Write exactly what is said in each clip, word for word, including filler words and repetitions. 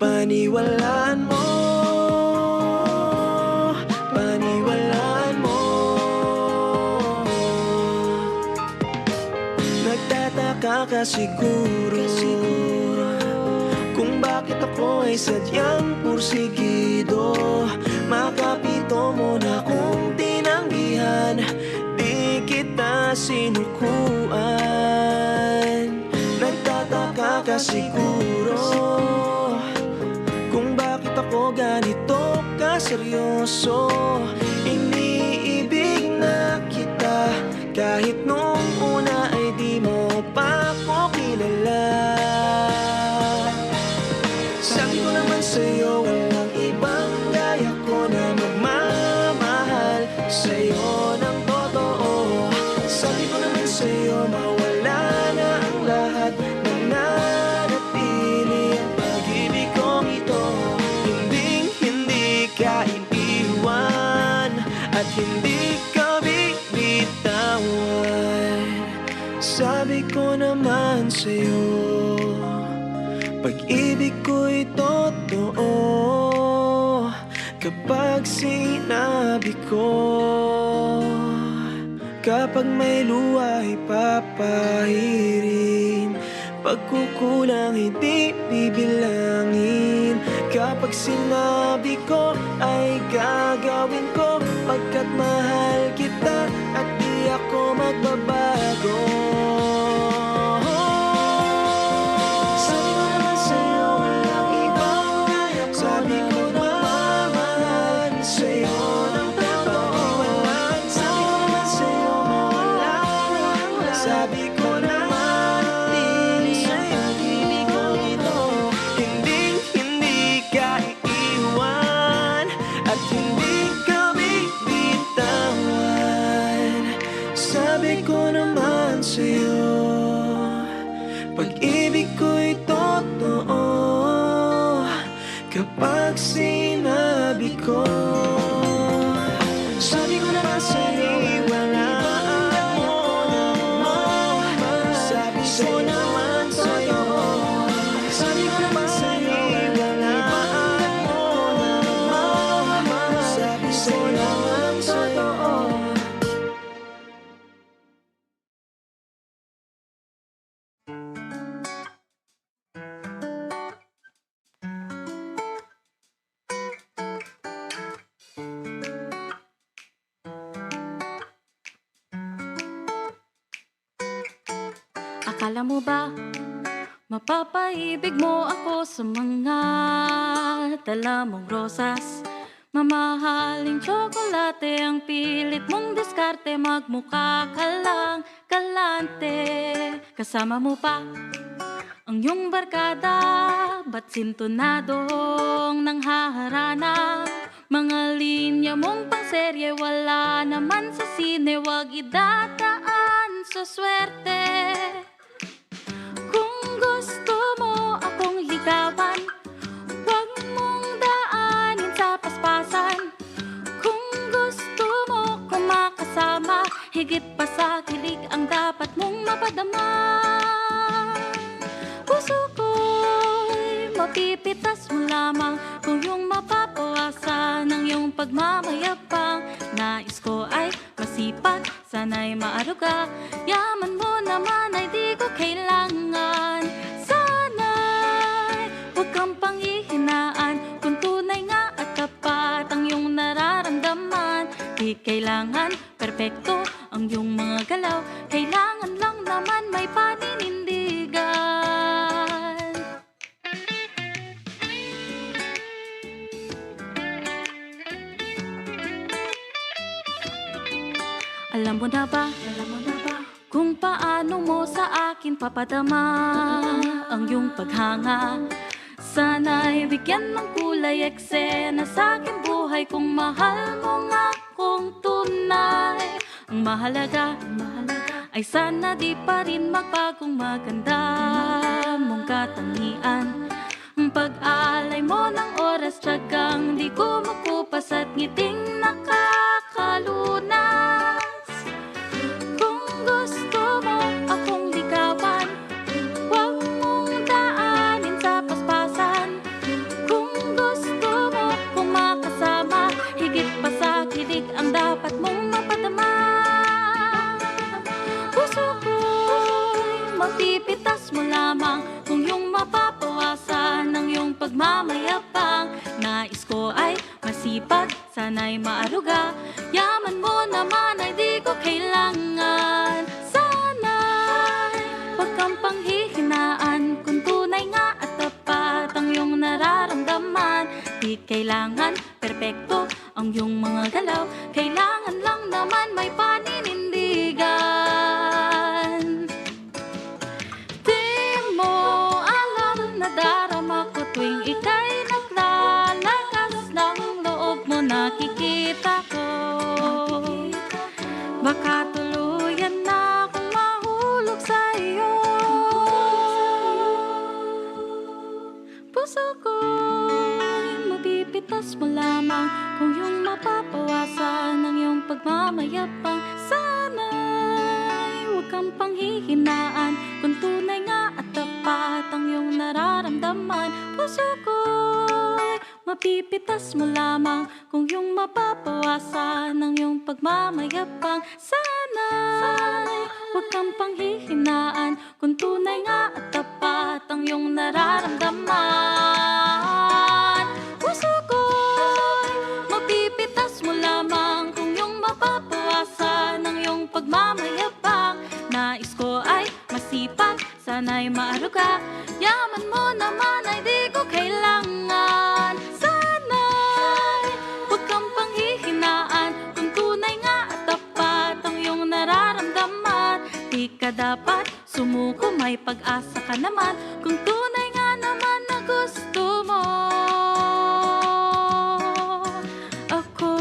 Paniwalaan mo, paniwalaan mo. Nagtataka ka siguro kung bakit ako ay sadyang pursigido. Makapito mo na kong tinanggihan, di kita sinukuan. Nagtataka ka siguro kung bakit ako ganito kaseryoso. Iniibig na kita kahit noong una ay di mo pa ko kilala. Sabi ko naman sa'yo, walang ibang gaya ko na magmamahal sa'yo ng totoo. Sabi ko naman sa'yo, mawala na ang lahat, mananatili ang pag-ibig kong ito. Hinding-hindi ka iiwan at hindi ka bibitawan. Sabi ko naman sa'yo, pag-ibig ko'y totoo kapag sinabi ko. Kapag may luha ipapahirin, pagkukulang hindi bibilangin. Kapag sinabi ko ay gagawin ko, pagkat mahal kita at di ako magbabago. Sabi ko naman sa'yo, walang ibang gaya ko. Sabi ko naman sa'yo ng totoo. Sabi ko naman sa'yo, mawala na ang lahat. Sabi ko naman sa'yo, hinding-hindi ka iiwan at hindi ka bibitawan. Sabi ko naman sa'yo, pag-ibig ko'y totoo kapag sinabi ko. Sabi ko naman sa'yo, wala akong mo. Sabi ko naman sa'yo, sabi ko naman sa'yo, wala akong mo. Sabi ko naman sa'yo. Akala mo ba mapapaibig mo ako sa mga dala mong rosas? Mamahaling tsokolate ang pilit mong diskarte, magmukha ka lang galante. Kasama mo pa ang iyong barkada, ba't sintonadong nanghaharana? Mga linya mong pangserye, wala naman sa sine, wag idadaan sa swerte. Kung gusto mo akong ligawan, wag mong daanin sa paspasan. Kung gusto mo ko makasama, higit pa sa kilig ang dapat mong mapadama. Puso ko'y mapipitas mo lamang kung iyong mapapawasan ang iyong pagmamayabang. Nais ko ay masipag, sana'y maaruga. Yaman mo naman ay di ko kailangan. Sana'y huwag kang panghihinaan kung tunay nga at tapat ang iyong nararamdaman. Di kailangan perpekto ang iyong mga galaw, kailangan lang naman may paninindigan. Alam mo na ba, alam mo na ba kung paano mo sa akin papadama ang iyong paghanga? Sana'y bigyan ng kulay eksena sa aking buhay kung mahal mo nga kong tunay. Ang mahalaga, ang mahalaga ay sana di pa rin magbagong maganda mong katangian. Ang pag-alay mo ng oras, tiyagang di kumukupas at ngiting nakakalunas. Kung gusto mo akong ligawan, huwag mong daanin sa paspasan. Mamayabang, nais ko ay masipag, sana'y maaruga. Yaman mo naman ay di ko kailangan. Sana'y huwag kang panghihinaan. Kung tunay nga at tapat ang iyong nararamdaman, di kailangan perpekto ang iyong mga galaw. Kailangan lang naman may paninindigan. Di mo alam, nadarama ko tuwing ika'y naglalakas ng loob mo, nakikita ko. Baka tuluyan na akong mahulog sa iyo. Puso ko'y mapipitas mo lamang kung iyong mapapawasan ang iyong pagmamayabang. Sana'y huwag kang panghihinaan kung tunay nga at tapat ang iyong nararamdaman. Puso ko'y mapipitas mo lamang kung iyong mapapawasan ang iyong pagmamayabang. Sana'y huwag kang panghihinaan kung tunay nga at tapat ang iyong nararamdaman. Puso ko'y mapipitas mo lamang kung iyong mapapawasan ang iyong pagmamayabang. Nais ko ay masipag, sana'y maaruga. Yaman mo naman ay di ko kailangan. Sana'y huwag kang panghihinaan kung tunay nga at tapat ang iyong nararamdaman. Di ka dapat sumuko, may pag-asa ka naman kung tunay nga naman na gusto mo ako.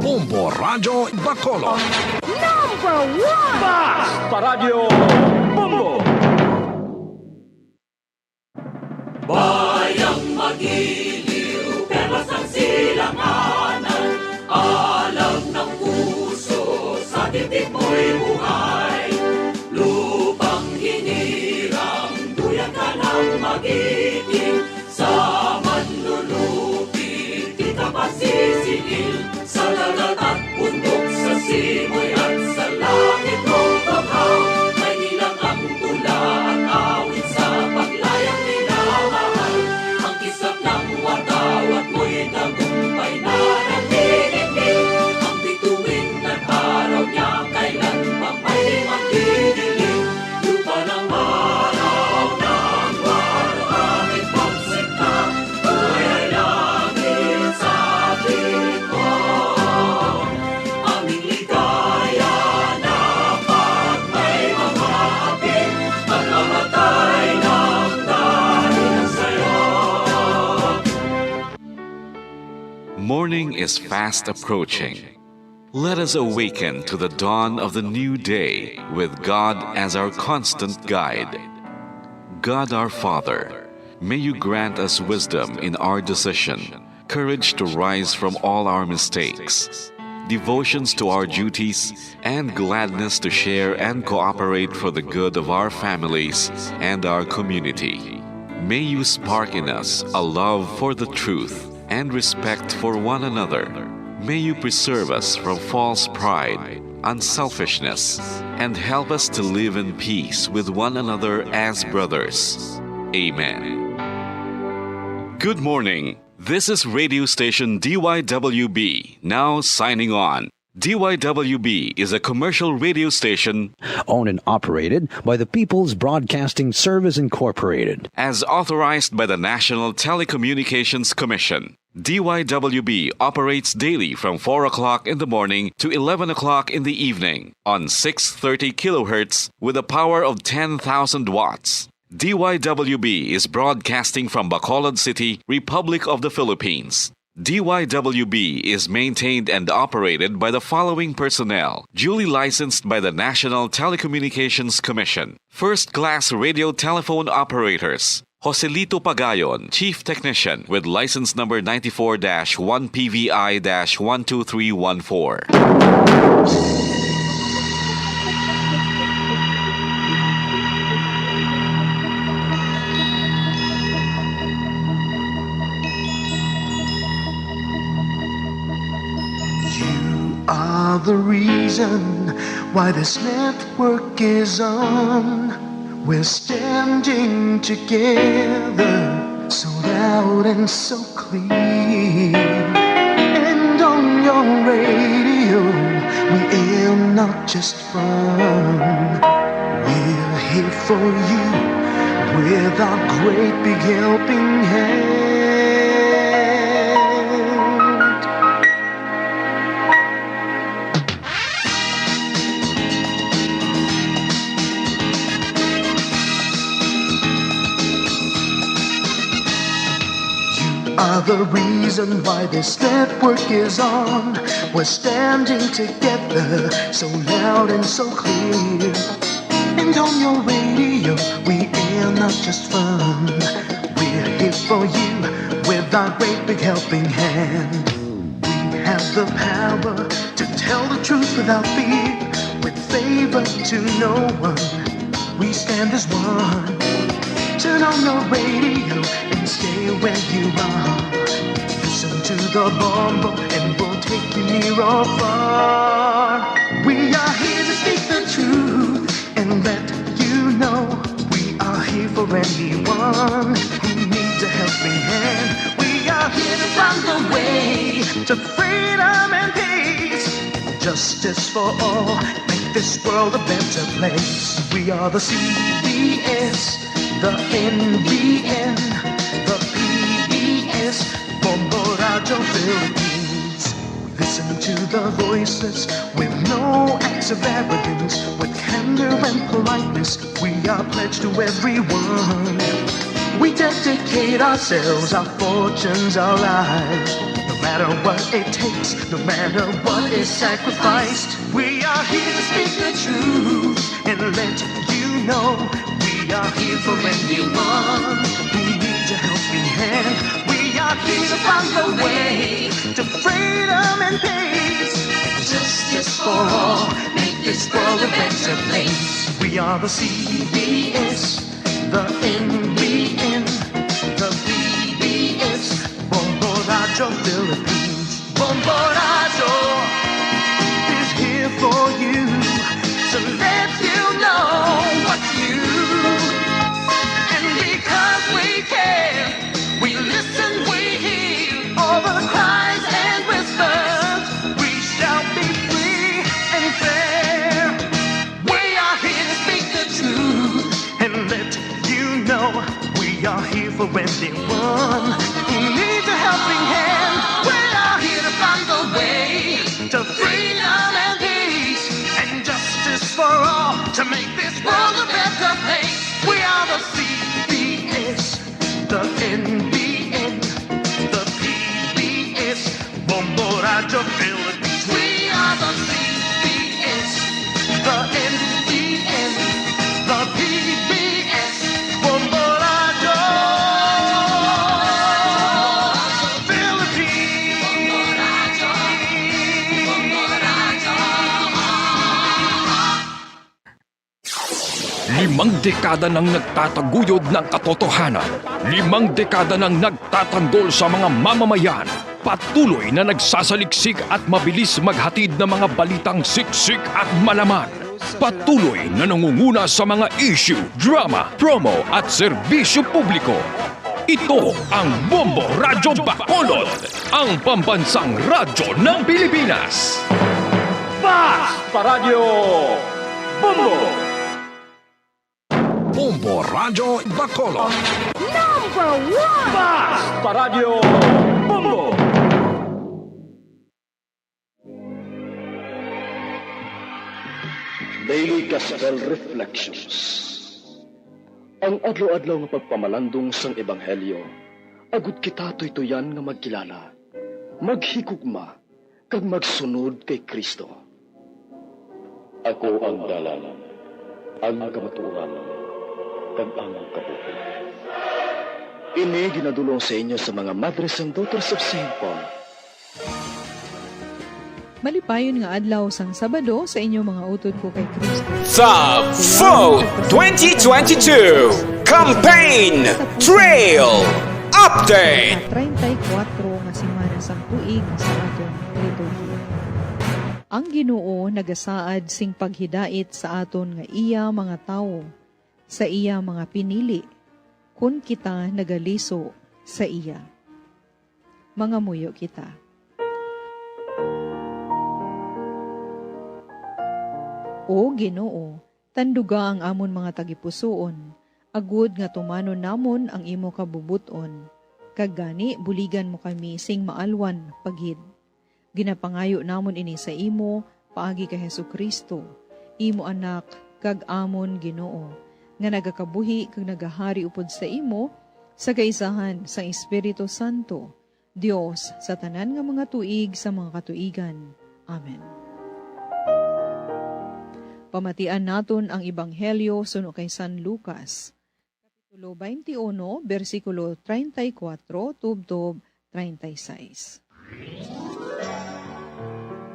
Bombo Radyo Bacolod. Number one! Basta Radyo Bombo! Bayang magiliw, perlas ang silanganan, alam ng puso, sa dibdib mo'y buhay. Lupang hinirang, duyan ka ng magiting, sa manlulupi, di ka pasisiil, sa dagat at bundok, sa simoy at sa langit mong baha. May nilang ang tula at awit sa paglayang minamahal. Ang kisap ng watawat mo'y tagumpay na naniningil. Ang bituin at araw niya kailan pa may magdidilim. Lupa ng araw ng warawit pagsikap, buhay ay langit sa tingin ko. Aming ligaya na pag may mga hapit, pagkamatay ng dahil sa'yo. Morning is fast approaching. Let us awaken to the dawn of the new day with God as our constant guide. God our Father, may you grant us wisdom in our decision, courage to rise from all our mistakes, devotions to our duties, and gladness to share and cooperate for the good of our families and our community. May you spark in us a love for the truth and respect for one another. May you preserve us from false pride, unselfishness, and help us to live in peace with one another as brothers. Amen. Good morning. This is radio station D Y W B, now signing on. D Y W B is a commercial radio station Owned and operated by the People's Broadcasting Service Incorporated. as authorized by the National Telecommunications Commission. D Y W B operates daily from four o'clock in the morning to eleven o'clock in the evening on six thirty kilohertz with a power of ten thousand watts. D Y W B is broadcasting from Bacolod City, Republic of the Philippines. D Y W B is maintained and operated by the following personnel, duly licensed by the National Telecommunications Commission. First class radio telephone operators, Joselito Pagayon, Chief Technician, with license number ninety-four dash one P V I dash one two three one four. You are the reason why this network is on. We're standing together, so loud and so clear. And on your radio, we air not just fun. We're here for you with our great big helping hand. You are the reason why this network is on. We're standing together, so loud and so clear. And on your radio, we air not just fun. We're here for you with our great big helping hand. We have the power to tell the truth without fear, with favor to no one. We stand as one. Turn on your radio and stay where you are. Listen to the Bombo and we'll take you near or far. We are here to speak the truth and let you know we are here for anyone who needs a helping hand. We are here to find the way to freedom and peace. Justice for all, make this world a better place. We are the C B S, the N B N, the P B S, Bombo Radyo Philippines. Listen to the voices with no acts of arrogance, with candor and politeness. We are pledged to everyone. We dedicate ourselves, our fortunes, our lives. No matter what it takes, no matter what is sacrificed, we are here to speak the truth and let you know we are here for anyone who needs a helping hand. We are here to find the way to freedom and peace, justice for all. Make this world a better place. We are the C B S, the N B N, the P B S, Bombo Radyo Philippines. Bombo Radyo is here for you to let you know what's new. And because we care, we listen, we hear all the cries and whispers. We shall be free and fair. We are here to speak the truth and let you know we are here for anyone who needs a helping hand. We are here to find the way to freedom and peace and justice for all to make this world a better place. We are the C B S, the N B N, the P B S, Bombo Radyo Philippines. We are the C B S, the N B N, the P B S, Bombo Radyo Philippines. Limang dekada nang nagtataguyod ng katotohanan. Limang dekada nang nagtatanggol sa mga mamamayan. Patuloy na nagsasaliksik at mabilis maghatid ng mga balitang siksik at malaman. Patuloy na nangunguna sa mga issue, drama, promo at serbisyo publiko. Ito ang Bombo Radyo Bacolod, ang pambansang radyo ng Pilipinas. Fast pa Radyo Bombo! Bombo Radyo Bacolod. Number one! Fast pa Radyo Bombo! Daily Gospel Reflections. Ang adlaw-adlaw nga pagpamalandong sang ebanghelyo, agud kita tuytoyan nga magkilala, maghigugma, kag magsunod kay Cristo. Ako ang dalan, ang kamatuoran, kag ang kabuhi. Ini ginadul-ong sa inyo sa mga Madres and Daughters of Saint Paul. Malipayon nga adlaw sang Sabado sa inyo mga utod ko kay Cristo. The Vote twenty twenty-two Campaign Trail Update. Treinta y cuatro nga semana sang tuig sa aton liturhiya. Ang Ginoo nagasaad sing paghidait sa aton nga iya mga tawo. sa iya mga pinili kon kita nagaliso sa iya. Mangamuyo kita. O Ginoo, tanduga ang amon mga tagipusoon, agud nga tumanon namon ang imo kabubot-on, kag gani buligan mo kami sing maalwan pa gid. Ginapangayo namon ini sa imo paagi kay Jesu-Cristo, imo Anak kag amon Ginoo, nga nagakabuhi kag nagahari upod sa imo sa kaisahan sang Espiritu Santo, Dios sa tanan nga mga tuig sa mga katuigan. Amen. Pamatian naton ang Ebanghelyo suno kay San Lucas, Kapitulo twenty-one, bersikulo treinta y cuatro tubtob treinta y seis.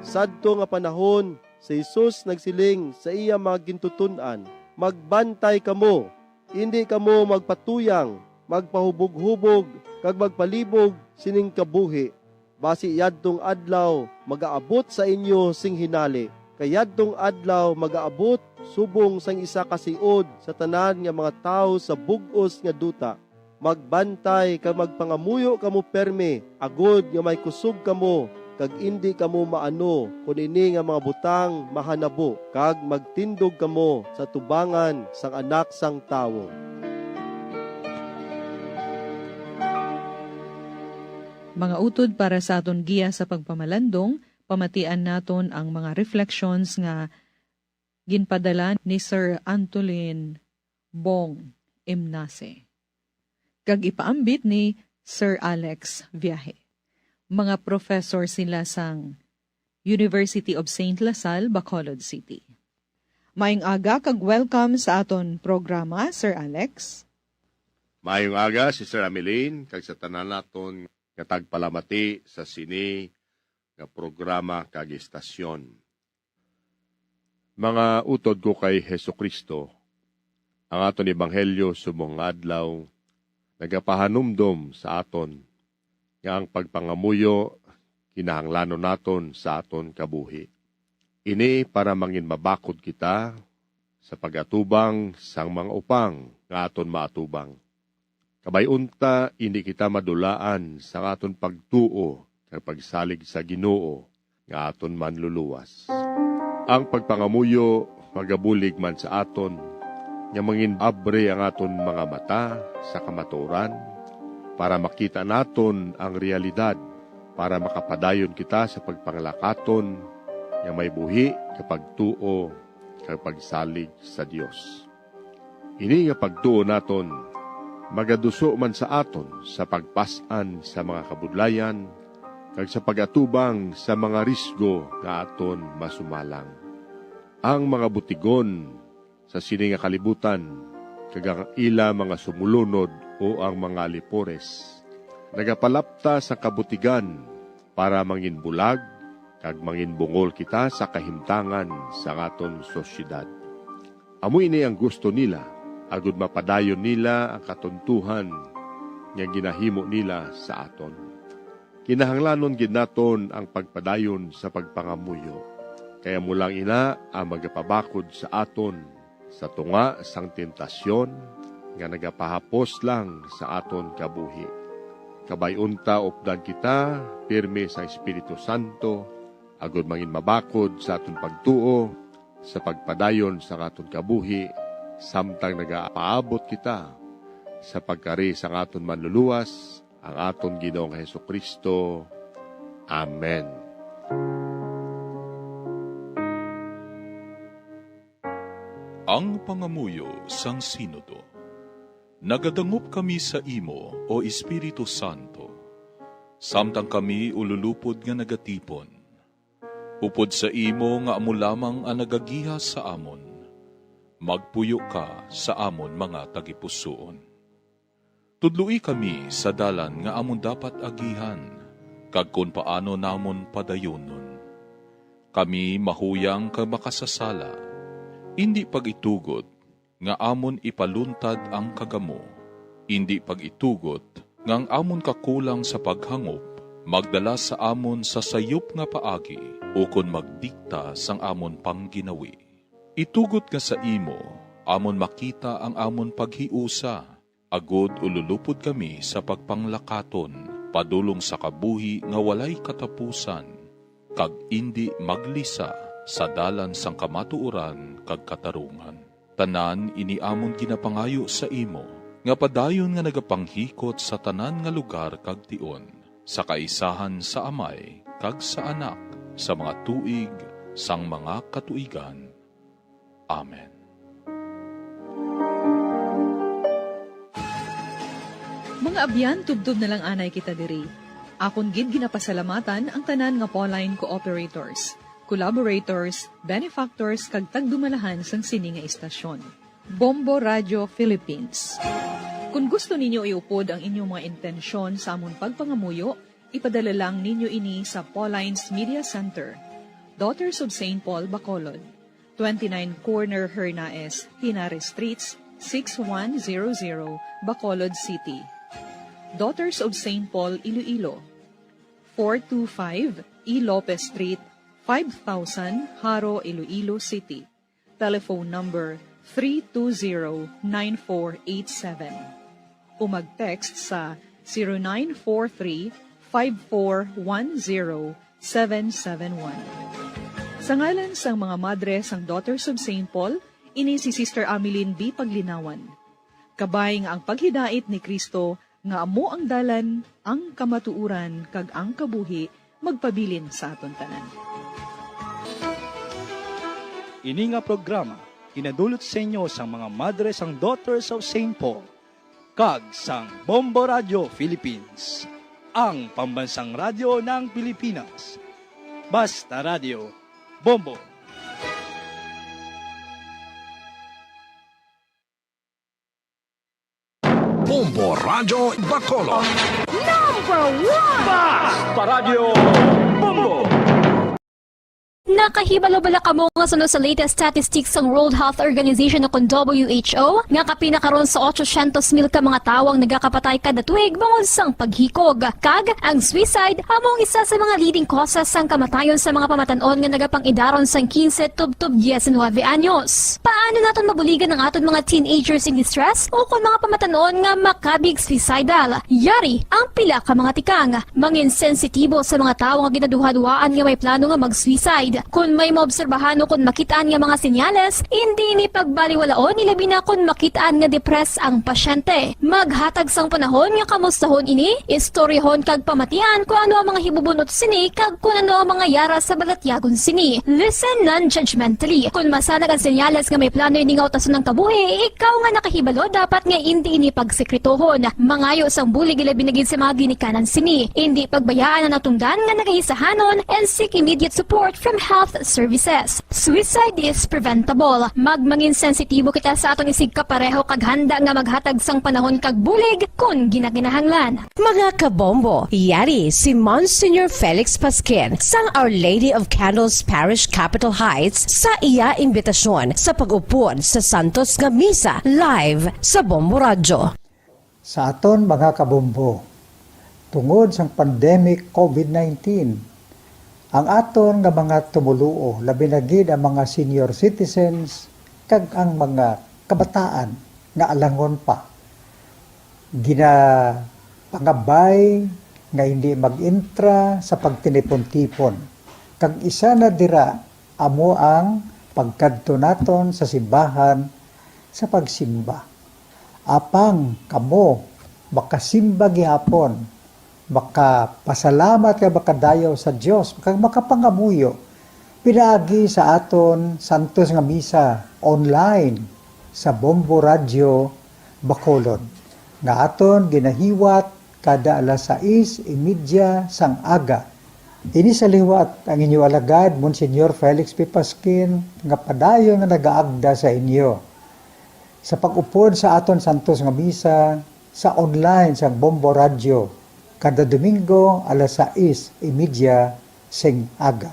Sadto nga panahon, si Jesus nagsiling sa iya mga gintuton-an, "Magbantay kamo, indi kamo magpatuyang, magpahuboghubog, kag magpalibog sining kabuhi. Basi yadtong adlaw magaabot sa inyo sing hinali, kay yadtong adlaw magaabot subong sang isa ka siod sa tanan nga mga tawo sa bug-os nga duta. Magbantay kag magpangamuyo kamo pirme, agod nga may kusog kamo, kag indi kamo maano kon ini nga mga butang mahanabo, kag magtindog kamo sa tubangan sang Anak sang Tawo." Mga utod para sa aton giya sa pagpamalandong, pamatian naton ang mga reflections nga ginpadala ni Sir Antolin Bong Imnase, kag ipaambit ni Sir Alex Viaje. Mga professor sila sang University of Saint La Salle, Bacolod City. Maayong aga kag welcome sa aton programa, Sir Alex. Maayong aga, Sister Ameline, kag sa tanan naton nga tagpalamati sa sini nga programa kag istasyon. Mga utod ko kay Jesu-Cristo, ang aton ebanghelyo subong nga adlaw nagapahanumdom sa aton nga ang pagpangamuyo kinahanglanon naton sa aton kabuhi. Ini para mangin mabakod kita sa pag-atubang sang mga upang nga aton maatubang. Kabay unta, indi kita madulaan sang aton pagtuo kag pagsalig sa Ginoo nga aton Manluluwas. Ang pagpangamuyo magabulig man sa aton nga mangin-abri ang aton mga mata sa kamatuoran, para makita naton ang realidad, para makapadayon kita sa pagpanglakaton nga may buhi kag pagtuo kag pagsalig sa Dios. Ini nga pagtuo naton magaduso man sa aton sa pagpas-an sa mga kabudlayan kag sa pag-atubang sa mga risgo nga aton masumalang. Ang mga butigon sa sini nga kalibutan kag ang ila mga sumulunod o ang mga alipores nagapalapta sa kabutigan para manginbulag kag manginbungol kita sa kahimtangan sang aton sosyedad. Amo ini ang gusto nila, agud mapadayon nila ang katuntuhan nga ginahimo nila sa aton. Kinahanglanon gid naton ang pagpadayon sa pagpangamuyo, kay amo lang ina ang magapabakod sa aton sa tunga sang temptasyon nga nagapahapos lang sa aton kabuhi. Kabay unta updan kita pirme sa Espiritu Santo, agud mangin mabakod sa aton pagtuo sa pagpadayon sa aton kabuhi, samtang nagapaabot kita sa pagkari sang aton Manluluwas, ang aton Ginoong Jesu-Cristo. Amen. Ang pangamuyo sang Sinodo. Nagadangop kami sa imo, O Espiritu Santo, samtang kami ululupod nga nagatipon. Upod sa imo nga amo lamang ang nagagiya sa amon, magpuyo ka sa amon mga tagipusoon. Tudloi kami sa dalan nga amon dapat agihan, kag kon paano namon padayonon. Kami mahuyang kag makasasala, indi pag-itugot nga amon ipaluntad ang kagamo, indi pag-itugot nga ang amon kakulang sa paghangop magdala sa amon sa sayop nga paagi ukon magdikta sang amon pangginawi. Itugot nga sa imo amon makita ang amon paghiusa, agod ululupod kami sa pagpanglakaton padulong sa kabuhi nga walay katapusan, kag indi maglisa sa dalan sang kamatuoran kag katarungan. Tanan ini amon ginapangayo sa imo, nga padayon nga nagapanghikot sa tanan nga lugar kag tion, sa kaisahan sa Amay kag sa Anak, sa mga tuig sang mga katuigan. Amen. Mga abyan, tubtob na lang anay kita diri. Akon gid ginapasalamatan ang tanan nga Pauline cooperators, collaborators, benefactors, kag tagdumalahan sang sini nga istasyon. Bombo Radio Philippines. Kung gusto ninyo iupod ang inyong mga intensyon sa amon pagpangamuyo, ipadala lang ninyo ini sa Pauline's Media Center, Daughters of Saint Paul, Bacolod, twenty-nine Corner Hernaez, Henares Streets, six one zero zero, Bacolod City. Daughters of Saint Paul, Iloilo, four two five E Lopez Street, five thousand, Jaro, Iloilo City. Telephone number three two zero nine four eight seven. O mag-text sa zero nine four three five four one zero seven seven one. Sa ngalan sang mga madre sang Daughters of Saint Paul, ini si Sister Ameline B. Paglinawan. Kabay nga ang paghidait ni Cristo nga amo ang dalan, ang kamatuoran, kag ang kabuhi, magpabilin sa aton tanan. Ini nga programa ginadulot sa inyo sang mga madre sang Daughters of Saint Paul kag sang Bombo Radio Philippines, ang pambansang radyo ng Pilipinas. Basta Radio, Bombo! Bombo Radyo Bacolod. Number one! Basta Radyo Bombo! Nakahibalo bala kamo nga suno sa latest statistics sang World Health Organization o kon W H O, nga kapin na karon sa otsosyentos mil ka mga tawo ang nagakapatay kada tuig bangod sang paghikog? Kag ang suicide amo ang isa sa mga leading causes sang kamatayon sa mga pamatan-on nga nagapang-idaron sang quince tubtob diecinuebe anyos. Paano naton mabuligan ang aton mga teenagers in distress o kon mga pamatan-on nga makabig suicidal? Yari ang pila ka mga tikang. Mangin sensitibo sa mga tawo nga ginaduhaduhaan nga may plano nga mag-suicide. Kon may maobserbahan o kon makit-an nga mga senyales, indi ini pagbaliwalaon, ilabi na kon makit-an nga depressed ang pasyente. Maghatag sang panahon nga kamustahon ini, istoryahon kag pamatian kon ano ang mga hibubun-ot sini kag kon ano ang mga yara sa balatyagon sini. Listen non-judgmentally. Kon masanag ang senyales nga may plano ini nga utason ang kabuhi, ikaw nga nakahibalo dapat nga indi ini pagsekretohon. Mangayo sang bulig, ilabi na gid sa mga ginikanan sini. Indi pagbayaan ang natungdan nga nagaisahanon and seek immediate support from health services. Suicide is preventable. Magmangin sensitibo kita sa aton isigkapareho kag handa nga maghatag sang panahon kag bulig kon ginakinahanglan. Mga kabombo, yari si Monsignor Felix Pasquin sang Our Lady of Candles Parish, Capitol Heights, sa iya imbitasyon sa pag-upod sa Santos nga Misa live sa Bombo Radyo. Sa aton mga kabombo, tungod sang pandemic covid nineteen, ang aton nga mga tumoluo, labi na gid ang mga senior citizens kag ang mga kabataan nga alangon pa, ginapangabay nga hindi mag-intra sa pagtinipon-tipon. Kag isa na dira amo ang pagkadto naton sa simbahan sa pagsimba. Apang kamo makasimba gihapon, makapasalamat kag makadayaw sa Dios, kag makapangamuyo pinaagi sa aton santos nga misa online sa Bombo Radyo Bacolod, nga aton ginahiwat kada alas sais y media sang aga. Ini sa liwat ang inyo alagad, Monsignor Felix P. Pasquin, nga padayon nga nagaagda sa inyo sa pag-upod sa aton santos nga misa sa online sang Bombo Radyo kada Domingo alas sais y media sing aga.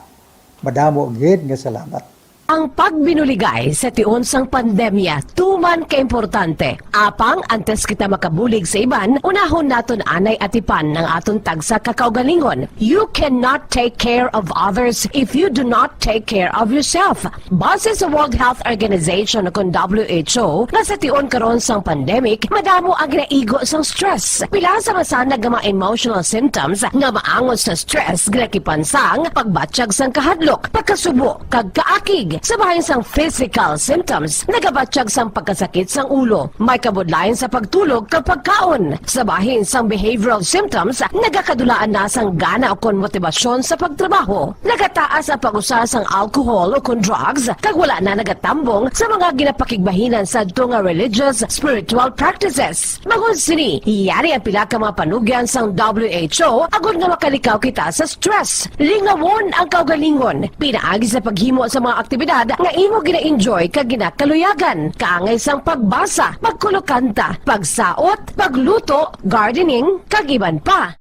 Madamo gid nga salamat. Ang pagbinuligay sa tion sang pandemya tuman ka importante. Apang antes kita makabulig sa iban, unahon naton anay atipan ang aton tagsa ka kaugalingon. You cannot take care of others if you do not take care of yourself. Base sa World Health Organization o kon W H O, nga sa tion karon sang pandemic, madamo ang ginaigo sang stress. Pila sa masanag nga mga emotional symptoms nga maangot sa stress ginakipan sang pagbatyag sang kahadlok, pagkasubo, kag kaakig. Sa bahin sang physical symptoms, nagabatyag sang pagkasakit sang ulo, may kabudlayan sa pagtulog kag pagkaon. Sa bahin sang behavioral symptoms, nagakadulaan na sang gana ukon motibasyon sa pagtrabaho. Nagataas ang pag-usa sang alcohol ukon drugs, kag wala na nagatambong sa mga ginapakigbahinan sadto nga religious, spiritual practices. Bangod sini, yari ang pila ka mga panugyan sang W H O agod nga makalikaw kita sa stress. Lingawon ang kaugalingon pinaagi sa paghimo sa mga aktibidad nga imo gina-enjoy kag ginakaluyagan, kaangay sang pagbasa, pagkulokanta, pagsaot, pagluto, gardening, kag iban pa.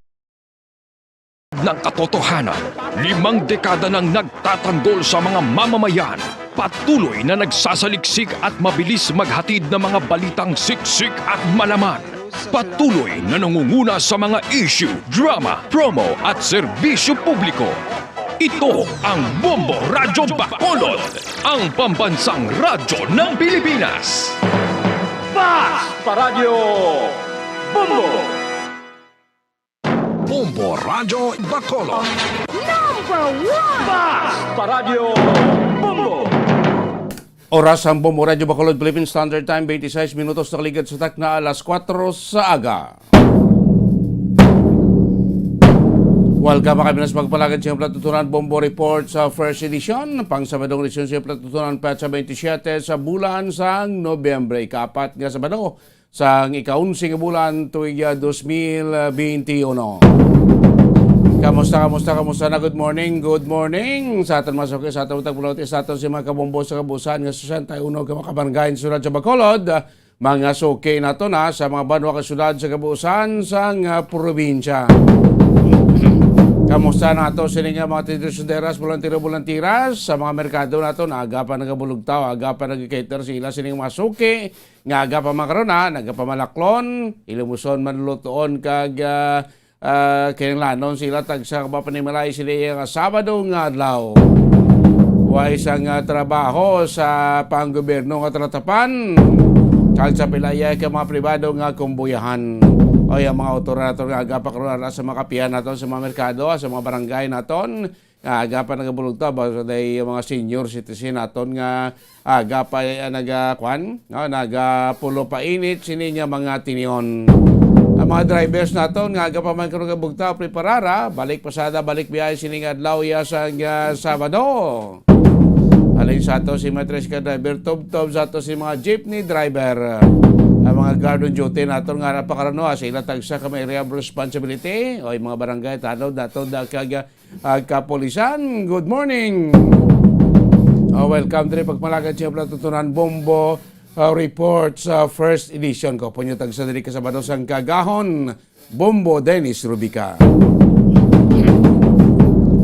Ng katotohanan, limang dekada nang nagtatanggol sa mga mamamayan. Patuloy na nagsasaliksik at mabilis maghatid ng mga balitang siksik at malaman. Patuloy na nangunguna sa mga issue, drama, promo at serbisyo publiko. Ito ang Bombo Radyo Bacolod, ang pambansang radyo ng Pilipinas. Fast Paradyo Bombo! Bombo Radyo Bacolod. Number one! Fast Paradyo Bombo! Oras ang Bombo Radyo Bacolod, Philippine Standard Time, twenty-six minutos na kaligad sa takna alas kuwatro sa aga. Welcome, mga kaminas, magpalagad sa Platutunan Bombo Report sa first edition. Pang Sabadong edisyon sa Platutunan, petsa twenty-seven sa bulan sang Nobyembre, ikaapat nga Sabado sang ika-onse nga bulan tuig, ah, dos mil benti uno. Kamusta, kamusta, kamusta na? Good morning, good morning sa aton mga suki, sa aton tagpulati, sa aton si mga kabombo sa kabuusan nga sesenta y uno ka mga kabarangay sa syudad sa Bacolod, ah, mga suki nato na sa mga banwa ka syudad sa kabuusan sang, ah, probinsya. Kamusta nato sini nga mga tindero-tinderas, bolantero-bolanteras sa mga merkado nato? Aga pa nagabulugtaw, aga pa nagka-cater sila sini nga mga suki nga aga pa man karon, ha, nagapamalaklon, ilumoson, manlutoon kag, ah, ah, kinahanglanon sila tagsa ka mga panimalay sila nga Sabado nga adlaw. Way sang, ah, trabaho sa panggobyerno nga talatapan kag sa pila iya ka mga pribado nga kumbuyahan. Oy, ang mga otoridad naton nga aga pa karon ara sa mga kapihan naton, sa mga merkado, sa mga barangay naton, nga aga pa nagabulugtaw, basta day mga senior citizen naton nga aga pa, ah, naga, kwan, no, nagapulo pa init sini nga mga tinion. Ang mga drivers naton nga aga pa man karon nagabulugtaw, preparara, balik pasada, balik biyahe sini nga adlaw iya sa, nga Sabado. Halin sa ato si mga tricycle driver, tubtob sa ato si mga jeepney driver, ang mga guard on duty naton nga ara pa karon, no, sa ila tagsa ka may area of responsibility o yung mga barangay, tanod naton da kag, ah, kapulisan. Good morning. Oh, welcome diri pagpalagad sa Platutunan Bombo, ah, Report sa first edition ko. Punyo tagsa diri ka Sabado sang kagahon. Bombo Dennis Rubica.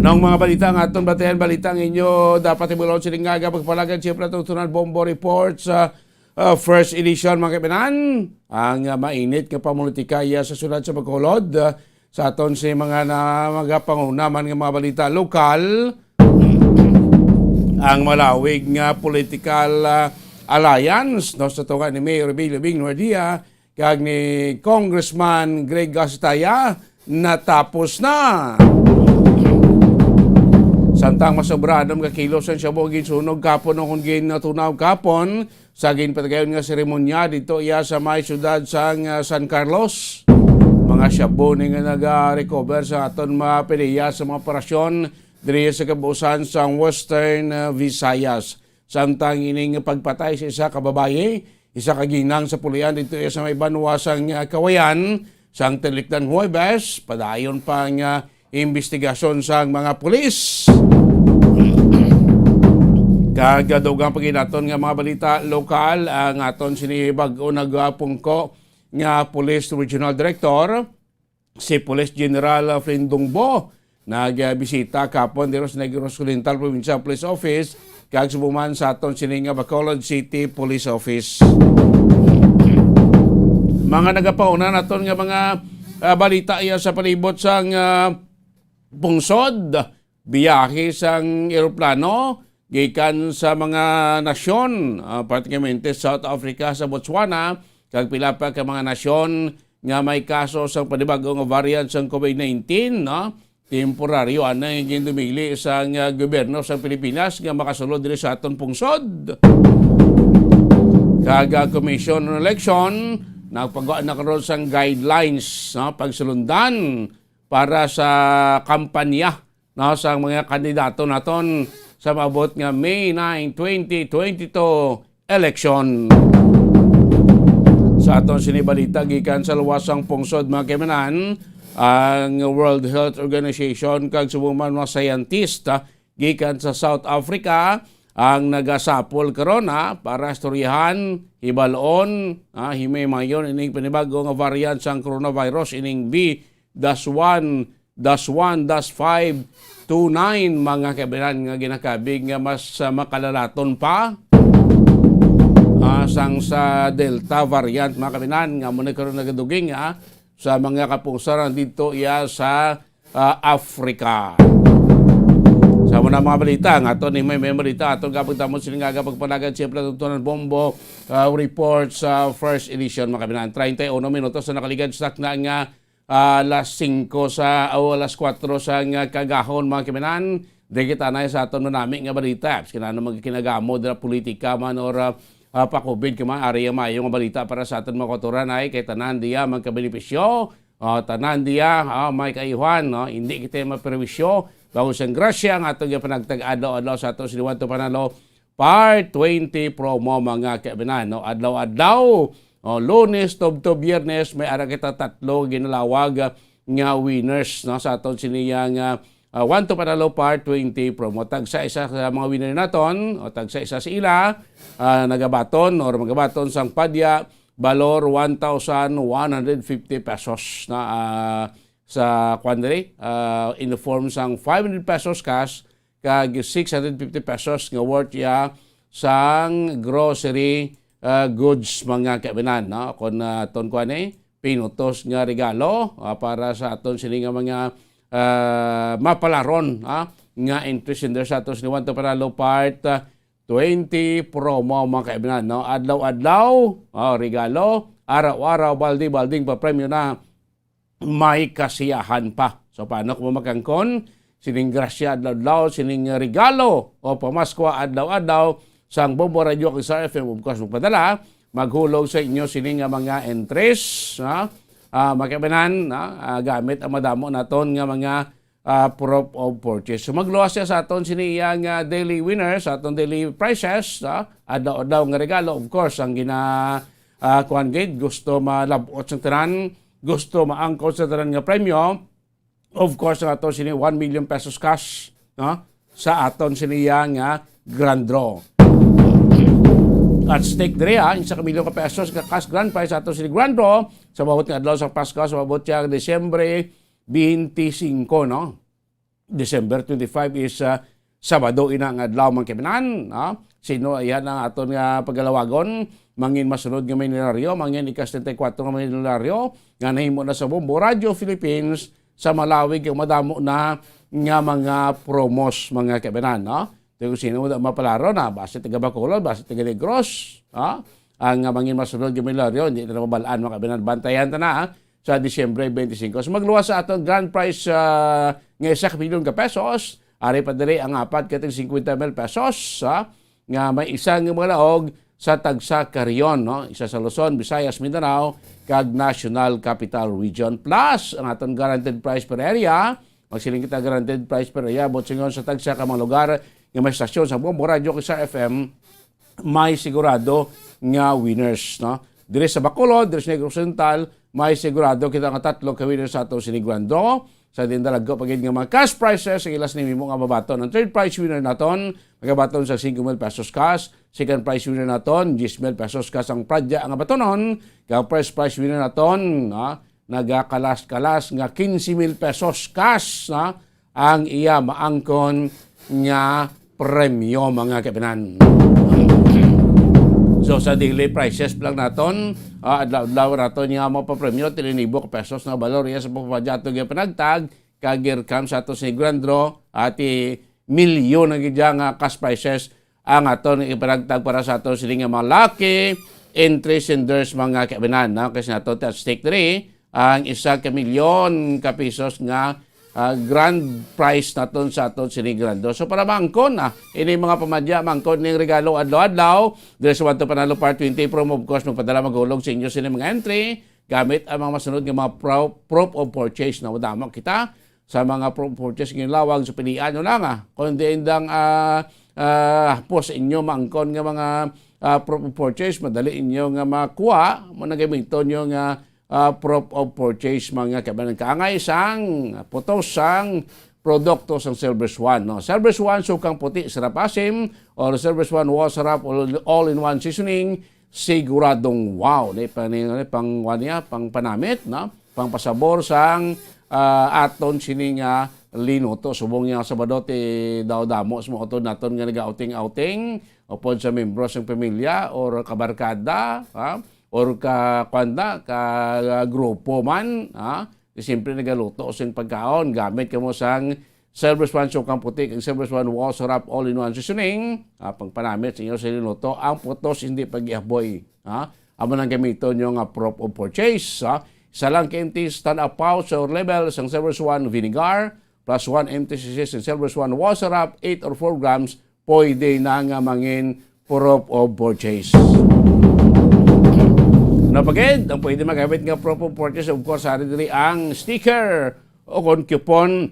Nang mga balita nga aton batayan, balita nga inyo dapat ibulon sining nga aga pagpalagad, siyempre, atong tunan Bombo Report sa, ah, first edition, mga kaibigan. Ang, ah, mainit nga pamulitika iya sa syudad sa Bacolod, ah, sa aton si mga na, mga panguna man nga mga balita lokal, ang malawig nga political, ah, alliance, no, sa tunga ni Mayor Billy Bing Nuerdia kag ni Congressman Greg Gasitaya natapos na. Samtang masobra anum ka kilos ang shabu ginsunog kapon o kon ginatunaw kapon sa ginpatigayon nga seremonya dito iya sa may siyudad sang, ah, San Carlos. Mga shabu ni nga naga-recover sa aton mga piliya sa mga operasyon diri sa kabuusan sang Western, ah, Visayas. Samtang ining pagpatay sa isa ka babayi, isa ka ginang sa pulian dito sa may banwa sang, ah, Kawayan, sang tinikdan Huwebes, padayon pa nga imbestigasyon sang mga pulis. Kag dugang paginaton nga mga balita lokal, ang aton sini bag-o nagapungko nga Police Regional Director, si Police General Flindong Bo nagbisita kapon dito sa Negros Occidental Provincial Police Office kag subong man sa aton sini nga Bacolod City Police Office. Mga nagapauna naton nga mga, ah, balita iya sa palibot sang, ah, pungsod, biyahe sang eroplano gikan sa mga nasyon, ah, partikularmente South Africa sa Botswana, kag pila pa ka mga nasyon nga may kaso sang panibag-o nga variant sang COVID nineteen, no? Temporaryo anay gindumili sang, ah, gobyerno sa Pilipinas nga makasulod diri sa aton pungsod. Kag, ah, Commission on Election nagpagawa na karon sang guidelines, no, pagsulundan para sa kampanya, no, sa mga kandidato naton sa maabot nga May nine, twenty twenty-two election. Sa aton sini balita gikan sa luwas sang pungsod, mga kaimanan, ang World Health Organization kag subong man mga scientist, ah, gikan sa South Africa ang nagasapol karon, ah, para istoryahan, hibalon, ah, himay-mayon ining panibago nga variant sang coronavirus, ining B dash one dash one dash five two nine, mga kaibanan, nga ginakabig nga mas, ah, makalalaton pa, ah, sang sa Delta variant, mga kaibanan, nga amo na karon nagaduging, ah, sa mga kapusaran dito iya sa, ah, Africa. Sa mo na mga balita, nga ato ni may, may balita, atong kapagdamot sila nga pagpanagan, siyempre, tuntunan bombo, ah, report sa first edition, mga kaibanan. Treinta y uno minutos na nakaligad sa takna nga, ah, alas singko sa, o alas kuwatro sa nga kagahon, mga kaibanan. Di kita na sa aton manami nga balita. Kinano magkinagamo dira politika man or, ah, ah, pa-COVID ka man, ari ang maayo nga balita para sa aton mga kautoran ay kay tanan diya magkabenepisyo, ah, tanan diya, ah, may kaayuhan, no? Hindi kita maperwisyo. Bangod sang grasya nga aton gipanagtag adlaw-adlaw sa aton sini Wanto Panalo Part twenty promo, mga kaibanan, no? Adlaw-adlaw, oh, Lunes tubtob Biyernes, may ara kita tatlo ginalawag, ah, nga winners, no, sa aton sini nga, ah, Wanto Panalo Part twenty promo. Tagsa isa sa mga winner naton, o tagsa isa sa ila, ah, nagabaton or magabaton sang padya, balor one thousand one hundred fifty pesos na, ah, sa kwan diri, ah, in the form sang five hundred pesos cash, kag six hundred fifty pesos nga worth iya sang grocery, ah, goods, mga kaibanan, no? Kon, ah, aton kuan, eh, pinutos nga regalo, ah, para sa aton sini nga mga, ah, mapalaron, ah, nga entries in there sa aton sini Wanto Panalo Part, ah, twenty promo, mga kaibanan, no? Adlaw-adlaw, ah, regalo, araw-araw, baldi-balding papremyo na may kasiyahan pa. So, paano kung makangkon sining grasya adlaw-adlaw, sining regalo o pamaskwa adlaw-adlaw sang Bombo Radio kag Star F M, of course, magpadala, maghulog sa inyo sini nga mga entries, ha? Ah, mga kaibanan, ha? Ah, gamit ang madamo naton nga mga, ah, proof of purchase. So, magluwas siya sa aton sini iya nga daily winner, sa aton daily prizes, ha? Adlaw-adlaw nga regalo, of course, ang gina, ah, kuwan gid, gusto malabot sa tanan, gusto maangkon sa tanan nga premyo, of course, ang aton sini one million pesos cash, no? Sa aton sini iya nga grand draw. At stake diri, ha, isa ka milyon ka pesos nga cash grand prize sa aton sini grand draw sa maabot nga adlaw sa Pasko, sa maabot siya Disyembre twenty-five, no? December twenty-five is, ah, Sabado ina nga adlaw, mga kaibanan, no? Sino iya ang aton nga pagalawagon? Mangin masunod nga milyonaryo, mangin ika-setenta y kuwatro nga milyonaryo nga nahimo na sa Bombo Radio Philippines sa malawig kag madamo na nga mga promos, mga kaibanan, no? Kung sino na mapalaro na, basta taga Bacolod, basta taga Negros, ha? Ang, ah, mangin masunod nga milyonaryo, hindi na mabal-an, mga kaibanan. Bantayan ta na, ha? Sa Disyembre twenty-five. So, magluwas sa aton grand prize, ah, nga isa ka milyon ka pesos. Ari pa diri ang apat ka tag cincuenta mil pesos, ha? Nga may isa nga mga laog sa tagsa ka rehiyon, no? Isa sa Luzon, Visayas, Mindanao, kag National Capital Region. Plus, ang aton guaranteed prize per area, magsiling kita guaranteed prize per area, buot silingon sa tagsa ka mga lugar nga may stasyon sa Bombo Radio kag Star F M, may sigurado nga winners, no? Diri sa Bacolod, diri sa Negros Occidental, may sigurado kita nga tatlo ka winners sa ato sini grand draw. Sa diin dalagko pa gid nga mga cash prizes, ang ilas ni mimo nga mabaton. Ang third prize winner naton, magabaton sa singko mil pesos cash. Second prize winner naton, diyes mil pesos cash ang pradya nga batonon. Kag first prize winner naton, no? Nagakalas-kalas nga quince mil pesos cash, no? Ang iya maangkon nga premyo, mga kaibinan. So, sa daily prices pa lang naton, ah, adlaw-adlaw naton nga mapapremyo, tinibo ka pesos na balor iya sa pagpapadya ato nga panagtag, kag here comes ato si Grand Draw, ati milyon na gid nga cash prizes ang aton ipanagtag para sa aton sini nga mga lucky entry senders, mga kaibinan, no? Kasi nato at stake diri ang isa ka milyon ka pesos nga, ah, grand prize naton sa aton sini Grand Draw. So, para maangkon, ah, ini mga pamadya, maangkon ning regalo adlaw-adlaw, diri sa One to Panalo Part twenty promo, of course, magpadala, maghulog sa inyo sini mga entry gamit ang mga masunod nga mga pro-, proof of purchase. Na madamo kita sa mga proof of purchase nga lawag sa pilian nyo lang, ah. Kung diin dang, ah, ah, hapos inyo maangkon nga mga, ah, proof of purchase, madali inyo nga makuha, mo na gamiton nyo nga, ah, proof of purchase, mga kaibigan. Kaangay sang putos sang produkto sang Silver Swan, no? Silver Swan, sukang puti, sarap asim, or Silver Swan, wow, sarap, all, all-in-one seasoning, siguradong wow. Ni pang, ni pang, kuwan niya, pang panamit, no? Pang pasabor sang, ah, aton sini nga linuto. Subong nga Sabado, ti daw damo sa mga utod naton nga nag-outing-outing, upod sa membro sang pamilya or kabarkada, ha? Or ka, kuwan na, ka, ah, grupo man, ha? Ti siyempre nagaluto sing pagkaon, gamit kamo sang Silver Swan sukang puti kag Silver Swan wow sarap all-in-one seasoning, ah, pang panamit sa inyo sa linuto. Ang putos hindi pag-ihaboy, ha? Amo nang gamiton nyo nga proof of purchase, ha? Isa lang ka empty stand-up pouch or label sang Silver Swan vinegar plus one empty sachet sang Silver Swan wow sarap, eight or four grams, pwede na nga mangin proof of purchase. Napagid, ang pwede magamit nga proof of purchase, of course, hari diri ang sticker o kon coupon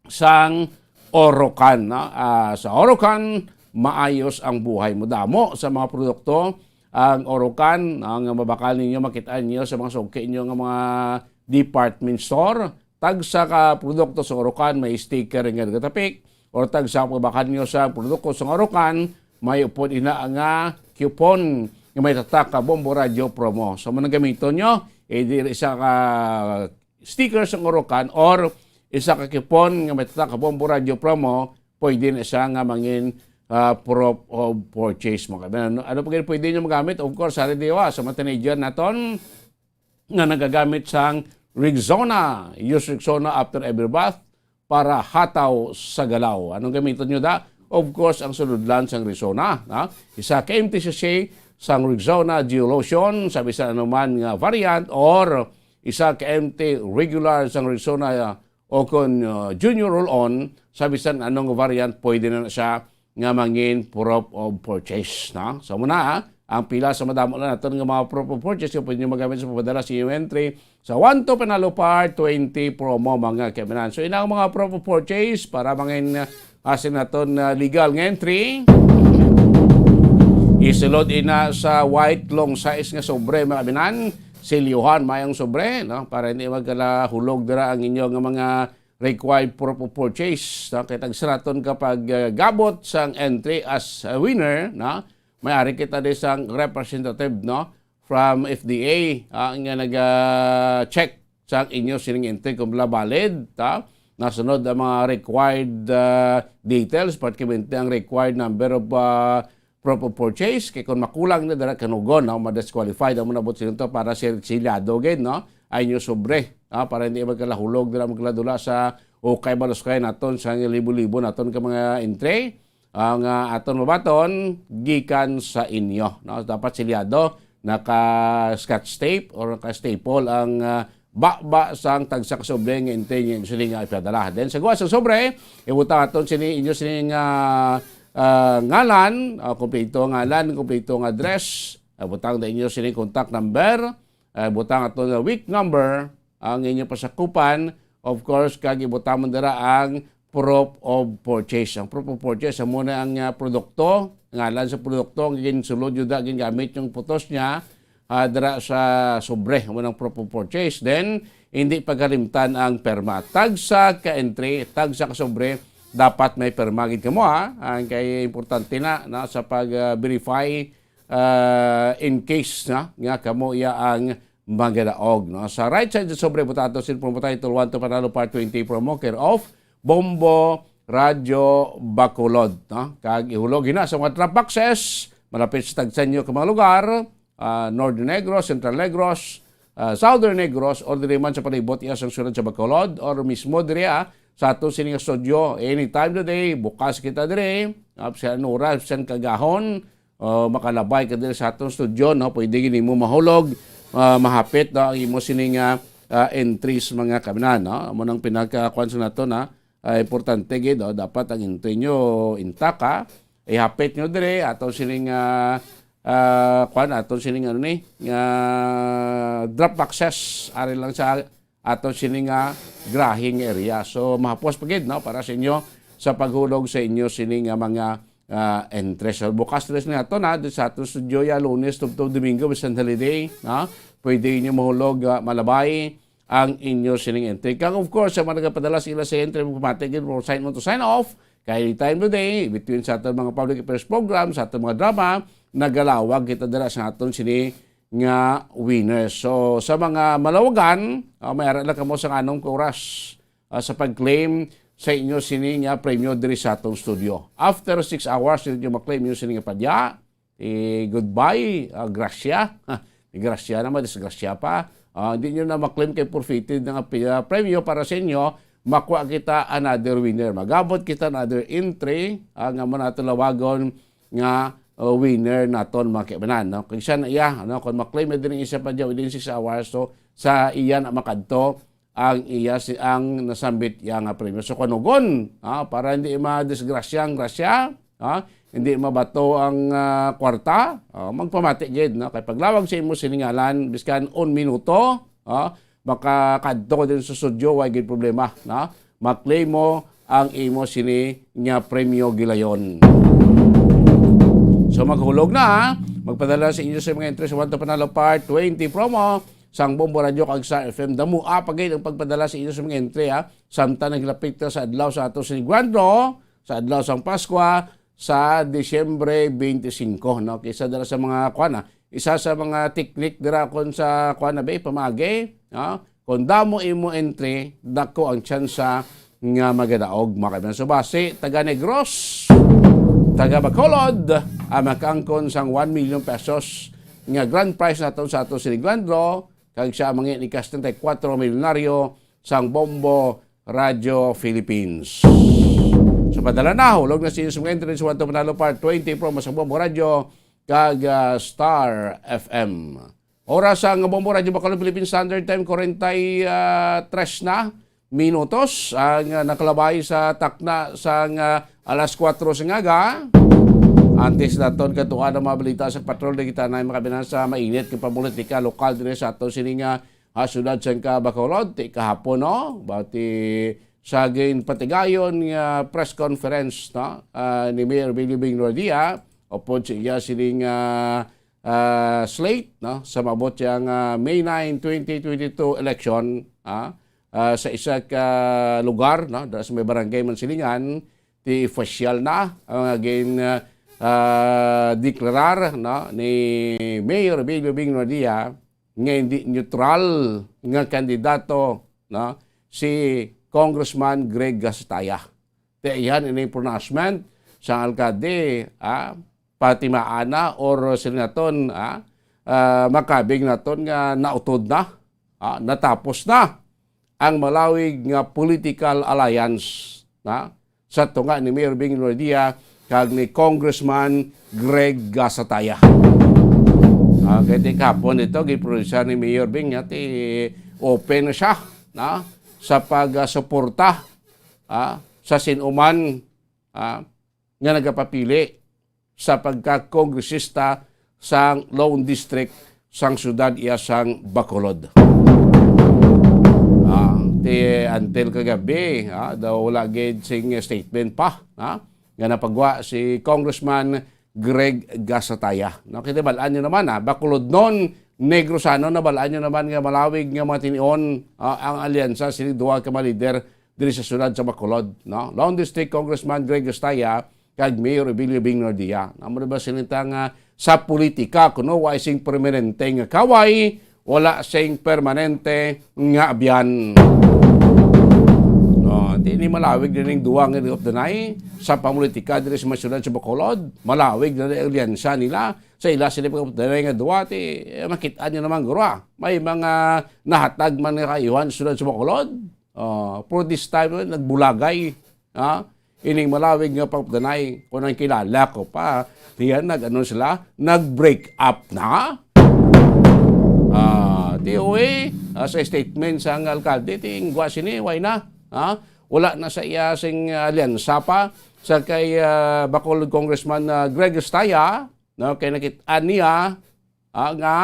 sang Orocan, no? Ah, sa Orocan, maayos ang buhay mo. Damo sa mga produkto ang Orocan, ah, nga mabakal ninyo, makita ninyo sa mga sugki ninyo nga mga department store. Tagsa ka produkto sa Orocan, may sticker nga nagatapik, or tagsa ka pagbakan nyo sa produkto sa Orocan, may upod ina nga coupon nga may tatak ka Bombo Radio promo. So, manang gamiton nyo, eh, di isa ka sticker sa Orocan or isa ka coupon nga may tatak ka Bombo Radio promo, pwede na siya nga mangin, ah, proof of purchase mo. Ano, ano pa gani pwede nyo magamit? Of course, hari diwa, sa mga teenager naton, nga nagagamit sang Rexona. Use Rexona after every bath para hataw sa galaw. Anong gamiton nyo da? Of course, ang sulodlan sang Rexona, ha? Isa ka empty sachet sang Rexona Geolotion sa bisan anuman nga variant, or isa ka empty regular sang Rexona, uh, o kon, uh, Junior Roll-On sa bisan anong variant, pwede na, na siya nga mangin proof of purchase, no? So, muna, ah, ang pila sa madamo lang naton nga mga proof of purchase nga pwede nyo magamit sa pagpadala sa inyong entry sa One to Panalo Part twenty promo, mga kaibigan. So, ina ang mga proof of purchase para mangin, ah, asin naton, ah, legal nga entry. Isulod ina sa white long size nga sobre, mga kaibigan. Silyuhan mayong sobre, no? Para hindi magkalahulog dira ang inyo nga mga required proof of purchase, no? Kay tagsa naton kapag, uh, gabot sang entry as a winner, no? May ari kita di sang representative, no? From F D A, ah, nga naga-check sang inyo sining entry kung bala valid, ta? Nasunod ang mga required, uh, details, particularly ang required number of, uh, proof of purchase, kay kung makulang na dira kanugon, no, ma-disqualified ang manabot sila to para sir-, silyado gid, no? Ay nyo sobre, ah, para hindi magkalahulog dira, magkaladula sa ukay baluskay naton sa libo-libo naton ka mga entry, ang, ah, aton mabaton gikan sa inyo, no? Dapat silyado, naka-scotch tape or naka-staple ang, ah, baba sang tagsa ka sobre nga entry nga inyo sini nga ipadala. Then sa guwa sa sobre, ibutang aton sini inyo sini nga, ah, ngalan, ah, kompleto nga ngalan, kompleto nga address, ah, butang da inyo sini contact number, ah, butang aton nga week number, ang inyo pasakupan, of course, kag ibutang man dira ang proof of purchase. Ang proof of purchase, amo na ang, ah, produkto, ngalan sa produkto, ang ginsulod nyo da, gingamit yung putos niya, ah, dira sa sobre, amo nang proof of purchase. Then, hindi pagkalimtan ang perma. Tagsa ka entry, tagsa ka sobre, dapat may perma gid kamo, ha? Ang kay importante na, na sa pag, ah, verify, ah, in case na nga kamo iya ang magadaog, no? Sa right side sa sobre, buta ato sin promo title, One to Panalo Part twenty promo, care of Bombo Radyo Bacolod, no? Kag ihulog hina sa mga drop boxes malapit sa tagsa ninyo ka mga lugar, ah, Northern Negros, Central Negros, ah, Southern Negros, or diri man sa palibot iya sang siyudad sa Bacolod, or mismo diri, ah, sa ato sini nga studio. Anytime today, bukas kita diri, ah, sa anong oras, sa kagahon, o makalabay ka diri sa atong studio, no? Pwede gid nimo mahulog, ah, mahapit, no, ang imo sini nga, ah, entries, mga kaminan, no? Amo nang pinaka-, kuwan sa nato, na, ah, importante gid, no? Dapat ang entry nyo intact, ha? Ihapit nyo diri, ato sining, ah, ah, kuwan, ato sining, ano ni, nga drop boxes, ari lang sa ato sini nga grahing area. So, mahapos pa gid, no, para sa inyo sa paghulog sa inyo sini nga mga, ah, entries. So, bukas diri sa ato na, diri sa ato studio ya, Lunes tubtob Domingo, bisan holiday, no? Pwede inyo mahulog, ah, malabay ang inyo sining entry. Kag, of course, sa mga nagapadala sa ila sa entry, magpamati gid, from sign on to sign off. Kay time today, between sa aton mga public affairs program, sa aton mga drama, nagalawag kita dira sa aton sini nga winner. So, sa mga malawagan, ah, may ara lang kamo sa anong ka oras, ah, sa pag-claim sa inyo sini nga premyo diri sa atong studio. After six hours, dili nyo ma-claim inyo sini nga padya, eh, goodbye, ah, grasya. Ha, may grasya na, may disgrasya pa. Ah, hindi nyo na ma-claim kay forfeited na nga pi-, ah, premyo para sa inyo. Makuha kita another winner. Magabot kita another entry, ah, nga mo nato lawagon nga, uh, winner naton, mga kaibanan, no? Kag siya na iya, ano, kung ma-claim na din ang isa pa dyan within six hours, so sa iya na makadto ang iya si, ang nasambit iya nga premyo. So, kanugon, ah, para hindi madisgrasya ang grasya, ah, hindi mabato ang, ah, kwarta, ah, magpamati gid, no? Kay paglawag sa imo siningalan, biskan un minuto, ah, makakadto din sa studio, way gid problema, no? Ma-claim mo ang imo sini nga premyo gilayon. So, maghulog na, ha? Magpadala sa inyo sa mga entries sa One to Panalo Part twenty promo sang Bombo Radio kag sa F M. Damo, ah, pa gid ang pagpadala sa inyo sa mga entry, ha? Samtang naglapit na sa adlaw sa ato sini grand draw, sa adlaw sang Paskwa, sa Disyembre twenty-five, no? Kisa dira sa mga, kuwan, ah, isa sa mga teknik dira kon sa, kuwan na ba, pamagi, no? Kung damo imo entry, dako ang tsansa nga magadaog, mga kaibigan. So, basi, taga Negros, taga Bacolod, ang makaangkon sang one million pesos nga grand prize naton sa ato sini grand draw, kag siya ang mangi ni Casting tay kuwatro milyonaryo sang Bombo Radio Philippines. So, padala na, hulog na sa inyo sa mga entry sa One to Panalo Part twenty promo sa Bombo Radio kag, ah, Star F M. Oras ang Bombo Radio Bacolod Philippine Standard Time, kwarenta y tres na minutos ang, ah, nakalabay sa takna sang, ah, alas kuwatro sa ngaga. Antes naton katuan ang mga balita sa patrol, di kita na makabinan sa mainit nga pamulitika lokal diri sa ato sining, ah, ah, siyudad sang ka Bacolod, ti kahapon, no? Bati sa ginpatigayon nga press conference, no? Ah, ni Mayor Billy Bing Nordia, upod sa iya sining, ah, ah, slate, no? Sa maabot siya nga May nine, twenty twenty-two election, ah, ah, sa isa ka lugar, no? Dira sa may barangay Mansilingan, ti official na ang gin, ah, ah, deklarar, no? Ni Mayor Billy Bing Nordia, nga hindi neutral nga kandidato, no, si Congressman Greg Gasataya. Ti iyan ini pronouncement sang alkalde, ah, patimaan na or sila naton, ah, ah, makabig naton nga nautod na, ah, natapos na ang malawig nga political alliance, na, sa tunga ni Mayor Bing Nordia kag ni Congressman Greg Gasataya. Ah, kay ti kahapon ito, giproduce ni Mayor Bing nga ti open na siya, na, sa pagsuporta, ah, sa sinuman, ah, nga nagapapili sa pagka-kongresista sang Lone District sang siyudad iya sang Bacolod. Ah, ti until kagabi, ah, daw wala gid sing statement pa, ah, nga napagwa si Congressman Greg Gasataya. No, kay bal-an nyo naman, ah, Bacolodnon, Negrosanon, nabal-an nyo naman nga malawig nga mga tinion, ah, ang alyansa sini duha ka mga lider diri sa siyudad sa Bacolod, no? Lone District Congressman Greg Gasataya kag Mayor Ebilio Bing Nordia. Amo na ba sinita nga sa politika, kuno wa sing permanente nga kaway, wala sing permanente nga abyan. Oh, ti ni malawig na ning duwa nga League of the Nine sa pamulitika diri sa mga syudad sa Bacolod. Malawig na ang alyansa nila sa ila sila pag-updanay nga duwa. Ti, eh, makita nyo naman, guro, ah. May mga nahatag man nga kaayuhan sa syudad sa Bacolod. Oh, for this time, eh, nagbulagay, ha? Ining malawig nga pag-updanay, kung ang kilala ko pa, niya nag-ano sila, nag-break up na. Ah, T O A, ah, sa statement sang alkalde, ti ingwa sini, way na, ha? Wala na sa iya sing alyansa pa sa kay, ah, Bacolod Congressman, ah, Greg Estrella, no? Kay nakit-an niya, ah, nga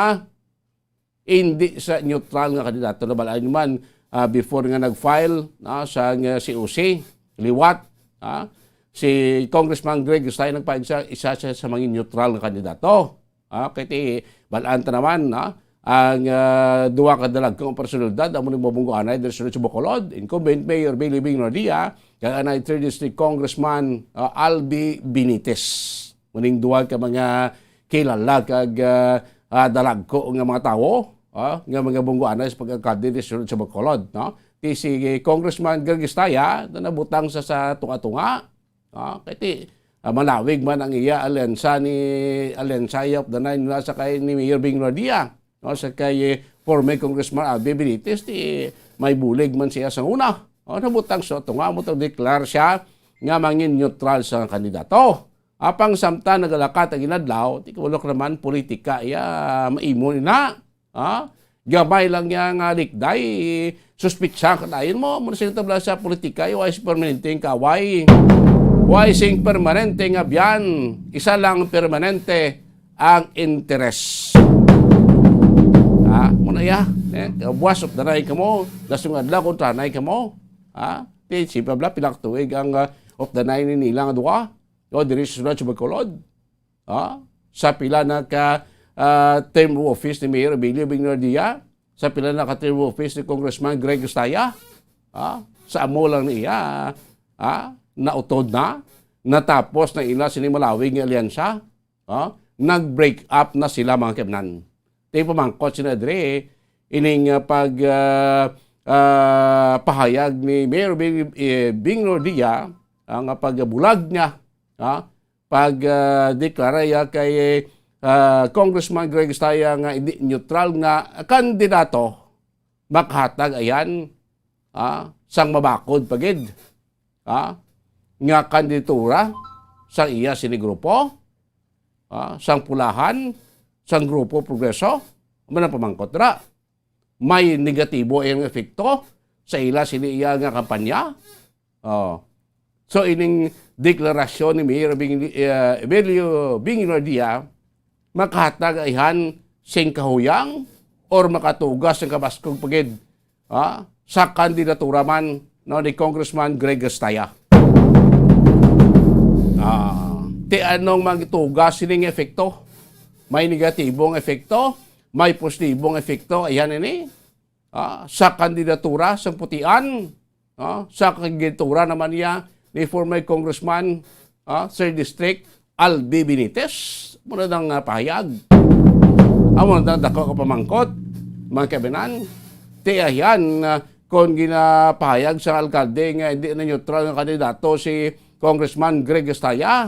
hindi sa neutral nga kandidato. Nabal-an man, ah, before nga nag-file, ah, sa, nga C O C, liwat, ah, si Congressman Greg Estrella nagpaig sa isa siya sa mga neutral nga kandidato. Ah, kay ti, bal-an ta naman, ah, ang, ah, duha ka dalagkong personalidad amo ni mabunggoanay diri sa Bacolod, incumbent Mayor Billy Bing Revilla, kag anay third District Congressman, ah, Albi Benitez. Muning duha ka mga kilala kag, ah, ah, dalagko nga mga tawo, ah, nga mga bunggoanay sa pag-alkalde sa Bacolod, no? Ti si Congressman Greg Estrella na nabutang sa, sa tunga-tunga, ah, kay ti, ah, malawig man ang iya alyansa ni, alyansa of the nine na sa kay ni Mayor Bing Revilla, no? Sa kay, eh, former Congressman Albi Benitez, ti may bulig man siya sa una. Oh, nabutang sa tunga mo, declare siya nga mangin neutral sa kandidato. Apang samtang nagalakat ang inadlaw, ti kabalo ka naman, politika iya, maimo ni na. Ha? Gamay lang niya nga likday, suspitsa ka dayon mo. Muna sila tabla sa politika, wala sing permanente ang kaway. Wala sing permanente nga biyan. Isa lang permanente, ang interes. Ha? Muna iya, eh, buwas of the night ka mo, dasong adlaw kontra na ka mo. Ha? Ti, si Pabla, pila ka tuig ang, ah, of the nine ni nila nga duha. O, diri sa sulod sa Bacolod. Ha? Sa pila na ka, ah, term of office ni Mayor Emilio Bing Revilla, sa pila na ka term of office ni Congressman Greg Estrella, ha? Sa amo lang niya, ha? Nautod na, natapos na ila sini malawig nga alyansa, ha? Nag-break up na sila, mga kaabyanan. Ti pamangkot sina diri, ining, ah, pag, ah, ah, pahayag ni Mayor Bing, eh, Bing Revilla, ang pagbulag niya, ha? Pag, ah, deklara ya kay, ah, Congressman Greg Estrella nga hindi neutral nga kandidato, makahatag ayan, ah, sang mabakod pa gid, ah, nga kandidatura sang iya sini grupo, ah, sang pulahan, sang grupo Progreso, man ang pamangkot ra. May negatibo ang epekto sa ila sini iya nga kampanya. Oh. So, ining deklarasyon ni Mayor Bing, eh, Emilio Bing Revilla, makahatag ayhan sing kahuyang or makatugas ng kabaskog pa gid, ah, sa kandidatura man, no, ni Congressman Greg Estrella. Ah, ti anong magtugas sining epekto? May negatibong epekto, may positibong epekto. Ayan ini. Ah, sa kandidatura sa putian, ah, sa kandidatura naman niya ni former Congressman, ah, third District, Albi Benitez. Muna nang, ah, pahayag. Amo na dako ka pamangkot, mga kabinan. Ti ayan, ah, kung ginapahayag sa alkalde nga hindi na neutral nga kandidato si Congressman Greg Estrella,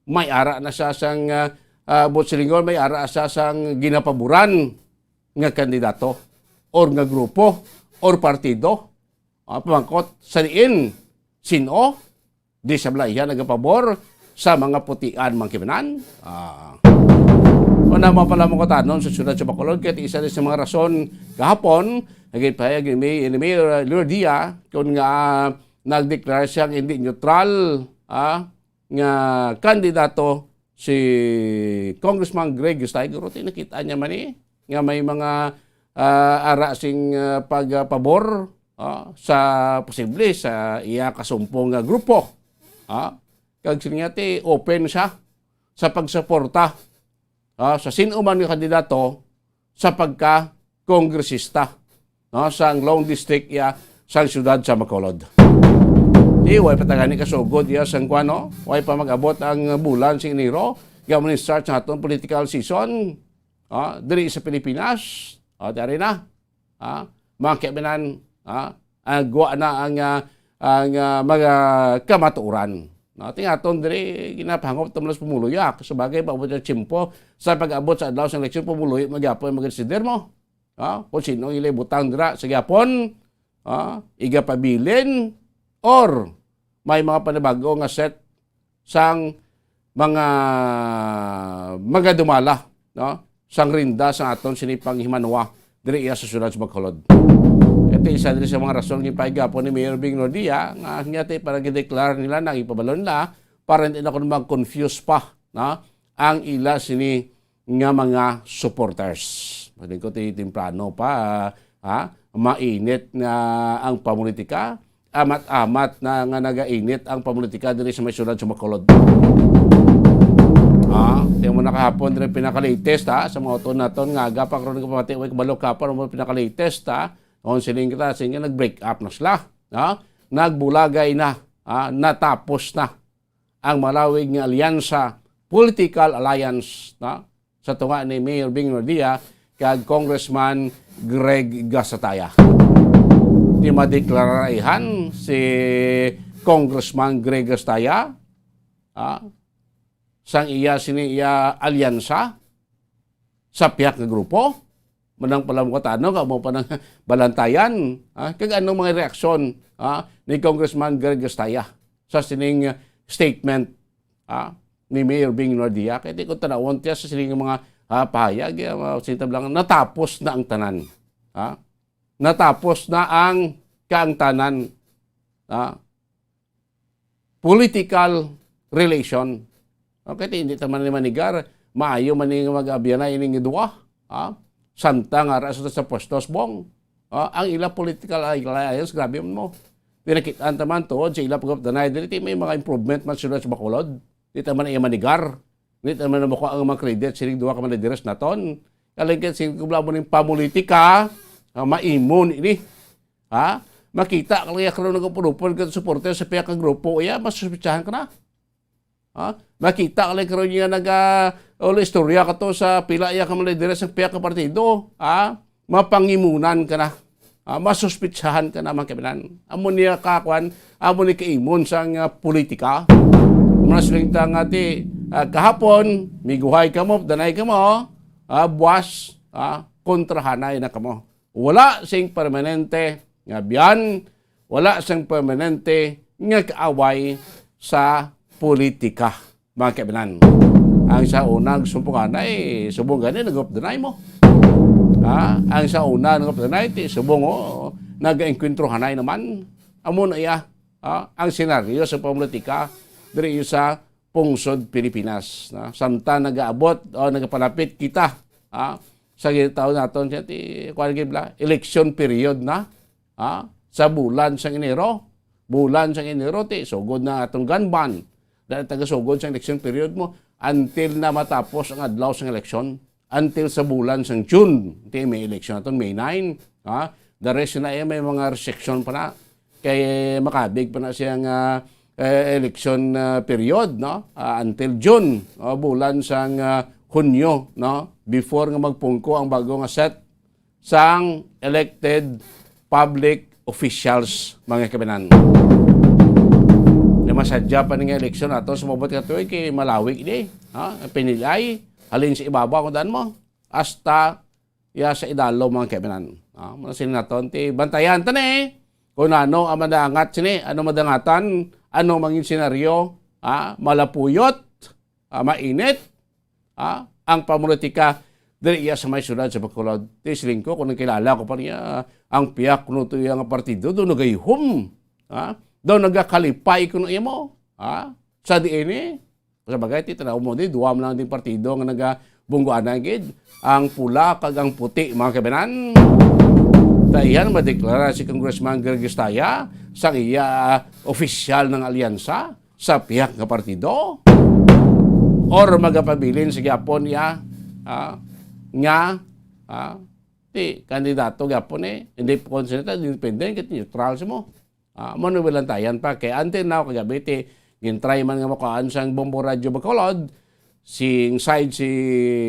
may ara na siya sang, ah, ah, buot silingon, may ara siya sang ginapaboran nga kandidato or nga grupo or partido. Ah, pamangkot, sa diin, sin-o, di sa balay iya nagapabor sa mga putian, mga kabinan. Ah. Una mo pala mo katanon sa siyudad sa Bacolod, kaya isa din sa mga rason kahapon, naging pahayag ni May, ni Mayor Lourdia, kung nga, ah, nagdeklara siyang hindi neutral, ah, nga kandidato si Congressman Greg Estrella. Guro, ti nakita niya man eh, nga may mga, ah, ara sing, ah, pagpabor, ah, sa posible sa iya kasumpong nga grupo. Ah, kag sini nga ti open siya sa pagsuporta, ah, sa sino man nga kandidato sa pagka-kongresista, no, sang Long District iya sang siyudad sa Bacolod. Di, way pa tagani kasugod iya sang kuwan, no? Way pa mag-abot ang bulan sa Enero, nga mo ni start sa atong political season, ah, diri sa Pilipinas. Ah, dari na. Ah, mga kaibinan, ah, ang guwa na ang, ah, ang, ah, mga kamatuoran. No, ti aton diri, ginapahangop ta man sa pumuluyo. Sa bagay, paabot ang tiyempo, sa pag-abot sa adlaw sa eleksyon, pumuluyo man gyapon ang mga desider mo. Ah, kung sino ang ila ibutang dira sa gyapon, ah, igapabilin, or may mga panibago nga set sang mga, mga dumala, no? Sang rinda sa aton sini panghimanwa diri iya sa siyudad sa Bacolod. Ito isa diri sa mga rason nga ginpahigapon ni Mayor Bing Nordia nga niya ti para gideklara nila na ipabalon na para hindi na kuno mag-confuse pa, no? Ang ila sini nga mga supporters. Pwede ko ti temprano pa, ha? Mainit na ang pamulitika. Amat-amat na nga nagainit ang pamulitika diri sa may siyudad sa Bacolod. Ah, ti mo na kahapon diri pinaka-latest, ha, sa mga uton naton nga aga pa karon ka pamati way kabalo ka pa mo pinaka-latest, ha. On siling kita, siling nga nag-break up na sila, ha. Nagbulagay na, ha, natapos na ang malawig nga alyansa, political alliance, no? Sa tunga ni Mayor Bing Revilla kag Congressman Greg Gasataya. Ti madeklaraihan si Congressman Greg Gasataya, ah, sang iya sini iya alyansa sa pihak nga grupo, manang pala mo katano nga mo pa nang balantayan, ah, kag anong mga reaksyon, ah, ni Congressman Greg Gasataya sa sining statement, ah, ni Mayor Bing Nardia. Kay di ko tanawon tiya sa sining mga, ah, pahayag, ah, sintab lang, natapos na ang tanan. Ah, natapos na ang kaangtanan. Ah, political relation. Okay, ti hindi ta man ni manigar, maayo man ni nga mag-abyanay ining duwa, ha? Samtang ara sa, sa pwesto, Bong. Ha? Ang ila political alliance, grabe man mo. Pinakitaan ta man tuod sa ila pagkapdanay, dili ti may mga improvement man sila sa Bacolod. Di ta man iya manigar. Di ta man makuha ang mga credit sining duha ka managers naton. Kalingkit sing kubla mo ning pamulitika, ah, maimon ini. Ha? Makita ka lang iya karon nagapulupol ka supporter sa pihak ka grupo, iya, masuspitsahan ka na. Ha? Makita ka lang karon niya naga, o, istorya ka to sa pila iya ka mga lideres sa pihak ka partido, ha? Mapangimunan ka na. Ha? Masuspitsahan ka na, mga kaibigan. Amo niya ka, kwan, amo ni kaimon sang, ah, politika. Mas lingta nga ti, ah, kahapon, miguhay ka mo, danay ka mo, ah, buwas, ah, kontrahanay na ka mo. Wala sing permanente nga biyan, wala sing permanente nga kaaway sa politika, mga kaibigan. Ang sa una, ang sumpunganay, subong gani, nag-updanay mo. Ha? Ang sa una, nag-updanay, ti subong, oh, nag-enkwentro hanay naman. Amo na iya, ha? Ang senaryo sa politika, diri sa pungsod Pilipinas, no? Samtang nagaabot o nagapalapit kita, ah, sa ginatawag naton siya ti, kuwan gid bala, election period na, ah, sa bulan sang Enero. Bulan sang Enero, ti sugod na atong gun ban. Dahil tagasugod sa election period mo, until na matapos ang adlaw sang eleksyon. Until sa bulan sang June, ti may election naton, May nine, ha? The rest na iya, may mga restriction pa na. Kay makabig pa na siya nga, eh, election, ah, period, no? Ah, until June, o bulan sang, ah, Hunyo, no? Before nga magpungko ang bago nga set sang elected public officials, mga kaibigan. Nga masadya pa ni nga eleksyon ato sa mabot nga tuig kay malawig ini, ha? Pinilay, halin sa ibabaw, kung daan mo, hasta ya sa idalom, mga kaibigan. Ah, muna sini naton, ti bantayan ta ni kung ano ang madangat sini, ano madangatan, ano mangin senaryo, ah, malapuyot, ah, mainit, ah, ang pamulitika diri iya sa may syudad sa Bacolod. Ti siling ko, kung nagkilala ko pa niya, ang piyak kuno to iya nga partido, do nagayhom, ah, do nagakalipay kuno iya mo, ah, sa diin eh, sa bagay, ti tanaw mo di, duwa man lang din partido nga nagabungguanan gid, ang pula kag ang puti, mga kabanan. Dayon madeklara si Congressman Greg Estrada sang iya, ah, opisyal nga alyansa sa pihak nga partido, or magapabilin sa gyapon iya, ah, nga, ah, ti kandidato gyapon eh, hindi po konsensya, independent, neutral siya mo. Ah, mo nang bilantayan pa kay until now, kagabi ti gintry man nga makuhaan sang Bombo Radyo Bacolod, sing side si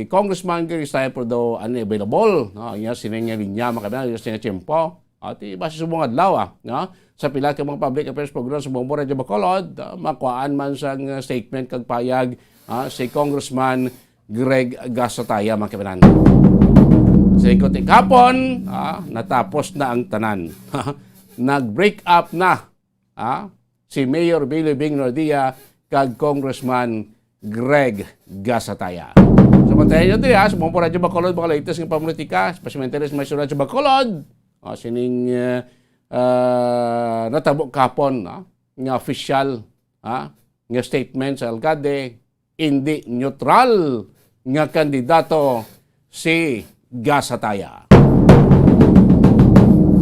Congressman Gary Stipe daw unavailable, no? Iya sini nga linya, makabay, iya sini nga tiyempo. Ati, base sa mga adlaw, ah, no? Sa pila ka mga public affairs program sa Bombo Radyo Bacolod, ah, makuhaan man sang, ah, statement kag payag, ah, si Congressman Greg Gasataya, mga kabanan. Sa ikot ikapon, ah, natapos na ang tanan. Nag-break up na, ah, si Mayor Billy Bing Nordia kag Congressman Greg Gasataya. So, bantayan nyo diri, ha, sa Bombo Radyo Bacolod, mga latest nga politika, especially sa mga isyu sa Bacolod. Ah, sining, ah, ah, natabo kapon, ha, nga official, ha, nga statement sa alkalde, hindi neutral nga kandidato si Gasataya.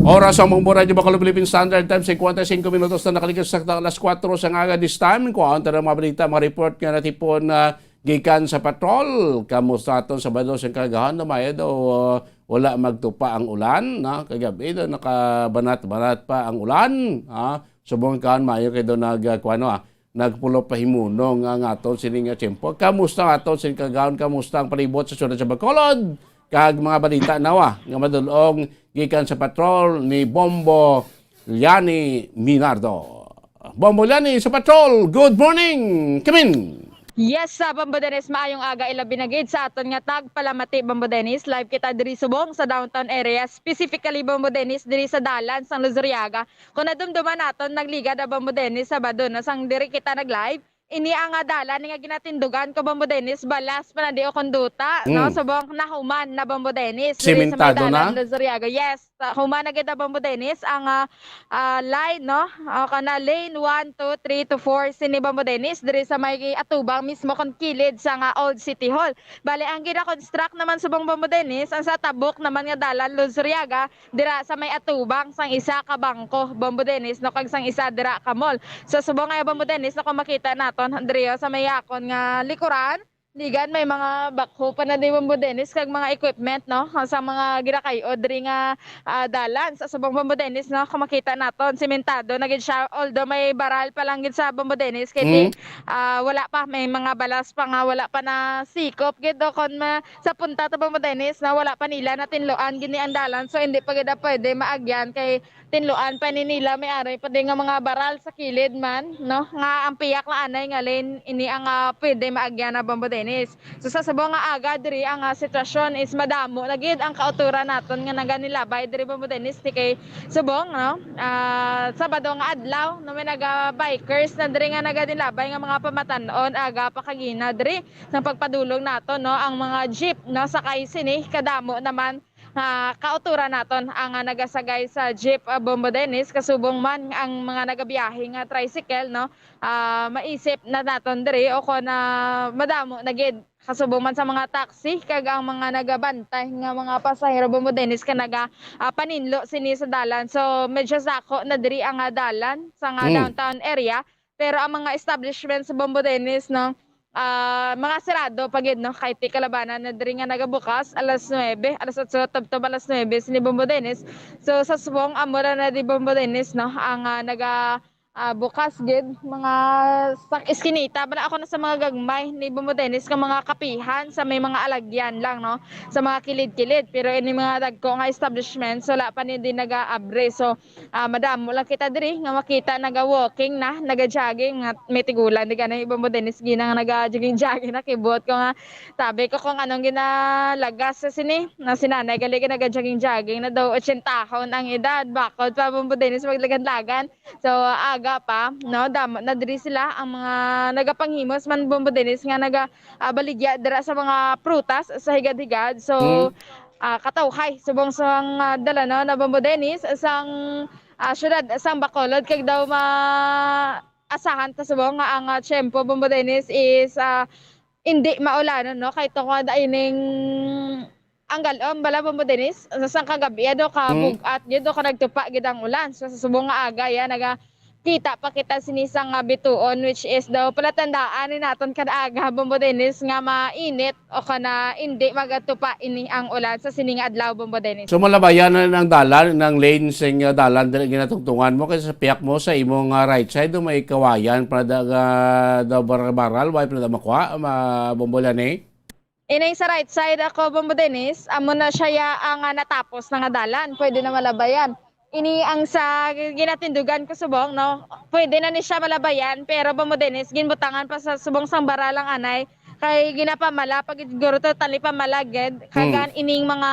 Oras sa Bombo Radyo Bacolod Philippine Standard Time, fifty-five minutos na nakalikas sa alas kuwatro sa aga this time. Kuhaon ta ang mga balita, mga report nga natipon na gikan sa patrol. Kamusta aton Sabado sa kagahon? Namaya daw, uh, wala magtupa ang ulan, no? Kagabi daw nakabanat-banat pa ang ulan, ha? Subong kaon mayo kay daw nag, uh, kuwano, ah, nagpulo pa himuno nga nga aton sini nga tiyempo. Kamusta nga aton sini kagahon? Kamusta ang palibot sa siyudad sa Bacolod? Kag mga balita nawa nga madulong gikan sa patrol ni Bombo Liani Minardo. Bombo Liani sa patrol, good morning! Kamin! Yes, sa Bombo Dennis, maayong aga, ilabi na gid sa aton nga tagpalamati, Bombo Dennis. Live kita diri subong sa downtown area, specifically, Bombo Dennis, diri sa dalan sang Luzuriaga. Kung nadumduman naton, nagligad ang Bombo Dennis Sabado, no? Sang diri kita nag-live, ini ang, ah, dalan nga ginatindugan ko, Bombo Dennis, balas pa na di o konduta, no? Mm. Subong nahuman na, Bombo Dennis, diri sa may Sementado dalan na? Luzuriaga. Yes, ah, human na gid, Bombo Dennis, ang, ah, ah, line, no? O kana lane one, two, three to four, sini, Bombo Dennis, diri sa may atubang mismo kon kilid sa nga Old City Hall. Bali, ang gina-construct naman subong, Bombo Dennis, ang sa tabok naman nga dalan Luzuriaga, dira sa may atubang sang isa ka bangko, Bombo Dennis, no, kag sang isa dira ka mall. So, subong nga, Bombo Dennis, no, kung makita naton, diri, oh, sa may akon nga likuran, ligan may mga backhoe pa na di, Bombo Dennis, kag mga equipment, no, sa mga ginakay-o diri nga, ah, dalan. Sa subong, Bombo Dennis, no, kung makita naton, sementado na gid siya, although may baral pa lang gid sa, Bombo Dennis, kay di, Mm. ah, wala pa, may mga balas pa nga wala pa na sikop gid, o kon ma-, sa punta ta, Bombo Dennis, na wala pa nila natinluan gini ang dalan, so hindi pa gid na pwede maagyan kay tinluan pa ni nila, may ari pa din nga mga baral sa kilid man, no? Nga ang piyak na anay nga lane ini ang, ah, pwede maagyan na, Bombo Dennis. So sa subong nga aga diri ang, ah, sitwasyon is madamo na gid ang kauturan naton nga naganilabay diri, Bombo Dennis, di kay subong, no? Ah, Sabado nga adlaw, no, may naga-bikers na diri nga naganilabay nga mga pamatan-on aga pa kagina diri. Sa pagpadulong nato, no, ang mga jeep, no, sakay sini kadamo naman, ah, kauturan naton ang, ah, nagasagay sa jeep, ah, Bombo Dennis, kasubong man ang mga nagabiyahe nga tricycle, no, ah, maisip na naton diri o kon, ah, madamo na gid kasubong man sa mga taxi kag ang mga nagabantay nga mga pasahero, Bombo Dennis, ka naga, ah, paninlo sini sa dalan. So medyo sako na diri ang, ah, dalan sa nga Mm. downtown area. Pero ang mga establishment sa Bombo Dennis, no, ah, mga sirado pa gid, no, kay ti kalabanan na diri nga nagabukas alas nuebe, alas otso tubtob alas nuebe sini Bombo Dennis. So sa subong amo ra na di Bombo Dennis, no, ang, ah, naga, ah, bukas gid mga sa iskinita, bala ako na sa mga gagmay ni Bombo Dennis nga mga kapihan sa may mga alagyan lang, no, sa mga kilid-kilid. Pero ini mga dagko nga establishments, wala pa ni di nagaabre. So, ah, madamo lang kita diri nga makita naga-walking na, naga-jogging, nga may tigulang di gani, Bombo Dennis, gina nga naga-jogging-jogging na, kibot ko nga, sabi ko kung anong ginalagas sa sini, na si nanay gali ka naga-jogging-jogging na daw, otsentahon ang edad, bakod pa, Bombo Dennis, maglagan-lagan. So, aga pa, no, damo na diri sila ang mga nagapanghimos man, Bombo Dennis, nga naga, ah, baligya dira sa mga prutas sa higad-higad. So, Mm. ah, katawhay subong sang, ah, dala, no, na Bombo Dennis, sang, ah, syudad sang Bacolod, kag daw ma-, asahan ta subong nga ang, ah, tiyempo, Bombo Dennis, is, ah, indi maulanon, no, kay tungod ining ang galom bala, Bombo Dennis, sa sang kagabi, ano, ka Mm. bug-at gyud o ka nagtupa gyud ang ulan. So sa subong nga aga, ya, naga, kita pa kita sini sang, ah, bituon, which is daw palatandaan ni naton kada aga, Bombo Dennis, nga mainit o kana indi magatupa ini ang ulan sa sining adlaw, Bombo Dennis. So, malabayan na ang dalan, ang lane sing, ah, dalan diri ginatungtungan mo, kay sa piyak mo sa imong, ah, right side, do may kawayan pa da, ah, da bar-, baral, way pa da makuha, ma-, Bombo Liani? Ining sa right side ako, Bombo Dennis, amo na siya ya ang, ah, natapos na nga dalan. Pwede na malabayan. Ini ang sa ginatindugan ko subong, no? Pwede na ni siya malabayan, pero Bombo Dennis, ginbutangan pa sa subong sang baralang anay. Kay ginapamala, pag siguro totally pamala gid. Hmm. Kagan ining mga,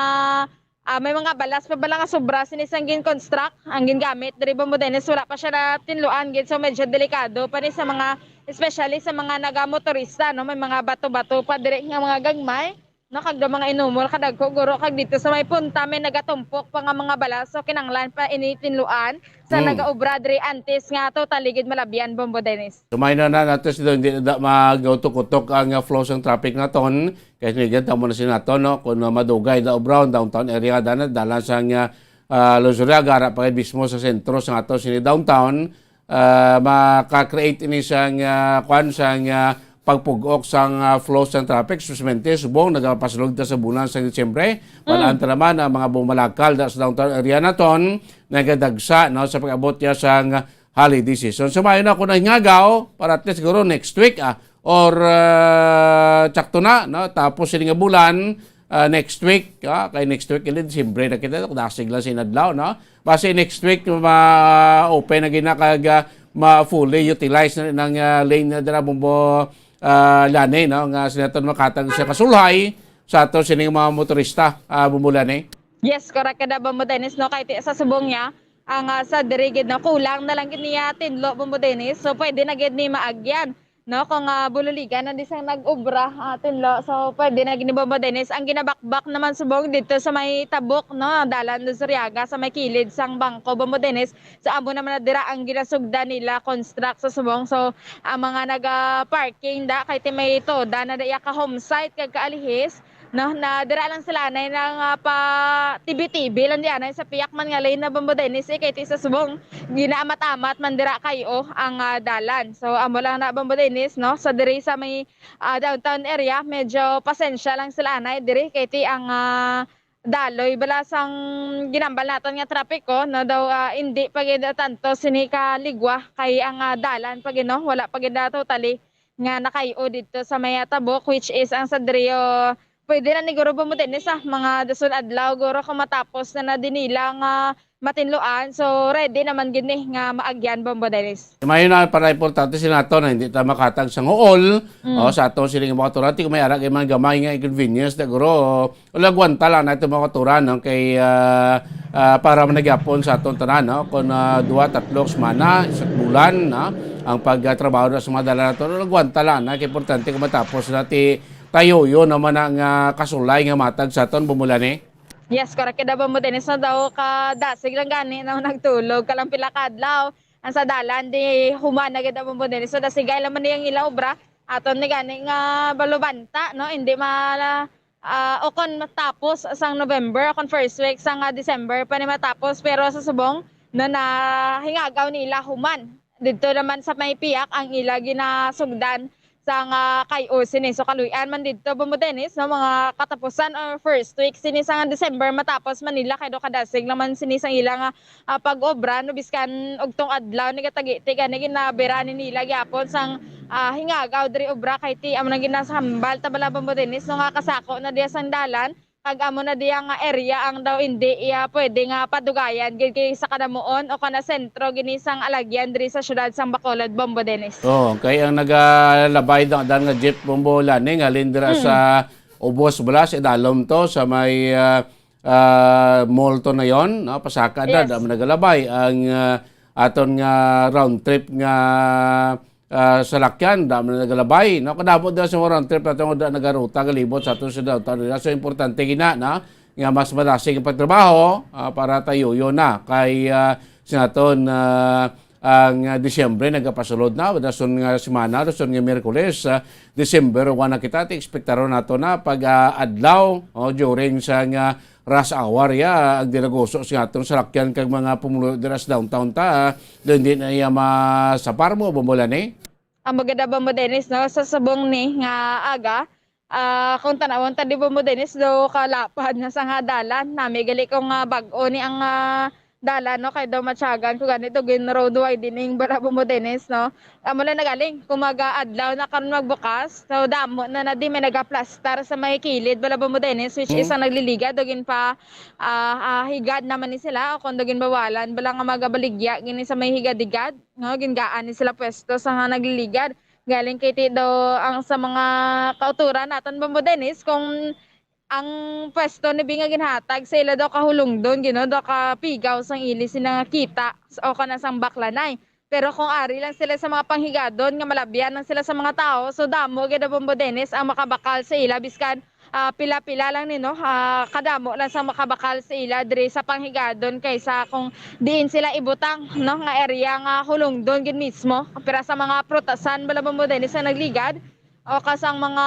ah, may mga balas pa bala nga sobra sini sang gin-construct, ang gingamit diri Bombo Dennis, wala pa siya natinluan gid. So, medyo delikado pa ni sa mga, especially sa mga nagamotorista, no? May mga bato-bato pa diri nga mga gagmay. No, kag daw mga inumol kadagko, guro, kag dito sa may punta may nagatumpok pa nga mga balas, so kinanglan pa ini tinluan sa Hmm. nagaobra diri antes nga totally gid malabyan, Bombo Dennis. Sumay na na nato si Don, hindi na da mag-utok-utok ang, ah, flow sang traffic naton. Kay sinigad tamo na si nato, no, kung, ah, madugay na obra ang downtown area, dana, dala sang, ah, ah, Luzuriaga, ara pa gid mismo sa sentro sa ato sini downtown, ah, maka-create ini sang, ah, kwan, sang, ah, pagpug-ok sang, ah, flow sang traffic, especially subong nagapasulod ta sa bulan sa Disyembre. Mm. Wala ta naman ang mga bumalakal da sa downtown area naton, nagadagsa, no, sa pag-abot niya sang holiday season. So, maayo na kung nahingagaw, para at least siguro next week, ah, or, ah, tsakto na, no, tapos sini nga bulan, ah, next week, ah, kay next week, ili, Disyembre na kita, dasig lang sa inadlaw, no? Basi next week, ma-open na gina kag, ah, ma-fully utilize na ng, ah, lane na dira, Bombo, ah, Lani, no? Nga sila to makatag sa kasulhay sa ato sining mga motorista, ah, Bombo Lani. Yes, correct ka na, Bombo Dennis, no? Kay ti-, sa subong niya, ang, ah, sa diri gid, no? Kulang na lang gid niya tinlo, Bombo Dennis. So, pwede na gid ni maagyan, no? Kung, ah, bululigan na di sang nag-obra, ah, tinlo. So, pwede na gid ni Bombo Dennis. Ang ginabakbak naman subong dito sa may tabok, no? Dalan do Suriaga, sa may kilid sang bangko, Bombo Dennis. So, amo naman na dira ang ginasugdan nila, construct sa subong. So, ang mga naga-parking da, kay ti may toda na da iya ka home site kag kaalihis, no, na dira lang sila anay nang, ah, pa tibi-tibi lang di anay sa piyak man nga lane na, Bombo Dennis, eh, kay ti sa subong ginaamat-amat man dira kay, oh, ang, ah, dalan. So, amo lang na, Bombo Dennis, no, sa diri sa may, ah, downtown area, medyo pasensya lang sila anay diri kay ti ang, ah, daloy bala sang ginambal naton nga trapiko, no, daw, ah, indi pa gid tanto sini ka ligwa kay ang, ah, dalan pa gid, no, wala pa gid na totally nga nakayo didto sa may, ah, tabok, which is ang sa diri, oh, pwede na ni guro, Bombo Dennis, ah, mga dason adlaw guro kung matapos na na din nila nga matinluan. So, ready naman gid ni nga maagyan, Bombo Dennis. Maayo na, para importante si nato na hindi ta makatag sang uol, Mm. oh, sa ato sining mga turante, kung may ara kay man gamay nga inconvenience na guro, o, lagwanta lang na itong mga turan, no? Kay, ah, ah, para managyapon sa aton tanan, no? Kung, ah, duha, tatlo, semana, isa't bulan, no? Ang pagtrabaho na sa mga dalan nato, lagwanta lang na, kay importante kung matapos na ti tayo, yun naman ang, ah, kasulay nga matag sa aton, Bombo Lani. Yes, correct. Kaya ba mo, Dennis, na daw ka dasig lang gani, no? Nagtulog ka lang pila ka adlaw. Ang sa dalan, di human na gid ang Bombo Dennis. So, dasigay lang man niyang ila obra. Aton ni gani nga balubanta, no? Hindi ma-, ah, o kon matapos sang November, o kon first week sang, ah, December pa ni matapos, pero sa subong, no, nahingagaw nila human. Didto naman sa may piyak ang ila ginasugdan sang, ah, kay o sini. So, kaluy-an man didto, Bombo Dennis, no, mga katapusan or first week sini sang December, matapos man nila kay do kadasig naman sini sang ila nga ah, pag-obra, no, biskan ugtong adlaw ni gatagiti gani ginabira ni nila gyapon sang, ah, hingagaw diri obra kay ti amo nang ginasambal ta bala, Bombo Dennis, no, nga kasako na diya sang dalan kag amo na diya nga area ang daw indi iya pwede nga padugayan gid kay sa kanamuon o kana sentro gini sang alagyan diri sa siyudad sang Bacolod, Bombo Dennis. Oh, kay ang nagalabay da-, dan nga jeep, Bombo Lani, nga halin dira Mm. sa Ubos bala sa idalom to sa may, ah, ah, mall to na yon, no? Pasaka na, Yes. Damo nagalabay ang, ah, aton nga round trip nga, ah, salakyan, damo na nagalabay, no? Kadamo dira sa mga round trip nato nga da-, nagaruta, galibot sa aton sa downtown nila. So, importante gina, no? Nga mas madasig ang pagtrabaho, ah, para tayo yun na kay, ah, sa naton, ah, ang, ah, Disyembre nagapasulod na, dason nga semana, dason nga Miyerkules, ah, December one na kita, ti ekspektaron nato na pag, ah, adlaw, oh, during sa nga rush hour, ya, ang dinaguso sa atong salakyan kag mga pumuluyo dira sa downtown ta, ah, daw hindi na iya masapar mo, Bombo Lani. Ang maganda, Bombo Dennis, no, sa subong ni nga aga, ah, kung tanawon ta, di, Bombo Dennis, do kalapad na sa nga dalan, nami gali kung, ah, bag-o ni ang, ah, dalan, no, kay daw matyagan ko ganito gin road widening bala, Bombo Dennis, no. Amo na nagaling, kung mag-adlaw na karon magbukas, so damo na na di may nagaplastar sa may kilid bala, Bombo Dennis, which is Mm. ang nagliligad o ginpa, ah, ah, higad naman ni sila o kung daw ginbawalan bala nga magabaligya gini sa may higad-higad, no, gingaan ni sila pwesto sa nga nagliligad. Galing kay ti daw ang sa mga kauturan naton, Bombo Dennis, kung ang pwesto ni Bing nga ginhatag sa ila daw kahulungdon, gino, daw kapigaw sang ili sila nga kita o kana sang baklanay. Pero kung ari lang sila sa mga panghigadon nga malabyan lang sila sa mga tawo, so damo gid, Bombo Dennis, ang makabakal sa ila biskan, ah, pila-pila lang ni, no, ah, kadamo lang sa makabakal sa ila diri sa panghigadon kaysa kung diin sila ibutang, no, nga area nga hulungdon gid mismo. Pero sa mga prutasan bala, Bombo Dennis, ang nagligad, o kasang mga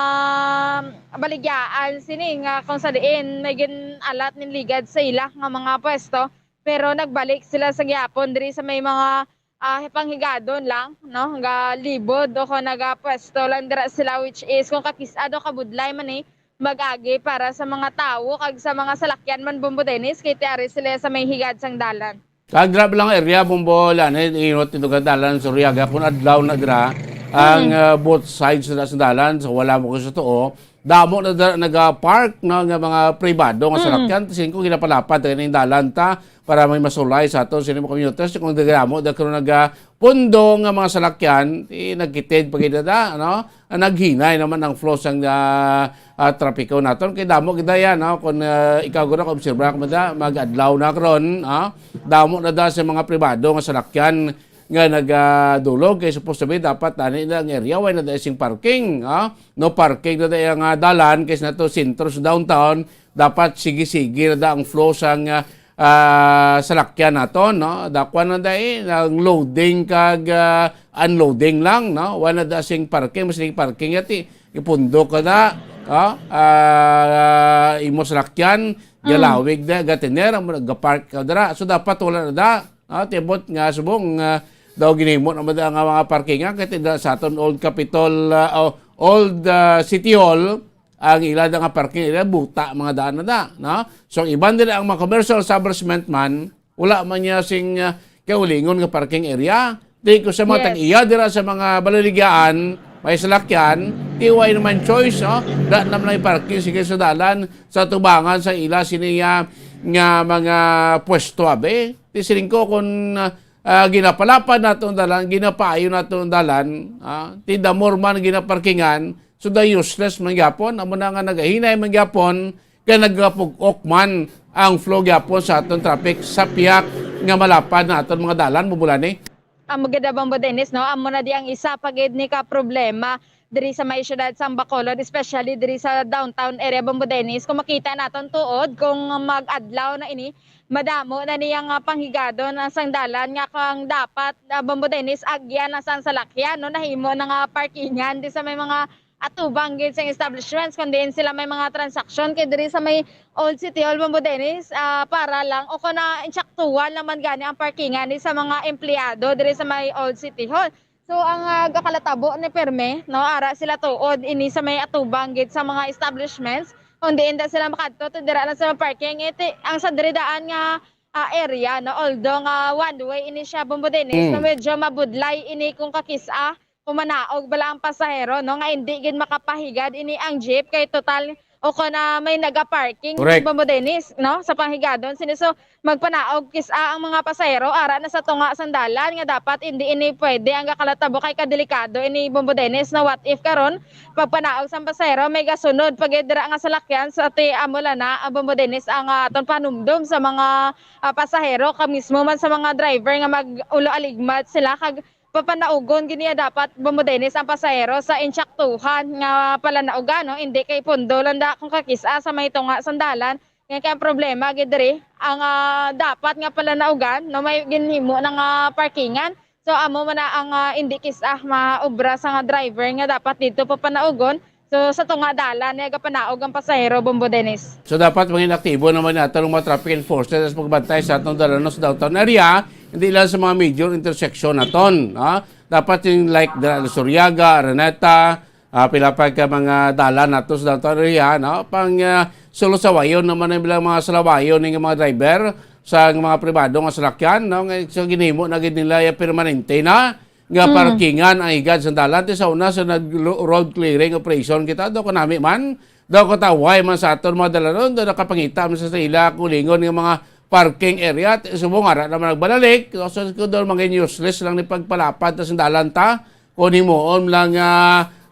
baligyaan sini nga kung sa diin may gin-alat ning ligad sa ila nga mga pwesto, pero nagbalik sila sa gihapon diri sa may mga, ah, panghigadon lang, no, nga libod o kung nagapwesto lang dira sila, which is kung kakis-a daw kabudlay man ni mag-agi para sa mga tawo kag sa mga salakyan man, Bombo Dennis, kay ti ari sila sa may higad sang dalan. Kag dira lang area, Bombo, lanit, inot, ito ka dalan sa Uriaga, kung adlaw na dira, ang, Mm. ah, both sides na sa dalan, so wala mo ko sa tuo, damo na dira nag-park, no, nga mga pribado nga Mm. salakyan, siling ko ginapalapad ta ning dalan ta para may masulay sa aton sini mga commuters, kung damo da karon nag, ah, pundo nga mga salakyan, eh, nagkitid pa gid da, no? Ah, naghinay naman ang flow sang, ah, ah, trapiko naton. Kay damo gid yan, no? Kung, ah, ikaw guro, kung obserba ko da, mag-adlaw na karon, ah, damo na da sa mga pribado nga salakyan nga nagadulog. Kay supposed to be, dapat ani na ang area, way na da sing parking, ah. No parking na da ang, ah, dalan, kay sa nato sentro sa downtown, dapat sige-sige na da ang flow sang, ah, ah, salakyan naton, no? Dakwan na da, eh, ang loading kag, ah, unloading lang, no? Wala da sing parking, mas sing parking yati. Ipundok ka da, ah, ah, imo salakyan, Mm. galawig da, gatiner, amo na, gapark ka dira. So, dapat wala na da, ah, tibot nga subong, ah, daw ginimo naman da nga mga parkingan, kay tinda sa aton Old Capitol, ah, o Old, ah, City Hall, ang ila da nga parking area, buta mga daan na da, no? So, ang iban dira ang mga commercial establishment man, wala man niya sing, ah, kaulingon nga parking area. Di ko sa mga Yes. tag-iya dira sa mga balaligyaan, may salakyan, di way naman choice, no? Da naman ang parking, sige sa dalan, sa tubangan, sa ila, siniya nga mga pwesto, abe. Di siling ko kung, ah, ah, ginapalapad nato ang dalan, ginapaayo nato ang dalan, ah, ti the more man ginaparkingan, so the useless man gyapon, amo na nga nagahinay man gyapon, kay nagapug-ok man ang flow gyapon sa aton traffic sa piyak nga malapad na aton mga dalan, Bubulani. Amo gid, Bombo Dennis, no? Amo na di ang isa pa gid ni ka problema diri sa may siyudad sang Bacolod, especially diri sa downtown area, Bombo Dennis. Kung makita naton tuod, kung mag-adlaw na ini, madamo na niya nga panghigadon ang sang dalan nga kang dapat, ah, Bombo Dennis, agyan na sang salakyan, no? Nahimo na nga parkingan di sa may mga atubang gid sang establishments, kung diin sila may mga transaksyon. Kay diri sa may Old City Hall, Bombo Dennis, ah, para lang, o kung na insaktuhan naman gani ang parkingan ni sa mga empleyado diri sa may Old City Hall. So, ang, ah, gakalatabo ni pirme, no, ara sila tuod ini sa may atubang gid sa mga establishments, kung diin da sila makadto, to dira na sa parking. Iti, ang sa diri daan nga, ah, area, no, although nga one way ini siya, Bombo Dennis, Mm. no, medyo mabudlay ini kung kakis-a, kung manaog bala ang pasahero, no, nga hindi gid makapahigad ini ang jeep kay total o kung na may naga-parking, Correct. Bombo Dennis, no, sa panghigadon. Sini, so, magpanaog kis-a ang mga pasahero ara na sa tunga sang dalan nga dapat hindi ini pwede ang gakalatabo kay kadelikado ini, Bombo Dennis, na what if karon pagpanaog sang pasahero may gasunod pa gid dira nga salakyan sa ti amo la na, ah, Bombo Dennis, ang, ah, aton panumdom sa mga, ah, pasahero kag mismo man sa mga driver nga mag-ulo aligmat sila kag papanaugon gid niya dapat, Bombo Dennis, ang pasahero sa insaktuhan nga palanaugan, no? Hindi kay pundo lang da kung kakis-a sa may tunga sang dalan. Nga kay ang problema gid diri, ang, ah, dapat nga palanaugan, no, may ginhimo na nga parkingan. So, amo man na ang, ah, hindi kis-a maobra sa nga driver nga dapat dito papanaugon. So, sa tunga dalan, niya gapanaog ang pasahero, Bombo Dennis. So, dapat maging aktibo naman nato ang mga traffic enforcers sa pagbantay sa atong dalanon sa downtown area, hindi lang sa mga major intersection naton, ha? Dapat yung like dira sa Suryaga, Araneta, ah, pila pa ka mga dalan nato sa downtown area, no? Pang, ah, sulusawayon naman ang ilang mga salawayon ng mga driver, sa mga pribado nga salakyan, no? Nga sa ginhimo na gid nila ya permanente na nga Mm. parkingan ang higad sa dalan. Ti sa una sa nag-, road clearing operation kita, do kanami man, do kataway man sa aton mga dalanon, do nakapangita man sa ila kulingon nga mga parking area. Ti subong ara naman nagbalalik, so, so, do maging useless lang ni pagpalapad ta sa dalan ta. Kung himuon lang nga,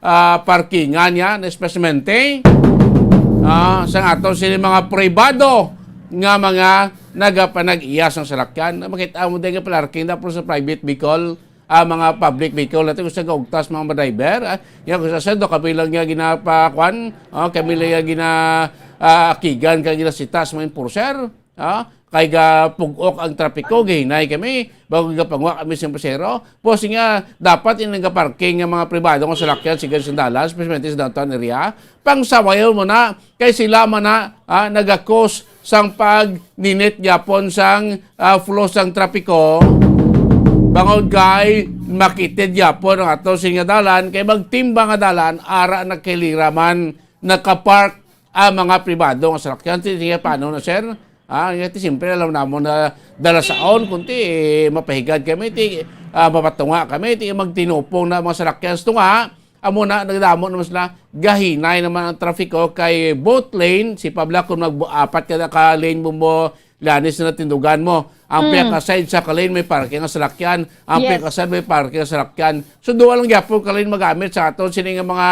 ah, parkingan niya, espesmente, ah, sa aton sini mga pribado nga mga nagapanag-iya sang salakyan. Makita mo din nga parking na sa private vehicle, ah, mga public vehicle natin, kung sa gaugtas, mga driver, ah, ya, kung sa sendo, kabilang niya ginapakuan, ah, kabilang niya gina, ah, akigan, kag ginasita sa mga enforcer. Ah, kay gapug-ok ang trapiko, gahinay kami, bago gapangwa kami sa pasahero. Pos nga, dapat ini nga parking nga mga pribado nga salakyan, sige, sa dalan, especially sa downtown area, pangsawayon mo na, kay sila man na, ah, nagakos sang pagninit gyapon sang, ah, flow sang trapiko. Bangod kay makitid gyapon ang ato sini nga dalan, kay magtimbang nga dalan, ara na kay lira man nakapark ang mga pribado nga salakyan. Ti, ti, paano na, sir? Ah, nga ti, siyempre, alam namon na dala saon, kung ti, eh, mapahigad kami, ti, ah, mapatunga kami, ti, magtinupong na mga salakyan sa tunga. Amo na, nagdamo naman sila. Gahinay naman ang trafiko kay both lane, si Pabla kung mag-, apat ka, ka lane mo mo, lanis na tindugan mo. Ang Mm. piyaka-side sa ka lane may parking ang salakyan. Ang Yes. piyaka-side may parking ang salakyan. So, duha lang gyapon ka lane magamit sa aton sini nga mga,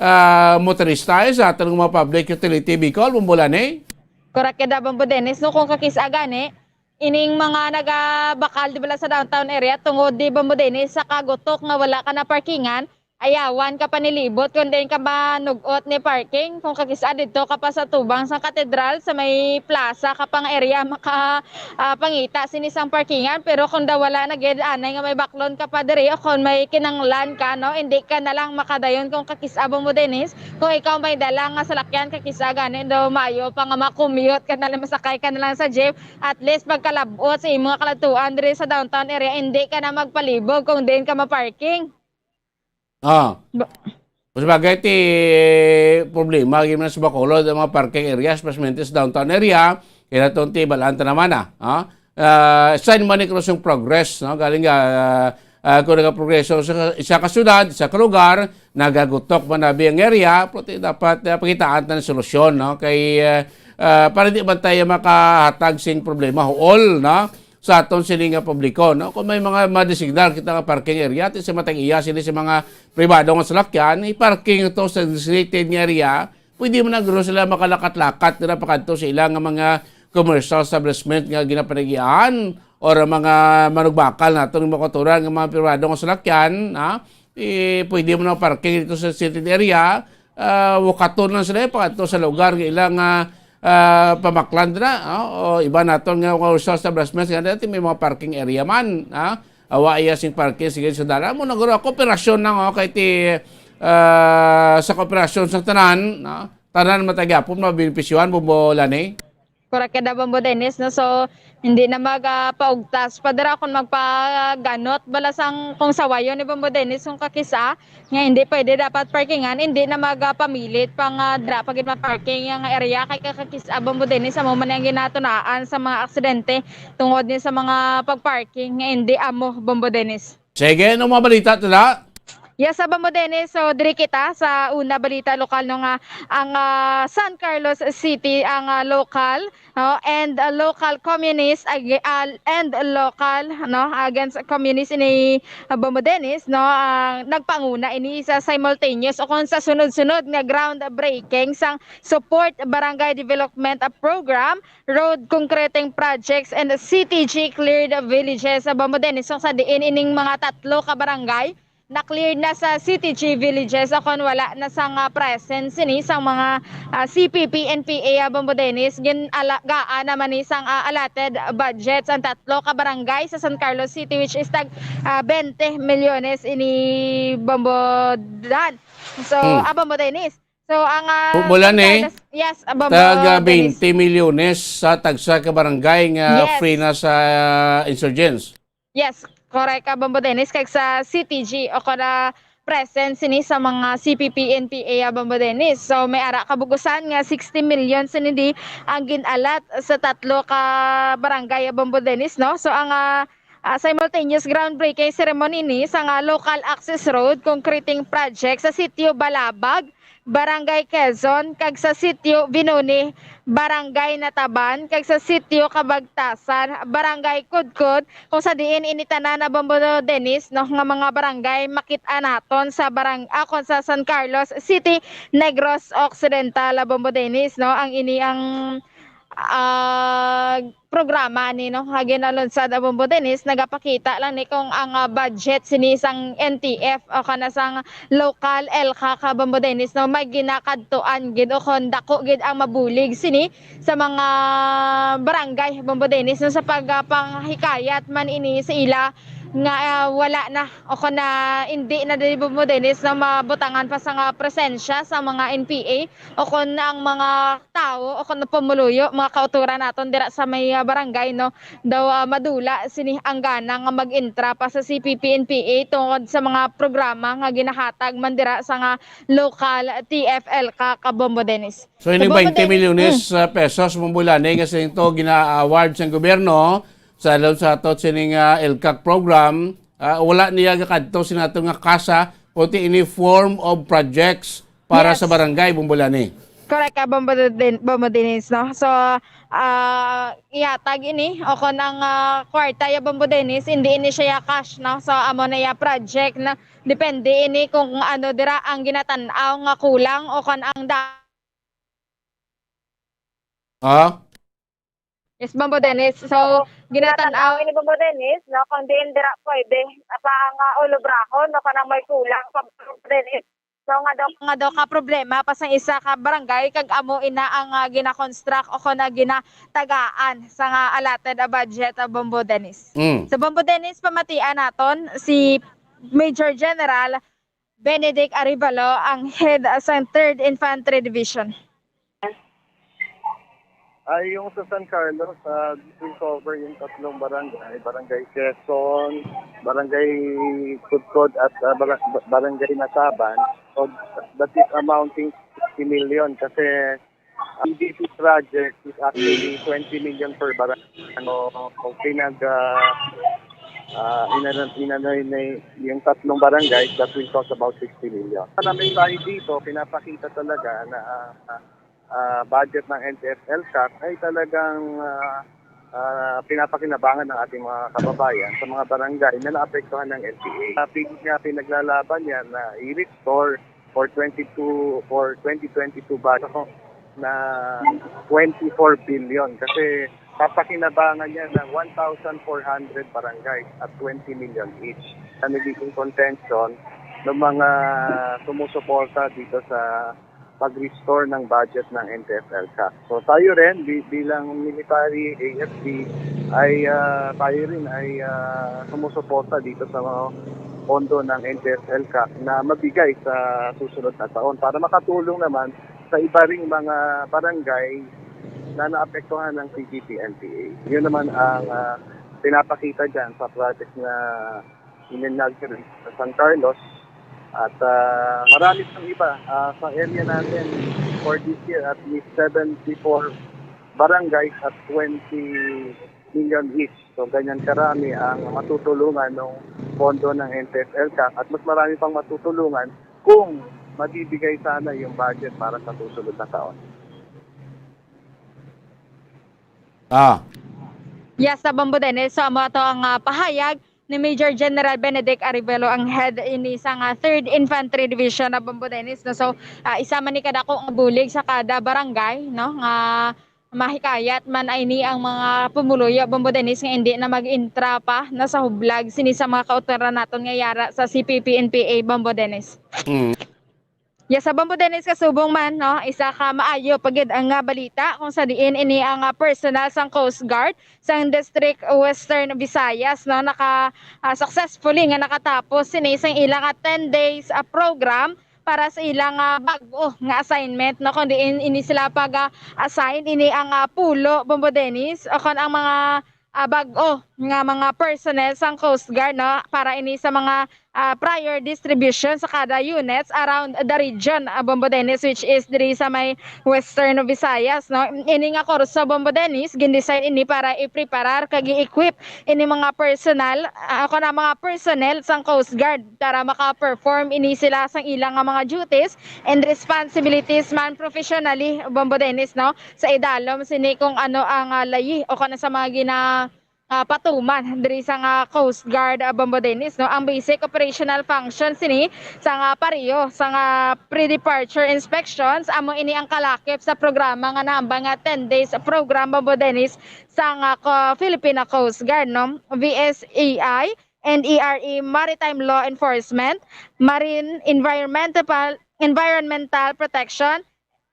ah, motorista, eh, sa aton mga public utility vehicle, Bumbo Lani. Correct ka, Bambo Dennis, no? Kung kakis-a gani, ining mga nagabakal, di ba, sa downtown area, tungod di, Bambo Dennis, sa kagutok nga wala ka na parkingan, ayawan ka panilibot, kung diin ka manug-ot ni parking. Kung kakis-a didto ka pa sa tubang sa katedral, sa may plaza ka pang area, maka, ah, pangita sini sang parkingan. Pero kung daw wala na gid, anay nga may baklon ka pa diri, o kung may kinanglan ka, no, hindi ka na lang makadayon kung kakis-a, Bambo Dennis. Kung ikaw may dala nga salakyan, kakis-a gani, daw mayo pa nga ma-commute ka na lang, masakay ka na lang sa jeep. At least, pagkalabot sa imo nga kaladtuan diri sa downtown area, hindi ka na magpalibog kung diin ka maparking. Ah. Ba- Mas bagay ti problema, gid man sa Bacolod, ang mga parking areas, especially sa downtown area, kaya itong ti, balaan ta naman, ah. Ah, ah, sign man ni Cruzong progress, no? Galing nga, ah, ah, kung nagaprogreso sa isa ka syudad, isa ka lugar, nagagutok man abi ang area, pero ti dapat, ah, pakitaan ta ng solusyon, no? Kay, ah, ah, para di man tayo makahatag sing problema, huol, no? Sa aton sini nga publiko, no? Kung may mga ma-designar kita nga parking area, ti sa matag iya sini sa mga pribado nga salakyan, i-parking ito sa designated nga area. Pwede man na guro sila makalakat-lakat nila pakadto sa ilang nga mga commercial establishment nga ginapanagian or ang mga manugbakal naton nga makaturan nga mga pribado nga salakyan, ha? Eh, pwede man na parking dito sa designated area. Ah, wakaton lang sila, eh, pakadto sa lugar nga ilang, ah, ah, pamaklan dira, ah, o iba naton nga mga usa sa establishments nga dati may mga parking area man, ah. Awa iya sing parking, sige sa dala mo, naguro ako, operasyon lang, oh, kay ti, ah, sa kooperasyon sa tanan, ah, tanan matagyapon mabenepisyohan, Bumbo Lani. Correct ka daw, Bambo Dennis, no? So, hindi na mag, ah, paugtas pa dira kung magpaganot bala sang kung sawayon ni Bambo Dennis kung kakisa nga hindi pwede dapat parkingan, hindi na magapamilit pa nga dira pa gid ma-parking ang area kay kakakis-a, Bambo Dennis, amo man ang ginatunaan sa mga aksidente tungod ni sa mga pag-parking nga hindi amo, Bambo Dennis. Sige, ano mga balita tala? Yes, sa Bambo Dennis, so diri kita sa una balita lokal, no, nga ang, ah, San Carlos City ang, ah, lokal, no, and, ah, local communist ag-, ah, and local, no, against communist ini, ah, Bambo Dennis, no, ang nagpanguna ini sa simultaneous o kung sa sunod-sunod nga groundbreaking sang Support Barangay Development, ah, Program, road concreting projects, and C T G cleared villages sa Bambo Dennis. So, sa diin ining mga tatlo ka barangay na-clear na sa C T G villages, o kon wala na sang, ah, presence sini sang mga, ah, C P P, N P A, ah, Bambo Dennis, gin-alagaan naman ni sang, ah, allotted budgets ang tatlo ka barangay sa San Carlos City, which is tag, ah, twenty milyones ini, Bambo Dan. So, Hmm. ah, Bambo Dennis. So, ang, ah, Bu-, bulan San eh. Carlos, yes, ah, Bambo Taga Dennis. Twenty milyones sa tagsa ka barangay nga Yes. free na sa insurgents. Yes, correct ka, Bambo Dennis. Kag sa C T G o kon, ah, present sini sa mga C P P N P A, ah, Bombo Dennis. So, may ara kabugusan nga sixty million sini di ang gin-alat sa tatlo ka barangay, ah, Bombo Dennis, no? So, ang, ah, ah, simultaneous groundbreaking ceremony ni sa nga local access road concreting project sa Sitio Balabag, Barangay Quezon, kag sa Sitio Binoni, Barangay Nataban, kag sa Sitio Kabagtasan, Barangay Kudkod, kung sa diin ini tanan na, Bombo Dennis, no, nga mga barangay makit-a naton sa barang-, ah, kung sa San Carlos City, Negros Occidental, ah, Bombo Dennis, no, ang ini ang, ah, programa ni, no, nga ginalunsad, ah, Bombo Dennis, nagapakita lang ni kung ang, ah, budget sini sang N T F o kana sang local ELCAC, ah, Bombo Dennis, no, may ginakadtuan gid o kon dako gid ang mabulig sini sa mga barangay, Bombo Dennis, no, sa pag, ah, panghikayat man ini sa ila nga, ah, wala na o kon na indi na diri, Bombo Dennis, na mabutangan pa sa nga presensya sa mga N P A o kon ang mga tawo o kon pumuluyo, mga kauturan naton dira sa may, ah, barangay, no, daw, ah, madula sini ang gana nga mag-entra pa sa C P P N P A tungod sa mga programa nga ginahatag man dira sa nga local T F ELCAC, ah, Bombo Dennis. So, ining Bombo twenty Dennis, milyones, mm, ah, pesos, Bombo Lani, nga sining to gina-award sang gobyerno sa, sa ato sining, ah, ELCAC program, ah, wala niya gakadto sa aton nga kasa, kundi ini form of projects para sa, yes, barangay, Bombo Lani. Correct ka, Bombo Din-, Bombo Dennis, no? So, ah, ihatag ini o kon ang, ah, kwarta ya, Bombo Dennis, hindi ini siya ya cash, no? So, amo na ya project na depende ini kung ano dira ang ginatan-aw nga kulang o kon ang da- Ah? Yes, Bombo Dennis. So, ginatan-aw ini, Bombo Dennis, no, kung diin dira pwede pa ang, ah, ulubrahon, no, kanang may kulang pa, Bombo Dennis. So, nga daw, nga daw ka problema pa sa isa ka barangay, kag amo ina ang, ah, gina-construct o kon na ginatagaan sa nga allotted, ah, budget, ah, Bombo Dennis. Mm. Sa Bombo Dennis, pamatian naton si Major General Benedict Arevalo, ang head, ah, sa Third Infantry Division. Ay, yung sa San Carlos, ah, this will cover yung tatlong barangay, Barangay Quezon, Barangay Kudkod, at, ah, Bara-, Ba-, Barangay Nataban. So, that is amounting sixty million kasi ang D P project is actually twenty million per barangay. Ano, kung pinag, ah, ah, inano, inano yun eh, yung tatlong barangay, that will cost about sixty million. Sa mensahe dito, pinapakita talaga na, ah, ah, budget ng N T F ELCAC ay talagang, ah, ah, pinapakinabangan ng ating mga kababayan sa mga barangay na naapektuhan ng L T A. Sabi nga, pinaglalaban yan na i-restore for twenty-two, for twenty twenty-two budget na twenty-four billion kasi papakinabangan yan ng one thousand four hundred barangays at twenty million each na nagiging contention ng mga sumusuporta dito sa pag-restore ng budget ng N T F ELCAC. So tayo rin bi-, bilang military A F P ay, ah, tayo rin ay, ah, sumusuporta dito sa mga pondo ng N T F ELCAC na mabigay sa susunod na taon para makatulong naman sa iba ring mga barangay na naapektuhan ng C G T N P A. Yun naman ang, ah, pinapakita dyan sa project na in-inaugurate sa San Carlos. At, ah, marami pang iba, ah, sa area natin for this year, at least seventy-four barangays at twenty million each. So, ganyan karami ang matutulungan ng pondo ng N T F ELCAC at mas marami pang matutulungan kung mabibigay sana yung budget para sa susunod na taon. Ah. Yes, sa Bombo Dennis. So, amo ato ang, ah, pahayag ni Major General Benedict Arevalo, ang head ini sa nga Third Infantry Division na Bombo Dennis, no? So, ah, isa man ni kadako nga bulig sa kada barangay, no? Nga mahikayat man ay ni ang mga pumuluyo, Bombo Dennis, nga hindi na mag-intra pa na sa hublag sini sa mga kauturan naton nga yara sa C P P N P A, Bombo Dennis. Mm. Yes, sa Bombo Dennis, kasubong man, no, isa ka maayo pa gid ang nga balita kung sa diin ini ang, ah, personnel sang Coast Guard sang District Western Visayas, no, naka, ah, successfully nga nakatapos sini sang ilang, ah, ten days, ah, program para sa ilang, ah, bag-o nga assignment, no, kung diin ini sila pag, ah, assign ini ang, ah, pulo, Bombo Dennis, o kon ang mga, ah, bag-o nga mga personnel sang Coast Guard, no, para ini sa mga, ah, prior distribution sa kada units around the region, ah, Bombo Dennis, which is diri sa may Western Visayas, no. Ini nga kurso, Bombo Dennis, gindesign ini para i-preparar kag i-equip ini mga personal, ah, ako na, mga personnel sang Coast Guard para maka-perform ini sila sang ila nga mga duties and responsibilities man professionally, Bombo Dennis, no, sa idalom sini kung ano ang, ah, layi o kana sa mga gina-, ah, patuman diri sa nga Coast Guard, ah, Bombo Dennis, no? Ang basic operational function sini sa nga pareho sa nga pre-departure inspections, amo ini ang kalakip sa programa nga nahambal nga ten days program, Bombo Dennis, sa nga ko-, Filipino Coast Guard, no? V S A I and E R E Maritime Law Enforcement, Marine Environmental, Environmental Protection,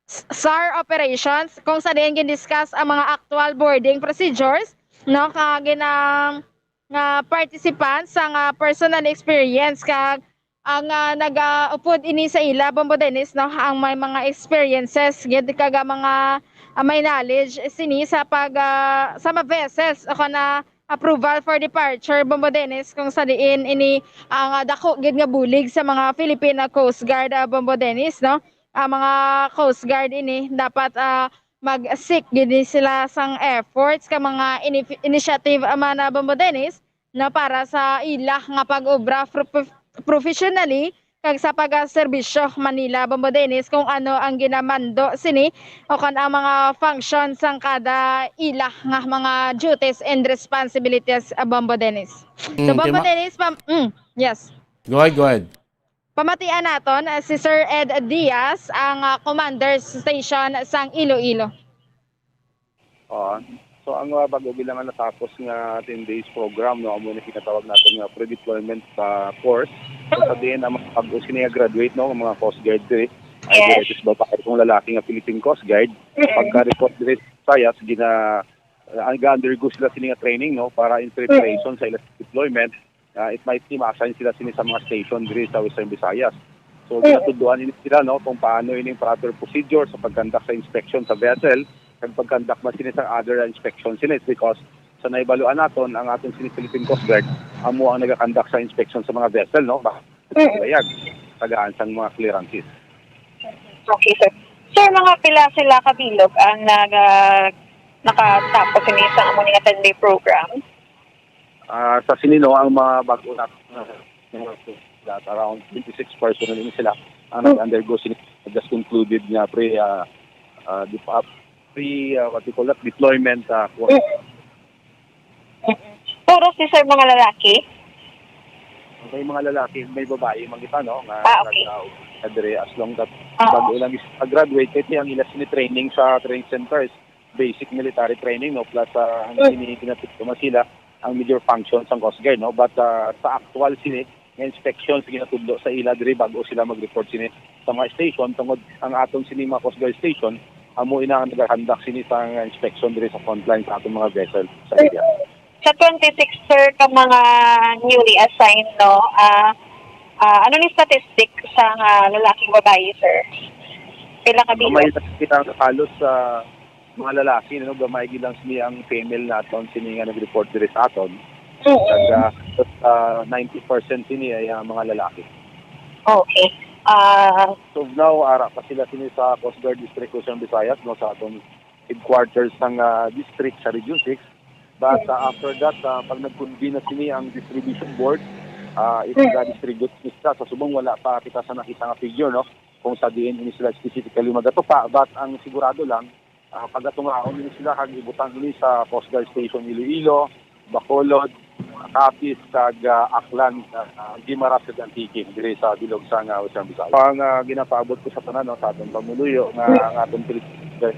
s-, sar operations, kung sa diin gin-discuss ang mga actual boarding procedures, no, kag ginang-, nga participants sa nga personal experience kag ang, ah, nagaupod ini sa ila, Bombo Dennis, no, ang may mga experiences gid kag ang mga, ah, may knowledge sini sa pag, ah, sa mga vessels o kana approval for departure, Bombo Dennis, kung sa diin ini ang, ah, dako gid nga bulig sa mga Philippine Coast Guard, ah, Bombo Dennis, no? Ang mga Coast Guard ini dapat, ah, mag-seek gid ni sila sang efforts ka mga ini-, initiative, ah, man, ah, Bombo Dennis, no, para sa ila nga pag-obra pro-, professionally kag sa pagserbisyo man nila, Bombo Dennis, kung ano ang ginamando sini o kon ang mga function sang kada ila nga mga duties and responsibilities, ah, Bombo Dennis. So, Mm, kay Bombo ma- Dennis, pam-, mm, yes. Go ahead, go ahead. Pamatian naton, ah, si Sir Ed Diaz, ang, ah, Commander Station sang Iloilo. Oo. So, ang, ah, bago bilang nga natapos nga ten days program, no, amo na ginatawag naton nga pre-deployment, ah, course. So, sa diin ang mga bago sini nga graduate, no, ang mga Coast Guard diri, ay Yes. diri sa babae kung lalaki nga Philippine Coast Guard. Mm-mm. Pagka-report diri sa Visayas, gina-, ah, ga-undergo sila sini nga training, no, para in preparation sa ilang deployment. Ah, it might be ma-assign sila sini sa mga station diri sa Western Visayas. So, Mm. ginatudloan ini sila, no, kung paano ining proper procedure sa pag-conduct sa inspection sa vessel, kag pag-conduct man sini sa other inspection sila, because sa nahibaluan naton, ang aton sini Philippine Coast Guard amo ang naga-conduct sa inspection sa mga vessel, no, ba-, Mm. bayag, tagaan sang mga clearances. Okay, sir. Sir, mga pila sila ka bilog ang naga-, nakatapos sini sa amo nga ten-day program? Ah, sa sini, no, ang mga bago na, that around twenty-six personnel ini sila ang Mm. nag-undergo sini, just concluded nga pre, ah, ah, dep-, ah, pre, ah, what you call that, deployment, ah, course. Mm. Mm. Puro si sir mga lalaki? May mga lalaki, may babae man kita, no, nga Ah, okay. nag-, ah, diri, as long that Ah. bago lang is-, graduate, kay ang ila sini training sa training centers, basic military training, no, plus, ah, ang Mm. sini ginatudlo man sila ang major function sang Coast Guard, no, but, ah, sa actual sini nga inspection sa ginatudlo sa ila diri bago sila mag-report sini sa mga station, tungod ang aton sini mga Coast Guard station amo ina ang nagakandak sini sa nga inspection diri sa frontline sa aton mga vessel sa area. Sa twenty-six, sir, ka mga newly assigned, no, ah, ah, ano ni statistic sa nga lalaki ug babayi, sir? Pila ka bilog? Gamay na kita halos sa mga lalaki, no? Gamay gid lang sini ang female naton sini nga nag-report diri sa aton. Mm. Kag, ah, ah, ninety percent sini ay, ah, mga lalaki. Okay. Ah, So now, ara pa sila sini sa Coast Guard District Western Visayas, no, sa aton headquarters sang, ah, district sa Region six. But, ah, after that, ah, pag nag-convene na sini ang distribution board, ah, Mm. iga-distribute sila. Sa subong, wala pa kita sa nakita nga figure, no, kung sa diin ini sila specifically magatupa. But ang sigurado lang, ah, pagatungaon ini sila kag ibutang ini sa Coast Guard Station Iloilo, Bacolod, Capiz, kag, ah, Aklan, ah, Guimaras, kag Antique, diri sa bilog sa nga Western Visayas. Ang, ah, ginapaabot ko sa tanan, no, sa aton pamuluyo nga ang aton Pilipinas,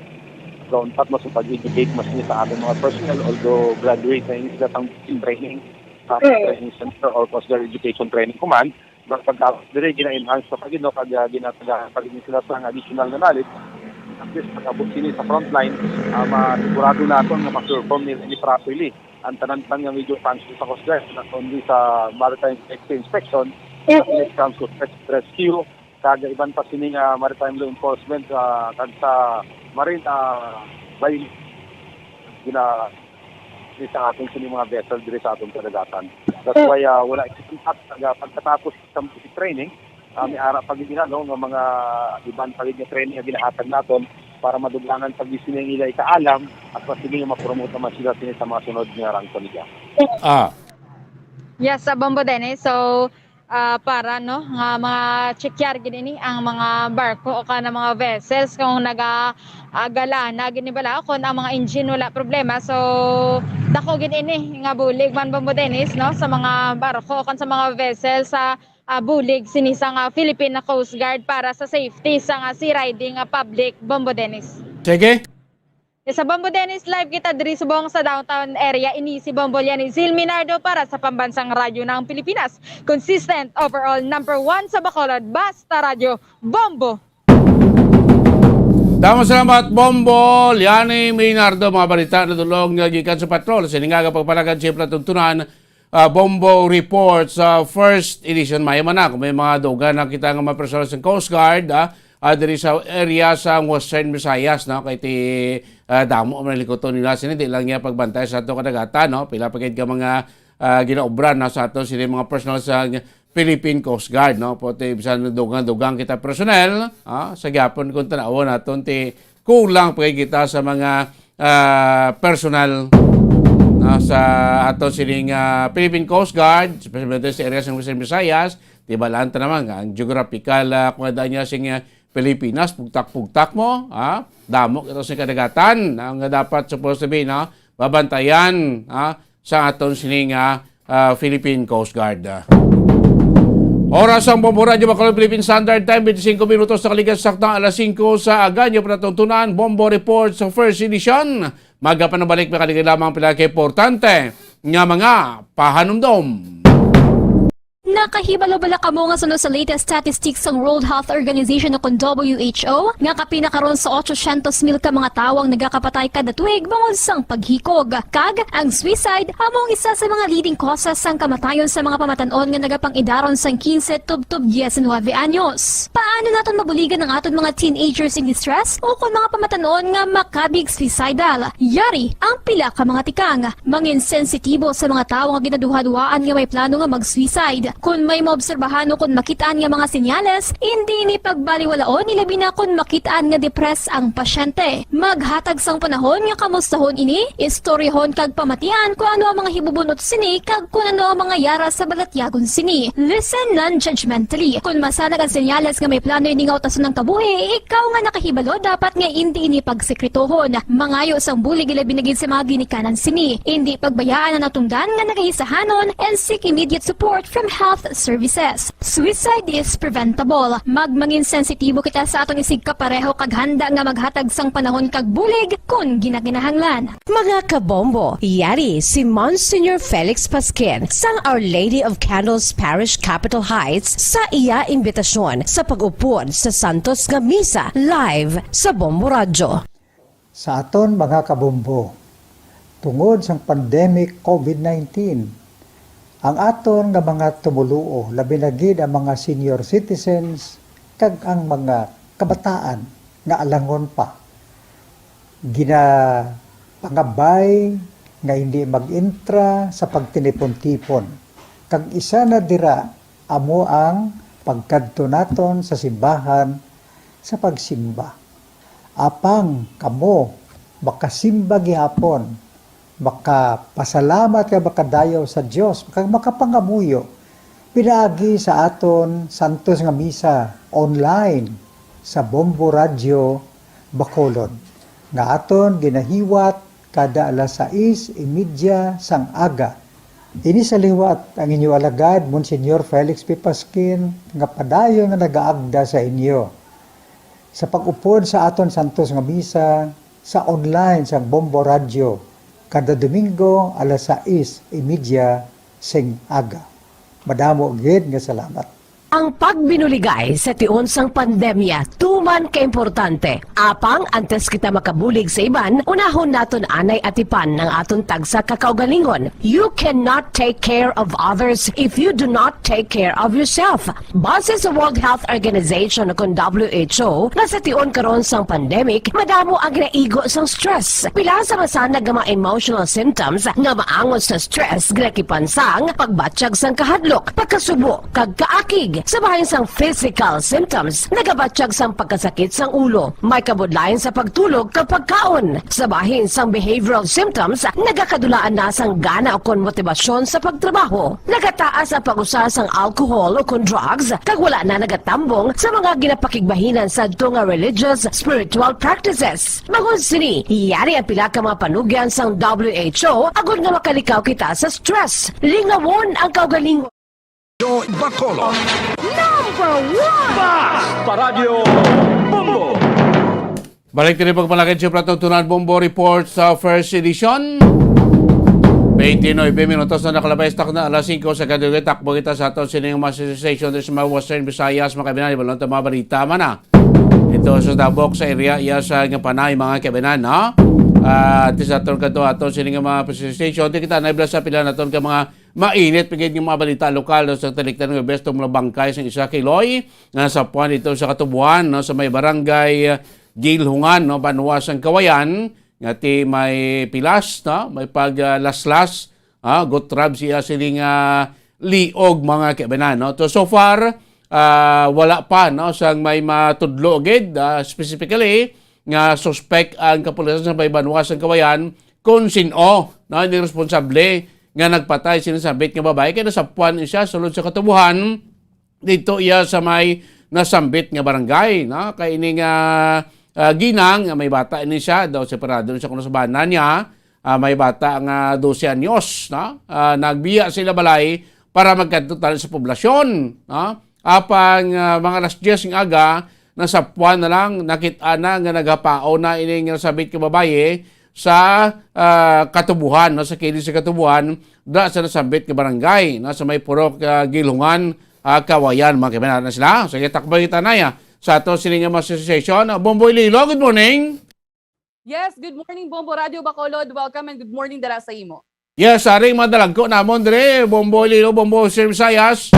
kauntat mas pag-educate mas ni sa aton mga personnel, although graduate na ini sila sang training, sa Mm. training center or Coast Guard Education Training Command, but pagka diri gina-enhance pa gid, no, kag, ah, ginatagaan pa gid sila sang additional na knowledge. At least pag-abot sini sa frontline, ah, masigurado naton nga ma-perform nila ini properly ang tanan-tanan nga major function sa Coast Guard, not only sa maritime safety inspection, but Mm. when it comes to search and rescue, kag iban pa sini nga maritime law enforcement, ah, kag sa marine, ah, by gina-, sa aton sini mga vessel diri sa aton kadagatan. That's why, ah, wala kita pag-, pagkatapos sa training, ah, may ara pa gid, no, nga mga iban pa gid nga training nga ginahatag naton para madugangan pa gid sila ang ila ikaalam at mas sige nga ma-promote naman sila sini sa mga sunod nga rangko nila. Ah. Yes, sa Bombo Dennis. So, ah, para, no, nga mga checkar gid ini ang mga barko o kana mga vessels kung naga-, ah, galana gid ni bala, kung ang mga engine wala problema. So, dako gid ini nga bulig man, Bombo Dennis, no, sa mga barko o sa mga vessels sa, ah, bulig sini sang, ah, Philippine Coast Guard para sa safety sang, ah, sea riding, ah, public, Bombo Dennis. Sige. Sa Bombo Dennis, live kita diri subong sa downtown area. Ini si Bombo Liani Zil Minardo para sa Pambansang Radyo ng Pilipinas. Consistent, overall, number one sa Bacolod. Basta Radyo, Bombo! Damo salamat, Bombo Liani Minardo. Mga balita na dulong nga gikan sa patrol. Sining aga pagpalagad, siyempre, tuntunan, ah, Bombo Report sa first edition. May man na, kung may mga dugan na kita nga mga personal sa Coast Guard, ah, ah, diri sa area sa Western Visayas, no? Kay ti, ah, damo ang likuton nila sini, di lang niya pagbantay sa ato kadagatan, no? Pila pa gid ka mga, ah, ginaobra na sa ato sini mga personal sa Philippine Coast Guard, no? Pati bisan dugang-dugang kita personnel, ah, sa gyapon kung tanawon naton ti kulang pa gid kita sa mga, ah, personal, no, sa ato sining, ah, Philippine Coast Guard, especially sa area sa Western Visayas, di ba, lang ta naman nga ang geographical, ah, kung ano niya sing, ah, Pilipinas, pugtak-pugtak mo, ha? Damo kita sa kadagatan, ang dapat supposed to be, no? Babantayan, ha? Sa aton sini nga, ah, Philippine Coast Guard. Oras ang Bombo Radyo Bacolod Philippine Standard Time, twenty-five minutos na kaligas sakto alas singko sa aga. Inyo panatuntunan, Bombo Report sa first edition. Magapanabalik, makaligid lamang pila ka importante nga mga pahanumdom. Nakahibalo bala kamo nga suno sa latest statistics sang World Health Organization o kon W H O, nga kapin na karon sa otsosyentos mil ka mga tawo ang nagakapatay kada tuig bangod sang paghikog? Kag ang suicide amo ang isa sa mga leading causes sang kamatayon sa mga pamatan-on nga nagapangidaron sang quince tubtob diecinuebe anyos. Paano naton mabuligan ang aton mga teenagers in distress o kon mga pamatan-on nga makabig suicidal? Yari ang pila ka mga tikang. Mangin sensitibo sa mga tawo nga ginaduhaduhaan nga may plano nga mag-suicide. Kon may maobserbahan o kon makit-an nga mga senyales, indi ini pagbaliwalaon, ilabi na kon makit-an nga depressed ang pasyente. Maghatag sang panahon nga kamustahon ini, istoryahon kag pamatian kon ano ang mga hibubun-ot sini kag kon ano ang mga yara sa balatyagon sini. Listen non-judgmentally. Kon masanag ang senyales nga may plano ini nga utason ang kabuhi, ikaw nga nakahibalo dapat nga indi ini pagsekretohon. Mangayo sang bulig, ilabi na gid sa mga ginikanan sini. Indi pagbayaan ang natungdan nga nagahisahanon and seek immediate support from health services. Suicide is preventable. Magmangin sensitibo kita sa aton isigkapareho kag handa nga maghatag sang panahon kag bulig kon ginakinahanglan. Mga kabombo, yari si Monsignor Felix Pasquin sang Our Lady of Candles Parish, Capitol Heights, sa iya imbitasyon sa pag-upod sa Santos nga Misa live sa Bombo Radyo. Sa aton mga kabombo, tungod sang pandemic COVID nineteen, ang aton nga mga tumoluo, labi na gid ang mga senior citizens kag ang mga kabataan nga alangon pa, ginapangabay nga hindi mag-intra sa pagtinipon-tipon, kag isa na dira amo ang pagkadto naton sa simbahan sa pagsimba. Apang kamo makasimba gihapon, makapasalamat kag makadayaw sa Dios, kag makapangamuyo pinaagi sa aton santos nga misa online sa Bombo Radyo Bacolod, nga aton ginahiwat kada alas sais y media sang aga. Ini sa liwat ang inyo alagad, Monsignor Felix P. Pasquin, nga padayon nga nagaagda sa inyo sa pag-upod sa aton santos nga misa sa online sang Bombo Radyo kada Domingo alas sais y media sing aga. Madamo gid nga salamat. Ang pagbinuligay sa tion sang pandemya tuman ka importante. Apang antes kita makabulig sa iban, unahon naton anay atipan ang aton tagsa ka kaugalingon. You cannot take care of others if you do not take care of yourself. Base sa World Health Organization o kon W H O, nga sa tion karon sang pandemic, madamo ang ginaigo sang stress. Pila sa masanag nga mga emotional symptoms nga maangot sa stress ginakipan sang pagbatyag sang kahadlok, pagkasubo, kag kaakig. Sa bahin sang physical symptoms, nagabatyag sang pagkasakit sang ulo, may kabudlayan sa pagtulog kag pagkaon. Sa bahin sang behavioral symptoms, nagakadulaan na sang gana ukon motibasyon sa pagtrabaho. Nagataas ang pag-usa sang alcohol ukon drugs, kag wala na nagatambong sa mga ginapakigbahinan sadto nga religious, spiritual practices. Bangod sini, yari ang pila ka mga panugyan sang W H O agod nga makalikaw kita sa stress. Lingawon ang kaugalingon. Radyo Bacolod. Number one! Basta Radyo Bombo! Balik diri pagpanakit sa Platong Tunan Bombo Report sa first edition. Twenty-nine minutos na nakalabay sa takna, alas singko sa kadugay. Takbo kita sa aton sining mga sensation diri sa mga Western Visayas, mga kabinan, ibalon ta mga balita man na. Ito sa Tabok, sa area, iya sa nga panay, mga kabinan, no? Ah, ati sa aton kadto, aton sining mga sensation, di kita naibla sa pila naton ka mga mainit pa gid nga mga balita lokal, no, sa talikdan nga besto mga bangkay sa isa ka iloy nga nasapuan dito sa Katubuan, no, sa may barangay, uh, Gilhungan, no, banwa sang Kawayan, nga ti may pilas, no, may paglaslas, ah, gutrab siya sining, ah, liog, mga kaibanan, no. So, so far, ah, wala pa, no, sang may matudlo gid, ah, specifically nga suspek ang kapulisan sa may banwa sang Kawayan kung sin-o, no, ini responsable nga nagpatay sini sambit nga babayi, kay nasapuan ni siya sulod sa Katubuhan dito iya sa may nasambit nga barangay, no? Kay ini nga, ah, ginang nga may bata ini siya, daw separado ni siya kuno sa bana niya, ah, may bata nga dose anyos, no? Ah, nagbiya sila balay para magkadto tali sa poblasyon, no? Apang, ah, mga alas diyes ng aga, nasapuan na lang, nakit-a na nga nagapao na ini nga nasambit nga babayi sa, ah, Katubuhan, no, sa kilid sa Katubuhan, da sa nasambit nga barangay, no, sa may purok, ah, Gilhungan, ah, Kawayan, mga kaibanan na sila. So, itakbo kita na ya sa ato sining mga association. Ah, Bomboy Lilo, good morning. Yes, good morning, Bombo Radio Bacolod. Welcome and good morning dara sa imo. Yes, saring mga dalagko namon dire, Bombo Lilo, Bombo Sir Visayas.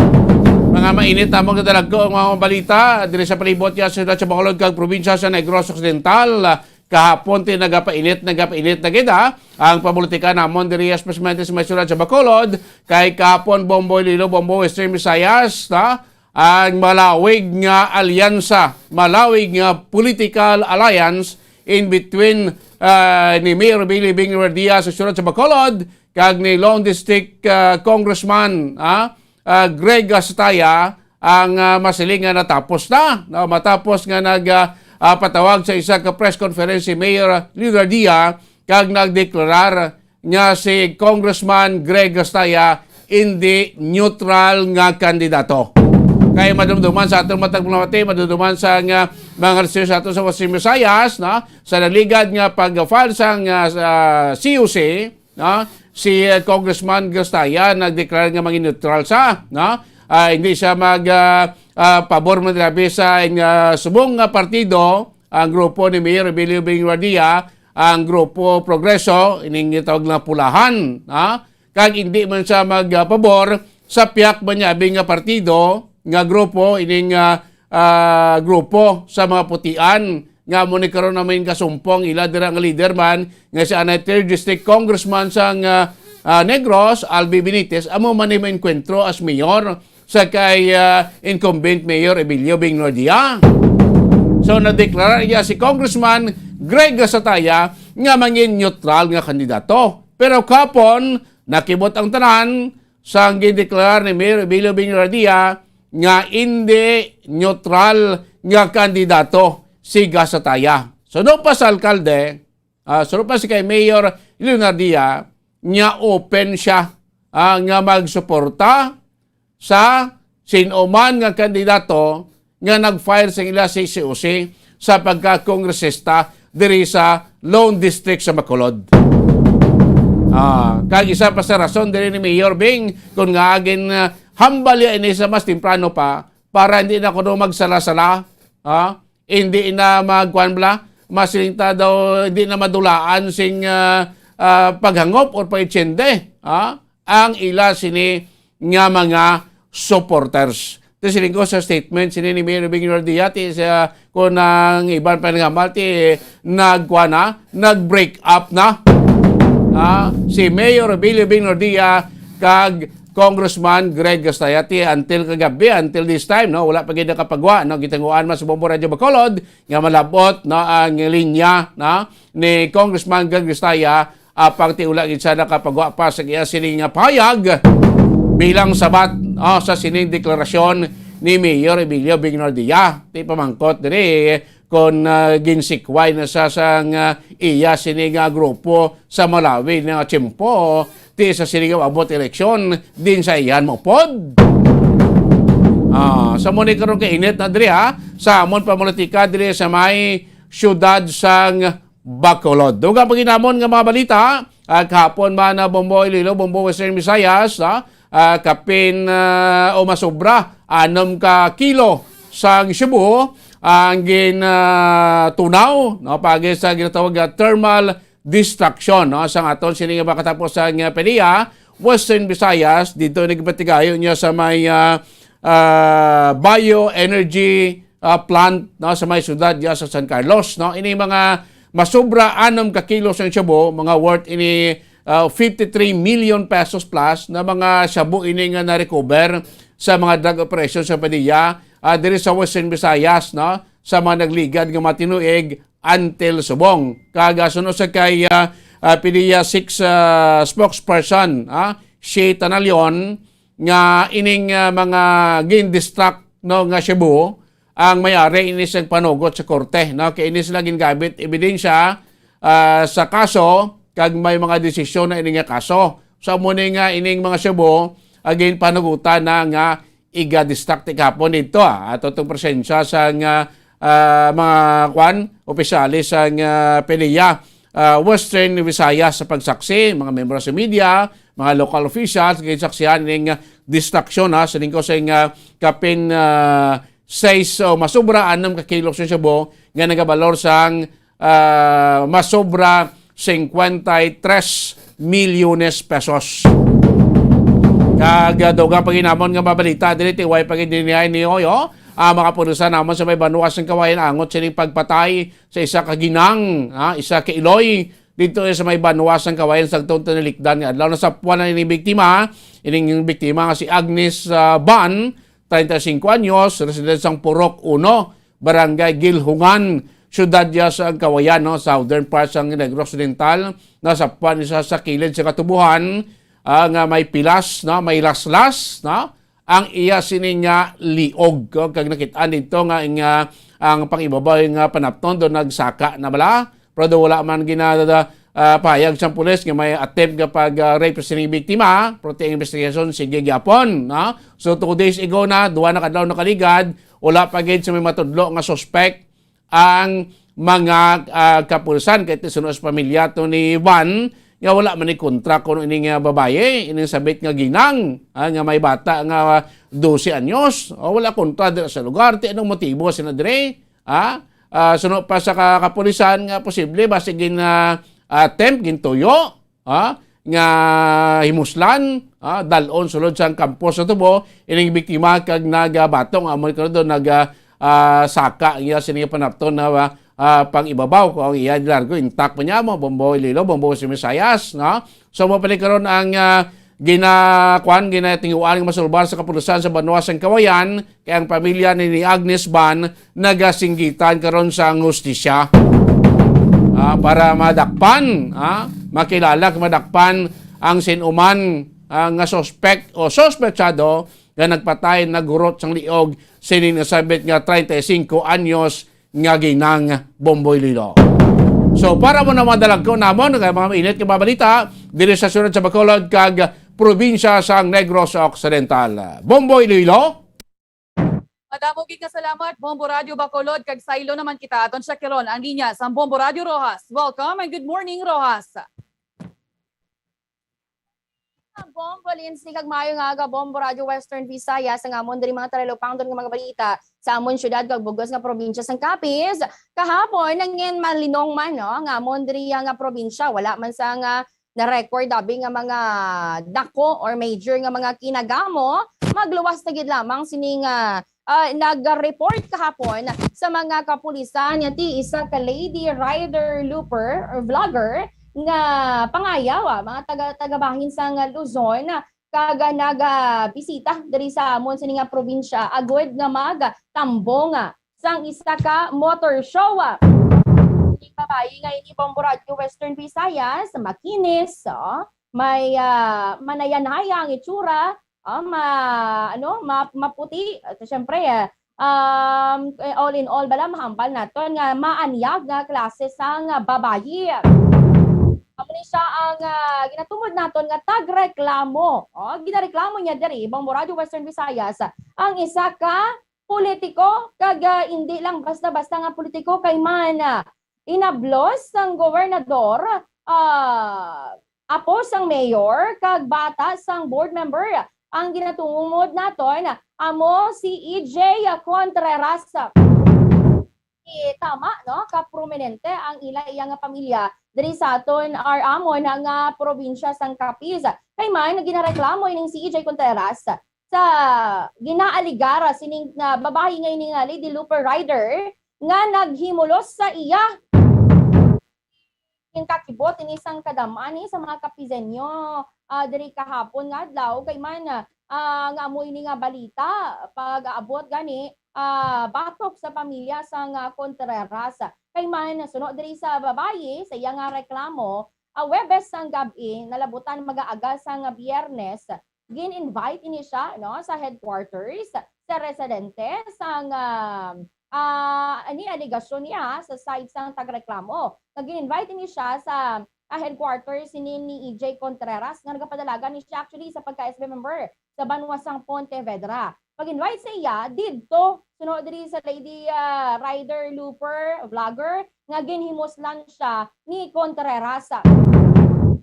Mga mainit namon nga dalagko ang mga balita dire sa palibot ya sa siyudad sa Bacolod kag probinsya sa Negros Occidental. Kahapon ti nagapainit, nagapainit na gid, ha, ang pamulitika namon diri, especially sa may siyudad sa Bacolod. Kay kahapon, Bombo Lilo, Bombo Western Visayas, ha, ang malawig nga alyansa, malawig nga political alliance in between, ah, ni Mayor Billy Bing Revilla sa siyudad sa Bacolod kag ni Lone District, ah, Congressman, ah, ah, Greg Gatzatea, ang, ah, masiling nga natapos na, no? Matapos nga nag, ah, ah, patawag sa isa ka press conference si Mayor Leonardia kag nagdeklarar nga si Congressman Greg Gatzatea indi neutral nga kandidato. Kay madumduman sa atong matag mga mati, madumduman sa nga mga research sa ato sa Western Visayas, no? Sa naligad nga pag-file sa nga, sa C O C, no? Si, uh, Congressman Gatzatea nagdeklara nga maging neutral sa, no? Ah, hindi siya mag, ah, ah, pabor man grabe sa, ah, subong nga partido, ang grupo ni Mayor Emilio Bing Revilla, ang grupo Progreso, ining gitawag nga pulahan, ha? Kag hindi man siya magpabor sa piyak man niya abi nga partido, nga grupo, ining, ah, ah, grupo sa mga putian, nga amo ni karon na may kasumpong ila dira nga leader man, nga si anay third District Congressman sang, ah, ah, Negros, Albi Benitez, amo man ni maengkwentro as mayor sa kay, ah, incumbent Mayor Emilio Bing Revilla. So, nadeklara niya si Congressman Greg Gatzatea nga mangin neutral nga kandidato. Pero kapon, nakibot ang tanan sa gindeklarar ni Mayor Emilio Bing Revilla nga indi neutral nga kandidato si Gatzatea. Suno pa sa alkalde, ah, suno pa si kay Mayor Leonardia, nga open siya, ah, nga magsuporta sa sin-o man nga kandidato nga nag-file sa ila sa C O C sa pagka-kongresista diri sa Lone District sa Bacolod. Ah, kag isa pa sa rason diri ni Mayor Bing kung nga agin, ah, hambal ya ini sa mas temprano pa, para hindi na kuno magsala-sala, ha? Hindi na magkuan bala, masiling ta daw, hindi na madulaan sing, ah, ah, paghangop or pag-itsende, ha? Ang ila sini nga mga supporters. Ti siling ko sa statement sini ni Mayor Robing Nordia, ti sa, kung ang iban pa nagambal, ti nagkuan na, nag-break up na. Ah, si Mayor Robing Nordia kag Congressman Greg Gastaya, ti until kagabi, until this time, no, wala pa gid nakapagwa, no, gitinguan man sa Bombo Radyo Bacolod nga malabot, no, ang linya, no, ni Congressman Greg Gastaya, apang ti wala gid siya nakapagwa pa sa iya sini nga pahayag bilang sabat, ah, sa sining deklarasyon ni Mayor Emilio Bing Nordia. Ti pamangkot diri kon, ah, ginsikway na sa, sang, ah, iya sini nga grupo sa Malawi nga tiyempo, ti sa sini nga abot eleksyon din sa iyan maupod. Ah, sa mo ni karon kainit na diri, ha, sa amon pamolitika diri sa may siyudad sang Bacolod. Dugang pa gid namon nga mga balita, ah, kahapon man na Bombo Iloilo, Bombo Western Visayas, ah, ah, kapin, ah, o masobra anom ka kilo sang shabu ang gin, ah, tunaw, no, pagi sa ginatawag nga thermal destruction, no, sa aton sini nga makatapos sa nga PDEA, Western Visayas, dito nagpatigayo niya sa may, ah, ah, bioenergy, ah, plant, no, sa may syudad ya sa San Carlos, no. Ini mga masobra anom ka kilo sang shabu, mga worth ini, ah, fifty-three million pesos plus na mga shabu ini nga na-recover sa mga drug operation sa PDEA, ah, diri sa Western Visayas, no, sa mga nagligad nga mga tinuig until subong. Kag, ah, suno sa kay, ah, ah, PDEA six, ah, spokesperson, ah, Shay Tanalion, nga ining, ah, mga gin-destruct, no, nga shabu, ang may-ari ini sa panugot sa korte, no? Kay ini sila gingamit ebidensya, ah, sa kaso, kag may mga desisyon na ini nga kaso. So, amo ni nga ining mga shabu, ah, ginpanugutan na nga iga-destruct ti kahapon dito, ah. Ato tong presensya sa nga, ah, mga, kwan, opisyales sa nga PDEA, ah, Western Visayas sa pagsaksi, mga membro sa media, mga local officials, ginsaksihan ning, ah, destruction, ha, sa lingkod sa nga kapin, ah, sais o masobra anom ka kilo sa shabu nga nagabalor sang, ah, masobra cincuenta y tres milyones pesos. Kag, ah, dugang pa gid namon nga mabalita diri, ti way pa gid dinhi ni Oyo, ah, mga pulisan namon sa may banwa sang Kawayan angot sining pagpatay sa isa ka ginang, ah, isa ka iloy dito sa may banwa sang Kawayan sa tong tinalikdan nga adlaw. Nasapwan na ini biktima, ining biktima nga si Agnes, ah, Ban, treinta y cinco anyos, residente sang Purok uno, Barangay Gilhungan, siyudad ya sa Kawayan, no, southern part sang Negros Occidental. Nasapwan ni sa, sa kilid sa katubuhan, ah, nga may pilas, no, may laslas, no, ang iya sini nga liog, no, kag nakit-an dito nga, nga ang pangibabaw nga panapton do nagsaka na bala, pero do wala man gina, ah, pahayag sang pulis nga may attempt nga pag, ah, rape sa sining biktima, pero ti ang investigasyon sige gyapon, no? So, two days ago na, duha na ka adlaw nakaligad, wala pa gid sa may matudlo nga suspect ang mga, ah, kapulisan, kay ti suno sa pamilya to ni Van, nga wala man ni kontra kuno ini nga babayi, ini sabit nga ginang, ah, nga may bata nga dose anyos, o wala kontra dira sa lugar, ti anong motibo sina dire? Ah, ah, suno pa sa ka-, kapulisan nga posible basi gin, ah, attempt, gintuyo, ah, nga himuslan, ah, dal-on sulod sang kampo sa tubo ining biktima kag nagabato nga amo ni karon nag, ah, ah, saka iya sini nga panapton na, ah, ah, pang-ibabaw kung ang iya largo intact pa niya mo Bombo Iloilo, Bombo sa Visayas, no? So, mo pa ni karon ang, ah, gina-, kuan, ginatinguan nga masulbar sa kapulisan sa banwa sang Kawayan, kay ang pamilya ni, ni Agnes Ban nagasinggitan karon sa hustisya. Ah, para madakpan, ah, makilala kag madakpan ang sin-uman, ah, nga suspek o suspetsado nga nagpatay, naghurot sang liog sining nasabit nga treinta y cinco anyos nga ginang Bombo Iloilo. So, para mo na madalagko namon nga mga mainit nga mga balita diri sa siyudad sa Bacolod kag probinsya sang Negros Occidental. Bombo Iloilo. Madamo gid nga salamat, Bombo Radyo Bacolod, kag saylo naman kita. Aton siya kiron ang linya sang Bombo Radyo Roxas. Welcome and good morning, Roxas. Bombo Lindsay, kag maayo nga aga, Bombo Radio Western Visayas, ang amon diri mga talupangton nga mga balita sa amon syudad kag bugos nga probinsya sang Capiz. Kahapon, nangin malinong man, no, nga amon diri nga probinsya, wala man sa nga na-record abi nga mga dako or major nga mga kinagamo, magluwas na gid lamang sining, ah, ah, nag-report kahapon sa mga kapulisan nga ti isa ka lady rider looper or vlogger nga pangayaw, ah, mga taga, tagabahin sang Luzon, kag nagabisita diri sa amon sini nga probinsya agud nga magtambong, ah, sang isa ka motor show, ah. Ini babayi nga ini, Bombo Radio Western Visayas, makinis, oh, may, ah, manayanaya ang itsura, ah, ma-, ano, ma-, maputi. At syempre, ah, um, eh, all in all, bala, mahambal naton nga maanyag nga klase sang babayi. Amo ni siya ang, ah, ginatumod naton nga tagreklamo. Oh, ginareklamo niya diri, Bombo Radio Western Visayas, ang isa ka politiko, kag, ah, indi lang basta-basta nga politiko, kay man, ah, inablos sang gobernador, ah, apo sang mayor, kag bata sang board member. Ang ginatumod naton amo si E J Contreras. Eh, tama, no? Kaprominente ang ila iya nga pamilya diri sa aton or amon nga probinsya sang Capiz. Kay man, ginareklamo ining si E J Contreras sa ginaaligar sining nga babayi nga ini nga lady looper rider nga naghimulos sa iya. Ginkakibot ini sang kadam-an ni sa mga Capizeño, ah, diri kahapon nga adlaw, kay man, ah, nga amo ini nga balita pag-aabot gani, ah, batok sa pamilya sang Contreras. Kay man, suno diri sa babayi, sa iya nga reklamo, ah, Huwebes sang gab-i, nalabutan mag-aaga sang Biyernes, gin-invite ini siya, no, sa headquarters sa residente sang, ah, ah, ani alegasyon niya sa side sang tagreklamo. Nga gin-invite ini siya sa, ah, headquarters ni, ni E J Contreras, nga nagapadalagan ni siya actually sa pagka-S B member sa banwa sang Pontevedra. Pag-invite sa iya didto, suno diri sa lady, ah, rider, looper, vlogger, nga ginhimuslan siya ni Contreras.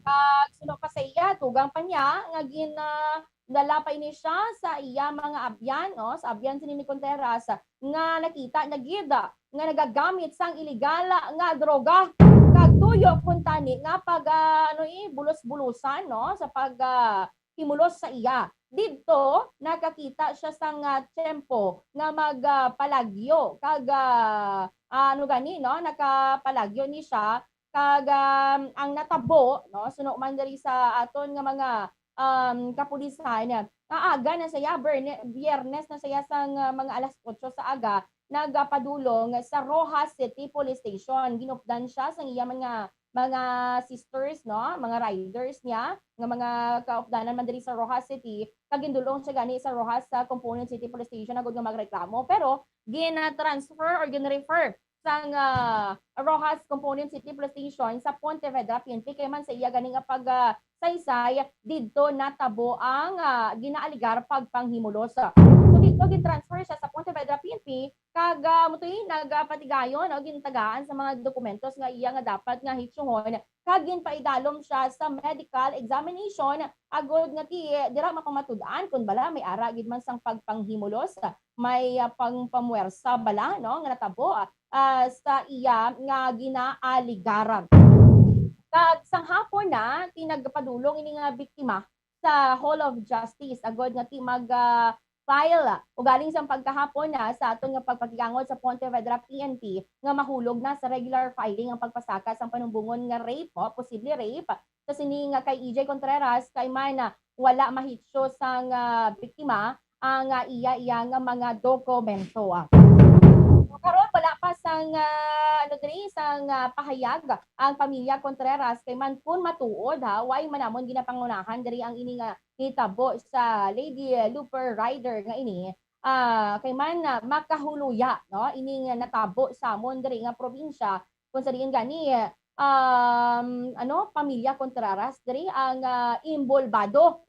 Kag suno pa sa iya, tugang pa niya nga gin, ah, dala pa ini siya sa iya mga abyan, no? Sa abyan sini ni Contreras nga nakita na gid, ah, nga nagagamit sang iligal nga droga. Kag tuyo kuntani nga pag, ah, ano, eh, bulos-bulusan, no? Sa pag, ah, himulos sa iya. Didto, nakakita siya sang, ah, tiyempo nga mag, ah, palagyo. Kag, ah, ah, ano gani, no? Nakapalagyo ni siya. Kag, um, ang natabo, no? Suno man diri sa aton nga mga, um, kapulisan, aga na saya, Berne-, Biyernes na saya sang, ah, mga alas otso sa aga, nagapadulong sa Roxas City Police Station. Ginupdan siya sang iya mga mga sisters, no, mga riders niya, nga mga kaupdanan man diri sa Roxas City, kag gindul-ong siya gani sa Roxas sa Component City Police Station agud nga magreklamo. Pero gina-transfer or gin-refer sang, ah, Roxas Component City Police Station sa Pontevedra P N P, kay man sa iya gani nga pag, ah, saysay didto natabo ang, ah, ginaaligar pagpanghimulos. So didto gin-transfer siya sa Pontevedra P N P, kag, ah, amo to, eh, nagapatigayon, no, gintagaan sa mga dokumentos nga iya nga dapat nga hitsuhon, kag ginpaidalom siya sa medical examination, agod nga ti-, dira mapamatud-an kon bala may ara gid man sang pagpanghimulos, may, ah, pangpamuwersa bala, no, nga natabo, ah, sa iya nga ginaaligaran. Kag sang hapon na, ti nagpadulong ini nga biktima sa Hall of Justice, agod nga ti mag, ah, file. Ugaling sang pagkahapon na sa aton nga pagpakigangot sa Pontevedra P N P nga mahulog na sa regular filing ang pagpasaka sang panumbongon nga rape, o posible rape, sa sini nga kay E J Contreras, kay man, ah, wala mahitsyo sang, ah, biktima ang, ah, iya, iya nga mga dokumento, ah. So, karon wala pa sang, ah, ano diri, sang, ah, pahayag ang pamilya Contreras, kay man kun matuod, ha, way man namon ginapangunahan diri ang ini nga hitabo sa lady looper rider nga ini, ah, kay man, ah, makahuluya, no, ini nga natabo sa amon diri nga probinsya, kung sa diin gani, um, ano, pamilya Contreras diri ang, ah, imbolbado.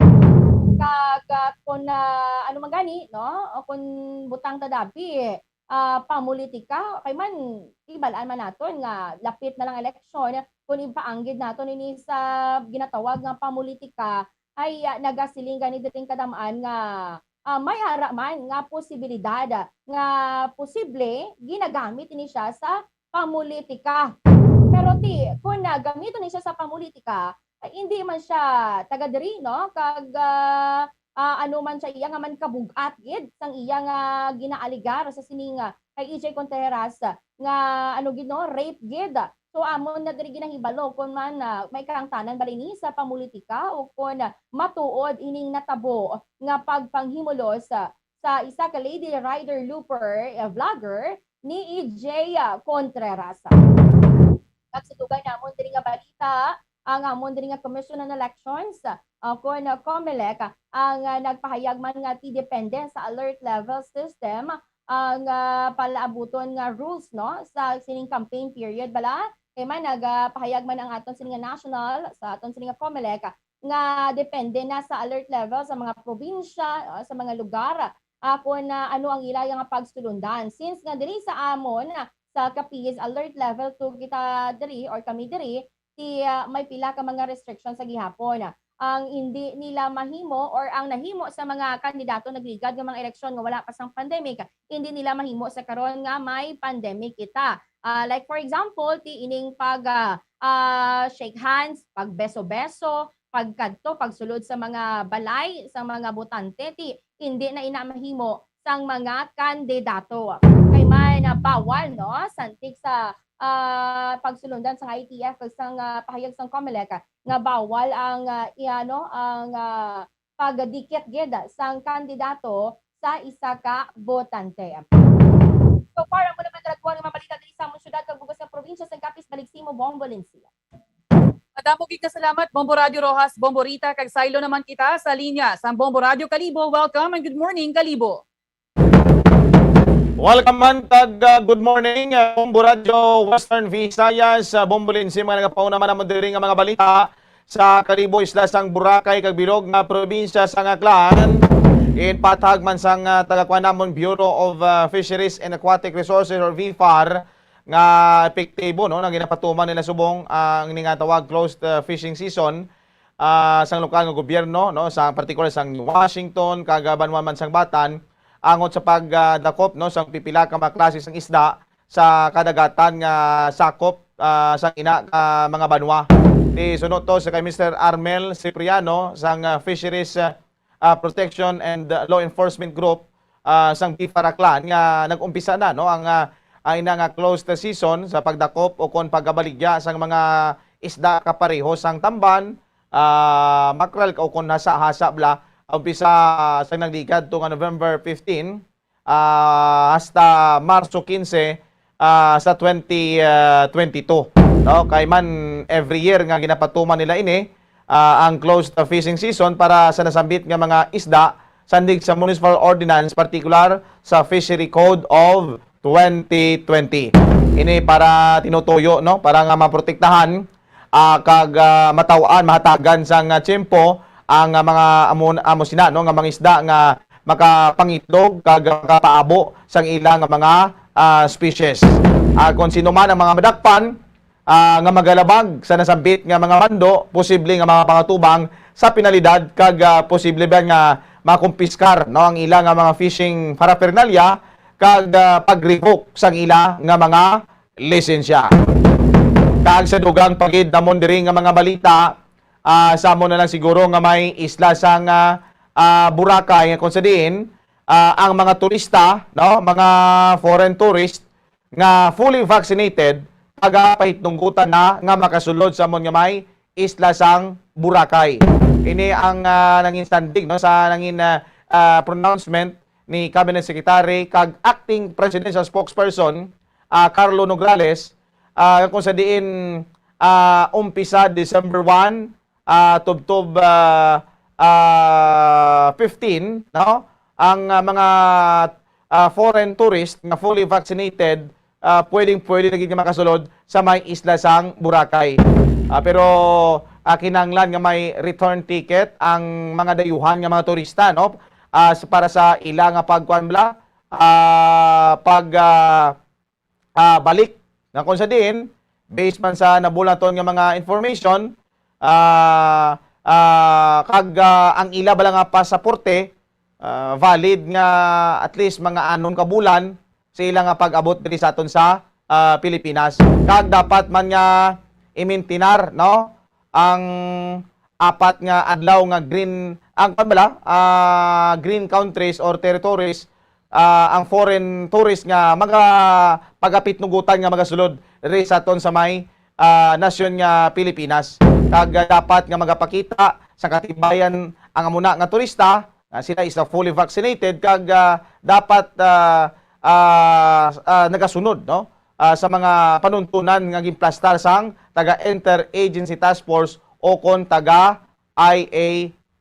Kag, ah, kung, ah, ano man gani, no, o kung butang ta dabi, ah, pamulitika, kay man, di balaan man naton nga lapit na lang eleksyon, kung ipaanggid naton ini sa ginatawag nga pamulitika, ay, ah, nagasiling gani diri kadam-an nga, ah, may ara man nga posibilidad, ah, nga posible ginagamit ini siya sa pamulitika. Pero ti, kung, ah, gamiton ni siya sa pamulitika, ay hindi man siya taga diri, no? Kag, ah, ah, ano man siya, iya nga man kabug-at gid sang iya nga ginaaligar sa sining, ah, kay E J Contreras, ah, nga ano gid, no, rape gid. So, amon na diri ginahibalo kung man, ah, may karangtanan bala ini sa pamulitika o kung, ah, matuod ining natabo nga pagpanghimulos, ah, sa isa ka lady rider looper, ah, vlogger ni E J, ah, Contreras. Kag sa dugay namon diri nga balita, ang amon diri nga Commission on Elections, ah, kon, ah, COMELEC, ah, ang, ah, nagpahayag man nga ti depende sa alert level system ang, ah, palaabuton nga rules, no, sa sining campaign period bala. Kay man nagapahayag man ang aton sini nga national, sa aton sini nga COMELEC, ah, nga depende na sa alert level sa mga probinsya, ah, sa mga lugar, ah, kung, ah, ano ang ila nga pagsulundan. Since nga diri sa amon, ah, sa Capiz, alert level two kita diri or kami diri, ti, ah, may pila ka mga restrictions sa gihapon. Ang hindi nila mahimo or ang nahimo sa mga kandidato nagligad nga mga eleksyon nga wala pa sang pandemic, hindi nila mahimo sa karon nga may pandemic kita. Ah, like for example, ti ining pag, ah, ah, shake hands, pagbeso-beso, pagkadto, pagsulod sa mga balay, sa mga botante, ti hindi na ina mahimo sang mga kandidato. Kay man, ah, bawal, no, sandig sa, ah, pagsulundan sang I T F kag sang, ah, pahayag sang COMELEC nga bawal ang, ah, i-, ano, ang, ah, pagdikit gid sang kandidato sa isa ka botante. So far, amo na man ang dagway nga mga balita diri sa among syudad kag bug-os nga probinsya sang Capiz. Balik sa imo, Bong Valencia. Madamo gid nga salamat, Bombo Radio Roxas, Bombo Rita, kag saylo naman kita sa linya sang Bombo Radio Kalibo. Welcome and good morning, Kalibo. Welcome man kag, ah, good morning, ah, Bombo Radio Western Visayas, ah, Bombo Lindsay, mga nagapauna man namon diri nga mga balita sa Kalibo, isla sang Boracay kag bilog nga probinsya sang Aklan. Ginpatag man sang, ah, tagakuan namon Bureau of, ah, Fisheries and Aquatic Resources or V F A R nga epektibo, no, nga ginapatuman nila subong ang ini nga tawag closed, ah, fishing season, ah, sang lokal nga gobyerno, no, sa partikular sang Washington kag, ah, banwa man sang Batan, angot sa pag, ah, dakop, no, sang pipila ka mga klase sang isda sa kadagatan nga sakop, ah, sang ina ka mga banwa. Ti suno to sa kay Mister Armel Cipriano sang, ah, Fisheries, ah, ah, Protection and, ah, Law Enforcement Group, ah, sang V F A R Aklan nga nag-umpisa na, no, ang, ah, ang ina nga closed season sa pagdakop o kon pagkabaligya sang mga isda kapareho sang tamban, ah, mackerel o kon hasa-hasa bala, umpisa, ah, sa nagligad to nga November fifteen, ah, hasta Marso quince, ah, sa twenty, ah, twenty-two, no? Kay man every year nga ginapatuman nila ini, ah, ang closed fishing season para sa nasambit nga mga isda, sandig sa municipal ordinance, partikular sa Fishery Code of twenty twenty. Ini para tinutuyo, no? Para nga maprotektahan, ah, kag, ah, mataw-an, mahatagan sang, ah, tiyempo ang, ah, mga amo, amo sina, no, nga mga isda nga makapangitlog kag makapaabo sang ila nga mga, ah, species. Ah, kon sino man ang mga madakpan, ah, nga magalabag sa nasambit nga mga mando, posible nga mga pangatubang sa penalidad kag, ah, posible ba nga makumpiskar, no, ang ila nga mga fishing paraphernalia kag, ah, pag-revoke sang ila nga mga lisensya. Kag sa dugang pa gid namon diri nga mga balita, ah, sa amo na lang siguro nga may isla sang, ah, ah, Boracay nga kung sa diin, ah, ang mga turista, no, mga foreign tourist nga fully vaccinated, pagapahitungutan na nga makasulod sa amon nga may isla sang Boracay. Ini ang, ah, nangin sandig, no, sa nangin, ah, ah, pronouncement ni Cabinet Secretary kag Acting Presidential Spokesperson, ah, Carlo Nograles, ah, kung sa diin, ah, umpisa December one, ah, tubtob, ah, ah, fifteen, no? Ang, ah, mga, ah, foreign tourist nga fully vaccinated, ah, pwedeng-pwede na gid nga makasulod sa may isla sang Boracay. Ah, pero, ah, kinahanglan nga may return ticket ang mga dayuhan nga mga turista, no? Ah, sa, para sa ila nga pagkuan bala, ah, pag, ah, ah, balik. Nga kung sa diin, based man sa nabulaton nga mga information, ah, Ah, kag, ah, ang ila bala nga pasaporte, ah, valid nga at least mga anom ka bulan sa ila nga pag-abot diri sa aton sa, ah, Pilipinas. Kag dapat man nga imintinar, no, ang apat nga adlaw nga green, ang, kuwan bala, ah, green countries or territories, ah, ang foreign tourist nga maga-, pagapitnugutan nga magasulod diri sa aton sa may, ah, nasyon nga Pilipinas. Kag, ah, dapat nga magapakita sa katibayan ang amo na nga turista nga sila is fully vaccinated kag, ah, dapat, ah, ah, ah, nagasunod, no? Ah, sa mga panuntunan nga ginplastar sang taga Interagency Task Force o kon taga I A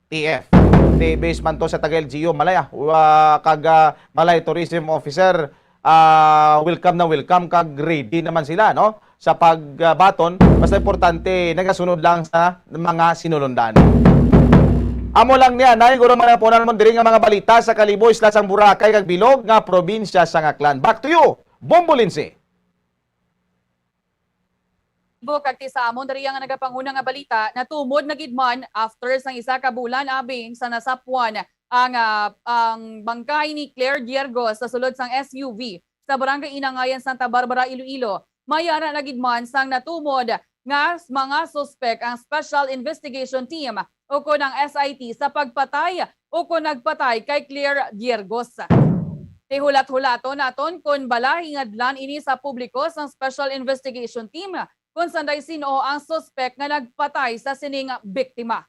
T F. Di base man to sa taga L G U, Malay, ah. Wa-, kag, ah, Malay Tourism Officer, ah, welcome na welcome kag ready naman sila, no? Sa pagbaton, basta importante, nagasunod lang sa mga sinulundan. Amo lang niya, naay guro mga napunan mo diri nga mga balita sa Kalibo, Isla sang Boracay, kag bilog nga probinsya sang Aklan. Back to you, Bombo Lindsay. Bukag ti sa amon diri nga nagapanguna nga balita, natumod na gid man after sang isa ka bulan abing sa nasapwan ang, ah, ang bangkay ni Claire Diergos sa sulod sang S U V sa Barangay Inangayan, Santa Barbara, Iloilo. May ara na gid man sang natumod nga s-, mga suspek ang Special Investigation Team o kon ang S I T sa pagpatay o kon nagpatay kay Claire Diergos. Ti hulat-hulaton naton kon bala hingadlan ini sa publiko sang Special Investigation Team kon sanday sin-o ang suspek nga nagpatay sa sining biktima.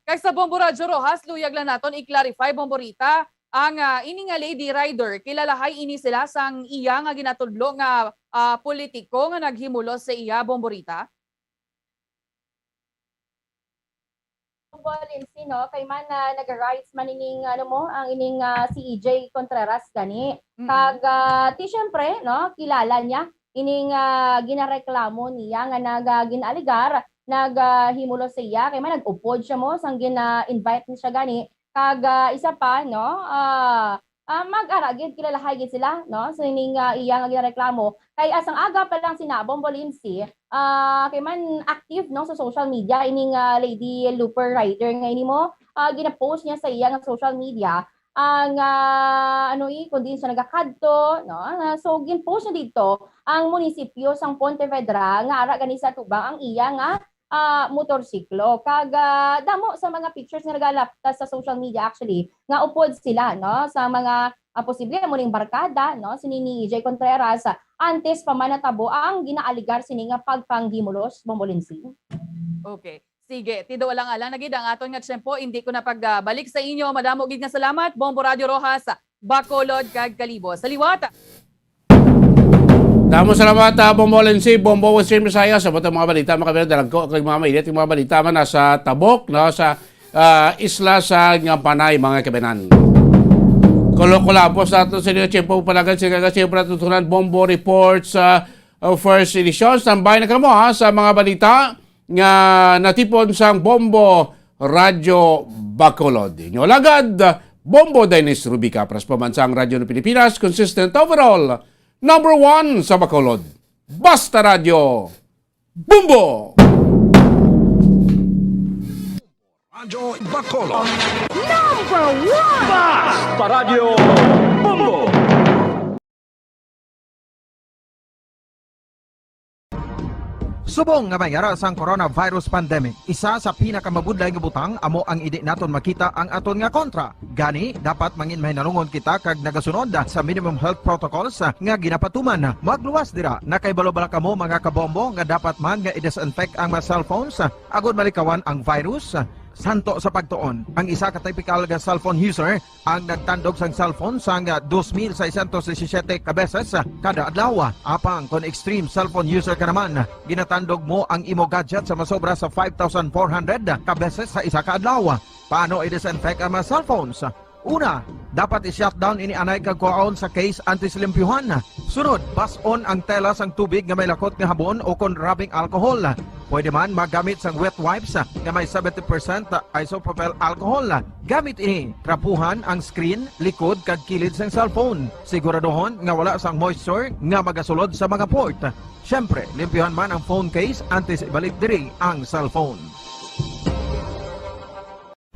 Kag sa Bombo Radyo Rojas, luyag lang naton i-clarify, Bombo Rita, ang, ah, ini nga lady rider, kilalahay ini sila sang iya nga ginatudlo nga, ah, politiko nga naghimulos sa iya, Bombo Rita? Bombo Lindsay, no? Kay man, ah, naga-rise man ining, ano mo, ang ining, ah, si E J Contreras gani. Mm. Kag, ah, ti syempre, no, kilala niya ining, ah, ginareklamo niya nga nag, ah, ginaaligar, nag, ah, himulos sa iya. Kay man nag-upod siya mo, sang gina-invite ni siya gani. Kag, ah, isa pa, no, ah, ah, mag-ara gid, kilalahay gid sila, no, sa ining, ah, iya nga ginareklamo. Kay, ah, sang aga pa lang sina Bombo Lindsay, ah, kay man active, no, sa social media, ining, ah, Lady Looper Rider nga ini mo, ah, gina-post niya sa iya nga social media ang, ah, ano, eh, kung diin siya nagakadto, no? Ah, so, gin-post niya dito ang munisipyo sang Pontevedra nga ara gani sa atubang ang iya nga, ah, motorsiklo. Kag, ah, damo sa mga pictures nga nagalaptas sa social media actually nga upod sila, no, sa mga, ah, posible amo ning barkada, no, sini ni E J Contreras, ah, antes pa man natabo ang ginaaligar sini nga pagpanghimulos, Bombo Lindsay. Okay. Sige, ti daw alang-alang na gid ang aton nga tiyempo. Hindi ko na pagbalik sa inyo. Madamo gid nga salamat, Bombo Radyo Rojas, Bacolod kag Kalibo. Sa liwat. Damo salamat, ah, Bombo Lindsay, Bombo Western Visayas. Sa butang mga balita, mga kabayan, dalagko kag mga mainit nga mga balita man na sa tabok, no, sa, ah, isla sa nga panay, mga kabayan. Kulo-kulo po sa ato sa inyo, tiyempo palagan, sige ka, siyempre, tutunan, Bombo Reports, ah, ah, first edition. Standby na kamo, ha, sa mga balita nga natipon sang Bombo Radyo Bacolod. Inyo alagad, Bombo Dennis Rubica, para sa pamansang Radyo ng Pilipinas, consistent overall, number one sa Bacolod. Basta Radyo, Bombo! Radyo Bacolod. Number one! Basta Radyo, Bombo! Subong nga may ara sang coronavirus pandemic, isa sa pinakamabudlay nga butang amo ang indi naton makita ang aton nga kontra. Gani, dapat mangin mahinalungon kita kag nagasunod sa minimum health protocols nga ginapatuman. Magluwas dira, nakahibalo bala kamo, mga kabombo, nga dapat man nga i-disinfect ang mga cellphones agod malikawan ang virus? Santo sa pagtuon, ang isa ka typical nga cellphone user ang nagtandog sang cellphone sang dos mil seiscientos disisiete ka beses kada adlaw. Apang kon extreme cellphone user ka naman, ginatandog mo ang imo gadget sa masobra sa five thousand four hundred ka beses sa isa ka adlaw. Paano i-disinfect ang mga cellphones? Una, dapat i-shutdown ini anay kag kuhaon sa case antes limpyuhan. Sunod, bas-on ang tela sang tubig nga may lakot nga habon o kon rubbing alcohol. Pwede man magamit sang wet wipes nga may seventy percent isopropyl alcohol. Gamit ini, trapuhan ang screen, likod, kag kilid sang cellphone. Siguraduhon nga wala sang moisture nga magasulod sa mga port. Siyempre, limpyuhan man ang phone case antes ibalik diri ang cellphone.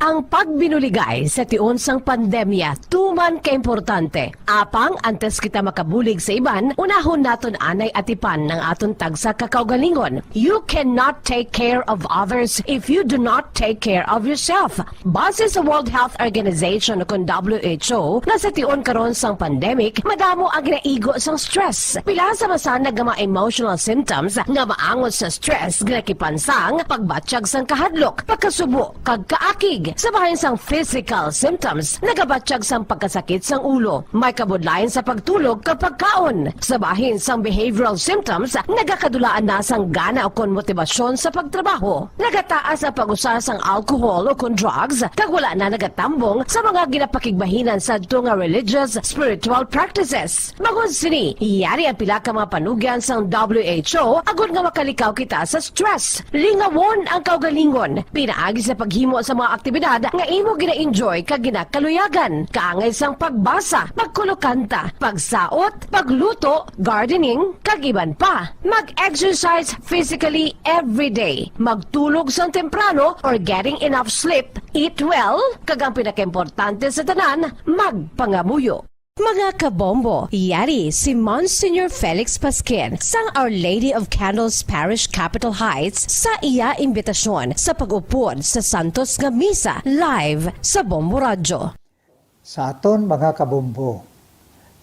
Ang pagbinuligay sa tion sang pandemya tuman kaimportante. Apang antes kita makabulig sa iban, unahon naton anay atipan ang aton tagsa ka kaugalingon. You cannot take care of others if you do not take care of yourself. Base sa World Health Organization, o kon W H O, nga sa tion karon sang pandemic, madamo ang ginaigo sang stress. Pila sa masanag nga mga emotional symptoms nga maangot sa stress, ginakipan sang pagbatyag sang kahadlok, pagkasubo, kag kaakig. Sa bahin sang physical symptoms, nagabatyag sang pagkasakit sang ulo, may kabudlayan sa pagtulog kag pagkaon. Sa bahin sang behavioral symptoms, nagakadulaan na sang gana ukon motibasyon sa pagtrabaho. Nagataas ang pag-usa sang alcohol ukon drugs, kag wala na nagatambong sa mga ginapakigbahinan sadto nga religious, spiritual practices. Bangod sini, yari ang pila ka mga panugyan sang W H O agod nga makalikaw kita sa stress. Lingawon ang kaugalingon pinaagi sa paghimo sa mga aktibidad nga imo gina-enjoy kag ginakaluyagan, kaangay sang pagbasa, pagkulokanta, pagsaot, pagluto, gardening, kag iban pa. Mag-exercise physically every day. Magtulog sang temprano or getting enough sleep. Eat well, kag ang pinakaimportante sa tanan, magpangamuyo. Mga kabombo, yari si Monsignor Felix Pasquin sang Our Lady of Candles Parish, Capitol Heights, sa iya imbitasyon sa pag-upod sa santos nga misa live sa Bombo Radyo. Sa aton mga kabombo,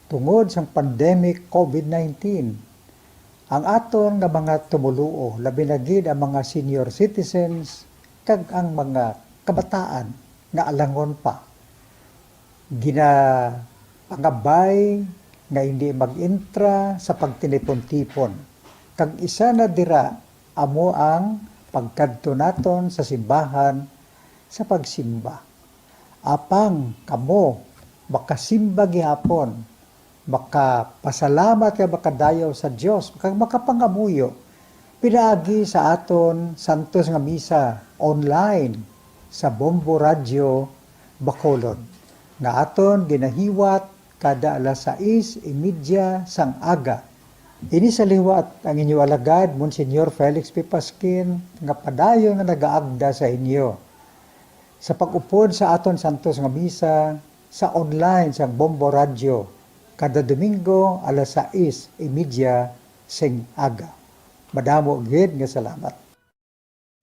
tungod sang pandemic COVID nineteen, ang aton nga mga tumoluo, labi na gid ang mga senior citizens kag ang mga kabataan nga alangon pa, ginapangabay nga hindi mag-intra sa pagtinipon-tipon. Kag isa na dira amo ang pagkadto naton sa simbahan sa pagsimba. Apang kamo makasimba gihapon, makapasalamat kag makadayaw sa Dios, kag makapangamuyo pinaagi sa aton santos nga misa online sa Bombo Radyo Bacolod, nga aton ginahiwat kada alas sais y media sang aga. Ini sa liwat ang inyo alagad, Monsignor Felix P. Pasquin, nga padayon nga nagaagda sa inyo sa pag-upod sa aton santos nga misa sa online sang Bombo Radyo kada Domingo alas sais y media sing aga. Madamo gid nga salamat.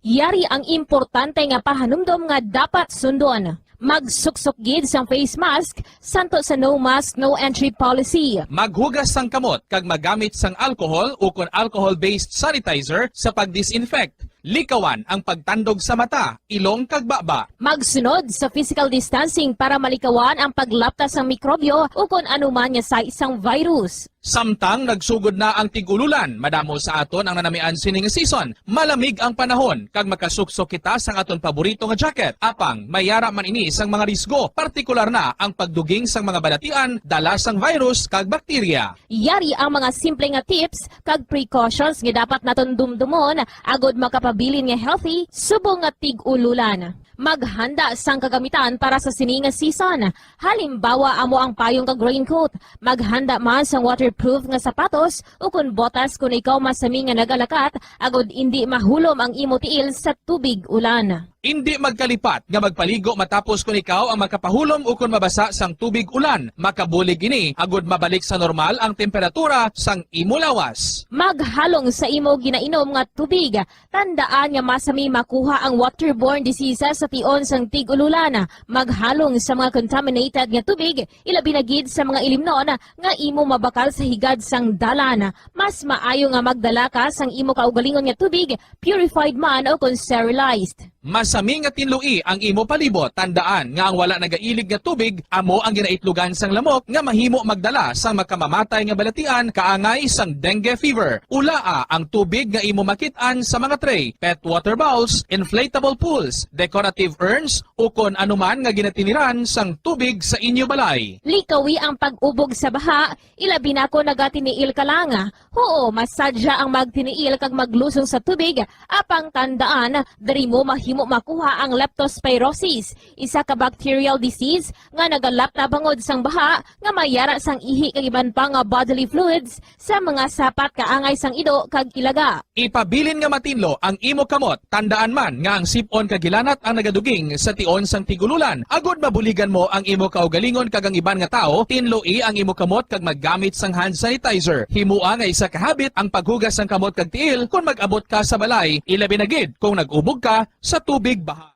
Yari ang importante nga pahanumdom nga dapat sundon. Magsuksok gid sang face mask santo sa no mask, no entry policy. Maghugas sang kamot kag magamit sang alcohol ukon alcohol-based sanitizer sa pag-disinfect. Likawan ang pagtandog sa mata, ilong kag baba. Magsunod sa physical distancing para malikawan ang paglapta sang mikrobyo ukon anuman nga sais sang virus. Samtang nagsugod na ang tig-ululan, madamo sa aton ang nanamian sining season. Malamig ang panahon kag makasuksok kita sang aton paborito nga jacket. Apang may yara man ini sang mga risgo, partikular na ang pagduging sang mga balatian dala sang virus kag bakterya. Yari ang mga simple nga tips kag precautions nga dapat naton dumdumon agod makapabilin nga healthy subong nga tig-ululan. Maghanda sang kagamitan para sa sini nga season. Halimbawa, amo ang payong kag raincoat. Maghanda man sang waterproof nga sapatos ukon botas kon ikaw masami nga nagalakat agod indi mahulom ang imo tiil sa tubig ulan. Indi magkalipat nga magpaligo matapos kon ikaw ang makapahulom ukon mabasa sang tubig ulan. Makabulig ini agod mabalik sa normal ang temperatura sang imo lawas. Maghalong sa imo ginainom nga tubig. Tandaan nga masami makuha ang waterborne diseases sa tion sang tig-ululan. Maghalong sa mga contaminated nga tubig, ilabi na gid sa mga ilimnon nga imo mabakal sa higad sang dalan. Mas maayo nga magdala ka sang imo kaugalingon nga tubig, purified man o kon sterilized. Masami nga tinloi ang imo palibot. Tandaan nga ang wala nagailig nga tubig amo ang ginaitlogan sang lamok nga mahimo magdala sang makamamatay nga balatian kaangay sang dengue fever. Ulaa ang tubig nga imo makit-an sa mga tray, pet water bowls, inflatable pools, decorative urns, ukon anuman nga ginatiniran sang tubig sa inyo balay. Likawi ang pag-ubog sa baha, ilabi na kon nagatiniil ka lang. Huo, masadya ang magtiniil kag maglusong sa tubig, apang tandaan, diri mo himo makuha ang leptospirosis, isa ka bacterial disease nga nagalap na bangod sang baha nga mayara sang ihi kag iban pa nga bodily fluids sa mga sapat kaangay sang ido kag ilaga. Ipabilin nga matinlo ang imo kamot. Tandaan man nga ang sip-on kag hilanat ang nagaduging sa tion sang tig-ululan, agud mabuligan mo ang imo kaugalingon kag ang iban nga tawo. Tinloi ang imo kamot kag maggamit sang hand sanitizer. Himoa nga isa ka habit ang paghugas sang kamot kag tiil kon mag-abot ka sa balay, ilabi na gid kung nag-ubog ka sa tubig baha.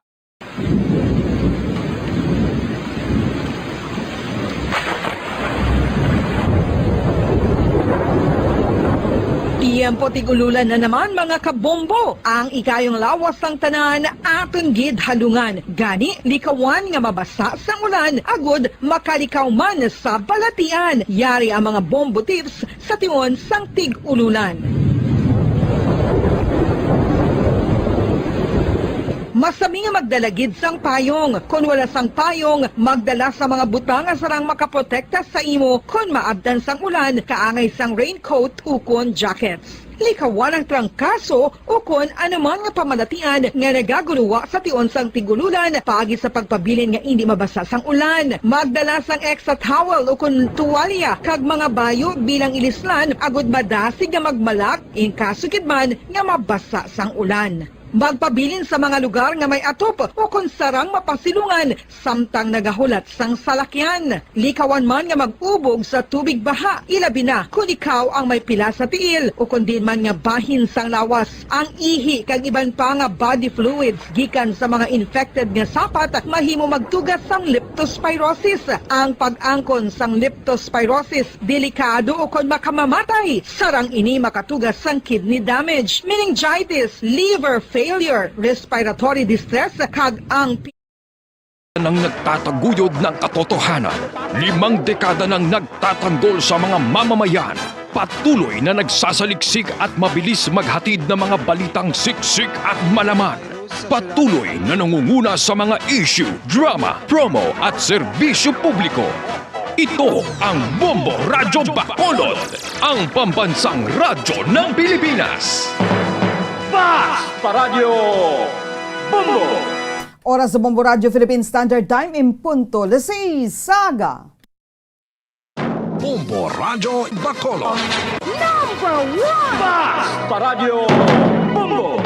Tiyempo tig-ululan na naman, mga kabombo. Ang ikayong lawas sang tanan aton gid halungan. Gani, likawan nga mabasa sang ulan agud makalikaw man sa balatian. Yari ang mga bombo tips sa tion sang tig-ululan. Masami nga magdala gid sang payong. Kon wala sang payong, magdala sa mga butang nga sarang makaprotekta sa imo kon maabtan sang ulan, kaangay sang raincoat ukon jackets. Likawan ang trangkaso ukon anuman nga pamalatian nga nagagulowa sa tion sang tig-ululan paagi sa pagpabilin nga indi mabasa sang ulan. Magdala sang extra towel ukon tuwalya kag mga bayo bilang ilislan agud madasig nga magmalak in kaso gid man nga mabasa sang ulan. Magpabilin sa mga lugar nga may atop ukon sarang mapasilungan samtang nagahulat sang salakyan. Likawan man nga mag-ubog sa tubig baha, ilabi na kon ikaw ang may pila sa tiil ukon diin man nga bahin sang lawas. Ang ihi kag iban pa nga body fluids gikan sa mga infected nga sapat mahimo magtuga sang leptospirosis. Ang pag-angkon sang leptospirosis delikado ukon makamamatay. Sarang ini makatuga sang kidney damage, meningitis, liver failure, respiratory distress, kag ang pi- Nang nagtataguyod ng katotohanan, limang dekada nang nagtatanggol sa mga mamamayan. Patuloy na nagsasaliksik at mabilis maghatid ng mga balitang siksik at malaman. Patuloy na nangunguna sa mga issue, drama, promo at serbisyo publiko. Ito ang Bombo Radyo Bacolod, ang pambansang radyo ng Pilipinas. Fast Paradyo Bombo! Oras sa Bombo Radyo Philippine Standard Time, in punto las seis sa aga. Bombo Radyo Bacolod. Number one! Fast Paradyo Bombo!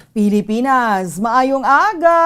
Pilipinas, maayong aga!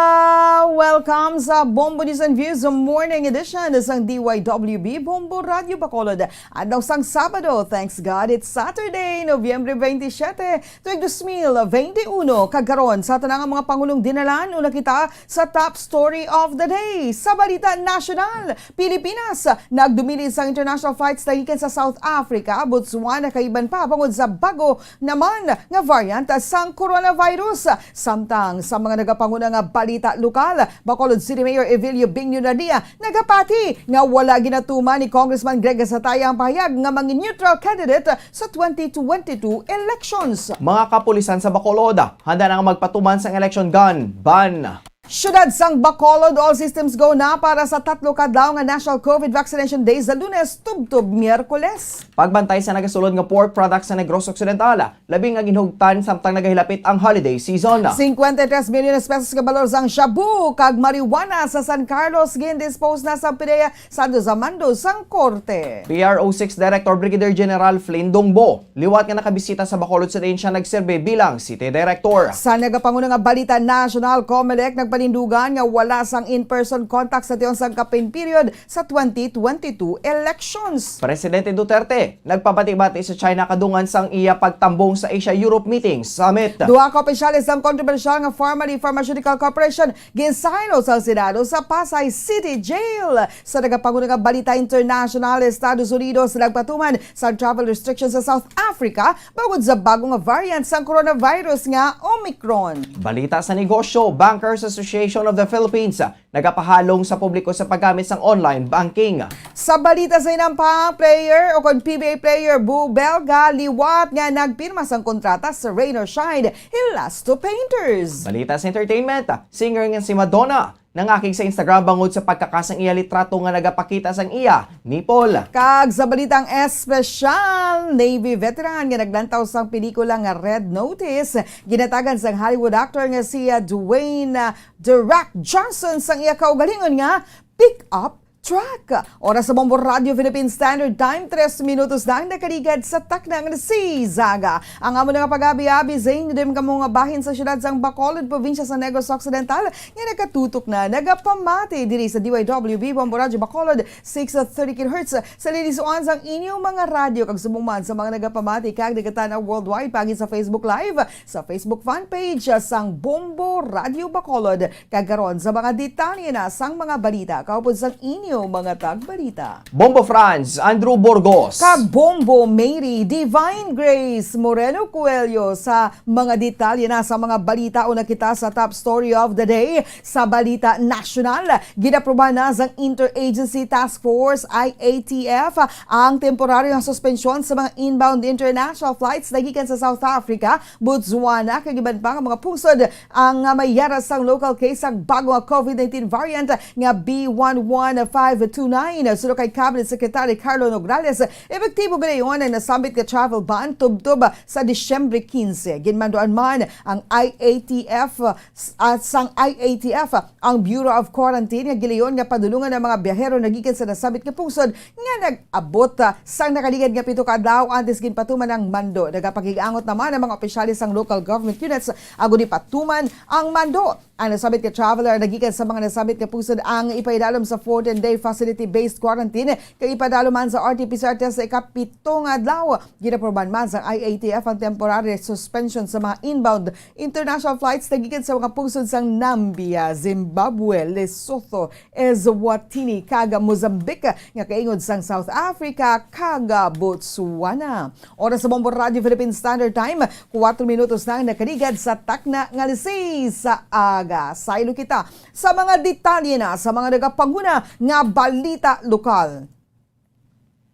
Welcome sa Bombo News and Views Morning Edition sang D Y W B Bombo Radyo Bacolod. Adlaw sang Sabado, thanks God, it's Saturday, Nobyembre twenty-seven, tuig dos mil veintiuno. Kag karon, sa tanang mga pangulong dinalan, una kita sa top story of the day. Sa balita nasyonal, Pilipinas, nagdumili sang international flights na gikan sa South Africa, Botswana, kag iban pa, bangod sa bago naman nga variant sang coronavirus. Samtang sa mga nagapanguna nga balita lokal, Bacolod City Mayor Evilio Binyo Nadia nagapati nga wala ginatuman ni Congressman Greg Gatazataya ang pahayag nga mangi-neutral candidate sa twenty twenty-two elections. Mga kapulisan sa Bacolod, handa na nga magpatuman sang election gun ban. Siyudad sang Bacolod, all systems go na para sa tatlo ka adlaw nga National COVID Vaccination Day sa Lunes tubtob Miyerkules. Pagbantay sa nagasulod nga pork products sa Negros Occidental, labi nga ginhugtan samtang nagahilapit ang holiday season. Cincuenta y tres milyones pesos nga balor sang shabu kag marijuana sa San Carlos gindispose na sa PDEA sa dos a mando sang korte. P R O six Director Brigadier General Flynn Dongbo, liwat nga nakabisita sa Bacolod City, siya nagserbi bilang City Director. Sa nagapanguna nga balita nasyonal, Comelec nagpanindugan nga wala sang in-person contact sa tion sang campaign period sa twenty twenty-two elections. Presidente Duterte nagpabati-bati sa China kadungan sang iya pagtambong sa Asia-Europe Meeting Summit. Duha ka opisyales sang kontrobersyal nga Farmali Pharmaceutical Corporation ginsaylo sa Senado sa Pasay City Jail. Sa nagapanguna nga balita internasyonal, Estados Unidos nagpatuman sa travel restrictions sa South Africa bangod sa bago nga variant sang coronavirus nga Omicron. Balita sa negosyo, Bankers Association of the Philippines nagapahalong sa publiko sa paggamit sang online banking. Sa balita sa hinampang, player o kon P B A player Bu Belga liwat nga nagpirma sang kontrata sa Rain or Shine Elasto Painters. Balita sa entertainment, singer nga si Madonna Nangakig sa Instagram bangod sa pagkaka sang iya litrato nga nagapakita sang iya nipol. Kag sa balitang espesyal, Navy veteran nga naglantaw sang pelikula nga Red Notice, ginatagan sang Hollywood actor nga si, ah, Dwayne, ah, The Rock Johnson sang iya kaugalingon nga pick-up truck. Oras sa Bombo Radio Philippine Standard Time, tres minutos na ang nakaligad sa takna nga si Zaga. Ang amo na nga pag-abi-abi sa inyo din kamo nga bahin sa siyudad sang Bacolod, probinsya sa Negros Occidental, nga nagatutok na, nagapamati diri sa D Y W B Bombo Radio Bacolod, six thirty kilohertz, sa linis sang inyong mga radyo, kag subong man sa mga nagapamati kag nagatan-aw worldwide, paagi sa Facebook Live, sa Facebook fan page sang Bombo Radio Bacolod. Kag karon sa mga detalye na sang mga balita, kaupod sang inyo mga tagbalita. Bombo Franz, Andrew Burgos. Kag Bombo Mary, Divine Grace Moreno Coelho sa mga detalye na sa mga balita. Una kita sa top story of the day sa balita nasyonal. Ginaprobahan na sang Interagency Task Force, I A T F, ang temporaryo nga suspensyon sa mga inbound international flights nagikan sa South Africa, Botswana, kag iban pa nga mga pungsod ang, ah, may yara sang local case sang bago nga COVID nineteen variant nga B one one five two nine. Suno kay Cabinet Secretary Carlo Nograles, epektibo ganayon ang nasambit nga travel ban tubtob sa Disyembre quince. Ginmanduan man ang I A T F, ah, sang I A T F ang Bureau of Quarantine nga gilayon nga padulungan ang mga biyahero nagikan sa nasambit nga pungsod nga nag-abot, ah, sang nakaligad nga pito ka adlaw antes ginpatuman ang mando. Nagapakig-angot naman ang mga opisyales sang local government units agod ipatuman ang mando. Ang nasambit nga traveler nagikan sa mga nasambit nga pungsod ang ipaidalom sa fourteen-day facility-based quarantine kag ipadalom man sa R T P C R test sa ikapito nga adlaw. Ginaprobahan man sang I A T F ang temporary suspension sa mga inbound international flights nagikan sa mga pungsod sang Nambia, Zimbabwe, Lesotho, Eswatini, kag Mozambique, nga kaingod sang South Africa kag Botswana. Oras sa Bombo Radio Philippine Standard Time, kuwatro minutos na ang nakaligad sa takna nga alas seis sa aga. Saylo kita sa mga detalye na sa mga nagapanguna nga balita lokal.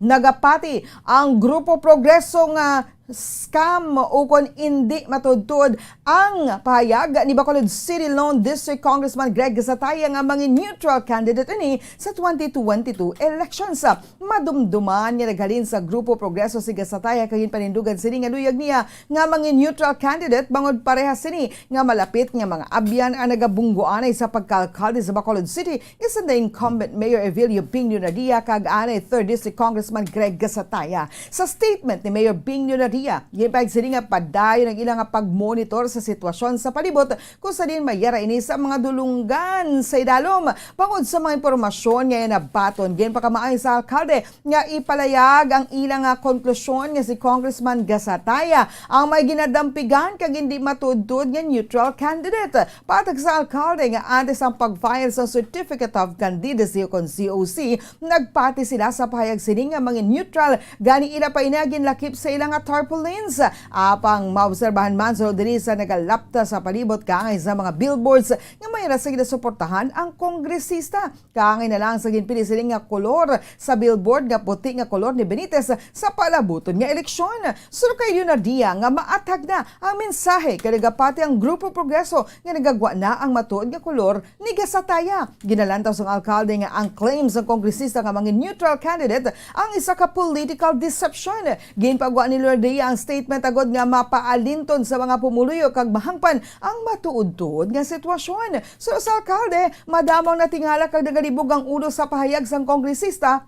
Nagapati ang Grupo Progreso nga scam ukon indi matuod-tuod ang pahayag ni Bacolod City Lone District Congressman Greg Gasataya nga mangin neutral candidate ini sa twenty twenty-two elections. Madumduman nga naghalin sa Grupo Progreso si Gasataya kag ginpanindugan sini nga luyag niya nga mangin neutral candidate bangod parehas sini nga malapit nga mga abyan ang nagabunggoanay sa pagkaalkalde sa Bacolod City, nga sanda incumbent Mayor Evilio Bing Leonadia kag anay Third District Congressman Greg Gasataya. Sa statement ni Mayor Bing Leonadia, ginpahayag sini nga padayon ang ila nga pagmonitor sa sitwasyon sa palibot kung sa diin mayara ini sa mga dulunggan sa idalom. Bangod sa mga impormasyon nga iya nabaton, ginpakamaayo sa alkalde nga ipalayag ang ila nga konklusyon nga si Congressman Gasataya ang may ginadampigan kag indi matuod-tuod nga neutral candidate. Patag sa alkalde nga antes ang pag-file sa Certificate of Candidacy o kon C O C, nagpati sila sa pahayag sini nga mangin neutral, gani ila pa ini ginlakip sa ila nga tarpaulins. Apang maobserbahan man sa diri sa nagalapta sa palibot kaangay sa mga billboards nga may ra sa ginasuportahan ang kongresista. Kaangay na lang sa ginpili sini nga kolor sa billboard nga puti nga kolor ni Benitez sa palabuton nga eleksyon. Suno kay Leonadia nga maathag na ang mensahe kay nagapati ang Grupo Progreso nga nagagwa na ang matuod nga kolor ni Gasataya. Ginalantaw sang alkalde nga ang claim sang kongresista nga mangin neutral candidate ang isa ka political deception. Ginpagwa ni Leonadia ang statement agod nga mapaalinton sa mga pumuluyo kag mahangpan ang matuod-tuod nga sitwasyon. Suno sa alkalde, madamo ang natingala kag nagalibog ang ulo sa pahayag sang kongresista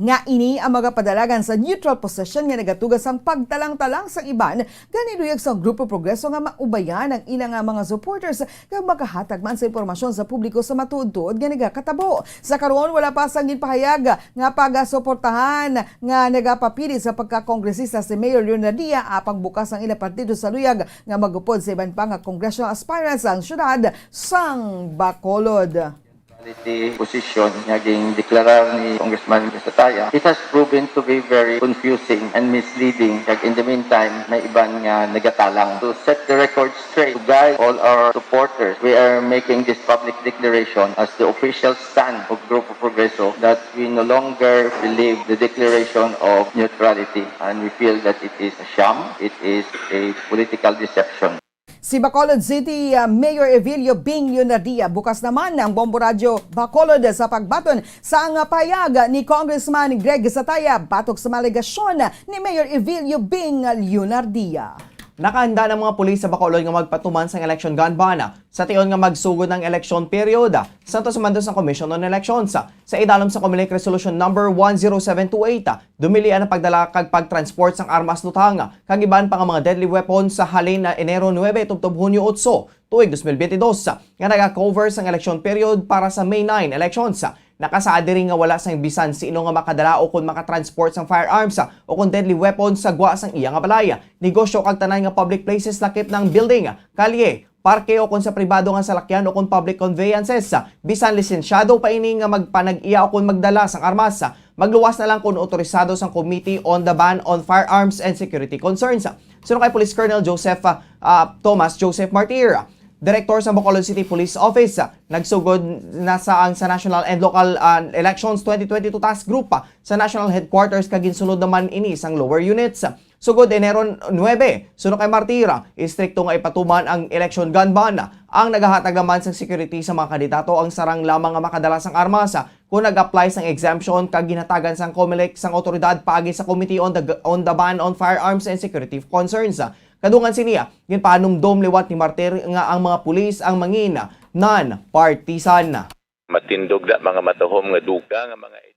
nga ini ang magapadalagan sa neutral position nga nagatuga sang pagtalang-talang sang iban, gani luyag sang Grupo Progreso nga maubayan ang ila nga mga supporters kag makahatag man sa impormasyon sa publiko sa matuod-tuod nga nagakatabo. Sa karon, wala pa sang ginpahayag nga pagasuportahan nga nagapapili sa pagkakongresista si Mayor Leonadia, apang bukas ang ila partido sa luyag nga magupod sa iban pa nga congressional aspirants ang siyudad sang Bacolod. Neutrality position nga gindeklarar ni Congressman Gasataya, it has proven to be very confusing and misleading. Kag in the meantime, may iban nga nagatalang. To set the record straight, to guide all our supporters, we are making this public declaration as the official stand of Grupo Progreso that we no longer believe the declaration of neutrality, and we feel that it is a sham, it is a political deception. Si Bacolod City, ah, Mayor Evilio Bing Leonardia. Bukas naman ang Bombo Radyo Bacolod sa pagbaton sa ang pahayag ni Congressman Greg Zataya batok sa mga alegasyon ni Mayor Evilio Bing Leonardia. Nakahanda ang mga pulis sa Bacolod nga magpatuman sang election gun ban sa tion nga magsugod ang election period. Sa tusumandos sa Commission on Elections, sa idalom sa Comelec Resolution Number one zero seven two eight, dumili ang pagdala kag pagtransport sang armas lutang kag iban pa nga mga deadly weapons sa halin na Enero nuebe tubtob Hunyo otso, tuig dos mil biyente dos, nga naga-cover sang election period para sa May nine elections. Nakasaad diri nga wala sang bisan sino nga makadala o kon makatransport sang firearms o kon deadly weapons sa gwa sang iya nga balay, negosyo kag tanan nga public places lakip na ang building, kalye, parke o kon sa pribado nga salakyan o kon public conveyances. Bisan lisensyado pa ini nga magpanag-iya o kon magdala sang armas, magluwas na lang kon otorisado sang Committee on the Ban on Firearms and Security Concerns. Suno kay Police Colonel Joseph, ah, ah, Thomas Joseph Martir, Direktor sa Bacolod City Police Office, ah, nagsugod na sa ang sa National and Local, ah, Elections twenty twenty-two Task Group, ah, sa National Headquarters kag ginsunod naman ini sang lower units. Sugod Enero nuebe, suno kay Martir, istrikto nga ipatuman ang election gun ban. Ang nagahatag naman sang security sa mga kandidato ang sarang lamang nga makadala sang armas, ah, kung nag-apply sang exemption kag ginhatagan sang Comelec sang awtoridad paagi sa Committee on the, on the Ban on Firearms and Security Concerns. Kadungan sini, ah, ginpahanumdom liwat ni Martir nga ang mga pulis ang mangin non-partisan. Matindog na mga matahom nga duga nga mga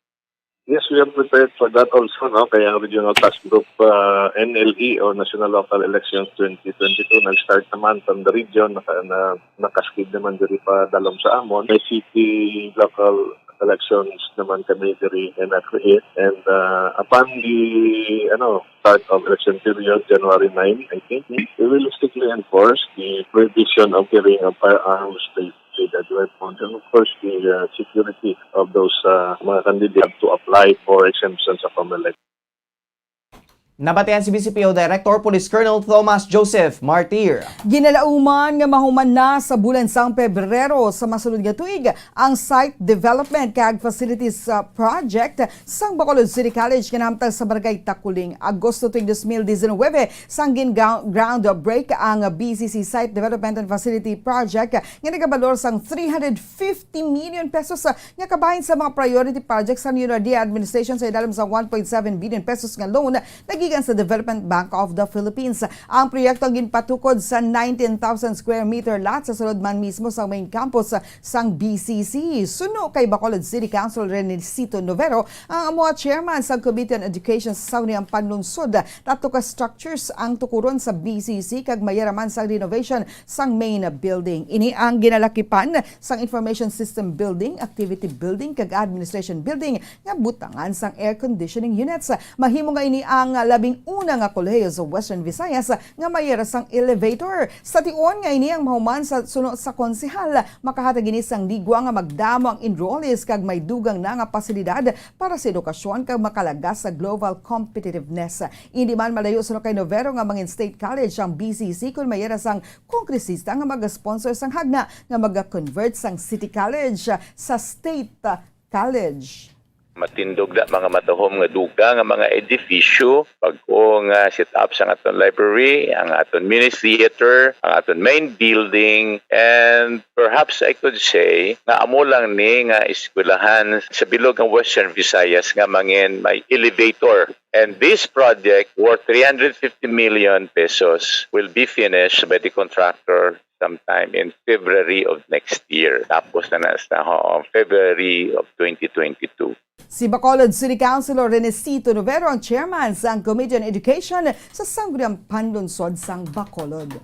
Yes, we are prepared for that also, no? Kaya ang Regional Task Group, ah, N L E o National Local Elections twenty twenty-two nag-start naman from the region, naka-, na, nakaskid naman diri pa dalom sa amon. May city local elections naman kami diri na na-create. And, ah, upon the, ano, start of election period, January nine, I think, we will strictly enforce the prohibition of carrying of firearms, the, the deadly weapons, and of course, the, uh, security of those, uh, mga candidate to apply for exemption sa Comelec. Nabatian si V C P O Director Police Colonel Thomas Joseph Martir. Ginalauman nga mahuman na sa bulan sang Pebrero sa masunod nga tuig ang Site Development kag Facilities, uh, Project sang Bacolod City College nga nahamtang sa Barangay Takuling. Agosto tuig dos mil diecinuebe, sang gin-, groundbreak ang B C C Site Development and Facility Project nga nagabalor sang three hundred fifty million pesos, ah, nga kabahin sa mga priority projects sa Leonardia administration sa idalom sa one point seven billion pesos nga loan nagikan sa Development Bank of the Philippines. Ang proyekto ang ginpatukod sa nineteen thousand square meter lot sa sulod man mismo sa main campus sang B C C. Suno kay Bacolod City Council Renesito Novero, ang amo chairman sang Committee on Education sa Sangguniang Panlungsod, tatlo ka structures ang tukuron sa B C C kag mayara man sang renovation sang main building. Ini ang ginalakipan sang Information System Building, Activity Building, kag Administration Building nga butangan sang air conditioning units. Mahimo nga ini ang labing una nga kolehiyo sa Western Visayas nga mayara sang elevator. Sa tion nga ini ang mahuman sa suno sa konsehal, makahatag ini sang ligwa nga magdamo ang enrollees kag may dugang na nga pasilidad para sa edukasyon kag makalagas sa global competitiveness. Indi man malayo suno kay Novero nga mangin state college ang B C C kon mayara sang kongresista nga mag-sponsor sang hagna nga mag-convert sang city college sa state college. Matindog na mga matahom nga duga nga mga edifisyo, bag-o nga set up sang aton library, ang aton mini theater, ang aton main building, and perhaps I could say nga amo lang ni nga eskwelahan sa bilog nga Western Visayas nga mangin may elevator. And this project worth three hundred fifty million pesos will be finished by the contractor sometime in February of next year. Tapos na na sa, oo, February of twenty twenty-two. Si Bacolod City Councilor Renesito Novero ang chairman sang Committee on Education sa Sangguniang Panlungsod sang Bacolod.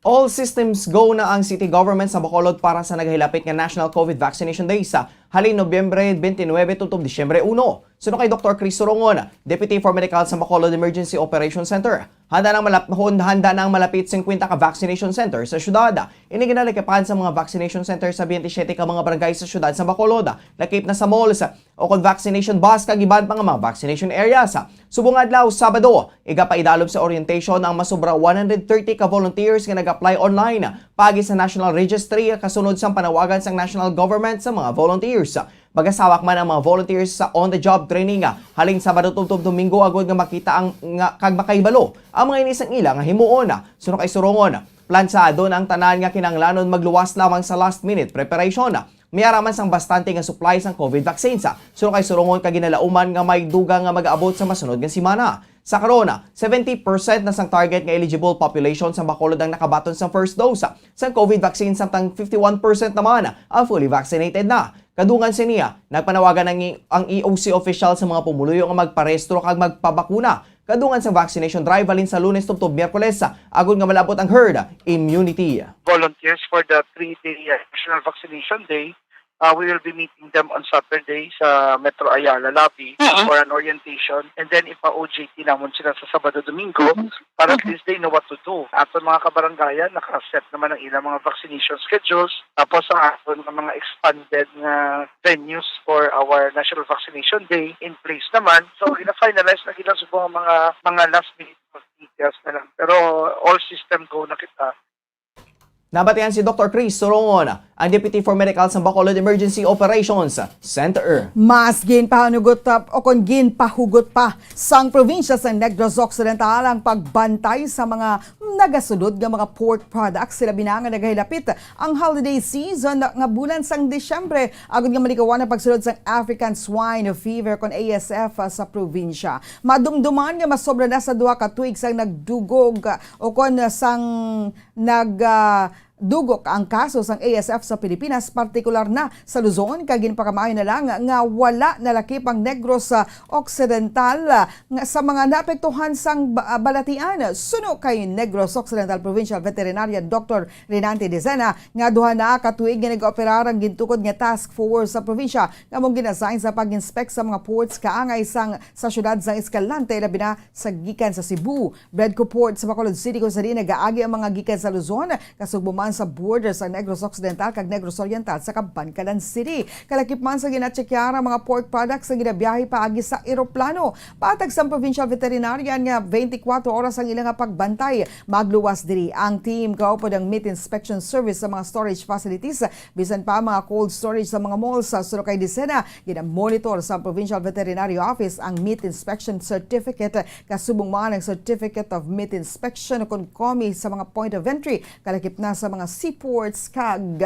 All systems go na ang city government sa Bacolod para sa nagahilapit nga National COVID Vaccination Days sa halin Nobyembre twenty-nine tubtob Disyembre uno. Suno kay Doktor Chris Surongon, Deputy for Medical sa Bacolod Emergency Operation Center, handa nang malap-, hon-, handa nang malapit singkwenta ka vaccination center sa syudad. Ini ginalakipan sa mga vaccination center sa twenty-seven ka mga barangay sa syudad sa Bacolod, lakip na sa malls, o kon vaccination bus kag iban pa nga mga vaccination areas. Subong adlaw, Sabado, igapaidalom sa orientation ang masobra one hundred thirty ka volunteers nga nag-apply online paagi sa National Registry kasunod sang panawagan sang national government sa mga volunteers. Magasawak man ang mga volunteers sa on-the-job training, ah, halin Sabado tubtob Domingo agod nga makita ang, nga, kag makahibalo ang mga ini sang ila nga himuon. Suno kay Surongon, Plansado na ang tanan nga kinahanglanon magluwas lamang sa last-minute preparation. May ara man sang bastante nga supply sang COVID vaccines, suno kay surungon kag ginalauman nga may dugang nga mag-abot sa masunod nga semana. Sa karon, seventy percent na sang target nga eligible population sa Bacolod ang nakabaton sang first dose sang COVID vaccine, samtang fifty-one percent naman ang fully vaccinated na. Kadungan sini, nagpanawagan ang, ang E O C official sa mga pumuluyo nga magparehistro kag magpabakuna kadungan sang vaccination drive halin sa Lunes tubtob Miyerkules, agod nga malabot ang herd immunity. Volunteers for the three-day, uh, National Vaccination Day. Uh, we will be meeting them on Saturday sa Metro Ayala lobby Oo. for an orientation. And then ipa-O J T namon sila sa Sabado, Domingo Mhm. para at Mhm. least they know what to do. Aton mga kabarangayan, naka-set naman ang ilang mga vaccination schedules. Tapos ang aton nga mga expanded nga venues for our National Vaccination Day in place naman. So, ina-finalize na gila subong ang mga, mga last minute details na lang. Pero all system go na kita. Nabatian si Doctor Chris Sorongon, ang Deputy for Medical sa Bacolod Emergency Operations Center. Mas ginpahugot, uh, o kon ginpahugot pa sang probinsya sa Negros Occidental ang pagbantay sa mga nagasulod nga mga pork products, sila bina nga nagahilapit ang holiday season nga bulan sang Disyembre, agud nga malikawan ang pagsulod sang African Swine Fever kon A S F sa probinsya. Madumduman nga masobra na sa duha ka tuig sang nagdugog, uh, o kon sang nag, ah, dugok ang kaso sang A S F sa Pilipinas, partikular na sa Luzon, kag ginpakamaayo na lang nga wala nalakip ang Negros, ah, Occidental, ah, nga sa mga naapektuhan sang ba-, ah, balatian. Suno kay Negros Occidental Provincial Veterinarian Doctor Renante Dicena, nga duha na ka tuig nga nag-operar ang gintukod nga task force sa probinsya nga among gin-assign sa pag-inspect sa mga ports kaangay sang, sa siyudad sang Escalante, labi na sa gikan sa Cebu. Bread Report sa Bacolod City, kung sa diin nagaagi ang mga gikan sa Luzon, kasugbo man sa border sa Negros Occidental kag Negros Oriental sa Kabankalan City. Kalakip man sa ginatsekyar ang mga pork products nga ginabiyahe paagi sa eroplano. Patag sa provincial veterinarian nga twenty-four oras ang ilang pagbantay. Magluwas diri ang team kaupod ang meat inspection service sa mga storage facilities, bisan pa ang mga cold storage sa mga malls. Sa suno kay Dicena, gina-monitor sa Provincial Veterinary Office ang meat inspection certificate kasubong man ang Certificate of Meat Inspection kon COMI sa mga point of entry, kalakip na sa mga seaports kag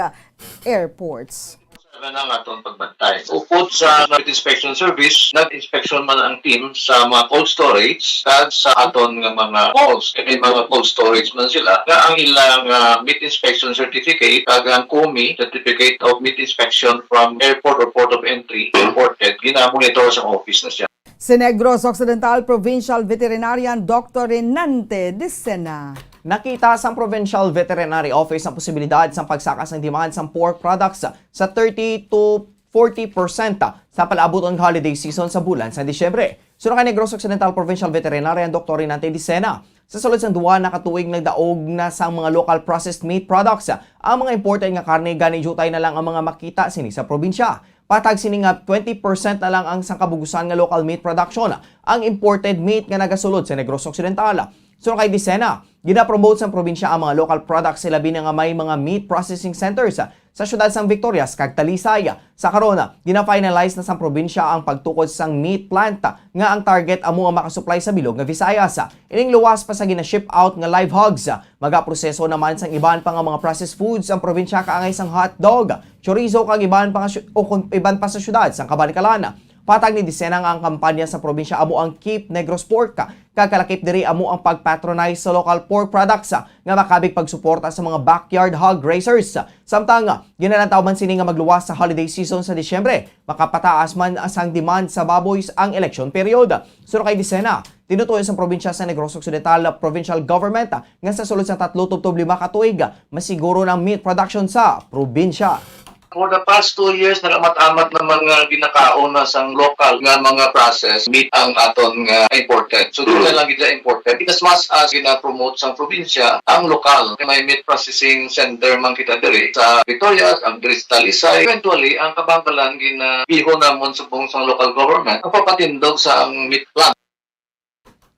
airports. Sa nga atong pagbantay. Upod sa Meat Inspection Service, nag-inspeksyon man ang team sa mga cold storage kag sa aton nga mga malls. Kay may mga cold storage man sila nga ang ilang, ah, meat inspection certificate kag ang COMI, Certificate of Meat Inspection from Airport or Port of Entry, imported, ginamonitor sa office na siya. Si Negros Occidental Provincial Veterinarian Doctor Renante Dicena. Nakita sang Provincial Veterinary Office ang posibilidad sang pagsaka sang demand sang pork products sa thirty to forty percent sa palaabuton nga holiday season sa bulan sa Disyembre. Suno kay Negros Occidental Provincial Veterinarian Doctor Renante Dicena, sa sulod sang duha na ka tuig nagdaog na sang mga local processed meat products ang mga imported nga karne, gani diutay na lang ang mga makita sini sa probinsya. Patag sini nga twenty percent na lang ang sang kabugusan nga local meat production ang imported meat nga nagasulod sa Negros Occidental. Suno kay Dicena, ginapromote sang probinsya ang mga local products, sa labi na nga may mga meat processing centers sa siyudad sang Victorias kag Talisay. Sa karon, gina-finalize na sang probinsya ang pagtukod sang meat plant nga ang target amo ang makasupply sa bilog nga Visayas. Ining luwas pa sa gina-ship out nga live hogs, magaproseso naman sang iban pa nga mga processed foods ang probinsya, kaangay sang hot dog, chorizo kag iban pa nga syu-, o kon iban pa sa siyudad sang Kabankalan. Patag ni Dicena nga ang kampanya sa probinsya amo ang Keep Negros Pork, kag kalakip diri amo ang pag-patronize sa local pork products nga makabig pagsuporta sa mga backyard hog raisers. Samtang ginalantaw man sini nga magluwas sa holiday season sa Disyembre, makapataas man sang demand sa baboy ang election period. Suno kay Dicena, tinutuyo sang probinsya sa Negros Occidental Provincial Government nga sa sulod sang tatlo tubtob lima ka tuig, masiguro na ang meat production sa probinsya. For the past two years, nagamat-amat naman nga ginakaon na sang lokal nga mga process meat ang aton nga imported. So, dili lang gid imported. In as much as gina-promote sang probinsya ang lokal, may meat processing center man kita diri sa Victorias, ang diri sa Talisay. Eventually, ang Kabankalan ginabihon namon subong sang local government ang papatindog sang meat plant.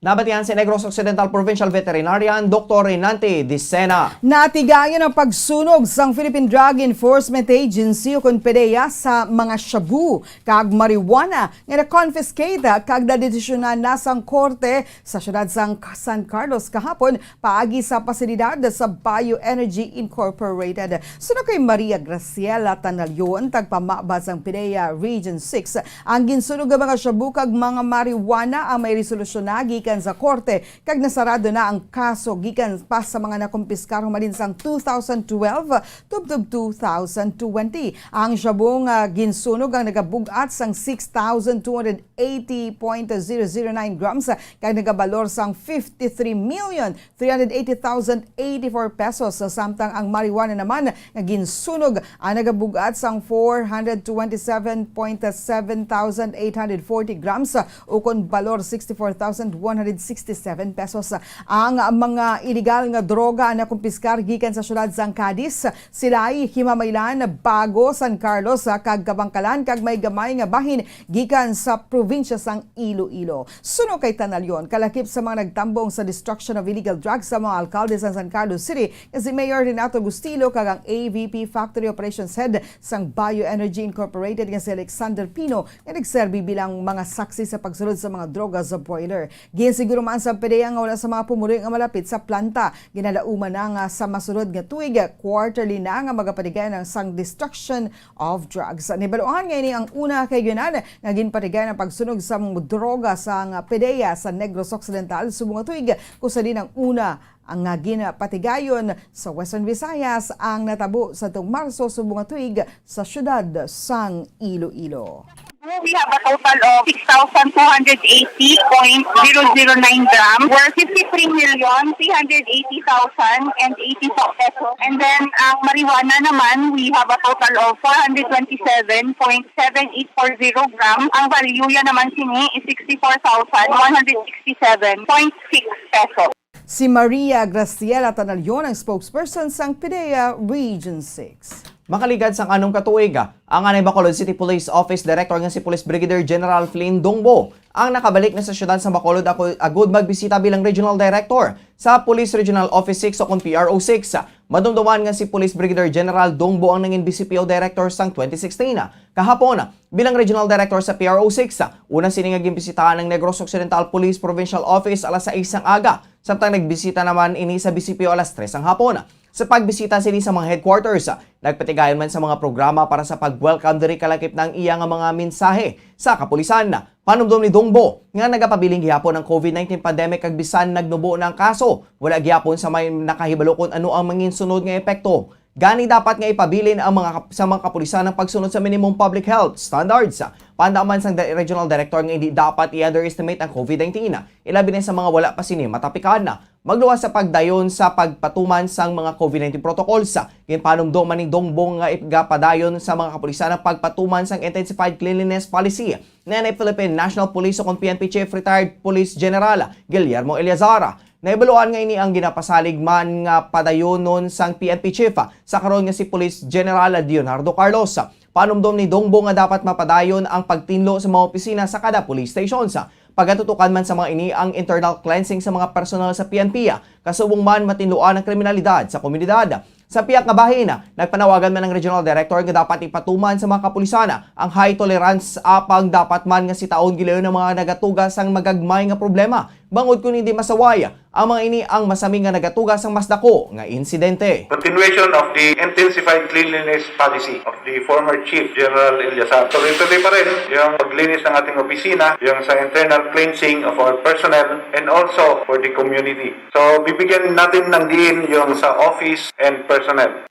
Nabatian si Negros Occidental Provincial Veterinarian, Doktor Renante Dicena. Natigayon ang pagsunog sang Philippine Drug Enforcement Agency o kon PDEA sa mga shabu kag marijuana nga na-confiscate kag nadesisyonan na sang korte sa siyudad sang San Carlos kahapon paagi sa pasilidad sa Bioenergy Incorporated. Suno kay Maria Graciela Tanalion, tagpamaba sang PDEA Region six, ang ginsunog nga mga shabu kag mga marijuana ang may resolusyon na gikan sa korte kag nasarado na ang kaso gikan pa sa mga nakumpiskar humalin sang two thousand twelve tubtob two thousand twenty. Ang shabu nga ginsunog ang nagabug-at sang six thousand two hundred eighty point zero zero nine grams kag nagabalor sang fifty-three million three hundred eighty thousand eighty-four pesos, samtang ang marijuana naman nga ginsunog ang nagabug-at sang four hundred twenty-seven point seven thousand eight hundred forty grams, ukon balor sixty-four thousand one hundred sixty-seven pesos. Ang mga iligal nga droga nakumpiskar gikan sa siyudad sang Cadiz, Silay, Himamaylan, Bago, San Carlos, kag Kabangkalan, kag may gamay nga bahin gikan sa probinsya sang Iloilo. Suno kay Tanalion, kalakip sa mga nagtambong sa destruction of illegal drugs sa mga alkalde sa San Carlos City nga si Mayor Renato Bustillo kag ang A V P Factory Operations Head sang Bioenergy Incorporated nga si Alexander Pino nga nagserbi bilang mga saksi sa pagsulod sa mga droga sa boiler. Ginsiguro man sa PDEA nga wala sa mga pumuluyo nga malapit sa planta. Ginalauman na nga sa masunod nga tuig, quarterly na nga magapatigay ang sang destruction of drugs. Nahibaluan nga ini ang una kay Yunan nga ginpatigayon ang pagsunog sa mga droga sang PDEA sa Negros Occidental subong nga tuig, kung sa din ang una ang nga ginpatigayon sa Western Visayas ang natabo sa tong Marso subong nga tuig sa siyudad sang Iloilo. We have a total of six thousand two hundred eighty point zero zero nine gram, worth fifty-three million three hundred eighty thousand and eighty-four pesos. And then, ang marijuana naman, we have a total of four hundred twenty-seven point seven eight four zero gram. Ang value yan naman sini is sixty-four thousand one hundred sixty-seven point six pesos. Si Maria Graciela Tanalion ang spokesperson sang PDEA Region six. Makaligad sang anom ka tuig, ang anay Bacolod City Police Office Director nga si Police Brigadier General Flynn Dongbo ang nakabalik na sa siyudad sa Bacolod ako, agud magbisita bilang Regional Director sa Police Regional Office six o kon P R O six. Madumduman nga si Police Brigadier General Dongbo ang nangin B C P O Director sang twenty sixteen. Kahapon, bilang Regional Director sa P R O six, una sini nga gimbisitahan ang Negros Occidental Police Provincial Office alas sais sang aga, samtang nagbisita naman ini sa B C P O alas tres sang hapon. Sa pagbisita sini sa mga headquarters, nagpatigayon man sa mga programa para sa pag-welcome diri kalakip na ang iya nga mga mensahe sa kapulisan. Panumdom ni Dongbo nga nagapabilin gihapon ang COVID nineteen pandemic kag bisan nagnubo na ang kaso, wala gihapon sa may nakahibalo kon ano ang manginsunod nga epekto. Gani dapat nga ipabilin ang mga kap-, sa mga kapulisan ang pagsunod sa minimum public health standards. Paanda man sang di-, regional director nga hindi dapat i-underestimate ang COVID nineteen, ilabi na sa mga wala pa sini matapikan. Magluwas sa pagdayon sa pagpatuman sang mga COVID nineteen protocols, ginpanumdom man ni Dongbo nga igapadayon sa mga kapulisan ang pagpatuman sang Intensified Cleanliness Policy ni anay Philippine National Police o kon P N P Chief Retired Police General Guillermo Eleazar. Nahibaluan nga ini ang ginapasalig man nga padayonon sang P N P Chief sa karon nga si Police General Leonardo Carlos. Panumdom ni Dongbo nga dapat mapadayon ang pagtinlo sa mga opisina sa kada police stations. Pagatutukan man sa mga ini ang internal cleansing sa mga personal sa P N P, kasubong man matinluan ang kriminalidad sa komunidad. Sa pihak nga bahin, nagpanawagan man ang regional director nga dapat ipatuman sa mga kapulisan ang high tolerance, apang dapat man nga sitaon gilayon ang mga nagatuga sang magagmay nga problema, bangod kon hindi masaway ang mga ini ang masami nga nagatuga sang mas dako nga insidente. Continuation of the intensified cleanliness policy of the former Chief General Eleazar. Tuloy-tuloy pa rin yung paglinis ng ating opisina, yung sa internal cleansing of our personnel, and also for the community. So, bibigyan natin ng diin yung sa office and personnel.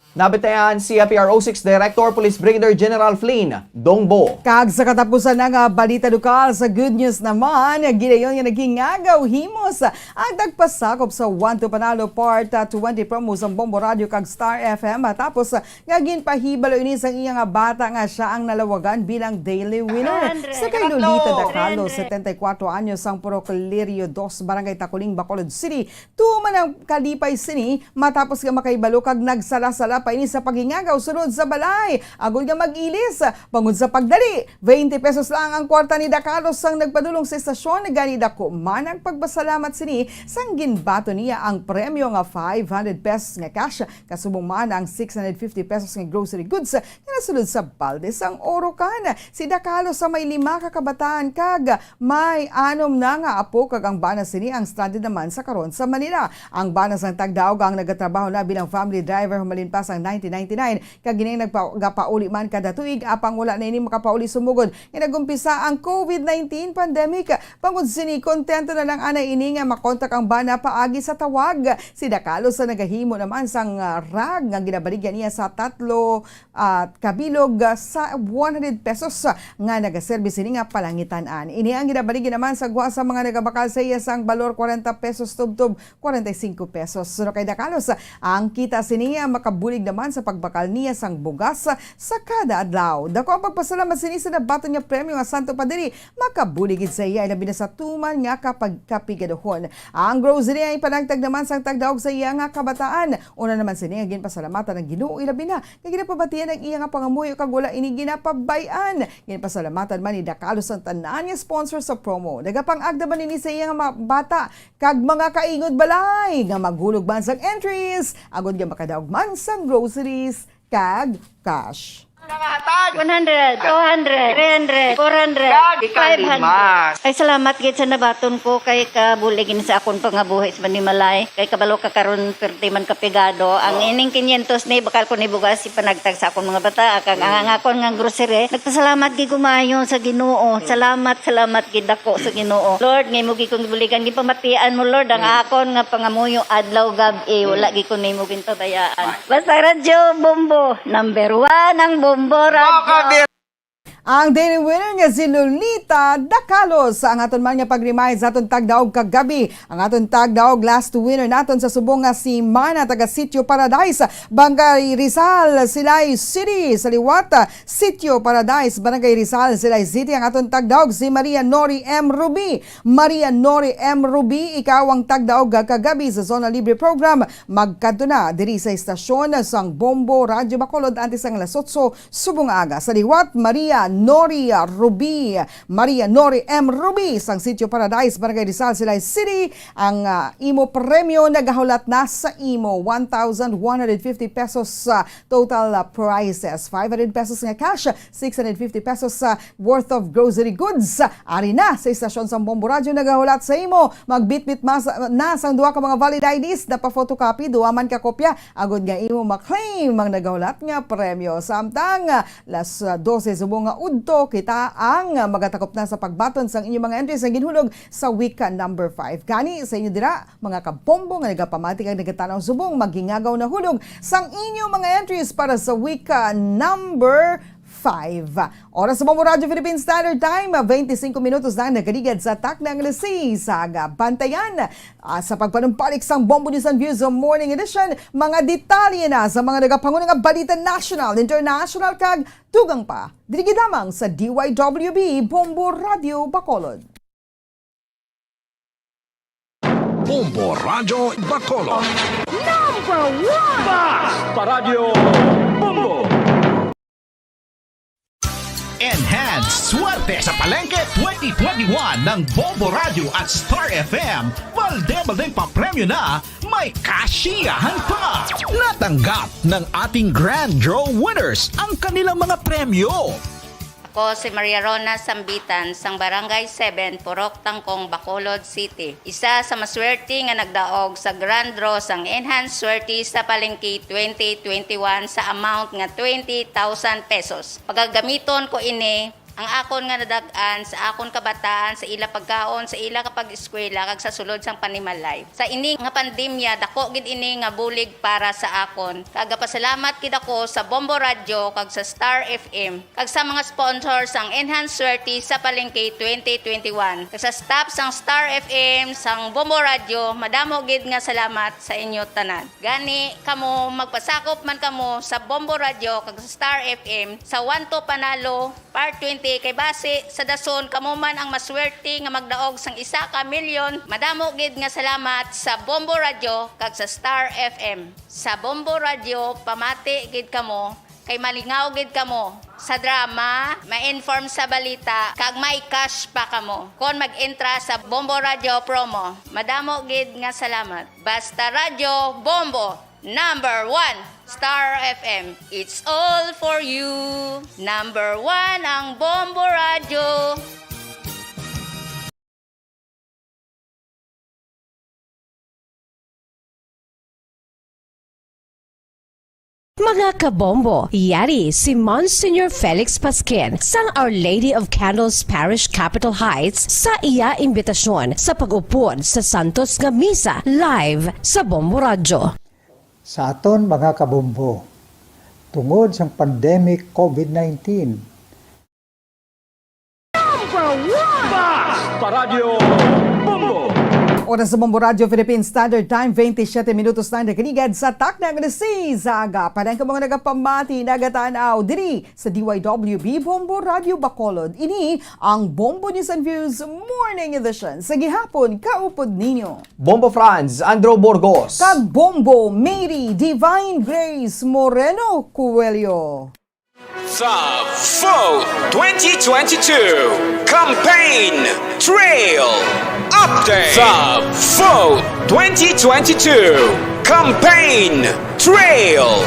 Nabitayan si P R O six Director Police Brigadier General Flynn Dongbo. Kag sa katapusan na nga balita lokal, sa good news naman, gidayon nga nagingagaw himos ang tagpasakop sa One to Panalo Part twenty promo sang Bombo Radio kag Star F M, matapos nga ginpahibalo ini sang iya nga bata nga siya ang nalawagan bilang daily winner. Andre, Sa kay kapatlo. Lolita Dacalo, Andre. setenta y cuatro anyos, ang Purok Lirio dos, Barangay Taculing, Bacolod City, tuman ang kalipay sini matapos nga makahibalo kag nagsala-sala pa ini sa paghingangaw sulod sa balay, agod nga mag-ilis. Bangod sa pagdali, twenty pesos lang ang kwarta ni Dakalos sang nagpadulong sa estasyon. Gani, dako man ang pagpasalamat sini sang ginbaton niya ang premyo nga five hundred pesos nga cash, kasubong man ang six hundred fifty pesos nga grocery goods nga nasulod sa balde sang Orocan. Si Dakalos sa may lima ka kabataan kag may anom na nga apo, kag ang bana sini ang stranded naman sa karon sa Manila. Ang bana sang tagdaog ang nagatrabaho na bilang family driver humalin pa sang nineteen ninety-nine, kag ini nagpa-, gapauli man kada tuig, apang wala na ini makapauli sumugod nga nag-umpisa ang covid nineteen pandemic. Bangod sini, kontento na lang anay ini nga makontak ang bana paagi sa tawag. Si Dakalos sa nagahimo naman sang, ah, rag nga ginabaligya niya sa tatlo, ah, kabilog, ah, sa one hundred pesos, ah, nga nagaserbi sini nga palangitan-an. Ini ang ginabaligya naman sa gwa sa mga nagabakal sa iya sang balor kwarenta pesos tubtob kwarenta y cinco pesos. Suno kay Dakalos, ang kita sini makabulig naman sa pagbakal niya sang bugas sa kada adlaw. Dako ang pagpasalamat sini sa nabaton nga premyo nga santo pa diri makabulig gid sa iya, ilabi na sa tuman nga kapag-, kapigaduhon. Ang grocery ang ipanagtag naman sang tagdaog sa iya nga kabataan. Una naman sini nga ginpasalamatan ang Ginoo, ilabi na nga ginapabatian ang iya nga pangamuyo kag wala ini ginapabay-an. Ginpasalamatan man ni Dakalos ang tanan nga sponsor sa promo. Nagapangagda man ini sa iya nga mga bata kag mga kaingod balay nga maghulog man sang entries, agod nga makadaog man sang groceries kag cash. Nakahatag. One hundred, two hundred, three hundred, four hundred, Kag five hundred. Ay, salamat gid sa nabaton ko kay kabulig ini sa akon pangabuhi sa panimalay. Kay kabalo ka karon, perte man kapigado. Ang ining quinientos ni bakal ko ni bugas ipanagtag sa akon mga bata, kag ang, ang akon nga grocery. Nagpasalamat gid ko maayo sa Ginoo. Salamat, salamat gid ako sa Ginoo. Lord, nga imo gid kong gibuligan, gipamatian mo, Lord, ang akon nga pangamuyo adlaw gab-i, wala gid ko nimo ginpabayaan. Basta Radyo Bombo, number one ang Bombo Radyo. Ang daily winner nga si Lolita Dacalos, ang aton man nga pag-remind sa aton tagdaog kagabi. Ang aton tagdaog last winner naton sa subong nga semana, taga Sitio Paradise, Barangay Rizal, Silay City. Sa liwat, Sitio Paradise, Barangay Rizal, Silay City, ang aton tagdaog si Maria Nori M Ruby. Maria Nori M Ruby, ikaw ang tagdaog kagabi sa Zona Libre Program. Magkadto na diri sa estasyon sang Bombo Radyo Bacolod antes sang alas otso subong nga aga. Sa liwat, Maria Nori Ruby. Maria Nori M Ruby sang Sitio Paradise, Barangay Rizal, Silay City. Ang, ah, imo premyo nagahulat na sa imo, one thousand one hundred fifty pesos, ah, total, ah, prizes, five hundred pesos nga cash, six hundred fifty pesos, ah, worth of grocery goods. Ari na sa estasyon sang Bombo Radyo nagahulat sa imo. Magbitbit mas-, na sang duha ka mga valid I Ds na pa-photocopy, duha man ka kopya, agod nga imo ma-claim ang nagahulat nga premyo. Samtang, ah, las, ah, dose subong nga udto, kita ang, ah, magatakop na sa pagbaton sang inyong mga entries nga ginhulog sa week, ah, number five. Gani, sa inyo dira, mga kabombo nga nagapamati kag nagatan-aw subong, maghingagaw na hulog sang inyo mga entries para sa week, ah, number five. Oras sa Bombo Radyo Philippine Standard Time, twenty-five minutos na ang nagaligad sa takna nga alas sais sa aga. Bantayan, ah, sa pagpanumbalik sang Bombo News and Views Morning Edition, mga detalye na sa mga nagapanguna nga balita national, international, kag dugang pa. Diri gid lamang sa D Y W B Bombo Radyo Bacolod. Bombo Radyo Bacolod. Number one! Basta Radyo Bombo! Enhance Swerte sa Palengke twenty twenty-one ng Bombo Radyo at Star F M. Balde-baldeng papremyo na, may kasiyahan pa! Natanggap ng ating Grand Draw winners ang kanilang mga premyo. Ako si Maria Rona Sambitan, sang Barangay seven, Purok Tangkong, Bacolod City. Isa sa maswerte nga nagdaog sa Grand Draw sang Enhance Swerte sa Palengke twenty twenty-one sa amount nga twenty thousand pesos. Pagagamiton ko ini, ang akon nga nadag-an sa akon kabataan, sa ila pagkaon, sa ila kapag-eskwela, kag sa sulod sang panimalay. Sa ini nga pandemya, dako gid ini nga bulig para sa akon. Kag gapasalamat gid ako sa Bombo Radyo kag sa Star F M, kag sa mga sponsors sang Enhance Swerte sa Palengke twenty twenty-one, kag sa staff sang Star F M, sang Bombo Radyo. Madamo gid nga salamat sa inyo tanan. Gani kamo, magpasakop man kamo sa Bombo Radyo kag sa Star F M sa One to Panalo Part twenty Kay basi sa dason kamo man ang maswerte nga magdaog sang isa ka milyon. Madamo gid nga salamat sa Bombo Radio kag sa Star F M. Sa Bombo Radio, pamati gid kamo, kay malingaw gid kamo sa drama, ma-inform sa balita, kag may cash pa kamo kon mag-entra sa Bombo Radio promo. Madamo gid nga salamat. Basta Radyo Bombo, number one, Star F M. It's all for you. Number one ang Bombo Radyo. Mga kabombo, yari si Monsignor Felix Pasquin sang Our Lady of Candles Parish, Capitol Heights, sa iya imbitasyon sa pag-upod sa santos nga misa live sa Bombo Radyo. Sa aton mga kabombo, tungod sang pandemic COVID nineteen, Number one! Basta Radyo Bombo! Oras sa Bombo Radyo Philippine Standard Time, twenty-seven minutos na ang nakaligad sa takna nga alas sais sa aga. Para ang mga nagapamati, nagatanaw diri sa D Y W B Bombo Radyo Bacolod. Ini ang Bombo News and Views Morning Edition. Sa gihapon, kaupod ninyo Bombo Franz Andrew Burgos. Kag Bombo Mary Divine Grace Moreno Coelho. The Vote twenty twenty-two Campaign Trail Update. The Vote twenty twenty-two Campaign Trail.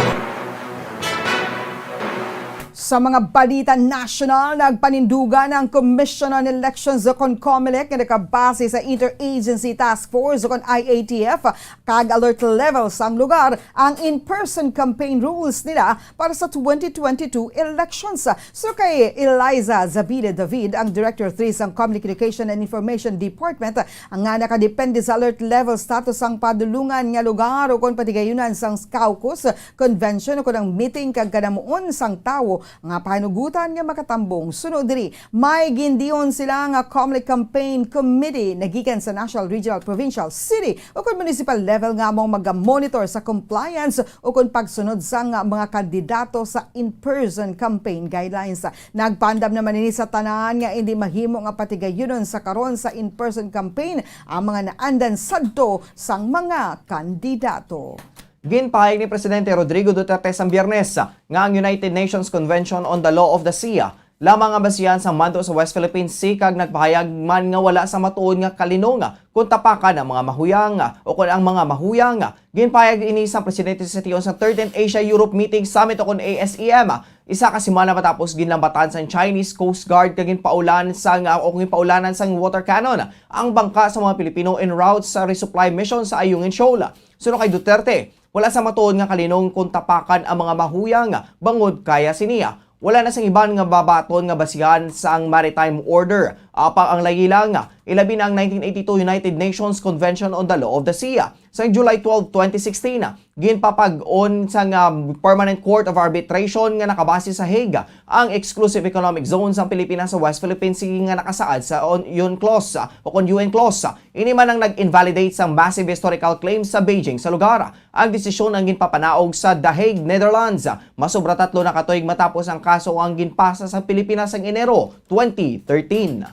Sa mga balita nasyonal, nagpanindugan ang Commission on Elections o kon COMELEC nga nakabase sa Interagency Task Force o kon I A T F kag alert level sang lugar ang in-person campaign rules nila para sa twenty twenty-two elections. So kay Eliza Zabide David, ang Director three sang Communication and Information Department, nga nakadepende sa alert level status sang padulungan nga lugar ukon patigayunan sang caucus, convention ukon ang meeting kag kanamuon sang tawo nga pahanugutan nga makatambong. Sunod diri, may gindiyon sila nga COMELEC Campaign Committee nagikan sa National, Regional, Provincial, City, ukon Municipal level nga amo ang magamonitor sa compliance ukon pagsunod sang mga kandidato sa in-person campaign guidelines. Nagpaandam naman ini sa tanan nga indi mahimo nga patigayunon sa karon sa in-person campaign ang mga naandan sadto sang mga kandidato. Ginpahayag ni Presidente Rodrigo Duterte sa Biyernes nga ang United Nations Convention on the Law of the Sea lamang ang basihan sang mando sa West Philippine Sea, kag nagpahayag man nga wala sa matuod nga kalinong kung tapakan ang mga mahuyang o kung ang mga mahuyang. Ginpahayag ini sang presidente sa tion sa thirteenth Asia-Europe Meeting Summit o kon A S E M, isa ka semana matapos ginlambatan sang Chinese Coast Guard kag ginpaulan sang, o ginpaulanan sang water cannon ang bangka sa mga Pilipino en route sa resupply mission sa Ayungin Shoal. Suno kay Duterte, wala sa matuod nga kalinong kung tapakan ang mga mahuyang bangod kaya sini. Wala na sing iban nga babaton nga basihan sang maritime order. Apang ang layi lang, ilabi na ang nineteen eighty-two United Nations Convention on the Law of the Sea. Sa July twelve, twenty sixteen, ginpapag-on sang, ah, Permanent Court of Arbitration nga nakabase sa Hague ang exclusive economic zone sang Pilipinas sa West Philippine Sea nga nakasaad sa on-, U N clause, ah, o kon U N clause. Ini man ang nag-invalidate sang massive historical claims sa Beijing sa lugar. Ang desisyon ang ginpapanaog sa The Hague, Netherlands, masobra tatlo na ka tuig matapos ang kaso ang ginpasa sa Pilipinas sang Enero twenty thirteen.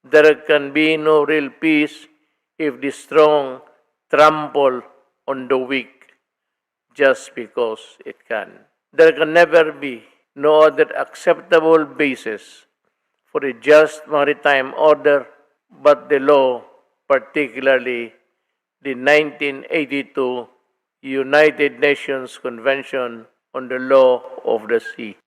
There can be no real peace if the strong trample on the weak just because it can. There can never be no other acceptable basis for a just maritime order but the law, particularly the nineteen eighty-two United Nations Convention on the Law of the Sea.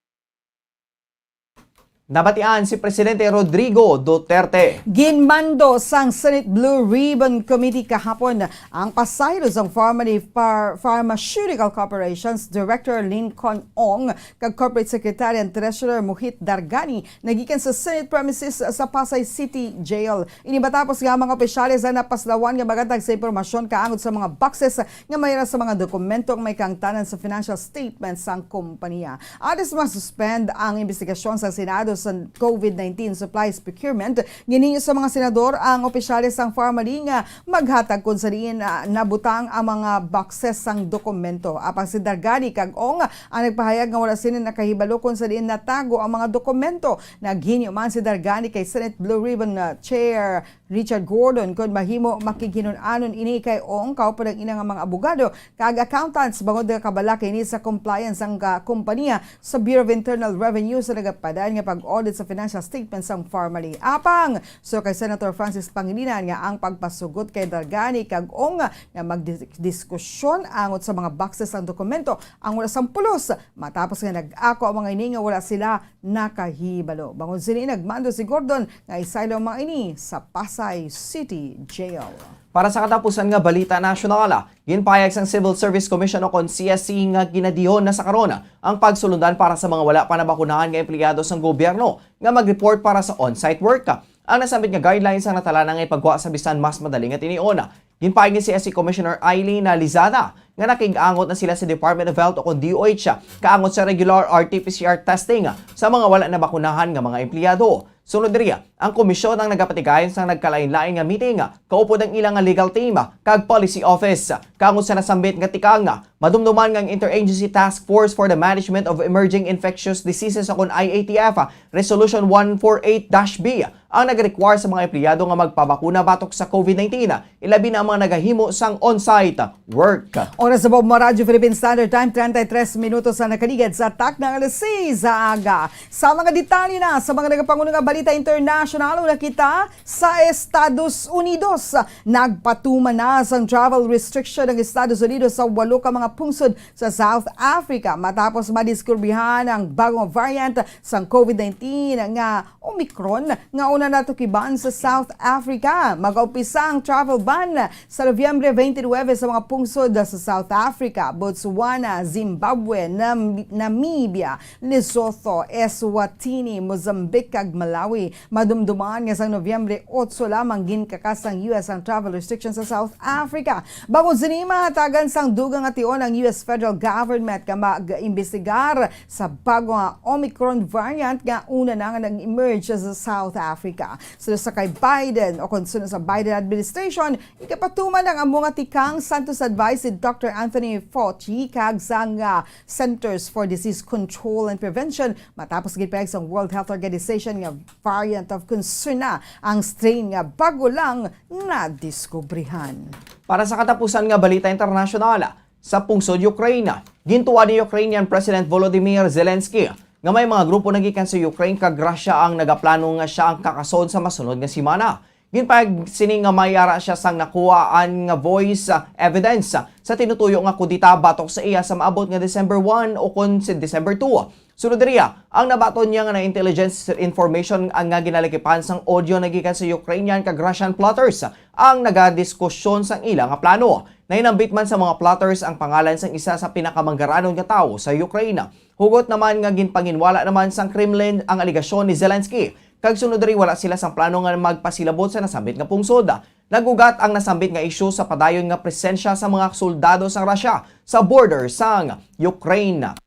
Nabatian si Presidente Rodrigo Duterte. Ginmando sang Senate Blue Ribbon Committee kahapon ang pasaylo sang Pharma-, Phar-, Pharmaceutical Corporation's Director Lincoln Ong kag Corporate Secretary and Treasurer Mohit Dargani nagikan sa Senate premises sa Pasay City Jail. Ini matapos nga ang mga opisyales ang napaslawan nga maghatag sa impormasyon kaangod sa mga boxes nga may ra sa mga dokumento nga may kaangtanan sa financial statements sang kompanya. Atis ma-suspend ang imbestigasyon sa Senado sa COVID nineteen supplies procurement, ginhingyo sa mga senador ang opisyales sang Farmally nga maghatag kon sa diin, ah, nabutang ang mga boxes sang dokumento. Apang si Dargani kag Ong ang nagpahayag nga wala sila nakahibalo kon sa diin natago ang mga dokumento. Naghinyo man si Dargani kay Senate Blue Ribbon, ah, Chair Richard Gordon kon mahimo makighinun-anon ini kay Ong kauban ang ila nga mga abogado kag accountants bangod nagakabala kini sa compliance ang, ah, kompanya sa Bureau of Internal Revenue sa nagapadayon nga pag-audit sa financial statements sang Farmally. Apang so kay Senator Francis Pangilinan nga ang pagpasugot kay Dargani kag Ong nga magdiskusyon angot sa mga boxes sang dokumento ang wala sang pulos matapos nga nag-ako ang mga ini nga wala sila nakahibalo. Bangod sini, nagmando si Gordon nga isaylo ang mga ini sa Pasay City Jail. Para sa katapusan nga balita nasyonal, ginpahayag sang Civil Service Commission o kon C S C nga ginadihon na sa karon ang pagsulundan para sa mga wala pa nabakunahan nga empleyado sang gobyerno nga mag-report para sa on-site work. Ang nasambit nga guidelines ang natala na nga ipagwa sa bisan mas madali nga tinion. Ginpahayag ni C S C Commissioner Eileen Lizana nga nakig-angot na sila sa Department of Health o kon D O H kaangot sa regular R T P C R testing sa mga wala nabakunahan nga mga empleyado. Sunod diri, ang komisyon ang nagapatigayon sang nagkalain-lain nga meeting kaupod ang ila nga legal team kag policy office. Kaangot sa nasambit nga tikang, madumduman nga ang Interagency Task Force for the Management of Emerging Infectious Diseases o kon I A T F Resolution one four eight dash B ang nag-require sa mga empleyado nga magpabakuna batok sa COVID nineteen, ilabi na ang mga nagahimo sang on-site work. Oras sa Bomba Radyo Philippine Standard Time, treinta y tres minutos ang nakaligad sa takna nga alas seis sa aga. Sa mga detalye na sa mga nagapangulo nga balita international, una kita sa Estados Unidos. Nagpatuman na sang travel restriction ang Estados Unidos sa walo ka mga pungsod sa South Africa matapos madiskubrihan ang bagong variant sang COVID nineteen nga Omicron nga una natukiban sa South Africa. Mag-umpisa ang travel ban sa Nobyembre twenty-nine sa mga pungsod sa South Africa, Botswana, Zimbabwe, Nam-, Namibia, Lesotho, Eswatini, Mozambique, kag Malawi. Madumduman nga sang Nobyembre otso lamang ginkakas sang U S ang travel restrictions sa South Africa. Bangod sini, mahatagan sang dugang nga tion ang U S federal government nga mag-imbestigar sa bago nga Omicron variant nga una na nga nag-emerge sa South Africa. Sunod sa kay Biden, o kon sunod sa Biden administration, igapatuman ang amo nga tikang santos advice si Doctor Anthony Fauci kag sang, ah, Centers for Disease Control and Prevention matapos ginpahayag sang World Health Organization nga variant of concern na ang strain nga bago lang nadiskubrihan. Para sa katapusan nga balita internasyonal, sa pungsod Ukraine, gintuwa ni Ukrainian President Volodymyr Zelensky nga may mga grupo na gikan sa Ukraine kag Russia ang nagaplano nga sia ang kakason sa masunod nga semana. Ginpahayag sini nga may ara sia sang nakuhaan nga voice, ah, evidence, ah, sa tinutuyo nga kudeta batok sa iya sa maabot nga December one o kon si December two. Sunod diri, ang nabaton niya nga na intelligence information ang nga ginalakipan sang audio na gikan sa Ukrainian kag Russian plotters ang nagadiskusyon sang ila nga plano. Nahinambit man sa mga plotters ang pangalan sang isa sa pinakamanggaranon nga tawo sa Ukraine. Hugot naman nga ginpanginwala naman sang Kremlin ang alegasyon ni Zelensky, kag sunod diri wala sila sang plano nga magpasilabot sa nasambit nga pungsod. Nag-ugat ang nasambit nga isyu sa padayon nga presensya sa mga soldado sang Russia sa border sang Ukraine.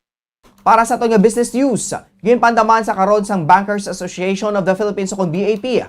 Para sa aton nga business news, ginpandaman sa karon sang Bankers Association of the Philippines o kon B A P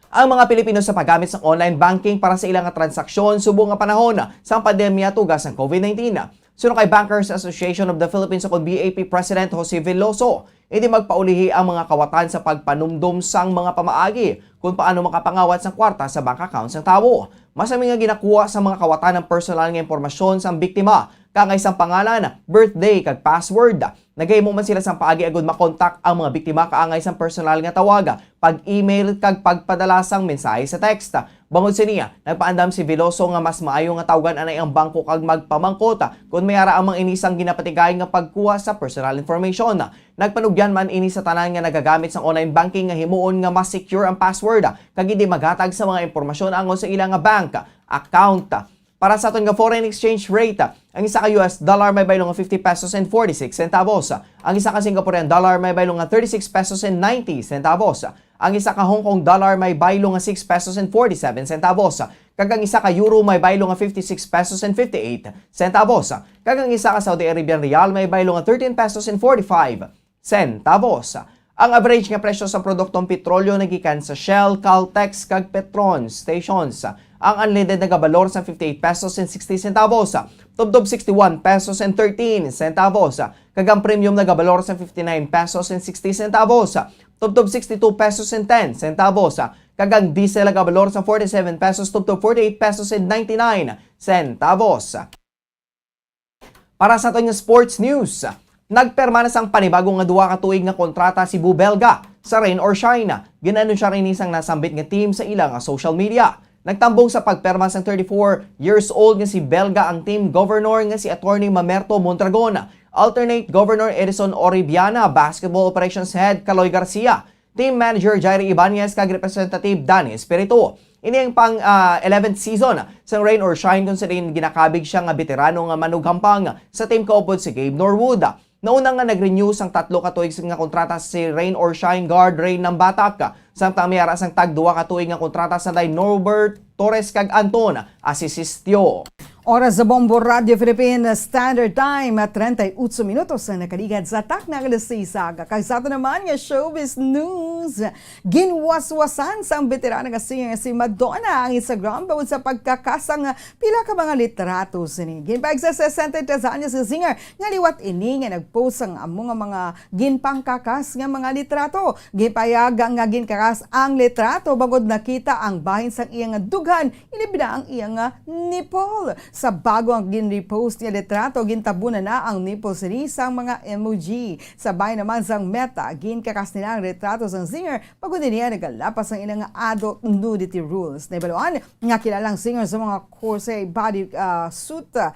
ang mga Pilipino sa paggamit sang online banking para sa ila nga transaksyon subong nga panahon sang pandemya tungod sang COVID nineteen. Suno kay Bankers Association of the Philippines o kon B A P President Jose Veloso, hindi magpaulihi ang mga kawatan sa pagpanumdom sang mga pamaagi kung paano makapangawat sang kwarta sa bank account sang tawo. Masami nga ginakuha sa mga kawatan ang personal nga impormasyon sang biktima, kaangay sang pangalan, birthday, kag password. Nagahimo man sila sang paagi agud makontak ang mga biktima kaangay sang personal nga tawag, pag-email, kag pagpadala sang mensahe sa text. Bangod sini, nagpaandam si Veloso nga mas maayo nga tawgan anay ang bangko kag magpamangkot kon may ara ang mga ini sang ginapatigay nga pagkuha sa personal information. Nagpanugyan man ini sa tanan nga nagagamit sang online banking nga himuon nga mas secure ang password kag hindi maghatag sa mga impormasyon angon sa ila nga bank account. Para sa aton nga foreign exchange rate, ang isa ka U S dollar may baylo nga fifty pesos and forty-six centavos. Ang isa ka Singaporean dollar may baylo nga thirty-six pesos and ninety centavos. Ang isa ka Hong Kong dollar may baylo nga six pesos and forty-seven centavos. Kag ang isa ka euro may baylo nga fifty-six pesos and fifty-eight centavos. Kag ang isa ka Saudi Arabian riyal may baylo nga thirteen pesos and forty-five centavos. Ang average nga presyo sa produktong petrolyo nagikan sa Shell, Caltex, kag Petron stations. Ang unleaded nagabalor sa fifty-eight pesos and sixty centavos, tubtob sixty-one pesos and thirteen centavos, kag ang premium nagabalor sa fifty-nine pesos and sixty centavos, tubtob sixty-two pesos and ten centavos, kag ang diesel nagabalor sa forty-seven pesos tubtob forty-eight pesos and ninety-nine centavos. Para sa aton nga sports news, nagpirma na sang panibago nga duha ka tuig nga kontrata si Boo Belga sa Rain or Shine. Gin-anunsya ini sang nasambit nga team sa ila nga social media. Nagtambong sa pagpirma sang thirty-four years old nga si Belga ang team governor nga si Attorney Mamerto Mondragon, alternate Governor Edison Oribiana, Basketball Operations Head Kaloy Garcia, Team Manager Jairi Ibanez kag Representative Danny Espiritu. Ini ang pang, ah, eleventh season sang Rain or Shine, kung sa diin ginakabig siya nga beterano nga manugampang sa team kaupod si Gabe Norwood. Nauna nga nag-renew sang tatlo ka tuig nga kontrata si Rain or Shine guard Rain Nambatak, samtang may ara sang tag duha ka tuig nga kontrata sanday Norbert Torres kag Anton Asisistio. Oras sa Bombo Radyo Philippine Standard Time, treinta y ocho minutos ang nakaligad sa takna nga alas seis sa aga. Kag sa ato naman nga showbiz news, ginwaswasan sang beterano nga singer nga si Madonna ang Instagram bangod sa pagkakasang pila ka mga litrato sini. Ginpahayag sa sesenta y tres anyos nga singer nga liwat ini nga nag-post sang amo nga mga ginpangkakas nga mga litrato. Ginpahayag nga ginkakas ang litrato bangod nakita ang bahin sang iya nga dughan, ilabi na ang iya nga nipple. Sa bago ang gin-repost nga litrato, gintabunan na ang nipple sini sang mga emoji. Sa bahin naman sang Meta, ginkakas nila ang litrato sang singer bangod niya nagalapas ang ila nga adult nudity rules. Naibaluan nga kilala ang singer sa mga corset body, ah, suit, ah,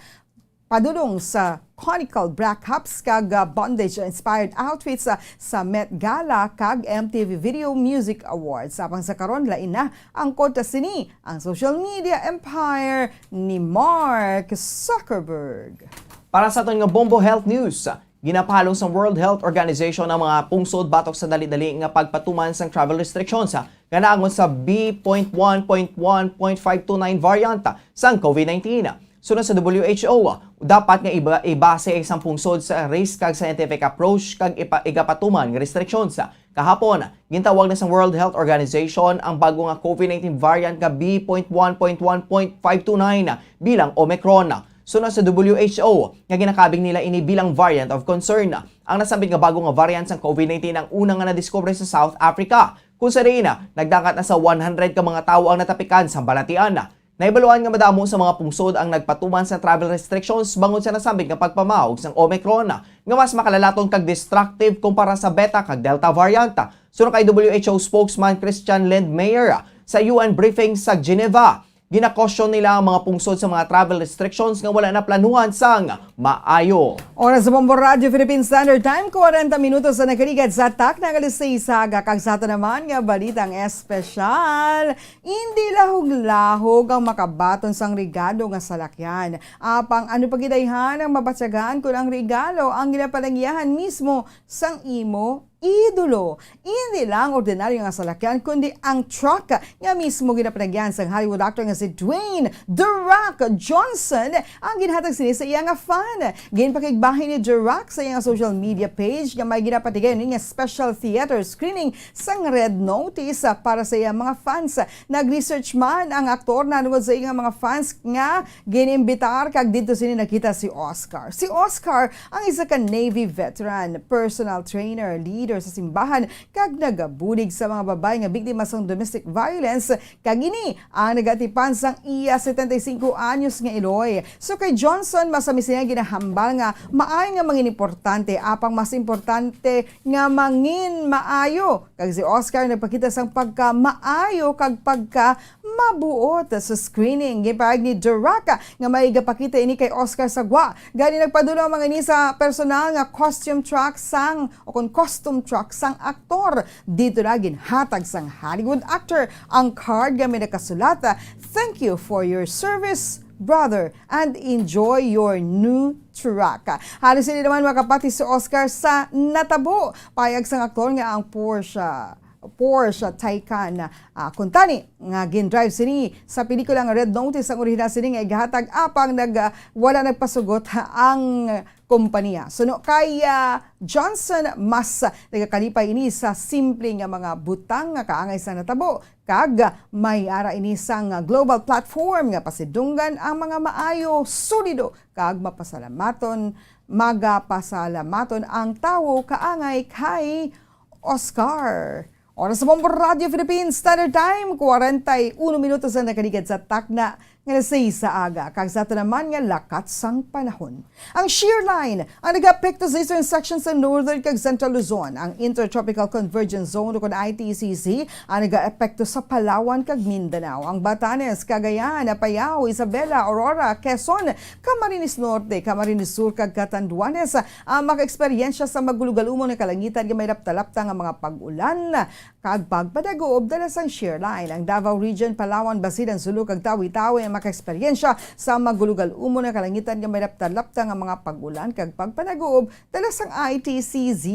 padulong sa conical bra caps kag, ah, bondage-inspired outfits, ah, sa Met Gala kag M T V Video Music Awards. Apang sa karon, lain na ang kontra sini, ang social media empire ni Mark Zuckerberg. Para sa aton nga Bombo Health News, ginapahulong sang World Health Organization ang mga pungsod batok sa dali-dali nga pagpatuman sang travel restrictions, ah, nga naangot sa B point one point one point five two nine variant, ah, sang COVID nineteen. Suno sa W H O, dapat nga iba-, ibase ang sang pungsod sa risk kag scientific approach kag ipa-, igapatuman nga restrictions. Kahapon, gintawag na sang World Health Organization ang bago nga COVID nineteen variant nga B point one point one point five two nine bilang Omicron. Suno sa W H O, nga ginakabig nila ini bilang variant of concern. Ang nasambit nga bago nga variant sang COVID nineteen ang una nga nadiskubre sa South Africa, kung sa diin nagdagat na sa one hundred ka mga tawo ang natapikan sang balatian. Naibaluan nga madamo sa mga pungsod ang nagpatuman sa travel restrictions bangod sa nasambit nga pagpamaog sang Omicron, nga mas makalalaton kag destructive kumpara sa Beta kag Delta variant. Suno kay W H O spokesman Christian Lindmeier, sa U N briefing sa Geneva, ginakosyon nila ang mga pungsod sa mga travel restrictions nga wala naplanuhan sang maayo. Oras sa Bombo Radyo Philippine Standard Time, kwarenta minutos na nakaligad sa takna nga alas seis sa aga. Kag sa ato naman nga balitang espesyal, indi lahog-lahog ang makabaton sang regalo nga salakyan. Apang ano pa gid ayhan ang mabatyagan kon ang regalo ang ginapalanggihan mismo sang imo idolo? Indi lang ordinaryo nga salakyan, kundi ang truck nga mismo ginapanagyan sang Hollywood actor nga si Dwayne The Rock Johnson ang ginhatag sini sa iya nga fan. Ginpakigbahin ni The Rock sa iya nga social media page nga may ginapatigayon nga special theater screening sang Red Notice, ah, para sa iya mga fans. Nag-research man ang aktor nahanungod sa iya nga mga fans nga gin-imbitar kag didto sini nakita si Oscar. Si Oscar ang isa ka Navy veteran, personal trainer, leader sa simbahan, kag nagabulig sa mga babayi nga biktima sang domestic violence, kag ini ang nagatipan sang iya setenta y cinco anyos nga iloy. So kay Johnson, masami siya ginahambal nga maayo nga mangin importante, apang mas importante nga mangin maayo. Kag si Oscar nagpakita sang pagka maayo kag pagka mabuot sa screening. Gipahayag ni The Rock nga may gapakita ini kay Oscar sa gwa. Gani nagpadulong man ini sa personal nga costume truck sang, o kon costume truck sang aktor. Dito na ginhatag sang Hollywood actor ang card nga may nakasulat, "Thank you for your service, brother, and enjoy your new truck." Halos hindi naman makapati si Oscar sa natabo. Payag sang aktor nga ang Porsche Porsche Taycan, ah, kuntani nga gin-drive sini sa pelikula nga Red Notice ang orihinal sini nga igahatag, apang nag, ah, wala nagpasugot ang kompanya. Suno kay, ah, Johnson, mas nagakalipay ini sa simple nga mga butang nga kaangay sa natabo, kag may ara ini sang global platform nga pasidunggan ang mga maayo, solido, kag mapasalamaton, magapasalamaton ang tawo kaangay kay Oscar. Oras sa Bombo Radio Philippines Standard Time, kwarenta y uno minutos ang nakaligad sa takna nga alas sais sa aga. Kag sa ato naman nga lakat sang panahon. Ang shear line ang nagaapekto sa eastern section sa northern kag central Luzon. Ang Intertropical Convergence Zone, ukon I T C Z, ang nagaapekto sa Palawan kag Mindanao. Ang Batanes, Cagayan, Apayao, Isabela, Aurora, Quezon, Camarines Norte, Camarines Sur, kag Catanduanes, ang makaeksperyensya sa magulugalumon nga kalangitan nga may lapta-lapta nga mga pag-ulan kag pagpadaguob dala sang shear line. Ang Davao Region, Palawan, Basilan, Sulu, kag Tawi-Tawi ang makaeksperyensya sa magulugalumon nga kalangitan nga may lapta-lapta nga mga pag-ulan kag pagpadaguob dala sang I T C Z.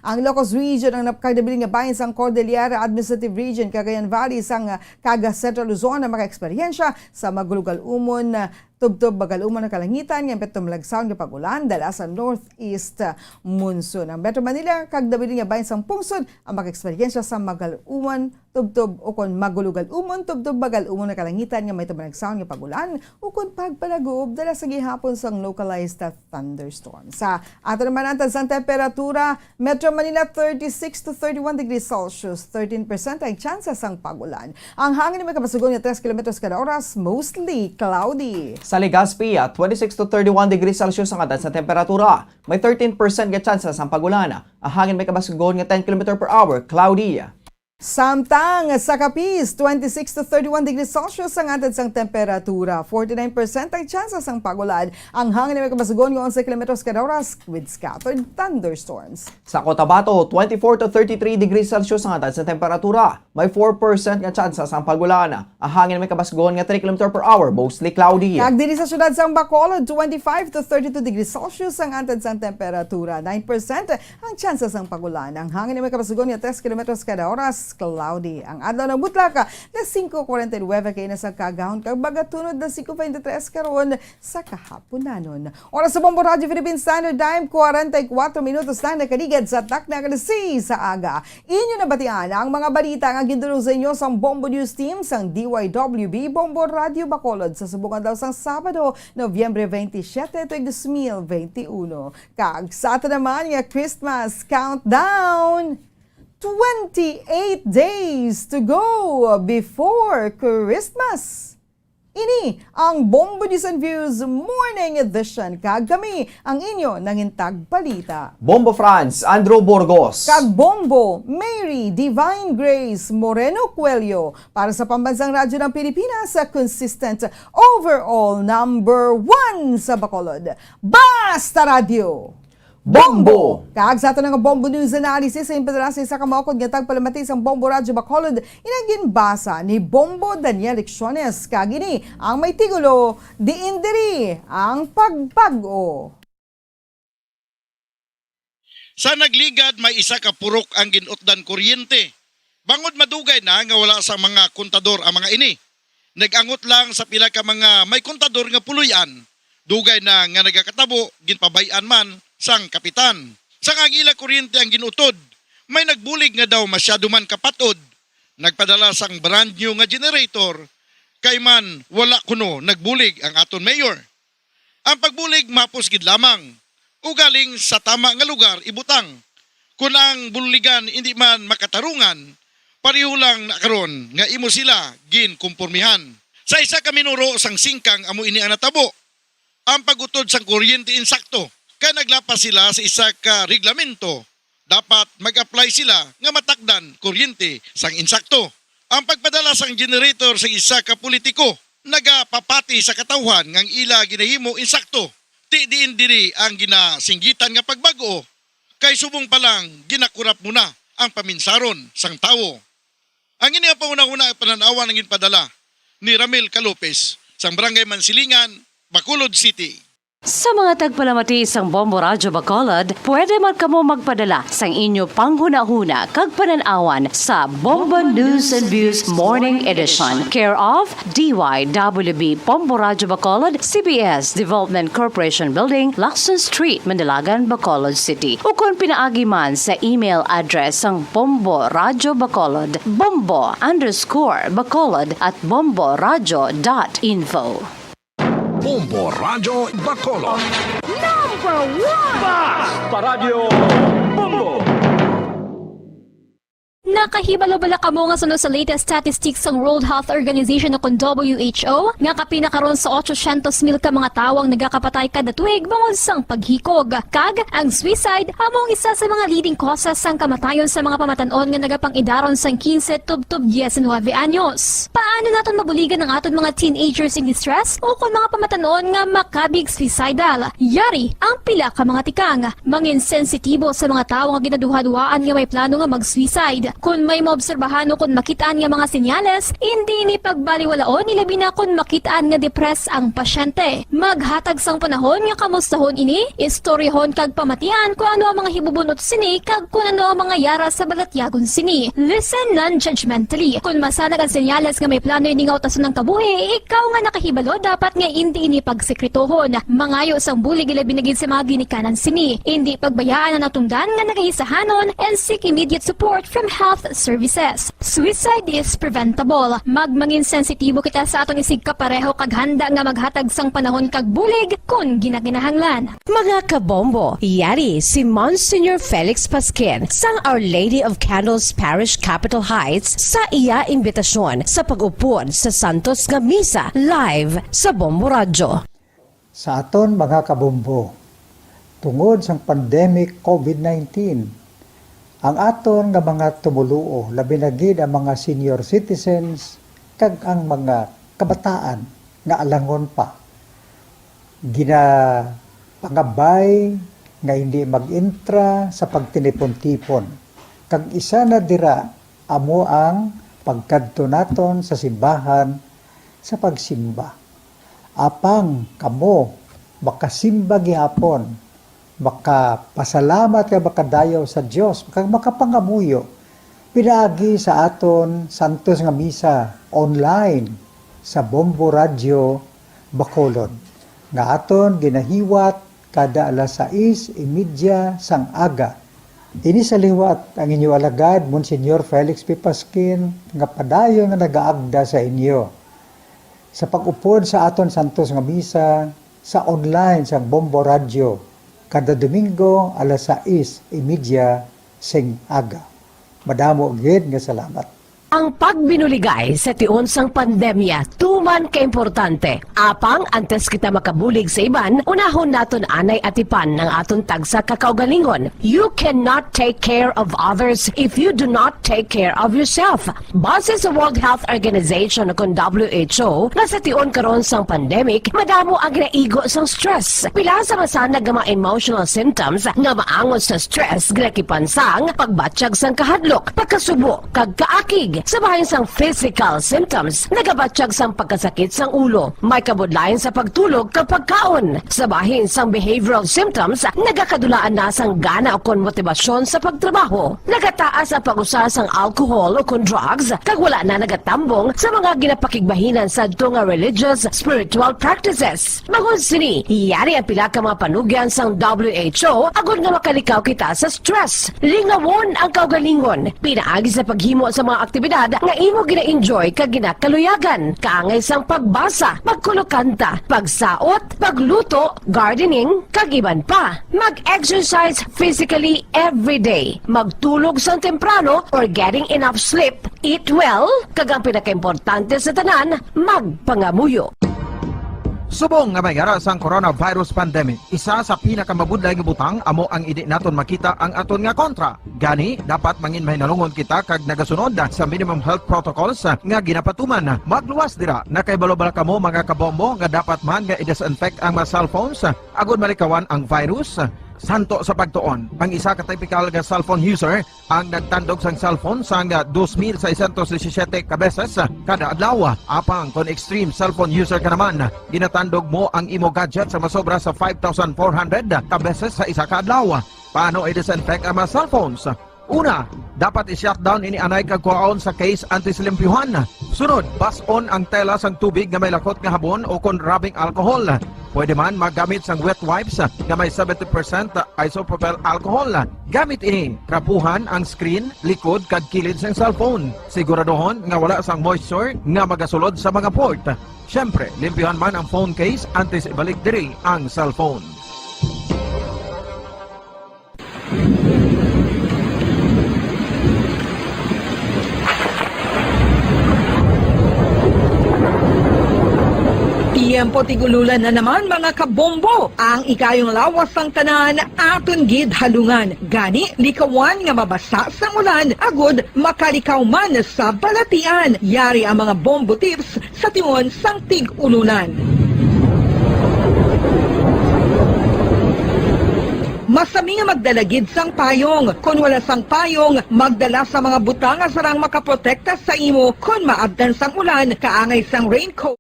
Ang Ilocos Region, ang nap-, kag nabilin nga bahin sang Cordillera Administrative Region, Cagayan Valley, sang, ah, kag Central Luzon ang makaeksperyensya sa magulugalumon, ah, tubtob magalumon nga kalangitan nga may tumalagsaon nga pag-ulan dala sa northeast, ah, monsoon. Ang Metro Manila kag nabilin nga bahin sang pungsod ang makaeksperyensya sa magalumon tubtob ukon magulugalumon tubtob magalumon nga kalangitan nga may tumalagsaon nga pag-ulan ukon pagpanaguob dala sa gihapon sang localized, ah, thunderstorm. Sa ato naman antad sang temperatura, Metro Manila, thirty-six to thirty-one degrees Celsius, thirteen percent ang tsansa sang pag-ulan. Ang hangin may kabasugon nga tres kilometros kada oras, mostly cloudy. Sa Legazpi, ah, twenty-six to thirty-one degrees Celsius ang antad sang temperatura. May thirteen percent nga tsansa sang pag-ulan. Ang hangin may kabasugon nga ten kilometer per hour, cloudy. Samtang sa Capiz, twenty-six to thirty-one degrees Celsius ang antad sang temperatura, forty-nine percent ang tsansa sang pag-ulan. Ang hangin may kabasugon nga onse kilometros kada oras with scattered thunderstorms. Sa Cotabato, twenty-four to thirty-three degrees Celsius ang antad sang temperatura, may four percent nga tsansa sang pag-ulan. Ang hangin may kabasugon nga three kilometer per hour, mostly cloudy. Kag diri sa siyudad sang Bacolod, twenty-five to thirty-two degrees Celsius ang antad sang temperatura, nine percent ang tsansa sang pag-ulan. Ang hangin may kabasugon nga tres kilometros kada oras, cloudy. Ang adlaw nagbutlak, alas singko kwarenta y nuebe kaina sa kaagahon, kag magatunod alas singko bente tres karon sa kahaponanon. Oras sa Bombo Radio Philippines Standard Time, kwarenta y kuwatro minutos na nakaligad sa takna nga alas sais sa aga. Inyo nabatian ang mga balita nga gindulong sa inyo sang Bombo News Team sang D Y W B Bombo Radio Bacolod sa subong adlaw sang Sabado, Nobyembre twenty-seven, tuig dos mil twenty-one. Kag sa ato naman nga Christmas countdown, twenty-eight days to go before Christmas. Ini ang Bombo News and Views Morning Edition, kag kami ang inyo nangintag balita. Bombo Franz, Andrew Burgos. Kag Bombo Mary Divine Grace Moreno Cuello para sa Pambansang Radyo ng Pilipinas, sa consistent overall number one sa Bacolod. Basta Radyo! Bombo! Kag sa ato nga Bombo News Analysis, sa impadala sa isa ka maukod nga tagpalamati sang Bombo Radyo Bacolod, inang ginbasa ni Bombo Daniel Lecciones. Kag ini ang may titulo, Diin Diri ang Pagbag-o. Sa nagligad, may isa ka purok ang gin-utdan kuryente. Bangod madugay na nga wala sa mga kontador ang mga ini, nag-angot lang sa pila ka mga may kontador nga puloy-an. Dugay na nga nagakatabo, ginpabay-an man sang kapitan. Sang ang ila kuryente ang gin-utod, may nagbulig nga daw masyado man kapat-od. Nagpadala sang brand new nga generator, kay man wala kuno nagbulig ang aton mayor. Ang pagbulig mapos gid lamang, ugaling sa tama nga lugar ibutang. Kon ang buligan indi man makatarungan, pareho lang na karon nga imo sila ginkompormihan. Sa isa ka minuro sang singkang amo ini ang natabo. Ang pag-utod sang kuryente insakto, kay naglapas sila sa isa ka reglamento. Dapat mag-apply sila nga matakdan kuryente sang insakto. Ang pagpadala sang generator sa isa ka politiko nagapapati sa katawhan nga ang ila ginahimo insakto. Ti diin diri ang ginasinggitan nga pagbag-o, kay subong pa lang ginakurap mo na ang paminsaron sang tawo. Ang ini nga panghunahuna, panan-awan ang ginpadala ni Ramil Calopez sang Barangay Mansilingan, Bacolod City. Sa mga tagpalamati sang Bombo Radyo Bacolod, pwede man kamo magpadala sang inyo panghunahuna kag panan-awan sa Bombo News and Views Morning Edition, care of D Y W B Bombo Radyo Bacolod, C B S Development Corporation Building, Lacson Street, Manalagan, Bacolod City. Ukon pinaagi man sa email address sang Bombo Radyo Bacolod, bombo underscore bacolod at bombo radyo dot info. Bombo Radyo Bacolod. Number one! Basta Radyo Bombo! Nakahibalo bala kamo nga suno sa latest statistics sang World Health Organization o kon W H O nga kapin na karon sa otsosyentos mil ka mga tawo ang nagakapatay kada tuig bangod sang paghikog? Kag ang suicide amo ang isa sa mga leading causes sang kamatayon sa mga pamatan-on nga nagapang-idaron sang quince tubtob diecinuebe anyos. Paano naton mabuligan ang aton mga teenagers in distress o kon mga pamatan-on nga makabig suicidal? Yari ang pila ka mga tikang. Mangin sensitibo sa mga tawo nga ginaduhaduhaan nga may plano nga mag-suicide. Kon may maobserbahan o kon makit-an nga mga senyales, indi ini pagbaliwalaon, ilabi na kon makit-an nga depressed ang pasyente. Maghatag sang panahon nga kamustahon ini, istoryahon kag pamatian kon ano ang mga hibubunot sini kag kon ano ang mga yara sa balatyagon sini. Listen non-judgmentally. Kon masanag ang senyales nga may plano ini nga utason ang kabuhi, ikaw nga nakahibalo dapat nga indi ini pagsekretohon. Mangayo sang bulig ilabi na gid sa mga ginikanan sini. Indi pagbayaan ang natungdan nga nagahisahanon and seek immediate support from health services. Suicide is preventable. Magmangin sensitibo kita sa aton isigkapareho kag handa nga maghatag sang panahon kag bulig kon ginakinahanglan. Mga kabombo, yari si Monsignor Felix Pasquin sang Our Lady of Candles Parish, Capitol Heights, sa iya imbitasyon sa pag-upod sa Santos nga Misa live sa Bombo Radyo. Sa aton mga kabombo, tungod sang pandemic COVID nineteen, ang aton nga mga tumoluo, labi na gid ang mga senior citizens kag ang mga kabataan nga alangon pa, ginapangabay nga hindi mag-intra sa pagtinipon-tipon, kag isa na dira amo ang pagkadto naton sa simbahan sa pagsimba. Apang kamo makasimba gihapon, makapasalamat kag makadayaw sa Dios, kag makapangamuyo pinaagi sa aton santos nga misa online sa Bombo Radyo Bacolod, nga aton ginahiwat kada alas sais y media sang aga. Ini sa liwat ang inyo alagad, Monsignor Felix P. Pasquin, nga padayon nga nagaagda sa inyo sa pag-upod sa aton santos nga misa sa online sang Bombo Radyo kada Domingo alas sais y media sing aga. Madamo gid nga salamat. Ang pagbinuligay sa tion sang pandemya tuman ka importante. Apang antes kita makabulig sa iban, unahon naton anay atipan ang aton tagsa ka kaugalingon. You cannot take care of others if you do not take care of yourself. Base sa World Health Organization o kon W H O, nga sa tion karon sang pandemic, madamo ang ginaigo sang stress. Pila sa masanag nga mga emotional symptoms nga maangot sa stress ginakipan sang pagbatyag sang kahadlok, pagkasubo, kag kaakig. Sa bahin sang physical symptoms, nagabatyag sang pagkasakit sang ulo, may kabudlayan sa pagtulog kag pagkaon. Sa bahin sang behavioral symptoms, nagakadulaan na sang gana ukon motibasyon sa pagtrabaho. Nagataas ang pag-usa sang alcohol ukon drugs, kag wala na nagatambong sa mga ginapakigbahinan sadto nga religious, spiritual practices. Bangod sini, yari ang pila ka mga panugyan sang W H O agod nga makalikaw kita sa stress. Lingawon ang kaugalingon pinaagi sa paghimo sa mga aktibidad nga imo gina-enjoy kag ginakaluyagan, kaangay sang pagbasa, pagkulokanta, pagsaot, pagluto, gardening, kag iban pa. Mag-exercise physically every day. Magtulog sang temprano or getting enough sleep. Eat well, kag ang pinakaimportante sa tanan, magpangamuyo. Subong nga may yara sang coronavirus pandemic, isa sa pinakamabudlay nga butang amo ang indi naton makita ang aton nga kontra. Gani, dapat mangin mahinalungon kita kag nagasunod sa minimum health protocols nga ginapatuman. Magluwas dira, nakahibalo bala kamo, mga kabombo, nga dapat man nga i-disinfect ang mga cellphones agod malikawan ang virus? Santo sa pagtuon, ang isa ka typical nga cellphone user ang nagtandog sang cellphone sang dos mil seiscientos disisiete ka beses kada adlaw. Apang kon extreme cellphone user ka naman, ginatandog mo ang imo gadget sa masobra sa five thousand four hundred ka beses sa isa ka adlaw. Paano i-disinfect ang mga cellphones? Una, dapat i-shutdown ini anay kag kuhaon sa case antes limpyuhan. Sunod, bas-on ang tela sang tubig nga may lakot nga habon o kon rubbing alcohol. Pwede man maggamit sang wet wipes nga may seventy percent isopropyl alcohol. Gamit ini, trapuhan ang screen, likod, kag kilid sang cellphone. Siguraduhon nga wala sang moisture nga magasulod sa mga port. Siyempre, limpyuhan man ang phone case antes ibalik diri ang cellphone. Tiyempo tig-ululan na naman, mga kabombo. Ang ikayong lawas sang tanan aton gid halungan. Gani, likawan nga mabasa sang ulan agod makalikaw man sa balatian. Yari ang mga bombo tips sa tion sang tig-ululan. Masami nga magdala gid sang payong. Kon wala sang payong, magdala sa mga butang nga sarang makaprotekta sa imo kon maabtan sang ulan, kaangay sang raincoat.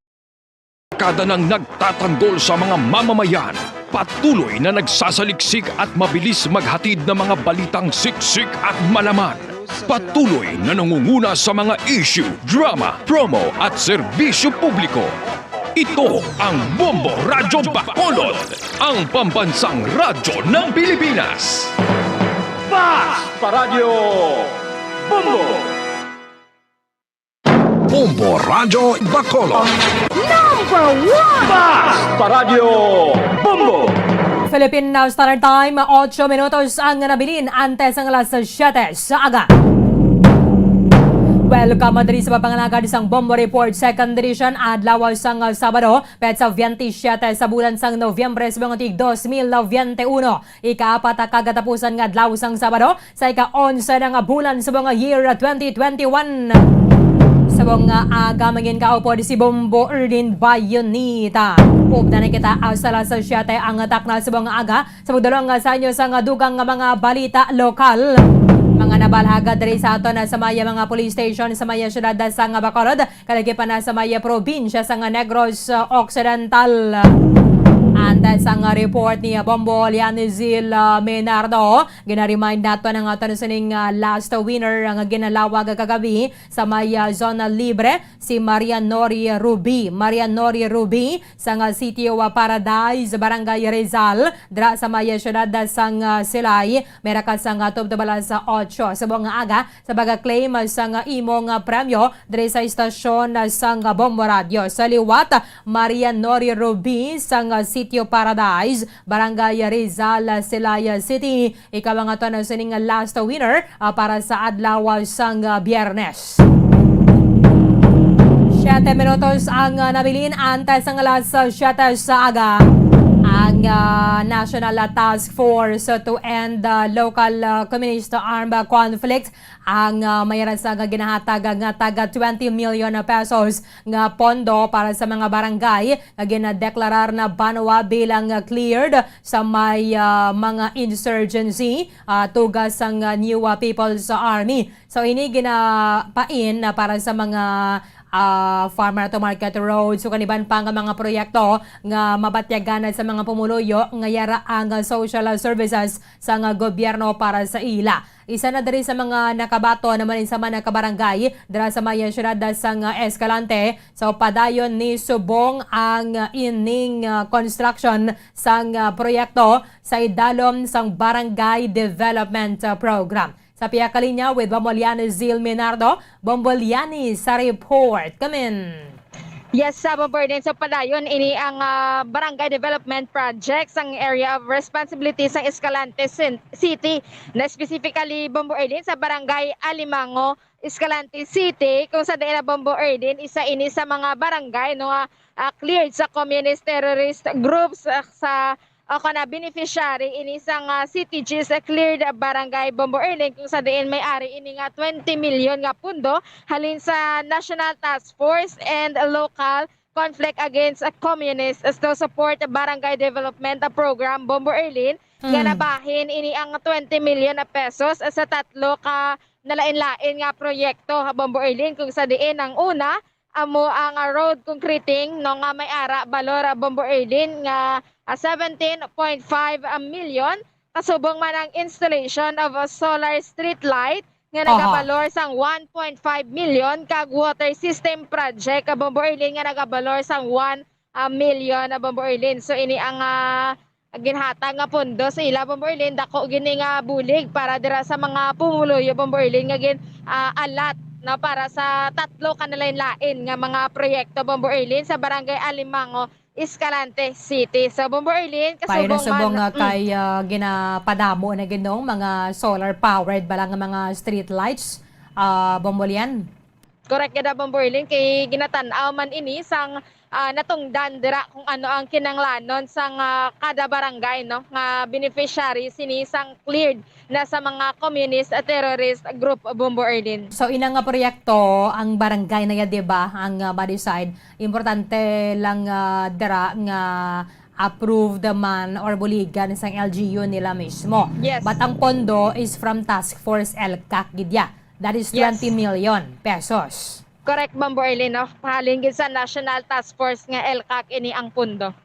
Kada nang nagtatanggol sa mga mamamayan, patuloy na nagsasaliksik at mabilis maghatid ng mga balitang siksik at malaman. Patuloy na nangunguna sa mga issue, drama, promo at serbisyo publiko. Ito ang Bombo Radyo Bacolod, ang pambansang radyo ng Pilipinas. Fast Paradyo Bombo! Bombo Radyo Bacolod. Number one! Fast Paradyo Bombo! Philippine Standard Time, otso minutos ang nabilin antes ang alas siyete sa aga. Welcome diri sa pagpangalagad sang Bombo Report Second Edition, adlaw sang Sabado, petsa veintisiete sa bulan sang Nobyembre sa mga tig dos mil veintiuno. Ikaapat ka katapusan nga adlaw sang Sabado sa ika-onse na nga bulan sa mga year twenty twenty-one. Sa mga aga, mangin kaupod si Bombo Erlin Bayonita. Updan na kita hasta alas siyete ang takna sa mga aga. Sa magdulong nga sa inyo sa nga dugang nga mga balita lokal. Mga nabalhaga diri sa aton na sa maya mga police station sa maya syudad sa nga Bacolod, kalagi pa na sa maya probinsya sa nga Negros Occidental. Anta sa nga report ni Bombo Lianizil uh, Menardo, gina-remind nato na nga aton sining uh, last winner nga ginalawag kagabi sa maya zona libre, si Maria Nori Ruby. Maria Nori Ruby sa nga City of Paradise, Barangay Rizal, dra sa maya syudad sang uh, Silay, mera ka sang uh, tubtub alas otso. Subong nga aga, sa pag-claim sang imo nga premyo diri sa istasyon sang Bombo Radyo. Sa liwat, Maria Nori Ruby sang Sitio Paradise, Barangay Rizal, Silay City. Ikaw ang aton sining last winner ah, para sa adlaw sang Biyernes. Siyete minutos ang ah, nabilin antes ang alas siyete sa aga. Ang ah, National Task Force to End ah, Local ah, Communist Armed Conflict ang ah, may rasa nga ginahatag nga taga twenty million pesos nga pondo para sa mga barangay nga ginadeklarar na banwa bilang ah, cleared sa may ah, mga insurgency ah, tugas sang ah, New ah, People's Army. So ini ginapain na para sa mga ah, farmer to market roads, ug kaniban pa nga mga proyekto nga mabatyagan sa mga pumuluyo nga yara ang ah, social services sang ah, gobyerno para sa ila. Isa na diri sa mga nakabaton naman sa mga kabarangay dira sa may siyudad sang Escalante. So padayon ni subong ang ining ah, construction sang ah, proyekto sa idalom sang Barangay Development ah, Program. Sa pihak ka linya with Bombo Lianizil Minardo, Bombo Liani sa report. Kamin. Yes, sa Bombo Erlin. So padayon ini ang ah, Barangay Development Project sang Area of Responsibility sang Escalante Cin- City, na specifically Bombo Erlin sa Barangay Alimango, Escalante City, kung sa diin na Bombo Erlin, isa ini sa mga barangay no nga ah, cleared sa communist terrorist groups ah, sa o kana beneficiary ini sang ah, C T G's cleared barangay Bombo Erlin, kung sa diin may ari ini nga twenty million nga pundo halin sa National Task Force and local Conflict Against a Communist to support barangay development program, Bombo Erlin, nga Mm. nabahin ini ang twenty million pesos sa tatlo ka nalain-lain nga proyekto, Bombo Erlin, kung sa diin ang una amo ang, ah, road concreting, no, nga may ara balor, ah, Bombo Erlin, nga, ah, seventeen point five million, kasubong man ang installation of a solar street light nga Aha. nagabalor sang one point five million, kag water system project, ah, Bombo Erlin, nga nagabalor sang one, ah, million, ah, Bombo Erlin. So, ini ang, ah, ginhatag nga pondo sa ila, Bombo Erlin, dako gini nga bulig para dira sa mga pumuluyo, Bombo Erlin, nga gin, ah, alat, no, para sa tatlo ka nalain-lain nga mga proyekto, Bombo Erlin, sa Barangay Alimango, Escalante City. So, Bombo Erlin, Payo na kasubong subong man, nga mm. kay, ah, ginapadamo na gid, no, mga solar powered bala nga mga street lights, ah, Bombo Lian? Correct gid, Bombo Erlin, kay ginatan-aw man ini sang, ah, natungdan dira kung ano ang kinahanglanon sang, ah, kada barangay, no, nga beneficiary sini sang cleared na sa mga communist, ah, terrorist group, Bombo Erlin. So, ina nga proyekto ang barangay na ya, di ba, ang, ah, ma-decide. Importante lang, ah, dira nga approved man or buligan sang L G U nila mismo. Yes. But ang pondo is from Task Force ELCAC gid ya. That is Yes. twenty million pesos. Correct, Bombo Erlin, no? Halin gid sa National Task Force nga ELCAC ini ang pondo.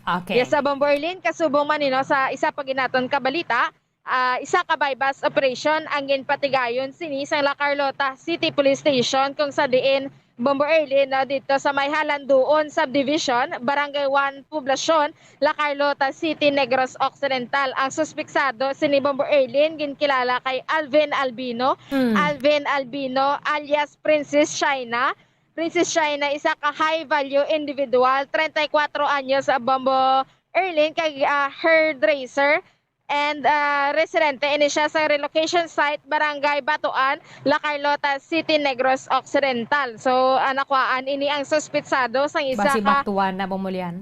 Okay. Yes, sa Bombo Erlin, kasubong man ni, no, sa isa pa gid naton ka balita, ah, isa ka buy-bust operation ang ginpatigayon sini sang La Carlota City Police Station, kung sa diin, Bombo Erlin, no, dito sa may Halanduon Subdivision, Barangay one Poblacion, La Carlota City, Negros Occidental. Ang suspitsado sini, Bombo Erlin, ginkilala kay Alvin Albino. Hmm. Alvin Albino alias Princess China. Princess China, isa ka high value individual, treinta y cuatro anyos, ah, Bombo Erlin, kag, ah, hairdresser, and, ah, residente ini siya sa relocation site, Barangay Batuan, La Carlota City, Negros Occidental. So, ah, nakuhaan ini ang suspitsado sang isa Basi ka Batuan na, Bombo Lian?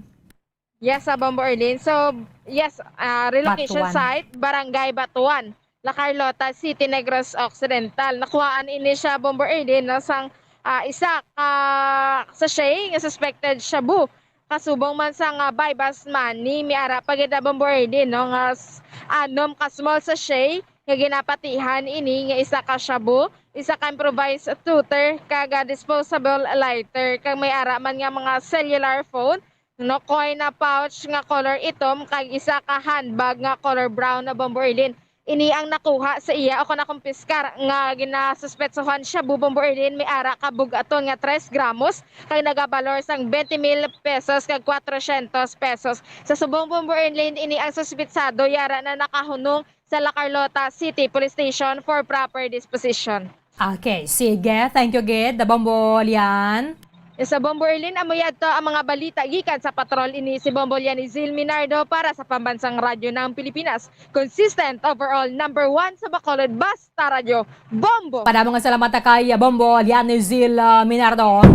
Yes, sa Bombo Erlin. So, yes, ah, relocation Batuan. site, Barangay Batuan, La Carlota City, Negros Occidental. Nakuhaan ini siya, Bombo Erlin, no, sang, ah, isa ka sachet nga suspected shabu. Kasubong man sang buy-bust money, may ara pa gid, Bombo Erlin, no, nga s-, anom ka small sachet nga ginapatihan ini nga isa ka shabu, isa ka improvised tutor, kag, ah, disposable lighter, kag may ara man nga mga cellular phone, no, coin na pouch nga color itom, kag isa ka handbag nga color brown na, Bombo Erlin. Ini ang nakuha sa iya o kon nakumpiskar nga ginasuspetsohan shabu, Bombo Erlin, may ara ka bug-aton nga tres gramos kag nagabalor sang twenty mil pesos kag kwatrocientos pesos. Sa subong, Bombo Erlin, ini ang suspetsado yara na nakahunong sa La Carlota City Police Station for proper disposition. Okay, sige. Thank you gid, Bombo Lian. Sa Bombo Erlin, amo yadto ang mga balita gikan sa patrol. Ini si Bombo Lian Izil Minardo para sa Pambansang Radyo ng Pilipinas. Consistent, overall, number one sa Bacolod, basta radyo, Bombo! Padamo nga salamat kay Bombo Lian Izil, ah, Minardo.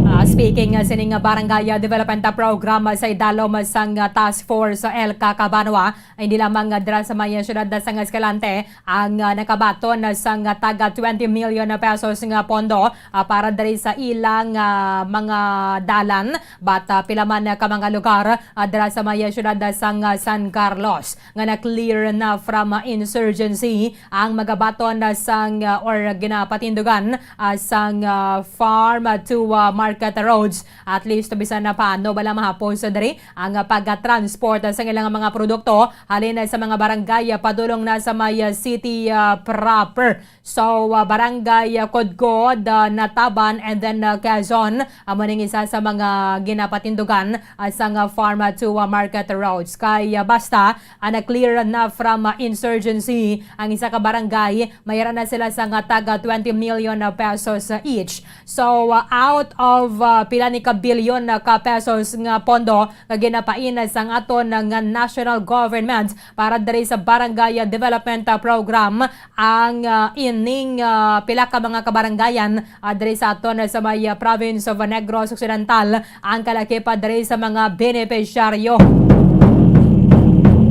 Ah, speaking, ah, sining, ah, Barangay, ah, Development, ah, Program, ah, sa idalom, ah, sang, ah, Task Force, ah, ELCAC Banwa, hindi lamang, ah, dira sa may, ah, siyudad, ah, sang Escalante, ang, ah, nakabaton, ah, sang, ah, taga twenty million pesos nga pondo, ah, para diri sa ilang, ah, mga dalan, but, ah, pila man, ah, ka mga lugar, ah, dira sa may, ah, siyudad, ah, sang, ah, San Carlos, nga na-clear na from, ah, insurgency ang magabaton, ah, sang, ah, or ginapatindugan, ah, sang, ah, farm, ah, to, ah, market roads, at least bisan na paano bala mahapos diri ang, ah, pagka-transport, ah, sang ilang mga produkto halin, ah, sa mga barangay, ah, padulong na sa may, ah, city, ah, proper. So, ah, Barangay, ah, Codcod, ah, Nataban, and then, ah, Quezon, amo ning isa sa mga ginapatindugan, ah, sang, ah, farm, ah, to, ah, market roads. Kay, ah, basta, ah, na-clear na from, ah, insurgency ang isa ka barangay, may ara na sila sang, ah, taga twenty million, ah, pesos, ah, each. So, uh, out of, uh, pila ni ka bilyon na ka pesos nga pondo nga ginapain sang aton nga national government para diri sa Barangay Development, uh, Program, ang, uh, ining, uh, pila ka mga kabarangayan, uh, diri sa aton sa may, uh, province of Negros Occidental, ang kalakip diri sa mga benepisyaryo.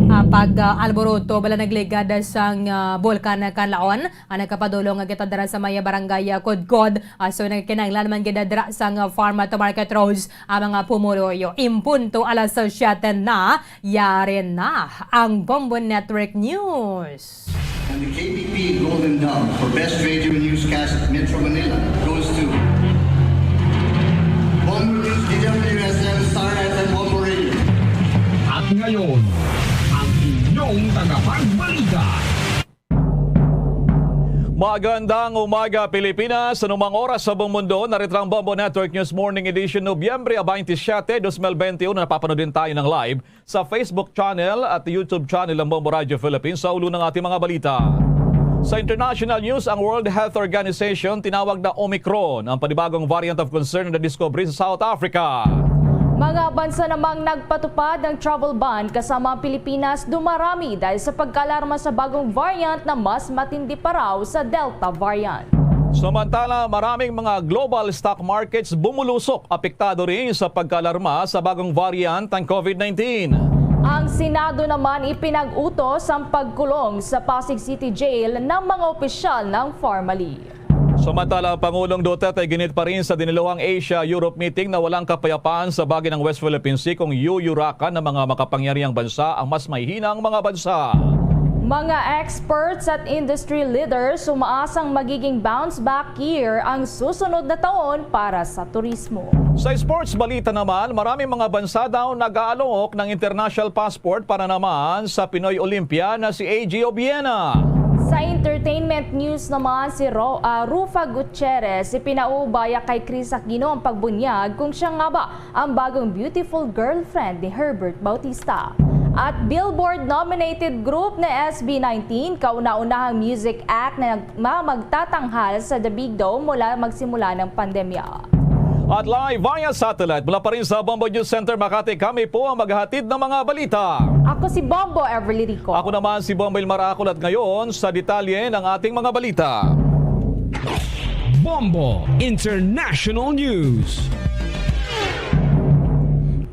Ah, Pag, ah, alboroto bala nagligad sang, ah, Bulkan Kanlaon, ang nagkapadulong nga kita dira sa may barangay, ah, Kudkod. Ah, so nagkinahanglan man gid dira sang, ah, farm to market roads ang mga pumuluyo. Impunto alas siyete na, yari na ang Bombo Network News. And the K B P Golden Dove for Best Radio Newscast Metro Manila goes to Bombo News, D W S M, Star F M, Bombo Radio. At ngayon, ang inyong tagapagbalita. Magandang umaga, Pilipinas. Anumang oras sa buong mundo, narito ang Bombo Network News Morning Edition, Nobyembre twenty-seven, twenty twenty-one. Napapanood din tayo ng live sa Facebook channel at YouTube channel ng Bombo Radio Philippines. Sa ulo ng ating mga balita. Sa international news, ang World Health Organization tinawag na Omicron ang panibagong variant of concern na nadiskubre sa South Africa. Mga bansa namang nagpatupad ng travel ban kasama ang Pilipinas dumarami dahil sa pagkaalarma sa bagong variant na mas matindi pa raw sa Delta variant. Samantala, maraming mga global stock markets bumulusok, apektado rin sa pagkaalarma sa bagong variant ng COVID nineteen. Ang Senado naman ipinag-utos ang pagkulong sa Pasig City Jail ng mga opisyal ng Farmally. Samantala, ang Pangulong Duterte ginit pa rin sa diniluhang Asia-Europe meeting na walang kapayapaan sa bagi ng West Philippine Sea kung yuyurakan ng mga makapangyarihang bansa ang mas mahihinang mga bansa. Mga experts at industry leaders umaasang magiging bounce back year ang susunod na taon para sa turismo. Sa sports balita naman, maraming mga bansa daw nag-aalok ng international passport para naman sa Pinoy Olympia na si A G Obiena. Sa entertainment news naman, si Ro-, ah, Rufa Gutierrez ipinaubaya kay Chris Aquino ang pagbunyag kung siya nga ba ang bagong beautiful girlfriend ni Herbert Bautista. At Billboard-nominated group na S B nineteen, kauna-unahang music act na nag-, ma-, magtatanghal sa The Big Dome mula magsimula ng pandemya. At live via satellite mula pa rin sa Bombo News Center Makati, kami po ang maghahatid ng mga balita. Ako si Bombo Everly Rico. Ako naman si Bombo Ilmar Acol, at ngayon sa detalye ng ating mga balita. Bombo International News.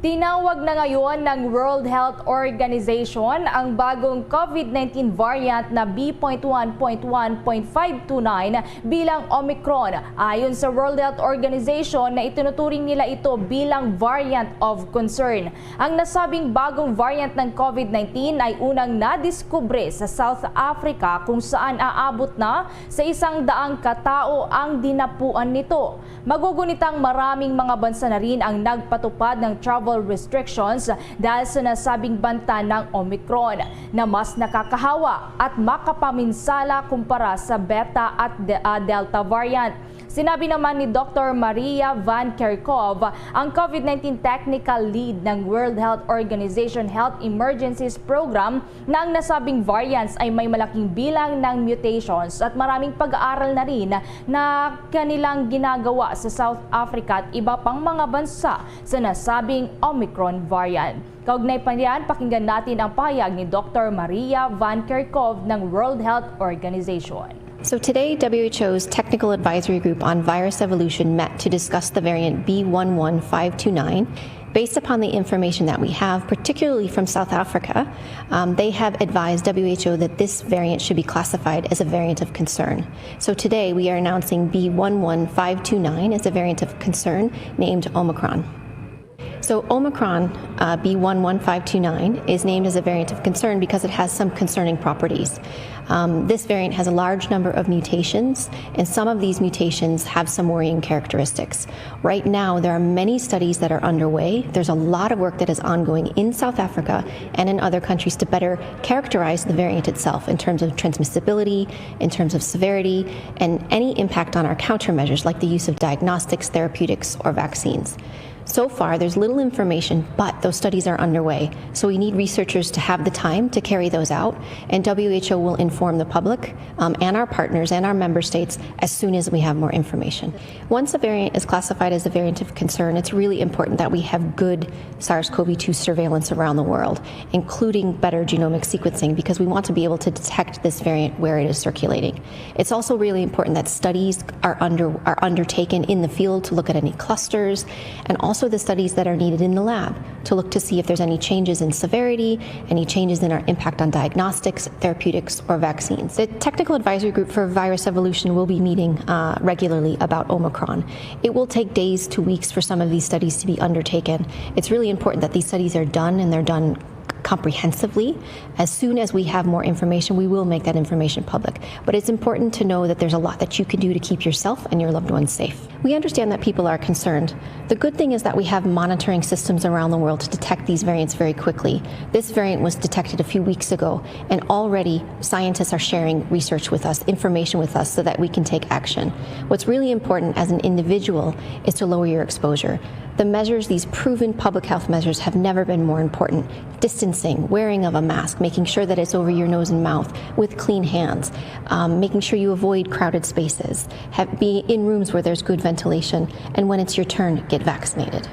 Tinawag na ngayon ng World Health Organization ang bagong COVID nineteen variant na B point one point one point five two nine bilang Omicron. Ayon sa World Health Organization, na itinuturing nila ito bilang variant of concern. Ang nasabing bagong variant ng COVID nineteen ay unang nadiskubre sa South Africa, kung saan aabot na sa isang daang katao ang dinapuan nito. Magugunitang maraming mga bansa na rin ang nagpatupad ng travel restrictions dahil sa nasabing banta ng Omicron na mas nakakahawa at makapaminsala kumpara sa Beta at De-, ah, Delta variant. Sinabi naman ni Doktor Maria Van Kerkhove, ang COVID nineteen technical lead ng World Health Organization Health Emergencies Program, na ang nasabing variants ay may malaking bilang ng mutations at maraming pag-aaral na rin na kanilang ginagawa sa South Africa at iba pang mga bansa sa nasabing Omicron variant. Kaugnay pa niyan, pakinggan natin ang pahayag ni Doktor Maria Van Kerkhove ng World Health Organization. So today, W H O's Technical Advisory Group on Virus Evolution met to discuss the variant B one one five two nine. Based upon the information that we have, particularly from South Africa, um, they have advised W H O that this variant should be classified as a variant of concern. So today, we are announcing B one one five two nine as a variant of concern named Omicron. So Omicron, uh, B one one five two nine, is named as a variant of concern because it has some concerning properties. Um, this variant has a large number of mutations, and some of these mutations have some worrying characteristics. Right now, there are many studies that are underway. There's a lot of work that is ongoing in South Africa and in other countries to better characterize the variant itself in terms of transmissibility, in terms of severity, and any impact on our countermeasures like the use of diagnostics, therapeutics, or vaccines. So far, there's little information, but those studies are underway. So we need researchers to have the time to carry those out, and W H O will inform the public, um, and our partners and our member states as soon as we have more information. Once a variant is classified as a variant of concern, it's really important that we have good SARS-CoV two surveillance around the world, including better genomic sequencing, because we want to be able to detect this variant where it is circulating. It's also really important that studies are under, are undertaken in the field to look at any clusters and also the studies that are needed in the lab to look to see if there's any changes in severity, any changes in our impact on diagnostics, therapeutics, or vaccines. The Technical Advisory Group for Virus Evolution will be meeting uh, regularly about Omicron. It will take days to weeks for some of these studies to be undertaken. It's really important that these studies are done and they're done comprehensively. As soon as we have more information, we will make that information public. But it's important to know that there's a lot that you can do to keep yourself and your loved ones safe. We understand that people are concerned. The good thing is that we have monitoring systems around the world to detect these variants very quickly. This variant was detected a few weeks ago, and already scientists are sharing research with us, information with us, so that we can take action. What's really important as an individual is to lower your exposure. The measures, these proven public health measures, have never been more important. Distancing, wearing of a mask, making sure that it's over your nose and mouth with clean hands, um, making sure you avoid crowded spaces, have, be in rooms where there's good ventilation, and when it's your turn, get vaccinated.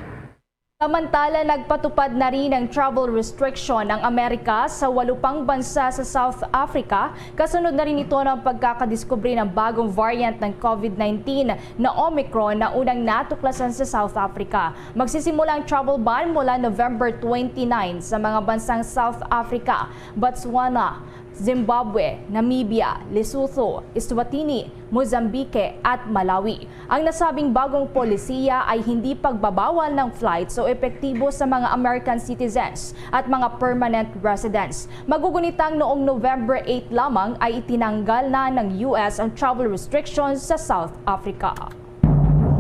Samantala, nagpatupad na rin ng travel restriction ang Amerika sa walo pang bansa sa South Africa, kasunod na rin ito ng pagkakadiskubre ng bagong variant ng COVID nineteen na Omicron na unang natuklasan sa South Africa. Magsisimula ang travel ban mula November twenty-nine sa mga bansang South Africa, Botswana, Zimbabwe, Namibia, Lesotho, Eswatini, Mozambique at Malawi. Ang nasabing bagong polisiya ay hindi pagbabawal ng flights o epektibo sa mga American citizens at mga permanent residents. Magugunitang noong November eight lamang ay itinanggal na ng U S ang travel restrictions sa South Africa.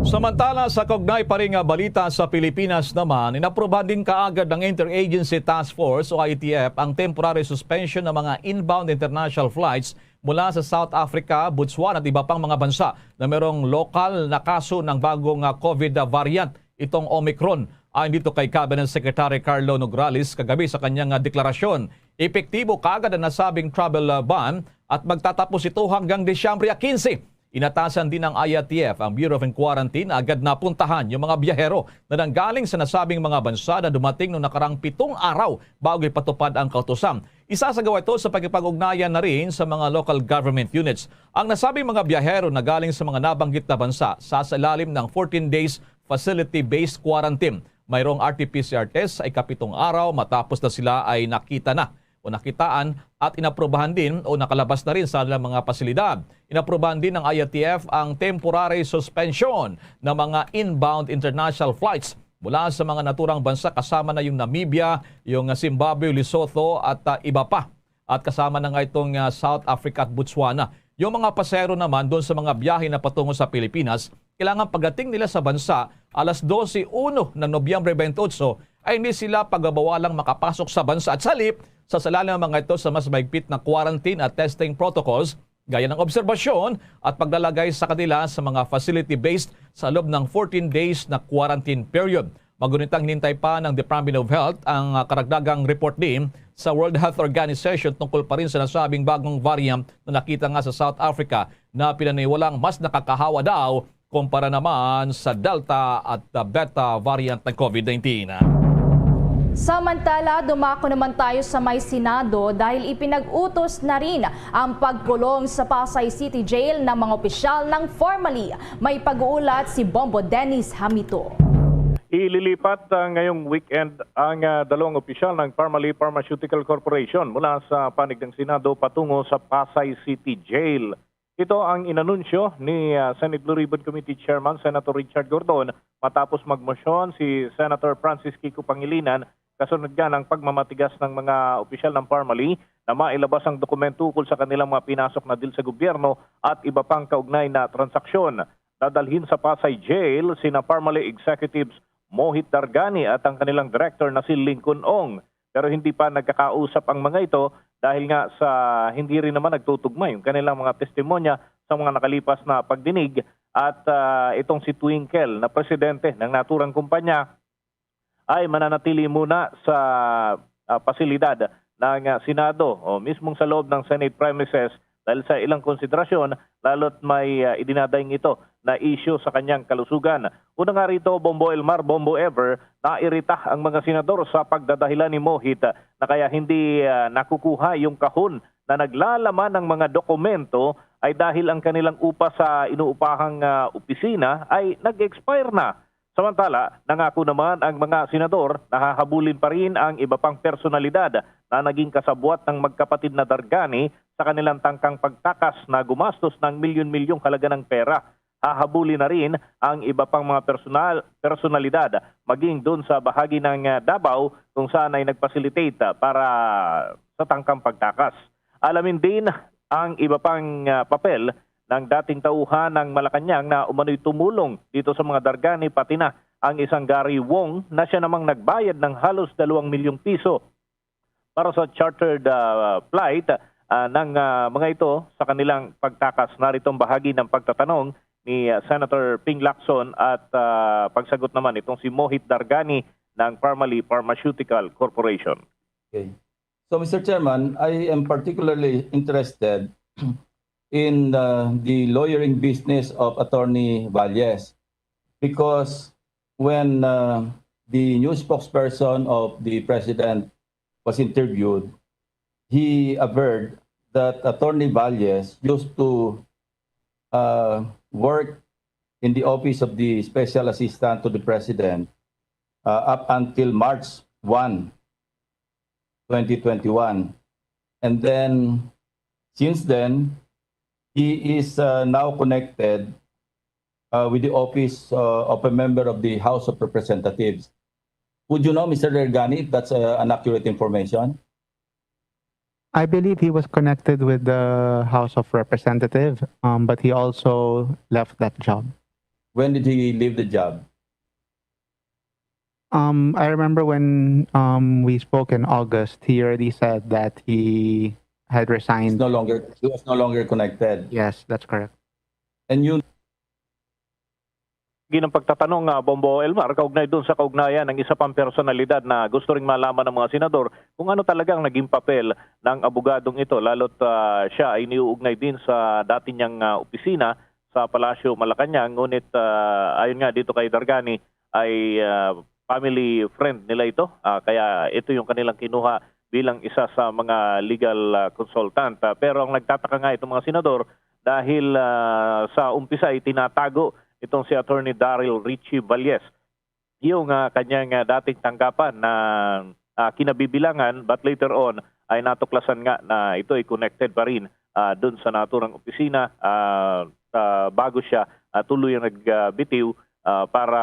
Samantala, sa kaugnay pa rin nga balita sa Pilipinas naman, inaprubahan din kaagad ng Interagency Task Force o I T F ang temporary suspension ng mga inbound international flights mula sa South Africa, Botswana at iba pang mga bansa na mayroong lokal na kaso ng bagong ah, COVID variant, itong Omicron. Ayon dito kay Cabinet Secretary Carlo Nograles kagabi sa kanyang ah, deklarasyon, epektibo kaagad ang nasabing travel ah, ban at magtatapos ito hanggang Disyembre quince. Inatasan din ng I A T F ang Bureau of Quarantine na agad napuntahan yung mga biyahero na nanggaling sa nasabing mga bansa na dumating noong nakarang pitong araw bago ipatupad ang kautusan. Isasagawa ito sa pakipag-ugnayan na rin sa mga local government units. Ang nasabing mga biyahero na galing sa mga nabanggit na bansa sa ilalim ng fourteen days facility-based quarantine. Mayroong R T P C R test sa ikapitong araw matapos na sila ay nakita na o nakitaan at inaprubahan din o nakalabas na rin sa kanilang mga pasilidad. Inaprubahan din ng I A T F ang temporary suspension ng mga inbound international flights mula sa mga naturang bansa kasama na yung Namibia, yung Zimbabwe, Lesotho at ah, iba pa. At kasama na nga itong ah, South Africa at Botswana. Yung mga pasahero naman doon sa mga biyahe na patungo sa Pilipinas, kailangan pagdating nila sa bansa alas dose uno ng Nobyembre twenty-eight ay hindi sila pagbabawalang makapasok sa bansa at sa halip, sasailalim ang mga ito sa mas mahigpit na quarantine at testing protocols gaya ng obserbasyon at paglalagay sa kanila sa mga facility-based sa loob ng fourteen days na quarantine period. Magunitang hinintay pa ng Department of Health ang ah, karagdagang report din sa World Health Organization tungkol pa rin sa nasabing bagong variant na nakita nga sa South Africa na pinaniwalang mas nakakahawa daw kumpara naman sa Delta at ah, Beta variant ng COVID nineteen. Samantala, dumako naman tayo sa may Senado dahil ipinag-utos na rin ang pagkulong sa Pasay City Jail ng mga opisyal ng Parmalee. May pag-uulat si Bombo Dennis Hamito. Ililipat ah, ngayong weekend ang ah, dalawang opisyal ng Parmalee Pharmaceutical Corporation mula sa panig ng Senado patungo sa Pasay City Jail. Ito ang inanunsyo ni ah, Senate Blue Ribbon Committee Chairman Senator Richard Gordon matapos magmosyon si Senator Francis Kiko Pangilinan kasunod nga ng pagmamatigas ng mga opisyal ng Parmalee na mailabas ang dokumento ukol sa kanilang mga pinasok na deal sa gobyerno at iba pang kaugnay na transaksyon. Dadalhin sa Pasay Jail sina Parmalee Executives Mohit Dargani at ang kanilang director na si Lincoln Ong. Pero hindi pa nagkakausap ang mga ito dahil nga sa hindi rin naman nagtutugma yung kanilang mga testimonya sa mga nakalipas na pagdinig at ah, itong si Twinkle na presidente ng naturang kumpanya ay mananatili muna sa ah, pasilidad ng ah, Senado o mismong sa loob ng Senate premises dahil sa ilang konsiderasyon, lalo't may ah, idinadayng ito na isyu sa kanyang kalusugan. Una nga rito, Bombo Elmar, Bombo Ever, nairita ang mga senador sa pagdadahilan ni Mohit na kaya hindi ah, nakukuha yung kahon na naglalaman ng mga dokumento ay dahil ang kanilang upa sa inuupahang ah, opisina ay nag-expire na. Samantala, nangako naman ang mga senador na hahabulin pa rin ang iba pang personalidad na naging kasabwat ng magkapatid na Dargani sa kanilang tangkang pagtakas na gumastos ng milyon-milyong halaga ng pera. Hahabulin na rin ang iba pang mga personal, personalidad, maging doon sa bahagi ng, ah, Davao kung saan ay nag-facilitate, ah, para sa tangkang pagtakas. Alamin din ang iba pang, ah, papel ng dating tauhan ng Malacañang na umano'y tumulong dito sa mga Dargani, pati na ang isang Gary Wong na siya namang nagbayad ng halos dalawang milyong piso para sa chartered, ah, flight, ah, ng, ah, mga ito sa kanilang pagtakas. Narito ang bahagi ng pagtatanong ni, ah, Senator Ping Lacson at, ah, pagsagot naman itong si Mohit Dargani ng Parmalee Pharmaceutical Corporation. Okay. So, Mister Chairman, I am particularly interested in uh, the lawyering business of Attorney Valles because when uh, the new spokesperson of the president was interviewed, he averred that Attorney Valles used to uh, work in the office of the special assistant to the president uh, up until March one, twenty twenty-one. And then, since then, he is uh, now connected uh, with the office uh, of a member of the House of Representatives. Would you know, Mister Dargani, if that's uh, an accurate information? I believe he was connected with the House of Representatives, um, but he also left that job. When did he leave the job? Um, I remember when um, we spoke in August, he already said that he had He's resigned. No longer, he was no longer connected. Yes, that's correct. And you Ginang pagtatanong nga, Bombo Elmar, kaugnay doon sa kaugnayan ng isa pang personalidad na gusto ring malaman ng mga senador kung ano talaga ang naging papel ng abogadong ito, lalo't ah, siya ay niuugnay din sa dati niyang ah, opisina sa Palasyo Malacañang. Ngunit ah, ayon nga dito kay Dargani ay ah, family friend nila ito, ah, kaya ito yung kanilang kinuha bilang isa sa mga legal ah, consultant. Ah, pero ang nagtataka nga itong mga senador dahil ah, sa umpisa ay tinatago itong si Attorney Daryl Richie Valles yung ah, kanyang ah, dating tanggapan na ah, kinabibilangan, but later on ay natuklasan nga na ito ay connected pa rin ah, dun sa naturang opisina ah, sa bago siya ah, tuloy ang nagbitiw ah, para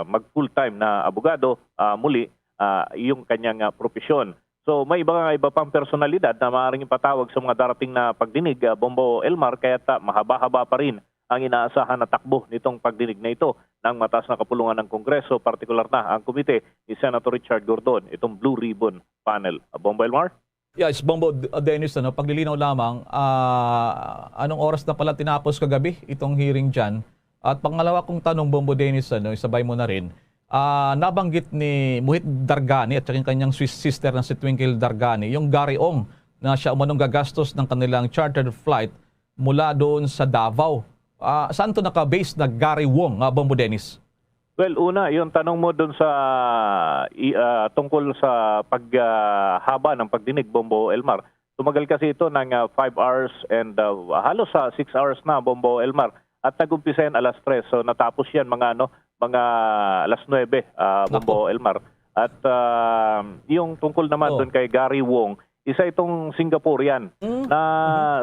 mag full-time na abogado ah, muli ah, yung kanyang ah, propesyon. So may iba nga iba pang personalidad na maaaring ipatawag sa mga darating na pagdinig, ah, Bombo Elmar, kaya ta mahaba-haba pa rin ang inaasahan na takbo nitong pagdinig na ito ng mataas na kapulungan ng Kongreso, partikular na ang komite ni Senator Richard Gordon, itong Blue Ribbon Panel. Ah, Bombo Elmar? Yes, Bombo D- uh, Dennis, ano, paglilinaw lamang, ah, anong oras na pala tinapos kagabi itong hearing dyan? At pangalawa kong tanong, Bombo Dennis, ano, isabay mo na rin, ah, nabanggit ni Muhit Dargani at saka yung kanyang Swiss sister na si Twinkle Dargani, yung Gary Ong na siya umanong gagastos ng kanilang chartered flight mula doon sa Davao. Ah, saan to naka-base na Gary Wong, ah, Bombo Dennis? Well, una, yung tanong mo dun sa i- ah, tungkol sa paghaba ng pagdinig, Bombo Elmar. Tumagal kasi ito ng ah, five hours and ah, halos sa six hours na, Bombo Elmar. At nag-umpisa yan alas tres. So natapos yan mga ano, mga alas nuebe, ah, Bombo Elmar. At ah, yung tungkol naman Oh. dun kay Gary Wong, isa itong Singaporean Mm. na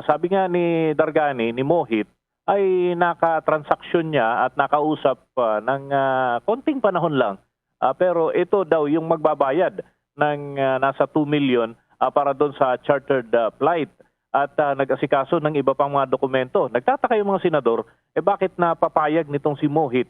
sabi nga ni Dargani, ni Mohit, ay nakatransaksyon niya at nakausap ah, ng ah, konting panahon lang. Ah, pero ito daw yung magbabayad ng ah, nasa two million ah, para doon sa chartered ah, flight at ah, nag-asikaso ng iba pang mga dokumento. Nagtataka yung mga senador, eh bakit napapayag nitong si Mohit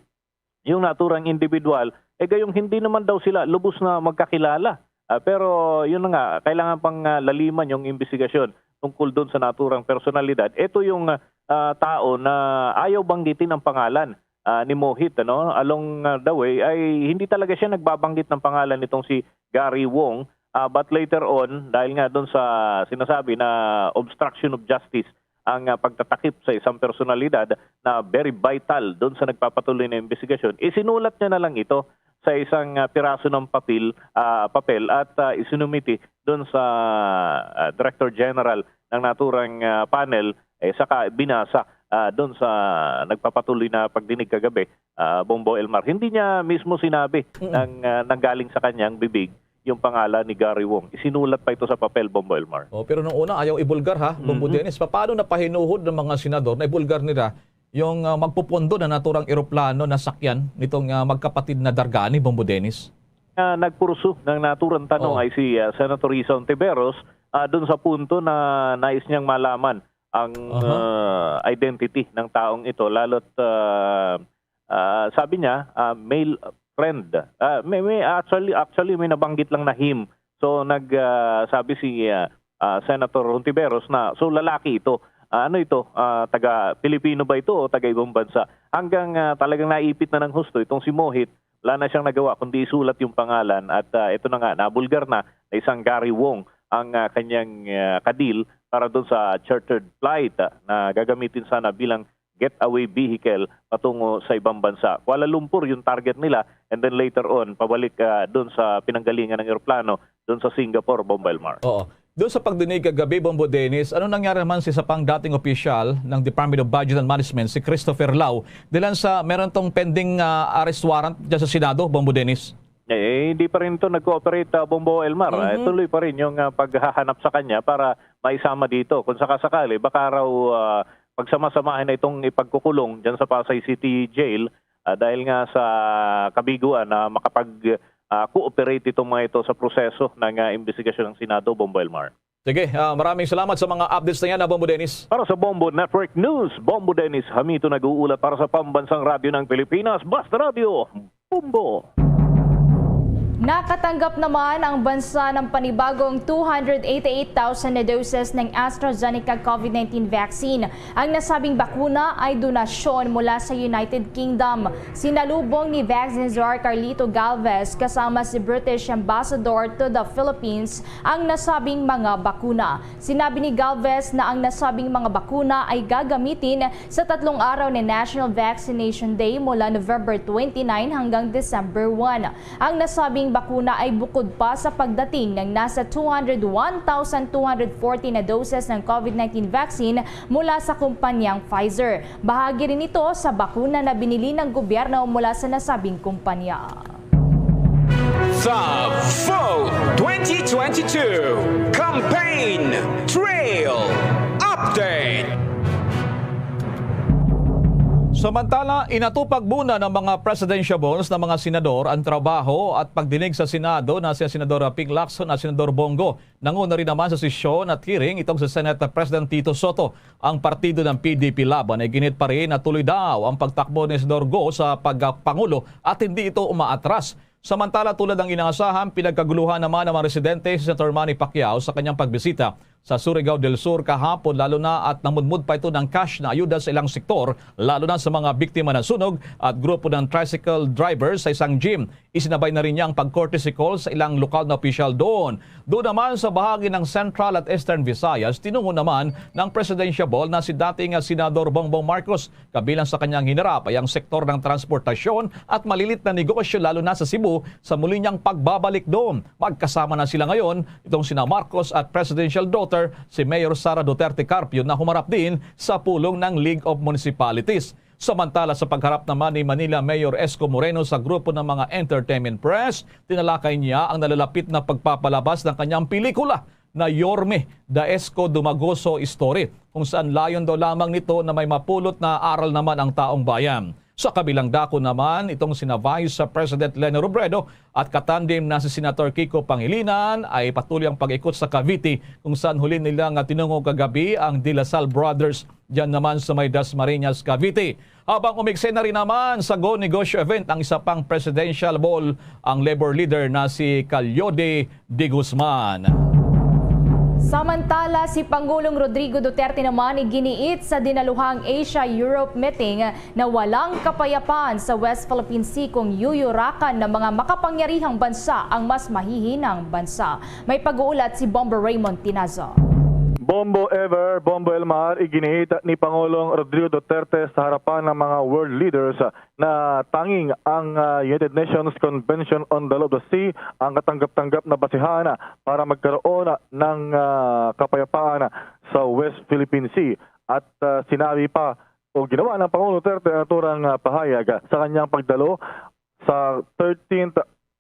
yung naturang individual, eh gayong hindi naman daw sila lubos na magkakilala. Ah, pero yun na nga, kailangan pang ah, laliman yung investigasyon tungkol doon sa naturang personalidad. Ito yung ah, tao na ayaw banggitin ang pangalan ah, ni Mohit, ano, along ah, the way ay hindi talaga siya nagbabanggit ng pangalan nitong si Gary Wong. Ah, but later on, dahil nga doon sa sinasabi na obstruction of justice ang ah, pagtatakip sa isang personalidad na very vital doon sa nagpapatuloy na investigasyon, isinulat niya na lang ito sa isang ah, piraso ng papel, ah, papel at ah, isinumiti doon sa ah, Director General ng naturang ah, panel, eh, saka binasa ah, doon sa nagpapatuloy na pagdinig kagabi, ah, Bombo Elmar. Hindi niya mismo sinabi Mm. ng, ah, nanggaling sa kanyang bibig yung pangalan ni Gary Wong. Isinulat pa ito sa papel, Bombo Elmar. Oh, pero nung una, ayaw ibulgar, ha, Bombo Mm-hmm. Dennis. Pa-, paano napahinuhod ng mga senador na ibulgar nila yung, ah, magpupondo na naturang eroplano na sakyan nitong, ah, magkapatid na Dargani, Bombo Dennis? Ah, nagpursu ng naturang tanong Oh. ay si, ah, Senator Risa Ontiveros, ah, dun sa punto na nais niyang malaman ang, Aha. ah, identity ng taong ito, lalo't, ah, ah, sabi niya, ah, male friend. Ah, may, may actually, actually, may nabanggit lang na him. So, nag, ah, sabi si, ah, ah, Senator Hontiveros na, so, lalaki ito. Ah, ano ito? Ah, taga Pilipino ba ito o taga ibang bansa? Hanggang, ah, talagang naipit na ng husto itong si Mohit, wala na siyang nagawa kundi isulat yung pangalan at, ah, ito na nga, nabulgar na na isang Gary Wong ang, ah, kanyang, ah, kadil para doon sa chartered flight, ah, na gagamitin sana bilang getaway vehicle patungo sa ibang bansa. Kuala Lumpur yung target nila, and then later on, pabalik, ah, doon sa pinanggalingan ng eroplano, doon sa Singapore, Bombo Elmar. Oo. Doon sa pagdinig kagabi, Bombo Dennis, ano nangyari naman sa isa pang dating opisyal ng Department of Budget and Management, si Christopher Lau, dilan sa meron tong pending, ah, arrest warrant dyan sa Senado, Bombo Dennis? Eh, hindi pa rin ito nag-cooperate, ah, Bombo Elmar. Mhm. Eh, tuloy pa rin yung, ah, paghahanap sa kanya para maisama dito. Kung sakasakali, baka raw, ah, pagsama-samahin na itong ipagkukulong dyan sa Pasay City Jail, ah, dahil nga sa kabiguan na makapag, ah, cooperate itong mga ito sa proseso ng, ah, investigasyon ng Senado, Bombo Elmar. Sige, ah, maraming salamat sa mga updates na yan, ah, Bombo Dennis. Para sa Bombo Network News, Bombo Dennis Hamito nag-uulat para sa Pambansang Radyo ng Pilipinas, Basta Radyo, Bombo. Nakatanggap naman ang bansa ng panibagong two hundred eighty-eight thousand na doses ng AstraZeneca COVID nineteen vaccine. Ang nasabing bakuna ay donasyon mula sa United Kingdom. Sinalubong ni Vaccine Czar Carlito Galvez kasama si British Ambassador to the Philippines ang nasabing mga bakuna. Sinabi ni Galvez na ang nasabing mga bakuna ay gagamitin sa tatlong araw ni National Vaccination Day mula November twenty-nine hanggang December one. Ang nasabing bakuna ay bukod pa sa pagdating ng nasa two hundred one thousand two hundred forty na doses ng COVID nineteen vaccine mula sa kumpanyang Pfizer. Bahagi rin ito sa bakuna na binili ng gobyerno mula sa nasabing kumpanya. The Vote twenty twenty-two Campaign Trail Update. Samantala, inatupag muna ng mga presidentiables ng mga senador ang trabaho at pagdinig sa Senado na si Senador Ping Lacson at Senador Bong Go. Nanguna rin naman sa sesyon at hearing itong si Senate President Tito Soto. Ang partido ng P D P Laban ay ginit pa rin na tuloy daw ang pagtakbo ni Senador Go sa pagpangulo at hindi ito umaatras. Samantala, tulad ng inaasahan, pinagkaguluhan naman ng mga residente si Senator Manny Pacquiao sa kanyang pagbisita sa Surigao del Sur kahapon, lalo na at namudmod pa ito ng cash na ayuda sa ilang sektor, lalo na sa mga biktima ng sunog at grupo ng tricycle drivers sa isang gym. Isinabay na rin niya ang pag-courtesy call sa ilang lokal na opisyal doon. Doon naman sa bahagi ng Central at Eastern Visayas, tinungo naman ng presidentiable na si dating Senador Bongbong Marcos. Kabilang sa kanyang hinarap ay ang sektor ng transportasyon at malilit na negosyo, lalo na sa Cebu, sa muli niyang pagbabalik doon. Magkasama na sila ngayon, itong sina Marcos at presidential daughter, si Mayor Sara Duterte Carpio, na humarap din sa pulong ng League of Municipalities. Samantala, sa pagharap naman ni Manila Mayor Esco Moreno sa grupo ng mga entertainment press, tinalakay niya ang nalalapit na pagpapalabas ng kanyang pelikula na Yorme, The Esco Dumagoso Story, kung saan layon daw lamang nito na may mapulot na aral naman ang taong bayan. Sa kabilang dako naman, itong sina Vice President Leni Robredo at katandem na si Senator Kiko Pangilinan ay patuloy ang pag-ikot sa Cavite, kung saan huli nila nga tinungog kagabi ang De La Salle Brothers, dyan naman sa may Dasmariñas, Cavite. Habang umiksena rin naman sa Go Negosyo event ang isa pang presidential ball, ang Labor leader na si Calyode de Guzman. Samantala, si Pangulong Rodrigo Duterte naman iginiit sa dinaluhang Asia-Europe meeting na walang kapayapaan sa West Philippine Sea kung yuyurakan ng mga makapangyarihang bansa ang mas mahihinang bansa. May pag-uulat si Bombo Raymond Tinazo. Bombo Ever, Bombo Elmar, iginiit ni Pangulong Rodrigo Duterte sa harapan ng mga world leaders na tanging ang, ah, United Nations Convention on the Law of the Sea ang katanggap-tanggap na basihan para magkaroon ng, ah, kapayapaan sa West Philippine Sea. At, ah, sinabi pa o ginawa ng Pangulong Duterte ang naturang, ah, pahayag sa kanyang pagdalo sa thirteenth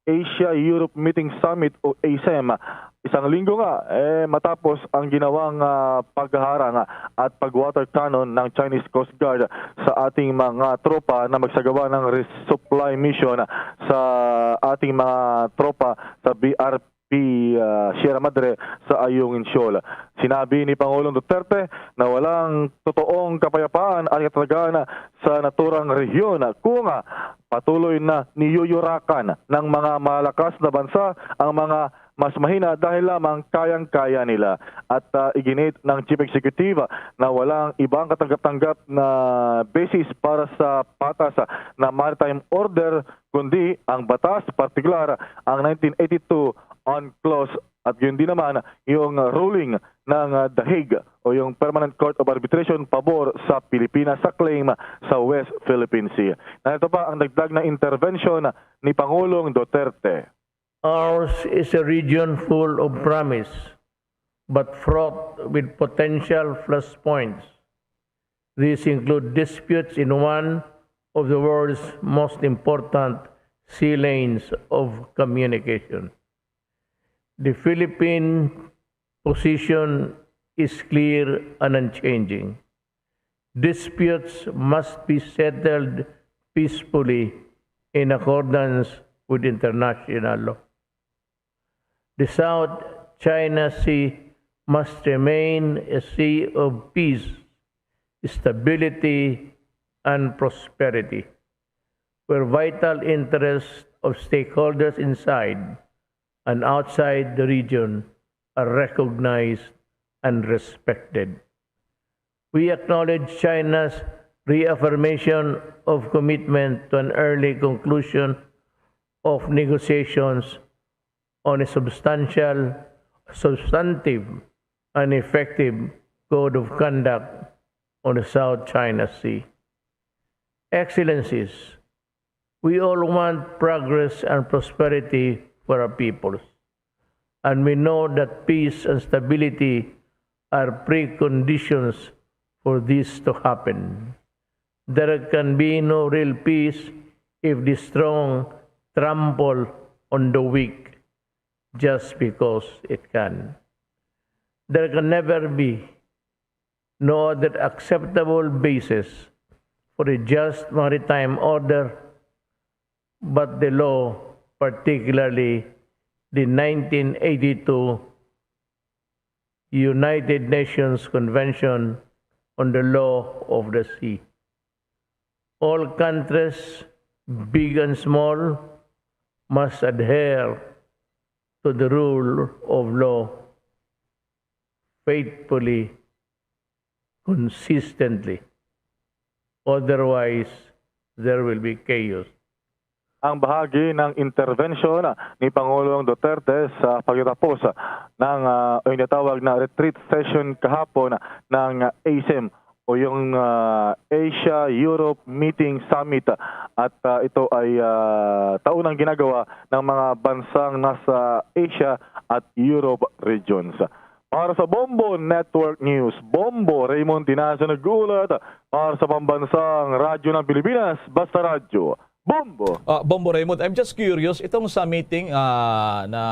Asia-Europe Meeting Summit o ASEM. Isang linggo nga, eh, matapos ang ginawang, ah, pagharang at pag-water cannon ng Chinese Coast Guard sa ating mga tropa na magsagawa ng resupply mission sa ating mga tropa sa B R P, ah, Sierra Madre sa Ayungin Shoal. Sinabi ni Pangulong Duterte na walang totoong kapayapaan at katatagan sa naturang rehiyon kung, ah, patuloy na niyuyurakan ng mga malakas na bansa ang mga mas mahina dahil lamang kayang-kaya nila. At, ah, iginiit ng Chief Executive na walang ibang katanggap-tanggap na basis para sa patas na maritime order, kundi ang batas, partikular ang nineteen eighty-two UNCLOS at yun din naman yung ruling ng, ah, The Hague o yung Permanent Court of Arbitration pabor sa Pilipinas sa claim sa West Philippine Sea. Narito pa ang dagdag na intervention ni Pangulong Duterte. Ours is a region full of promise, but fraught with potential flashpoints. These include disputes in one of the world's most important sea lanes of communication. The Philippine position is clear and unchanging. Disputes must be settled peacefully in accordance with international law. The South China Sea must remain a sea of peace, stability, and prosperity, where vital interests of stakeholders inside and outside the region are recognized and respected. We acknowledge China's reaffirmation of commitment to an early conclusion of negotiations on a substantial, substantive, and effective code of conduct on the South China Sea. Excellencies, we all want progress and prosperity for our peoples, and we know that peace and stability are preconditions for this to happen. There can be no real peace if the strong trample on the weak just because it can. There can never be no other acceptable basis for a just maritime order but the law, particularly the nineteen eighty-two United Nations Convention on the Law of the Sea. All countries, big and small, must adhere to the rule of law faithfully, consistently. Otherwise, there will be chaos. Ang bahagi ng intervention ni Pangulong Duterte sa pagtatapos ng, ah, o yung natawag na retreat session kahapon ng ASEM o yung, ah, Asia-Europe Meeting Summit, at, ah, ito ay, ah, taunang ginagawa ng mga bansang nasa Asia at Europe regions. Para sa Bombo Network News, Bombo Raymond Tinazo nag-uulat para sa pambansang radyo ng Pilipinas, Basta Radyo. Bombo! Ah, Bombo Raymond, I'm just curious, itong sa meeting, ah, na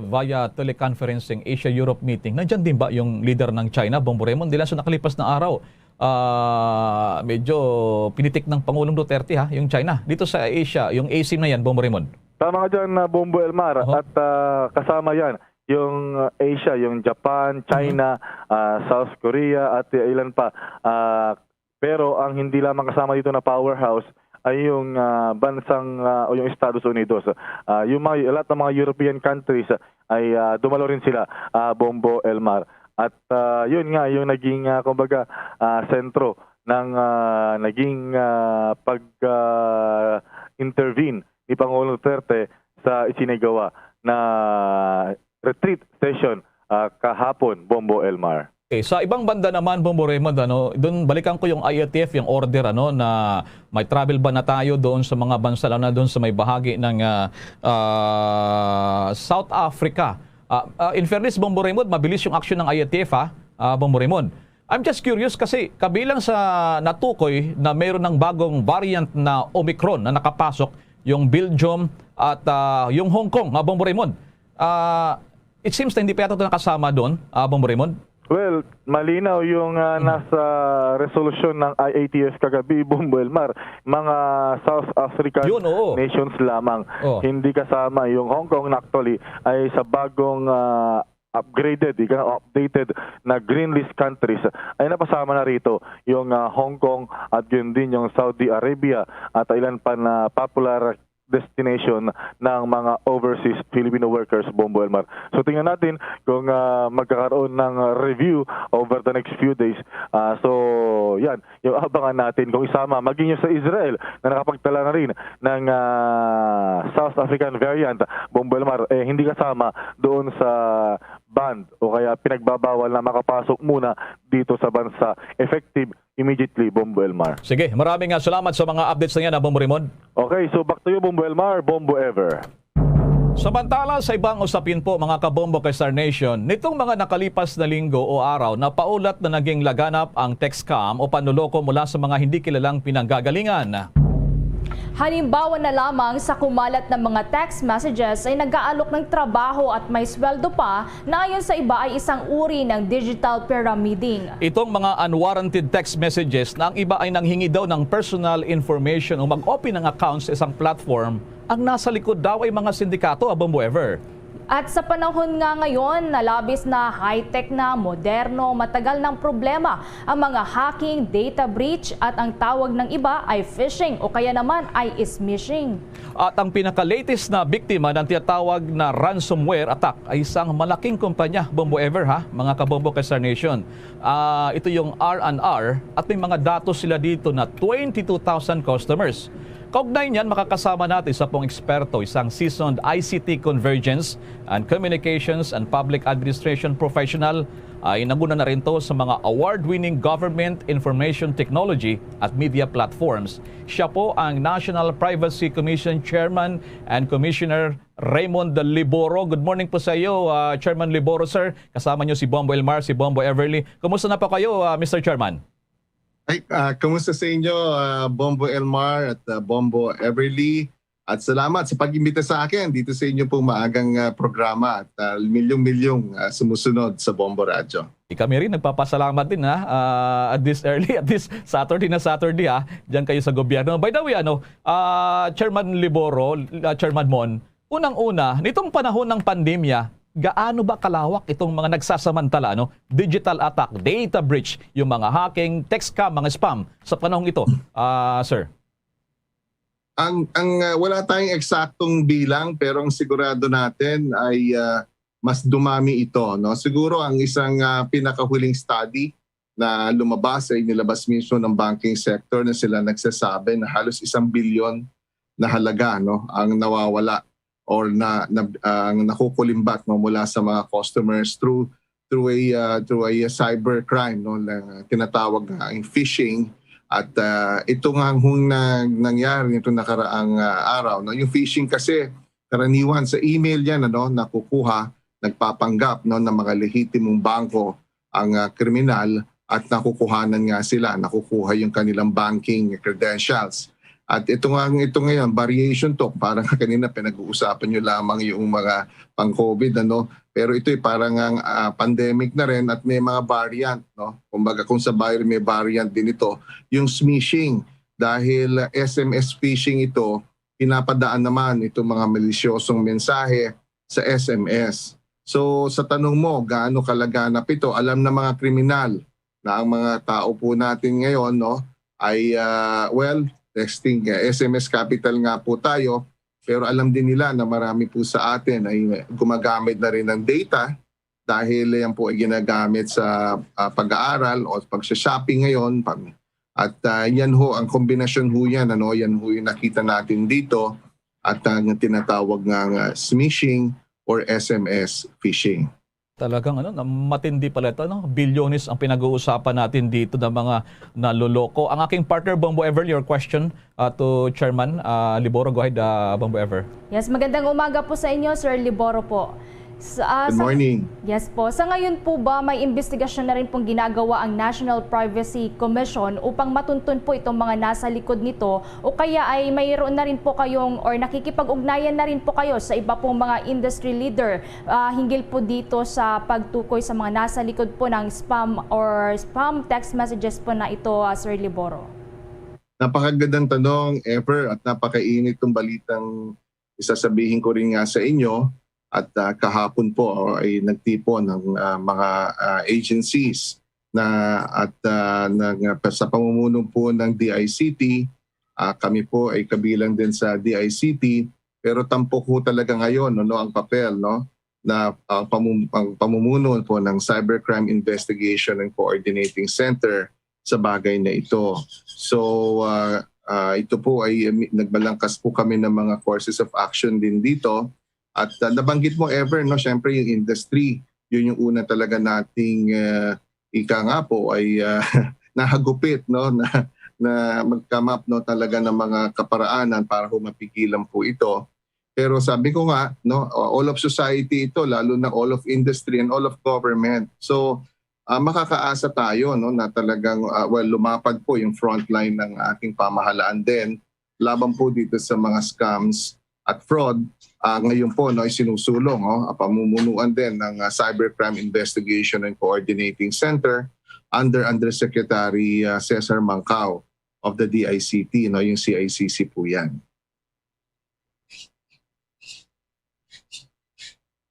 via teleconferencing Asia-Europe meeting, nandyan din ba yung leader ng China, Bombo Raymond? Dila sa nakalipas na araw, ah, medyo pinitik ng Pangulong Duterte, ha, yung China. Dito sa Asia, yung ASEM na yan, Bombo Raymond. Tama ka dyan, ah, Bombo Elmar. Oho. At, ah, kasama yan, yung, ah, Asia, yung Japan, Mhm. China, ah, South Korea, at, ah, ilan pa. Ah, pero ang hindi lamang kasama dito na powerhouse ay yung, ah, bansang, ah, o yung Estados Unidos. Ah, yung mga, lahat ng mga European countries, ah, ay, ah, dumalo rin sila, ah, Bombo Elmar. At, ah, yun nga, yung naging, ah, kumbaga, ah, sentro ng, ah, naging, ah, pag, ah, intervene ni Pangulong Duterte sa isinagawa na retreat session, ah, kahapon, Bombo Elmar. Okay, sa ibang banda naman, Bombo Raymond, ano, dun, balikan ko yung I A T F, yung order, ano, na may travel ban na tayo doon sa mga bansa, lalo na doon sa may bahagi ng, ah, ah, South Africa. Ah, ah, in fairness, Bombo Raymond, mabilis yung action ng I A T F, ha? Ah, Bombo Raymond. I'm just curious kasi kabilang sa natukoy na mayroon ng bagong variant na Omicron na nakapasok, yung Belgium at, ah, yung Hong Kong, ah, Bombo Raymond. Ah, it seems na hindi pa yata ito nakasama doon, ah, Bombo Raymond. Well, malinaw yung ah, nasa resolusyon ng I A T F kagabi, Bombo Elmar, mga South African Yun, oo. nations lamang. Oh. Hindi kasama yung Hong Kong na actually ay sa bagong ah, upgraded, ika updated na green list countries. Ay napasama na rito yung ah, Hong Kong at yun din yung Saudi Arabia at ilan pa na popular destination ng mga overseas Filipino workers, Bombo Elmar. So tingnan natin kung ah, magkakaroon ng review over the next few days. Ah, so yan, yung abangan natin kung isama, maging yung sa Israel na nakapagtala na rin ng ah, South African variant, Bombo Elmar, eh, hindi kasama doon sa banned o kaya pinagbabawal na makapasok muna dito sa bansa, effective immediately, Bombo Elmar. Sige, maraming ah, salamat sa mga updates na yan, ah, Bombo Raymond. Okay, so back to you, Bombo Elmar, Bombo Ever. Samantala, sa ibang usapin po, mga kabombo kay Star Nation, nitong mga nakalipas na linggo o araw, napaulat na naging laganap ang text scam o panloloko mula sa mga hindi kilalang pinanggagalingan. Halimbawa na lamang, sa kumalat na mga text messages ay nag-aalok ng trabaho at may sweldo pa, na ayon sa iba ay isang uri ng digital pyramiding. Itong mga unwarranted text messages na ang iba ay nanghingi daw ng personal information o mag-open ng account sa isang platform, ang nasa likod daw ay mga sindikato, ah, Bombo Ever. At sa panahon nga ngayon na labis na high-tech na, moderno, matagal ng problema ang mga hacking, data breach, at ang tawag ng iba ay phishing o kaya naman ay smishing. At ang pinaka-latest na biktima ng tinatawag na ransomware attack ay isang malaking kumpanya, Bombo Ever, ha, mga kabombo kay Star Nation. Ah, ito yung R and R at may mga datos sila dito na twenty-two thousand customers. Kaugnay niyan, makakasama natin sa pong eksperto, isang seasoned I C T convergence and communications and public administration professional. Ay nanguna na rin to sa mga award-winning government, information technology at media platforms. Siya po ang National Privacy Commission Chairman and Commissioner Raymond Liboro. Good morning po sa iyo, ah, Chairman Liboro, sir. Kasama niyo si Bombo Elmar, si Bombo Everly. Kumusta na po kayo, ah, Mister Chairman? Ay, ah, kumusta sa inyo, ah, Bombo Elmar at ah, Bombo Everly? At salamat sa pag-imbita sa akin dito sa inyo pong maagang ah, programa at ah, milyong-milyong ah, sumusunod sa Bombo Radyo. Eh, kami rin nagpapasalamat din, ha, ah, at this early, at this Saturday na Saturday, ha, diyan kayo sa gobyerno. By the way, ano, ah, Chairman Liboro, ah, Chairman Mon, unang-una, nitong panahon ng pandemya, gaano ba kalawak itong mga nagsasamantala, ano, digital attack, data breach, yung mga hacking, text scam, mga spam sa panahong ito, ah, sir? Ang ang ah, wala tayong eksaktong bilang, pero ang sigurado natin ay ah, mas dumami ito, no? Siguro ang isang ah, pinakahuling study na lumabas ay nilabas mismo ng banking sector na sila nagsasabi na halos isang bilyon na halaga, no, ang nawawala or na, na ang nakukulimbat, no, mula sa mga customers through through a uh, through a uh, cyber crime, no, na tinatawag nga ang phishing. At uh, ito nga hung na, nangyari nitong nakaraang uh, araw, no, yung phishing kasi karaniwan sa email yan, ano, nakukuha, nagpapanggap, no, ng mga lehitimong bangko ang uh, kriminal at nakukuhanan nga sila, nakukuha yung kanilang banking credentials. At ito nga, ito ngayon, variation to, parang kanina pinag-uusapan nyo lamang yung mga pang-COVID, ano? Pero ito ay parang ang uh, pandemic na rin at may mga variant, no? Kumbaga kung sa Bayer may variant din ito, yung smishing, dahil S M S phishing ito, pinapadaan naman itong mga malisyosong mensahe sa S M S. So sa tanong mo, gaano kalaganap ito? Alam na mga kriminal na ang mga tao po natin ngayon, no, ay uh, well, texting, uh, S M S capital nga po tayo, pero alam din nila na marami po sa atin ay gumagamit na rin ng data dahil yan po ay ginagamit sa uh, pag-aaral o pag-shopping ngayon. Pag, at uh, yan ho, ang kombinasyon ho yan, ano, yan ho yung nakita natin dito at ang tinatawag nga uh, smishing or S M S phishing. Talagang ano, matindi pala ito, no? Bilyones ang pinag-uusapan natin dito ng mga naloloko. Ang aking partner, Bombo Ever, your question uh, to Chairman uh, Liboro. Go ahead, uh, Bombo Ever. Yes, magandang umaga po sa inyo, Sir Liboro po. Sa, ah, Good sa morning. Yes po. Sa ngayon po ba, may investigasyon na rin pong ginagawa ang National Privacy Commission upang matuntun po itong mga nasa likod nito, o kaya ay mayroon na rin po kayong or nakikipag-ugnayan na rin po kayo sa iba pong mga industry leader, ah, hinggil po dito sa pagtukoy sa mga nasa likod po ng spam or spam text messages po na ito, ah, Sir Liboro? Napakagandang tanong, Ever, at napakainit ng balitang isasabihin ko rin nga sa inyo. At, ah, kahapon po, oh, ay nagtipon ang, ah, mga, ah, agencies na at, ah, nag-, sa pamumuno po ng D I C T, ah, kami po ay kabilang din sa D I C T, pero tampok ho talaga ngayon, no, ang papel, no, na ang pamum-, ang pamumuno po ng Cybercrime Investigation and Coordinating Center sa bagay na ito. So, ah, ah, ito po ay, um, nagbalangkas po kami ng mga courses of action din dito. At, ah, nabanggit mo, Ever, no, syempre yung industry, yun yung una talaga nating, ah, ika nga po ay, ah, nahagupit, no, na, na mag-come up, no, talaga ng mga kaparaanan para ho mapigilan po ito. Pero sabi ko nga, no, all of society ito, lalo na all of industry and all of government. So, ah, makakaasa tayo, no, na talagang, ah, well, lumapad po yung frontline ng ating pamahalaan din laban po dito sa mga scams at fraud. Ah, ngayon po, no, isinusulong, oh, ang pamumunuan din ng, ah, Cybercrime Investigation and Coordinating Center under Undersecretary, ah, Cesar Mancao of the D I C T, no, yung C I C C po yan.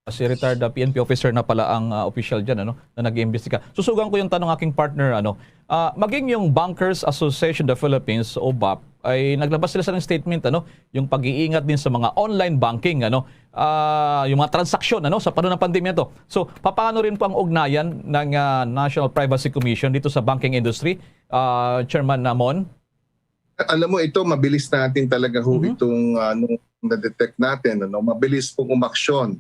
Si retired, ah, P N P officer na pala ang, ah, official dyan, ano, na nag-iimbestiga. Susugan ko yung tanong aking partner, ano, ah, maging yung Bankers Association of the Philippines o BAP ay naglabas sila sa ng statement, ano, yung pag-iingat din sa mga online banking, ano, ah, yung mga transaksyon, ano, sa panahon ng pandemya to. So, paano rin po ang ugnayan ng, ah, National Privacy Commission dito sa banking industry, ah, Chairman, ah, Mon? Alam mo, ito, mabilis natin talaga ho Mhm. itong, ah, nung na-detect natin, ano, mabilis pong umaksyon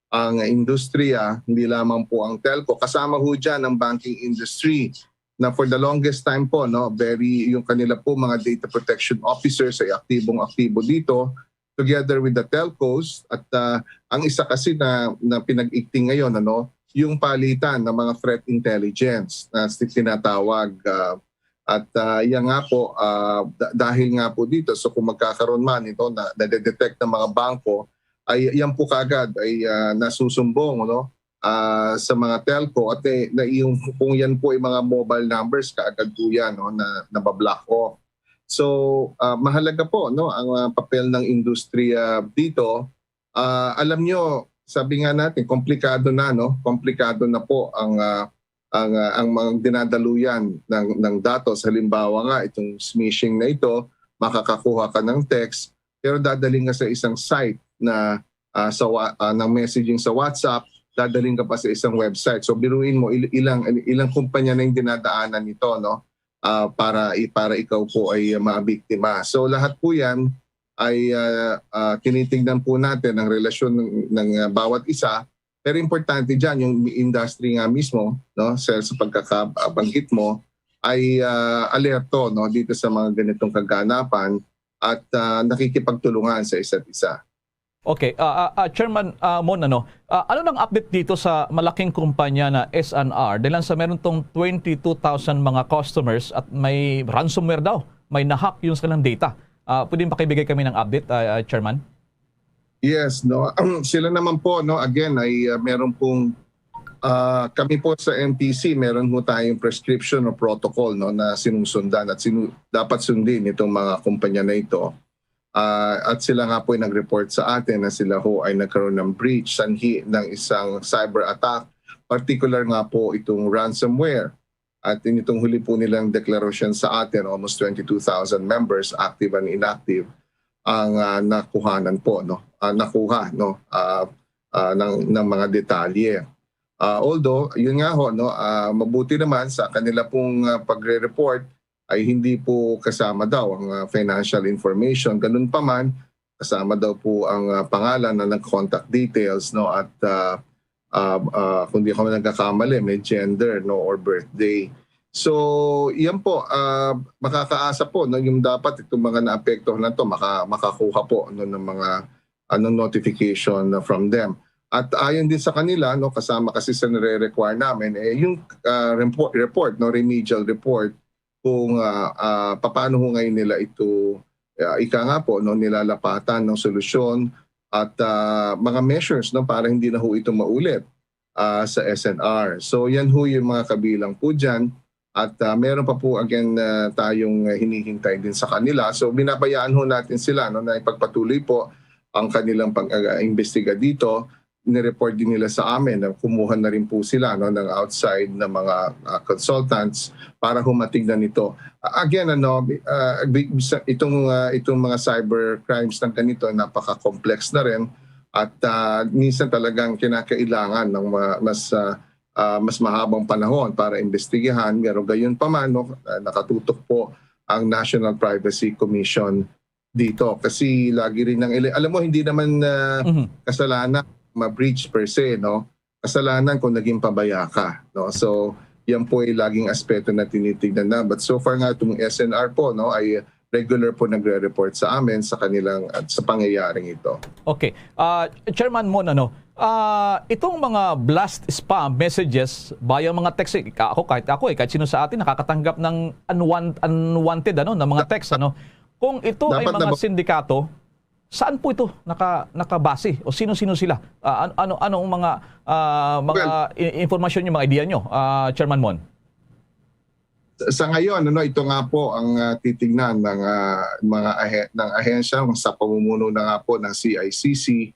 ang industriya, hindi lamang po ang telco. Kasama ho dyan ang banking industry na for the longest time po, no, very, yung kanila po mga data protection officers ay aktibong-aktibo dito together with the telcos. At, ah, ang isa kasi na, na pinag-igting ngayon, ano, yung palitan ng mga threat intelligence na si-, tinatawag, ah, at, ah, yan nga po, ah, da-, dahil nga po dito, so kung magkakaroon man ito na nadedetect ng mga bangko, ay yan po kagad ay, ah, nasusumbong, no, ah, sa mga telco at, eh, na yung, kung yan po ay mga mobile numbers, kaagad po yan, no, na nabablock off. So, ah, mahalaga po, no, ang, ah, papel ng industriya dito. Ah, alam nyo, sabi nga natin, komplikado na, no? Komplikado na po ang, ah, ang, ah, ang mga dinadaluyan ng, ng datos. Halimbawa nga, itong smishing na ito, makakakuha ka ng text, pero dadaling ka sa isang site na, ah, sa wa-, ah, ng messaging sa WhatsApp, dadaling ka pa sa isang website. So, biruin mo, il-, ilang, ilang kumpanya na yung dinadaanan nito, no? Ah, para, i-, para ikaw po ay, ah, mabiktima. So, lahat po yan ay, ah, ah, tinitingnan po natin ang relasyon ng, ng, ah, bawat isa. Pero importante dyan, yung industry nga mismo, no, sa, sa pagkakabanggit mo, ay, ah, alerto, no, dito sa mga ganitong kaganapan at, ah, nakikipagtulungan sa isa't isa. Okay, ah, ah, ah, Chairman, ah, Mon, ano, ah, ano nang update dito sa malaking kumpanya na S N R? Dahil lang sa meron tong twenty-two thousand mga customers at may ransomware daw, may na-hack yung sa kanilang data. Ah, pwede pakibigay kami ng update, ah, ah, Chairman? Yes, no. Sila naman po, no, again, ay, ah, meron pong, ah, kami po sa N T C, meron po tayong prescription o protocol, no, na sinusundan at sinu-, dapat sundin itong mga kumpanya na ito. Ah, at sila nga po ay nag-report sa atin na sila ho ay nagkaroon ng breach, sanhi ng isang cyber attack, particular nga po itong ransomware. At initong huli po nilang deklarasyon sa atin, almost twenty-two thousand members, active and inactive, ang, ah, nakuhanan po, no? Ah, nakuha, no? Ah, ah, ng, ng mga detalye. Ah, although, yun nga ho, no, ah, mabuti naman sa kanila pong, ah, pagre-report ay hindi po kasama daw ang, ah, financial information. Ganun pa man, kasama daw po ang, ah, pangalan na nag-contact details, no, at, ah, ah, ah, kung di ako nagkakamali, may gender, no, or birthday. So, yan po, ah, makakaasa po, no, yung dapat itong mga naapektuhan na to, maka-, makakuha po, no, ng mga, ano, notification from them. At ayon din sa kanila, no, kasama kasi sa nire-require namin, eh, yung, ah, report, report, no, remedial report kung, ah, ah, papaano ho ngayon nila ito, ah, ika nga po, no, nilalapatan ng solusyon at, ah, mga measures, no, para hindi na ho ito maulit, ah, sa S N R. So, yan ho yung mga kabilang po dyan. At, ah, meron pa po, again, ah, tayong, ah, hinihintay din sa kanila. So, binabayaan ho natin sila, no, na ipagpatuloy po ang kanilang pag-, ah, imbestiga dito. Nireport din nila sa amin na kumuha na rin po sila, no, ng outside na mga, ah, consultants para ho matignan ito. Ah, again, ano, ah, bi-, sa, itong, ah, itong mga cyber crimes ng ganito, napaka-complex na rin. At, ah, minsan talagang kinakailangan ng ma-, mas, ah, ah, mas mahabang panahon para imbestigahan. Pero gayon pa man, no, ah, nakatutok po ang National Privacy Commission dito. Kasi lagi rin ang ele-, alam mo, hindi naman, ah, Mhm. kasalanan ma-breach per se, no? Kasalanan kung naging pabaya ka, no? So, yan po ay laging aspeto na tinitignan na. But so far nga, itong S N R po, no, ay regular po nagre-report sa amin sa kanilang, at sa pangyayaring ito. Okay. Ah, Chairman Mon, ano, ah, itong mga blast spam messages via mga text, eh, ka-, ako, kahit ako, eh, kahit sino sa atin nakakatanggap ng unwan-, unwanted, ano, na mga text, ano. Kung ito ay Dapat mga na ba- sindikato, saan po ito naka-, nakabase? O sino-sino sila? Ah, an-, ano, anong mga, ah, mga Well, i-, impormasyon niyo, mga idea niyo, ah, Chairman Mon? Sa, sa ngayon, ano, ito nga po ang, ah, titignan ng, ah, mga ahe-, ng ahensya sa pamumuno na nga po ng C I C C.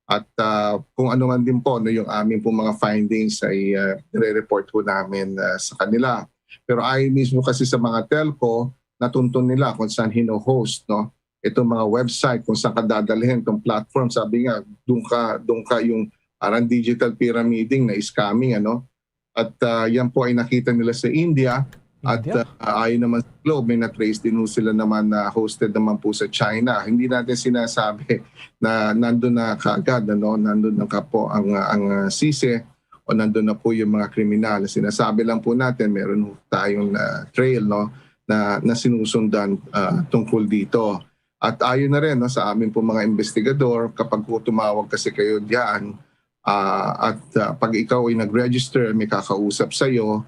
At, ah, kung ano man din po, no, yung aming pong mga findings ay, ah, nire-report po namin, ah, sa kanila. Pero ayon mismo kasi sa mga telco, natuntun nila kung saan hino-host, no, itong mga website, kung saan ka dadalhin itong platform. Sabi nga, doon ka, doon ka yung parang digital pyramiding na scamming, ano. At, ah, yan po ay nakita nila sa India. At, India? ah, ayon naman sa Globe, may na-trace din ho sila naman na hosted naman po sa China. Hindi natin sinasabi na nandun na kaagad, ano, nandun na ka po ang, ang, ah, sisi o nandun na po yung mga kriminal. Sinasabi lang po natin, meron ho tayong, ah, trail, no, na, na sinusundan, ah, tungkol dito. At ayon na rin, no, sa amin po mga investigador, kapag po tumawag kasi kayo diyan, ah, at, ah, pag ikaw ay nag-register, may kakausap sa'yo,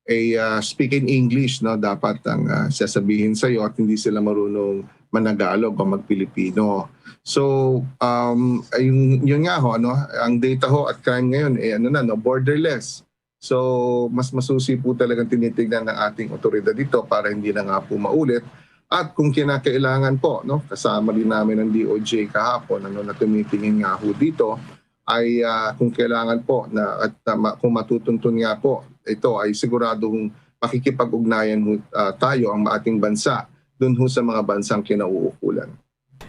eh, ah, speak in English, no, dapat ang, ah, sasabihin sa'yo at hindi sila marunong managalog o mag-Pilipino. So, um, ayun, yun nga ho, ano, ang data ho at crime ngayon, eh, ano na, no, borderless. So, mas masusi po talagang tinitignan ng ating otoridad ito para hindi na nga po maulit. At kung kinakailangan po, no, kasama din namin ang D O J kahapon, ano, na tumitingin nga ho dito, ay, ah, kung kailangan po na, at, ah, ma-, kung matutuntun nga po ito, ay siguradong makikipag-ugnayan ho, ah, tayo, ang ating bansa, dun ho sa mga bansang kinauukulan.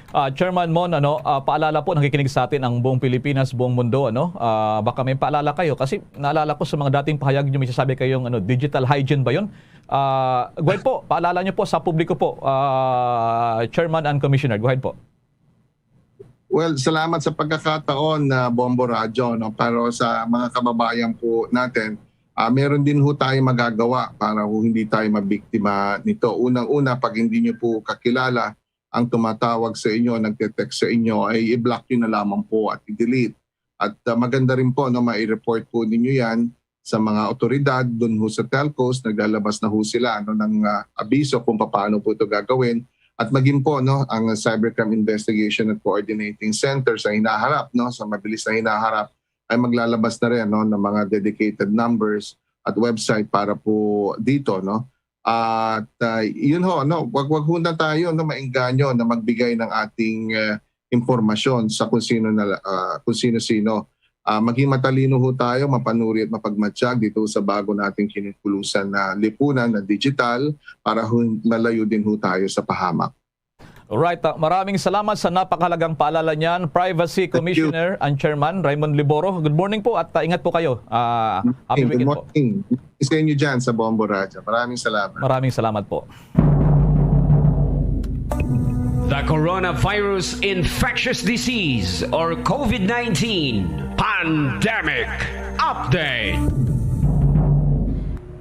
Ah, Chairman Mon, ano, ah, paalala po, nakikinig sa atin ang buong Pilipinas, buong mundo, ano? Ah, baka may paalala kayo kasi naalala ko sa mga dating pahayag niyo, may sasabi kayong, ano, digital hygiene ba yun? Ah, go ahead po, paalala niyo po sa publiko po, ah, Chairman and Commissioner. Go ahead po. Well, salamat sa pagkakataon na Bombo Radyo, no? Pero sa mga kababayan po natin, ah, meron din ho tayong magagawa para ho hindi tayo mabiktima nito. Unang-una, pag hindi niyo po kakilala ang tumatawag sa inyo, nagte-text sa inyo, ay i-block niyo na lamang po at i-delete. At, ah, maganda rin po, no, mai-report po ninyo yan sa mga otoridad dun ho sa telcos. Naglalabas na ho sila, no, ng, ah, abiso kung paano po ito gagawin. At maging po, no, ang Cybercrime Investigation and Coordinating Center sa hinaharap, no, sa mabilis na hinaharap, ay maglalabas na rin, no, ng mga dedicated numbers at website para po dito, no. At, ah, yun ho, no, wag, wag ho na tayo, no, maengganyo na magbigay ng ating, ah, impormasyon sa kung sino na, ah, kung sino-sino. Ah, maging matalino ho tayo, mapanuri at mapagmatsyag dito sa bago nating kinukulusan na lipunan na digital para ho, malayo din ho tayo sa pahamak. Alright, ah, maraming salamat sa napakahalagang paalala niyan, Privacy Thank you. Commissioner and Chairman Raymond Liboro. Good morning po at, ah, ingat po kayo. Ah, happy Good weekend po. morning. Sa inyo dyan sa Bombo Radyo. Maraming salamat. Maraming salamat po. The coronavirus infectious disease or COVID nineteen pandemic update.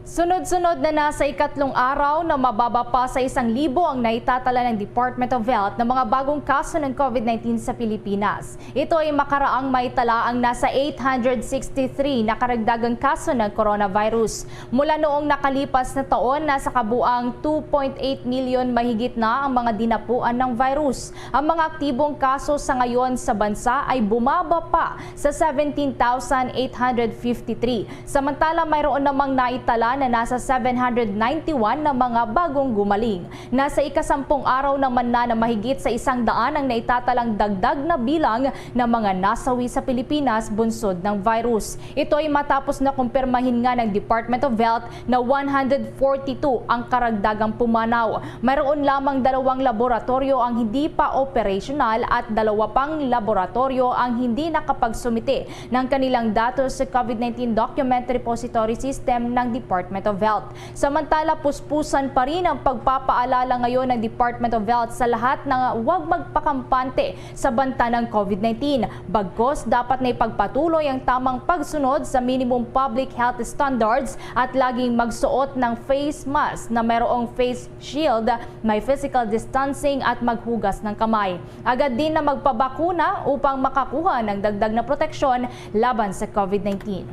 Sunod-sunod na nasa ikatlong araw na mababa pa sa isang libo ang naitatala ng Department of Health na mga bagong kaso ng COVID nineteen sa Pilipinas. Ito ay makaraang maitala ang nasa eight hundred sixty-three na karagdagang kaso ng coronavirus. Mula noong nakalipas na taon, nasa kabuang two point eight million mahigit na ang mga dinapuan ng virus. Ang mga aktibong kaso sa ngayon sa bansa ay bumaba pa sa seventeen thousand eight hundred fifty-three. Samantala, mayroon namang naitala na nasa seven hundred ninety-one na mga bagong gumaling. Nasa ikasampung araw naman na na mahigit sa isang daan ang naitatalang dagdag na bilang ng mga nasawi sa Pilipinas bunsod ng virus. Ito ay matapos na kumpirmahin nga ng Department of Health na one hundred forty-two ang karagdagang pumanaw. Mayroon lamang dalawang laboratoryo ang hindi pa operasyonal at dalawa pang laboratoryo ang hindi nakapagsumite ng kanilang datos sa COVID nineteen Document Repository System ng Department of Health. Samantala, puspusan pa rin ang pagpapaalala ngayon ng Department of Health sa lahat na huwag magpakampante sa banta ng COVID nineteen. Bagkus, dapat na ipagpatuloy ang tamang pagsunod sa minimum public health standards at laging magsuot ng face mask na mayroong face shield, may physical distancing at maghugas ng kamay. Agad din na magpabakuna upang makakuha ng dagdag na proteksyon laban sa COVID nineteen.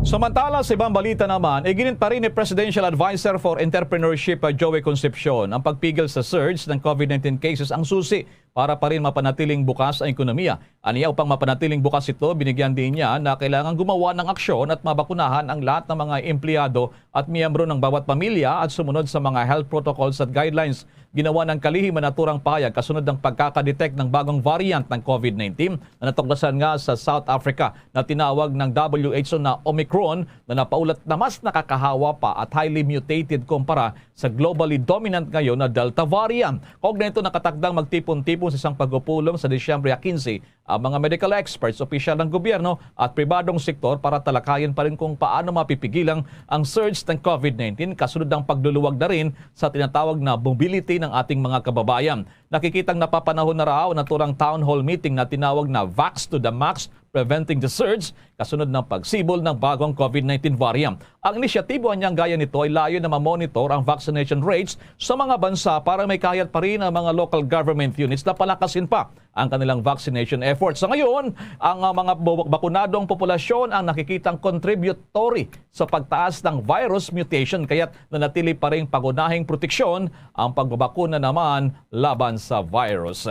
Samantala, sa ibang balita naman, iginit pa rin ni Presidential Advisor for Entrepreneurship, uh, Joey Concepcion, ang pagpigil sa surge ng COVID nineteen cases ang susi para pa rin mapanatiling bukas ang ekonomiya. Aniya, upang mapanatiling bukas ito, binigyan din niya na kailangan gumawa ng aksyon at mabakunahan ang lahat ng mga empleyado at miyembro ng bawat pamilya at sumunod sa mga health protocols at guidelines. Ginawa ng kalihim ang naturang pahayag kasunod ng pagkakadetect ng bagong variant ng COVID nineteen na natuklasan nga sa South Africa na tinawag ng W H O na Omicron, na napaulat na mas nakakahawa pa at highly mutated kumpara sa globally dominant ngayon na Delta variant. Kaugnay nito, nakatakdang magtipon-tipon sa isang pagpupulong sa Disyembre quince ang mga medical experts, opisyal ng gobyerno at pribadong sektor para talakayin pa rin kung paano mapipigilan ang surge ng COVID nineteen kasunod ng pagluluwag na rin sa tinatawag na mobility ng ating mga kababayan. Nakikitang napapanahon na raw ang naturang town hall meeting na tinawag na Vax to the Max, Preventing the Surge, kasunod ng pagsibol ng bagong COVID nineteen variant. Ang inisyatibo anyang gaya nito ay layo na ma-monitor ang vaccination rates sa mga bansa para may kahayat pa rin ang mga local government units na palakasin pa ang kanilang vaccination efforts. Sa ngayon, ang, ah, mga bu-, bakunadong populasyon ang nakikitang contributory sa pagtaas ng virus mutation, kaya't nanatili pa ring pangunahing proteksyon ang pagbabakuna naman laban sa virus.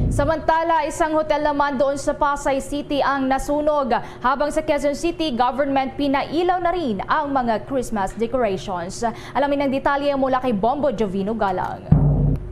Samantala, isang hotel naman doon sa Pasay City ang nasunog, habang sa Quezon City government pinailaw na rin ang mga Christmas decorations. Alamin ang detalye mula kay Bombo Jovino Galang.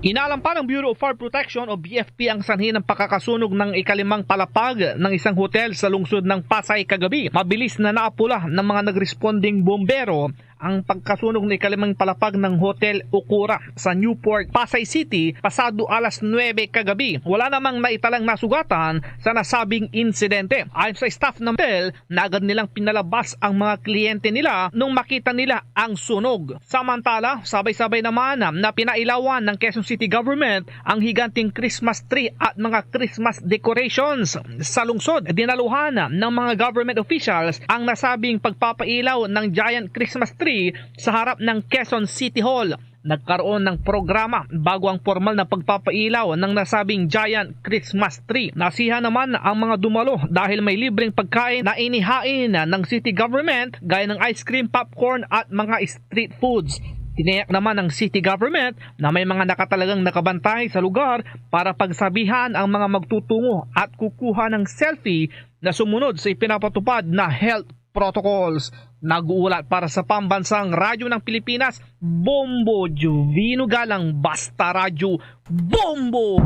Inalam pa ng Bureau of Fire Protection o B F P ang sanhi ng pagkakasunog ng ikalimang palapag ng isang hotel sa lungsod ng Pasay kagabi. Mabilis na naapula ng mga nagresponding bombero ang pagkasunog ng ikalimang palapag ng Hotel Okura sa Newport, Pasay City, pasado alas nuwebe kagabi. Wala namang naitalang nasugatan sa nasabing insidente. Ayon sa staff ng hotel, na agad nilang pinalabas ang mga kliyente nila nung makita nila ang sunog. Samantala, sabay-sabay naman na pinailawan ng Quezon City Government ang higanting Christmas tree at mga Christmas decorations sa lungsod. Dinaluhan ng mga government officials ang nasabing pagpapailaw ng giant Christmas tree sa harap ng Quezon City Hall. Nagkaroon ng programa bago ang formal na pagpapailaw ng nasabing giant Christmas tree. Nasiyahan naman ang mga dumalo dahil may libreng pagkain na inihain ng city government gaya ng ice cream, popcorn at mga street foods. Tiniyak naman ng city government na may mga nakatalagang nakabantay sa lugar para pagsabihan ang mga magtutungo at kukuha ng selfie na sumunod sa ipinapatupad na health protocols. Nag-uulat para sa Pambansang Radyo ng Pilipinas, Bombo Jovino Galang, Basta Radyo, Bombo!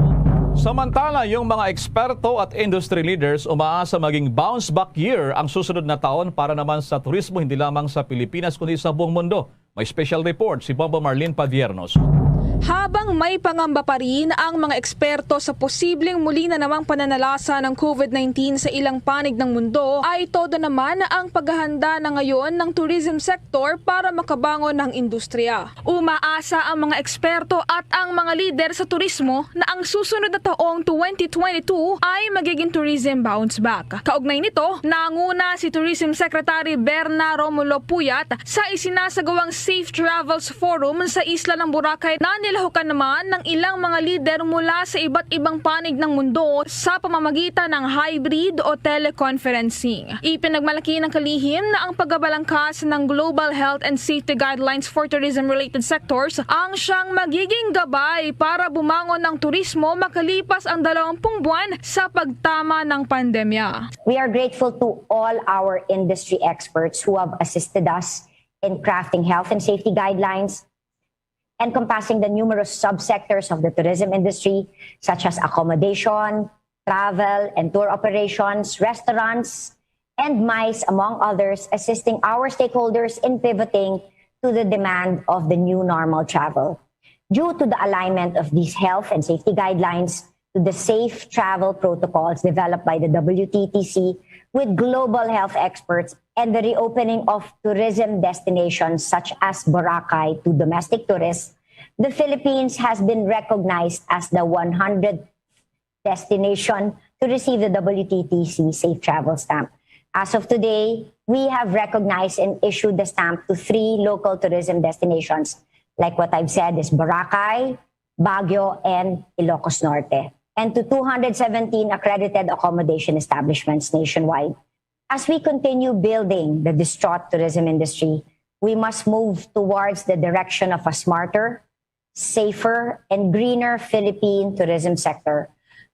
Samantala, yung mga eksperto at industry leaders umaasa maging bounce back year ang susunod na taon para naman sa turismo, hindi lamang sa Pilipinas kundi sa buong mundo. May special report si Bombo Marlene Padiernos. Habang may pangamba pa rin ang mga eksperto sa posibleng muli na namang pananalasa ng COVID nineteen sa ilang panig ng mundo, ay todo naman ang paghahanda na ngayon ng tourism sector para makabangon ng industriya. Umaasa ang mga eksperto at ang mga lider sa turismo na ang susunod na taong twenty twenty-two ay magiging tourism bounce back. Kaugnay nito, nanguna si Tourism Secretary Berna Romulo Puyat sa isinasagawang Safe Travels Forum sa isla ng Boracay na nilahukan naman ng ilang mga lider mula sa iba't ibang panig ng mundo sa pamamagitan ng hybrid o teleconferencing. Ipinagmalaki ng kalihim na ang pagkabalangkas ng Global Health and Safety Guidelines for tourism-related sectors ang siyang magiging gabay para bumangon ang turismo makalipas ang dalawampung buwan sa pagtama ng pandemya. We are grateful to all our industry experts who have assisted us in crafting health and safety guidelines, encompassing the numerous subsectors of the tourism industry, such as accommodation, travel and tour operations, restaurants, and MICE, among others, assisting our stakeholders in pivoting to the demand of the new normal travel. Due to the alignment of these health and safety guidelines to the safe travel protocols developed by the W T T C with global health experts and the reopening of tourism destinations such as Boracay to domestic tourists, the Philippines has been recognized as the one hundred destination to receive the W T T C Safe Travel Stamp. As of today, we have recognized and issued the stamp to three local tourism destinations, like what I've said is Boracay, Baguio, and Ilocos Norte, and to two hundred seventeen accredited accommodation establishments nationwide. As we continue building the distraught tourism industry, we must move towards the direction of a smarter, safer, and greener Philippine tourism sector.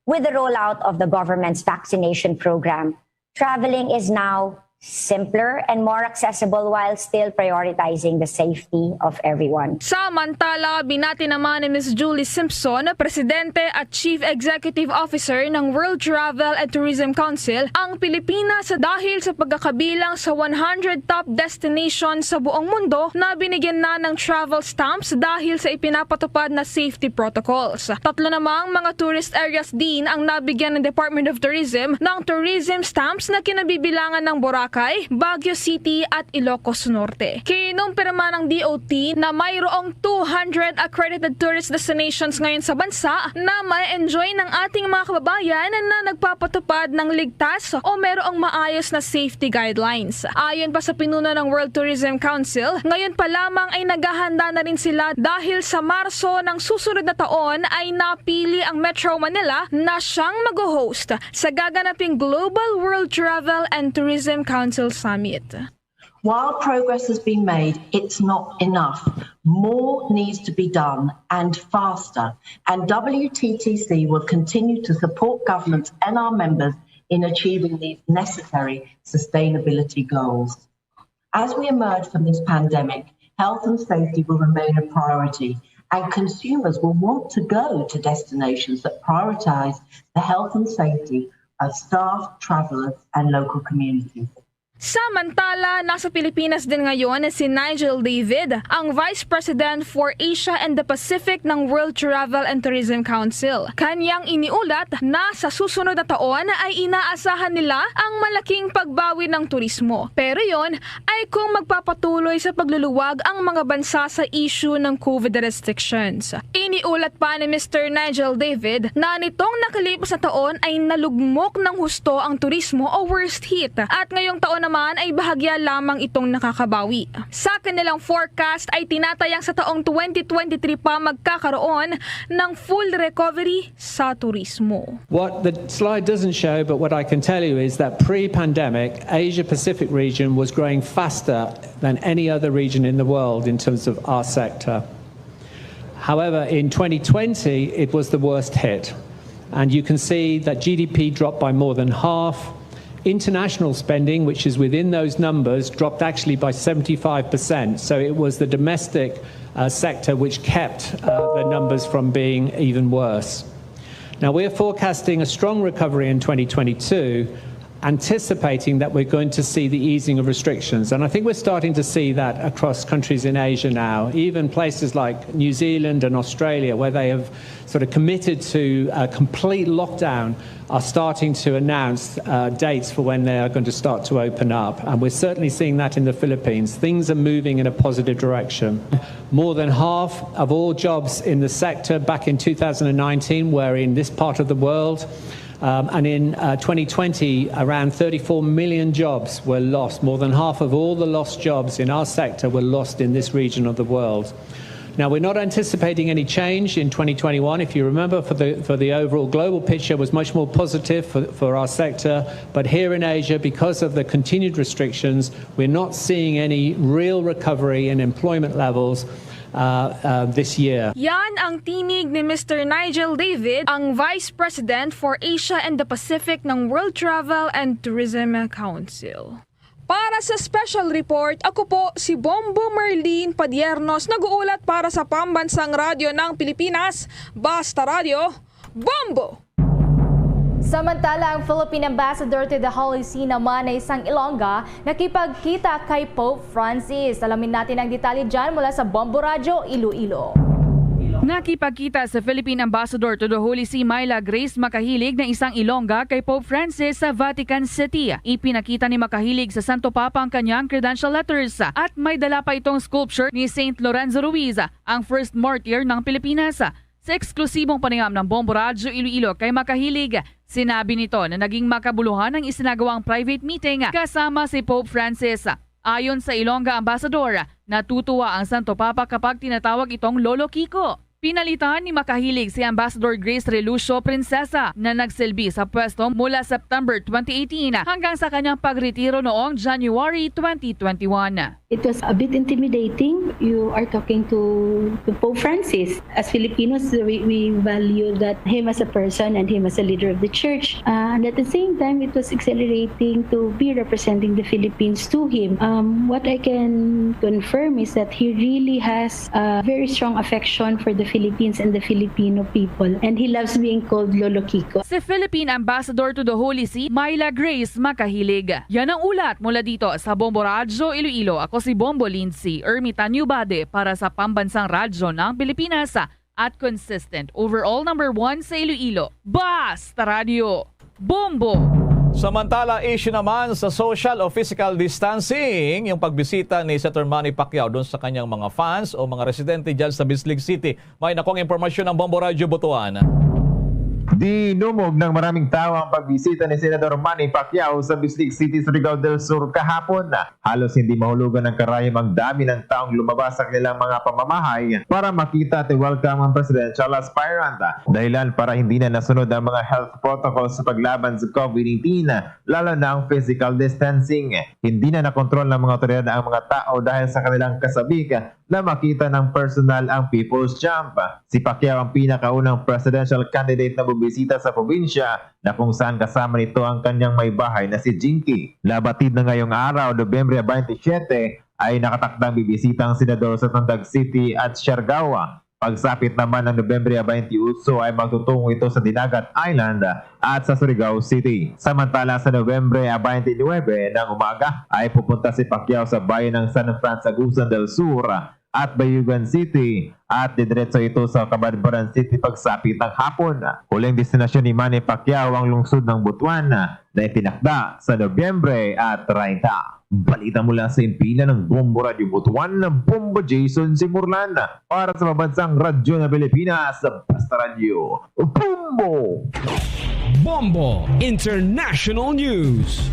With the rollout of the government's vaccination program, traveling is now simpler and more accessible while still prioritizing the safety of everyone. Samantala, binati naman ni Miss Julie Simpson, Presidente at Chief Executive Officer ng World Travel and Tourism Council, ang Pilipinas dahil sa pagkakabilang sa one hundred top destinations sa buong mundo na binigyan na ng travel stamps dahil sa ipinapatupad na safety protocols. Tatlo namang mga tourist areas din ang nabigyan ng Department of Tourism ng tourism stamps na kinabibilangan ng Boracay, Baguio City at Ilocos Norte. Kinumpirma ng D O T na mayroong two hundred accredited tourist destinations ngayon sa bansa na ma-enjoy ng ating mga kababayan na nagpapatupad ng ligtas o merong maayos na safety guidelines. Ayon pa sa pinuno ng World Tourism Council, ngayon pa lamang ay naghahanda na rin sila dahil sa Marso ng susunod na taon ay napili ang Metro Manila na siyang mag-host sa gaganaping Global World Travel and Tourism Council Summit. While progress has been made, it's not enough. More needs to be done, and faster. And W T T C will continue to support governments and our members in achieving these necessary sustainability goals. As we emerge from this pandemic, health and safety will remain a priority, and consumers will want to go to destinations that prioritise the health and safety of staff, travellers and local communities. Samantala, nasa Pilipinas din ngayon si Nigel David, ang Vice President for Asia and the Pacific ng World Travel and Tourism Council. Kanyang iniulat na sa susunod na taon ay inaasahan nila ang malaking pagbawi ng turismo. Pero yon ay kung magpapatuloy sa pagluluwag ang mga bansa sa issue ng COVID restrictions. Iniulat pa ni Mister Nigel David na nitong nakalipas na taon ay nalugmok ng husto ang turismo o worst hit at ngayong taon naman ay bahagya lamang itong nakakabawi. Sa kanilang forecast ay tinatayang sa taong twenty twenty-three pa magkakaroon ng full recovery sa turismo. What the slide doesn't show, but what I can tell you is that pre-pandemic, Asia Pacific region was growing faster than any other region in the world in terms of our sector. However, in twenty twenty, it was the worst hit. And you can see that G D P dropped by more than half. International spending, which is within those numbers, dropped actually by seventy-five percent. So it was the domestic uh, sector which kept uh, the numbers from being even worse. Now, we're forecasting a strong recovery in twenty twenty-two, anticipating that we're going to see the easing of restrictions. And I think we're starting to see that across countries in Asia now, even places like New Zealand and Australia, where they have sort of committed to a complete lockdown, are starting to announce uh, dates for when they are going to start to open up. And we're certainly seeing that in the Philippines. Things are moving in a positive direction. More than half of all jobs in the sector back in two thousand nineteen were in this part of the world. Um, and in uh, twenty twenty, around thirty-four million jobs were lost. More than half of all the lost jobs in our sector were lost in this region of the world. Now, we're not anticipating any change in twenty twenty-one. If you remember, for the, for the overall global picture was much more positive for, for our sector. But here in Asia, because of the continued restrictions, we're not seeing any real recovery in employment levels uh, uh, this year. Yan ang tinig ni Mister Nigel David, ang Vice President for Asia and the Pacific ng World Travel and Tourism Council. Para sa special report, ako po si Bombo Merlin Padiernos, nag-uulat para sa Pambansang Radyo ng Pilipinas, Basta Radyo, Bombo! Samantala, ang Philippine Ambassador to the Holy See naman na isang Ilongga nakipagkita kay Pope Francis. Alamin natin ang detalye dyan mula sa Bombo Radyo, Iloilo. Nakipagkita sa Philippine Ambassador to the Holy See, Myla Grace Macahilig, na isang Ilongga kay Pope Francis sa Vatican City. Ipinakita ni Macahilig sa Santo Papa ang kanyang credential letters at may dala pa itong sculpture ni Saint Lorenzo Ruiz, ang first martyr ng Pilipinas. Sa eksklusibong panayam ng Bombo Radyo Iloilo kay Macahilig, sinabi nito na naging makabuluhan ang isinagawang private meeting kasama si Pope Francis. Ayon sa Ilongga Ambassador, natutuwa ang Santo Papa kapag tinatawag itong Lolo Kiko. Pinalitan ni Macahilig si Ambassador Grace Relucio Princesa, na nagsilbi sa pwesto mula September twenty eighteen hanggang sa kanyang pagretiro noong January twenty twenty-one. It was a bit intimidating. You are talking to, to Pope Francis. As Filipinos, we, we value that him as a person and him as a leader of the church. Uh, and at the same time, it was exhilarating to be representing the Philippines to him. Um, what I can confirm is that he really has a very strong affection for the Philippines and the Filipino people. And he loves being called Lolo Kiko. Si Philippine Ambassador to the Holy See, Myla Grace Macahilig. Yan ang ulat mula dito sa Bombo Radyo Iloilo. Ako si Bombo Lindsay Ermitanio Bade para sa Pambansang Radyo ng Pilipinas at consistent overall number one sa Iloilo. Basta Radyo, Bombo! Samantala, issue naman sa social o physical distancing yung pagbisita ni Senator Manny Pacquiao doon sa kanyang mga fans o mga residente dyan sa Bislig City. May nakong impormasyon ang Bombo Radyo Butuan. Dinumog ng maraming tao ang pagbisita ni Senador Manny Pacquiao sa Bislig City, Surigao del Sur kahapon. Halos hindi mahulugan ng karayom ang dami ng taong lumabas sa kanilang mga pamamahay para makita at i-welcome ang presidential aspirant. Dahilan para hindi na nasunod ang mga health protocols sa paglaban sa COVID nineteen, lalo na ang physical distancing. Hindi na nakontrol ng mga otoridad ang mga tao dahil sa kanilang kasabik na makita ng personal ang People's Champ. Si Pacquiao ang pinakaunang presidential candidate na bumisita sa probinsya, na kung saan kasama nito ang kanyang may bahay na si Jinky. Labatid na ngayong araw, Nobyembre twenty-seven, ay nakatakdang bibisita ang senador sa Tandag City at Siargao. Pagsapit naman ng Nobyembre twenty-eight ay magtutungo ito sa Dinagat Island at sa Surigao City. Samantala, sa Nobyembre twenty-nine ng umaga ay pupunta si Pacquiao sa bayan ng San Franz Agusan del Sur at Bayugan City at didiretso ito sa Cabanbaran City pagsapit ng hapon. Huling destinasyon ni Manny Pacquiao ang lungsod ng Butuan na itinakda sa Nobyembre at treinta. Balita mula sa impilan ng Bombo Radyo Butuan, Bombo Jason Simurlan para sa Pambansang Radyo ng Pilipinas, Basta Radyo, Bombo! Bombo International News.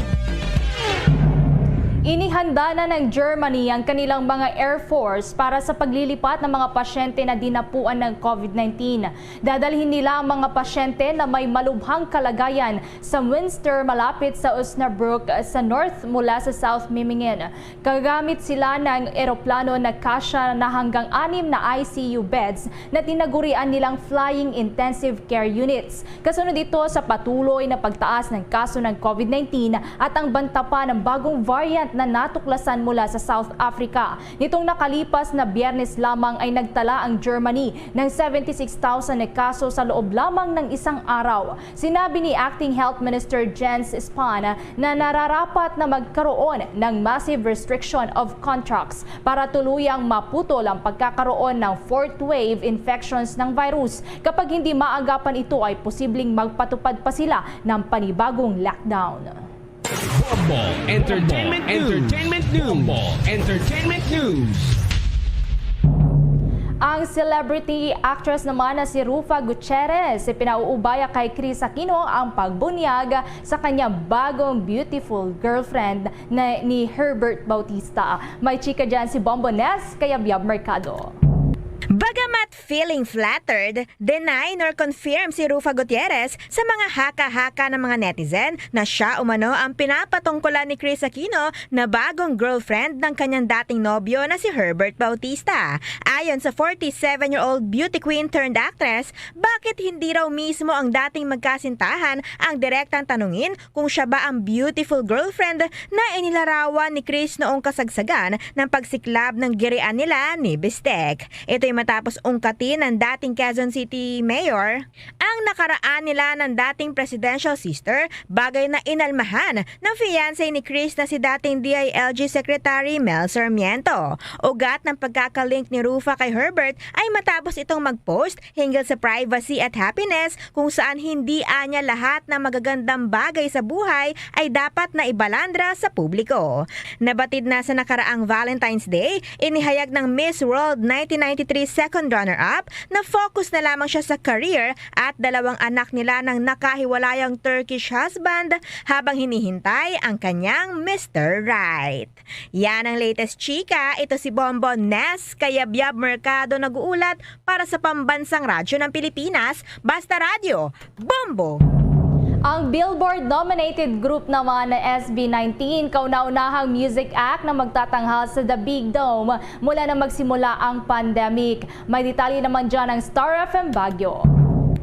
Inihanda na ng Germany ang kanilang mga air force para sa paglilipat ng mga pasyente na dinapuan ng COVID nineteen. Dadalhin nila ang mga pasyente na may malubhang kalagayan sa Münster, malapit sa Osnabrück sa north mula sa South Memmingen. Gagamit sila ng eroplano na kasya na hanggang anim na I C U beds na tinagurian nilang flying intensive care units. Kasunod ito sa patuloy na pagtaas ng kaso ng COVID nineteen at ang banta pa ng bagong variant na natuklasan mula sa South Africa. Nitong nakalipas na Biyernes lamang ay nagtala ang Germany ng seventy six thousand na kaso sa loob lamang ng isang araw. Sinabi ni Acting Health Minister Jens Spahn na nararapat na magkaroon ng massive restriction of contracts para tuluyang maputol ang pagkakaroon ng fourth wave infections ng virus. Kapag hindi maagapan ito, ay posibleng magpatupad pa sila ng panibagong lockdown. Bombo Entertainment News. Bombo Entertainment News. Ang celebrity actress naman na si Rufa Gutierrez, ipinauubaya kay Kris Aquino ang pagbunyag sa kanyang bagong beautiful girlfriend na ni Herbert Bautista. May chika dyan si Bombo Ness kay Abiab Mercado. Bagamat feeling flattered, deny nor confirm si Rufa Gutierrez sa mga haka-haka ng mga netizen na siya umano ang pinapatungkulan ni Kris Aquino na bagong girlfriend ng kanyang dating nobyo na si Herbert Bautista. Ayon sa forty-seven-year-old beauty queen turned actress, bakit hindi raw mismo ang dating magkasintahan ang direktang tanungin kung siya ba ang beautiful girlfriend na inilarawan ni Kris noong kasagsagan ng pagsiklab ng girian nila ni Bistek. Ito'y matapos ungkatin ng dating Quezon City Mayor ang nakaraan nila ng dating presidential sister, bagay na inalmahan ng fiancé ni Kris na si dating D I L G Secretary Mel Sarmiento. Ugat ng pagkakalink ni Rufa kay Herbert ay matapos itong mag-post hinggil sa privacy at happiness kung saan hindi anya lahat ng magagandang bagay sa buhay ay dapat na ibalandra sa publiko. Nabatid na sa nakaraang Valentine's Day, inihayag ng Miss World nineteen ninety-three second runner-up na focus na lamang siya sa career at dalawang anak nila ng nakahiwalayang Turkish husband habang hinihintay ang kanyang Mister Right. Yan ang latest chika. Ito si Bombo Ness Kayabyab Mercado nag-uulat para sa Pambansang Radyo ng Pilipinas, Basta Radyo, Bombo! Ang Billboard-nominated group naman na S B nineteen, kauna-unahang music act na magtatanghal sa The Big Dome mula na magsimula ang pandemic. May detalye naman dyan ang Star F M Baguio.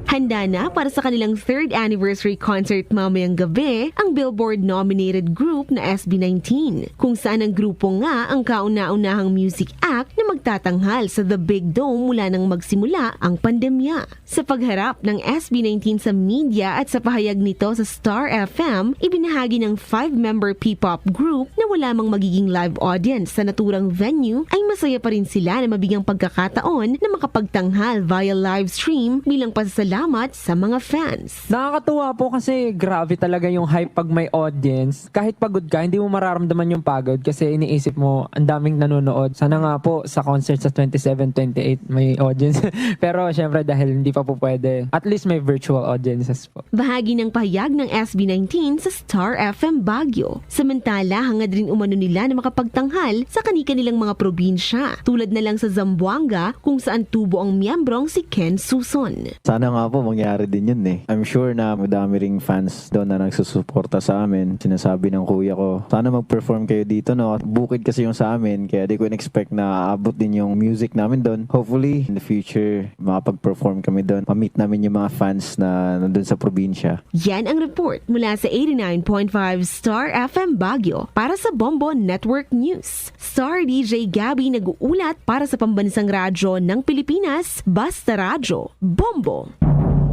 Handa na para sa kanilang third anniversary concert mamayang gabi ang Billboard-nominated group na S B nineteen, kung saan ang grupo nga ang kauna-unahang music act na magtatanghal sa The Big Dome mula nang magsimula ang pandemya. Sa pagharap ng S B nineteen sa media at sa pahayag nito sa Star F M, ibinahagi ng five-member P-pop group na wala mang magiging live audience sa naturang venue ay masaya pa rin sila na mabigyang pagkakataon na makapagtanghal via live stream bilang pasasalamat sa mga fans. Nakakatuwa po kasi grabe talaga yung hype pag may audience. Kahit pagod ka, hindi mo mararamdaman yung pagod kasi iniisip mo, ang daming nanonood. Sana nga po sa concert sa twenty-seven, twenty-eight may audience. Pero syempre dahil hindi pa po pwede, at least may virtual audiences po. Bahagi ng pahayag ng S B nineteen sa Star F M Baguio. Samantala, hangad rin umano nila na makapagtanghal sa kani-kanilang mga probinsya, tulad na lang sa Zamboanga, kung saan tubo ang miyembrong si Ken Suson. Sana nga po mangyari din yun eh. I'm sure na madami ring fans doon na nagsusuporta sa amin. Sinasabi ng kuya ko, sana mag-perform kayo dito, no? Bukid kasi yung sa amin, kaya di ko in-expect na aabot din yung music namin doon. Hopefully, in the future, makapag-perform kami doon. Ma-meet namin yung mga fans na nandun sa probinsya. Yan ang report mula sa eighty-nine point five Star F M Baguio para sa Bombo Network News. Star D J Gabby nag-uulat para sa Pambansang Radyo ng Pilipinas, Basta Radyo, Bombo.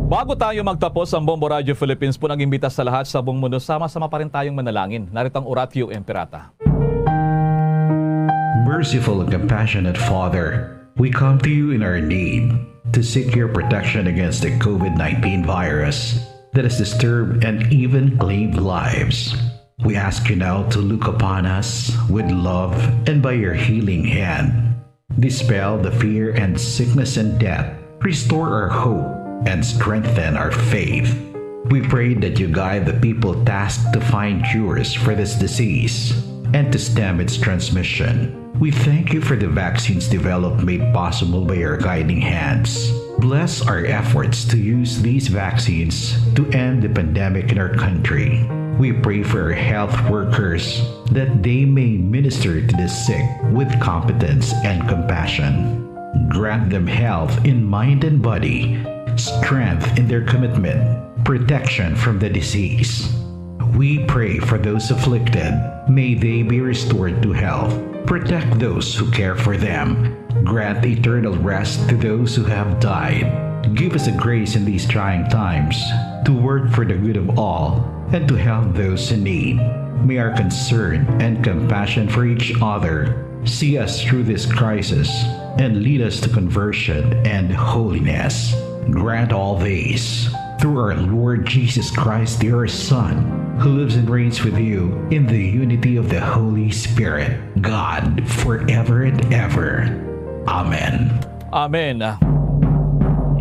Bago tayo magtapos, ang Bombo Radio Philippines po nag-imbita sa lahat sa buong mundo. Sama-sama pa rin tayong manalangin. Narito ang Oratio Imperata. Merciful and compassionate Father, we come to you in our need to seek your protection against the COVID nineteen virus that has disturbed and even claimed lives. We ask you now to look upon us with love and by your healing hand, dispel the fear and sickness and death, restore our hope, and strengthen our faith. We pray that you guide the people tasked to find cures for this disease and to stem its transmission. We thank you for the vaccines developed made possible by your guiding hands. Bless our efforts to use these vaccines to end the pandemic in our country. We pray for our health workers that they may minister to the sick with competence and compassion. Grant them health in mind and body, strength in their commitment, protection from the disease. We pray for those afflicted. May they be restored to health. Protect those who care for them. Grant eternal rest to those who have died. Give us the grace in these trying times to work for the good of all and to help those in need. May our concern and compassion for each other see us through this crisis and lead us to conversion and holiness. Grant all these through our Lord Jesus Christ, your Son, who lives and reigns with you in the unity of the Holy Spirit, God, forever and ever. Amen. Amen.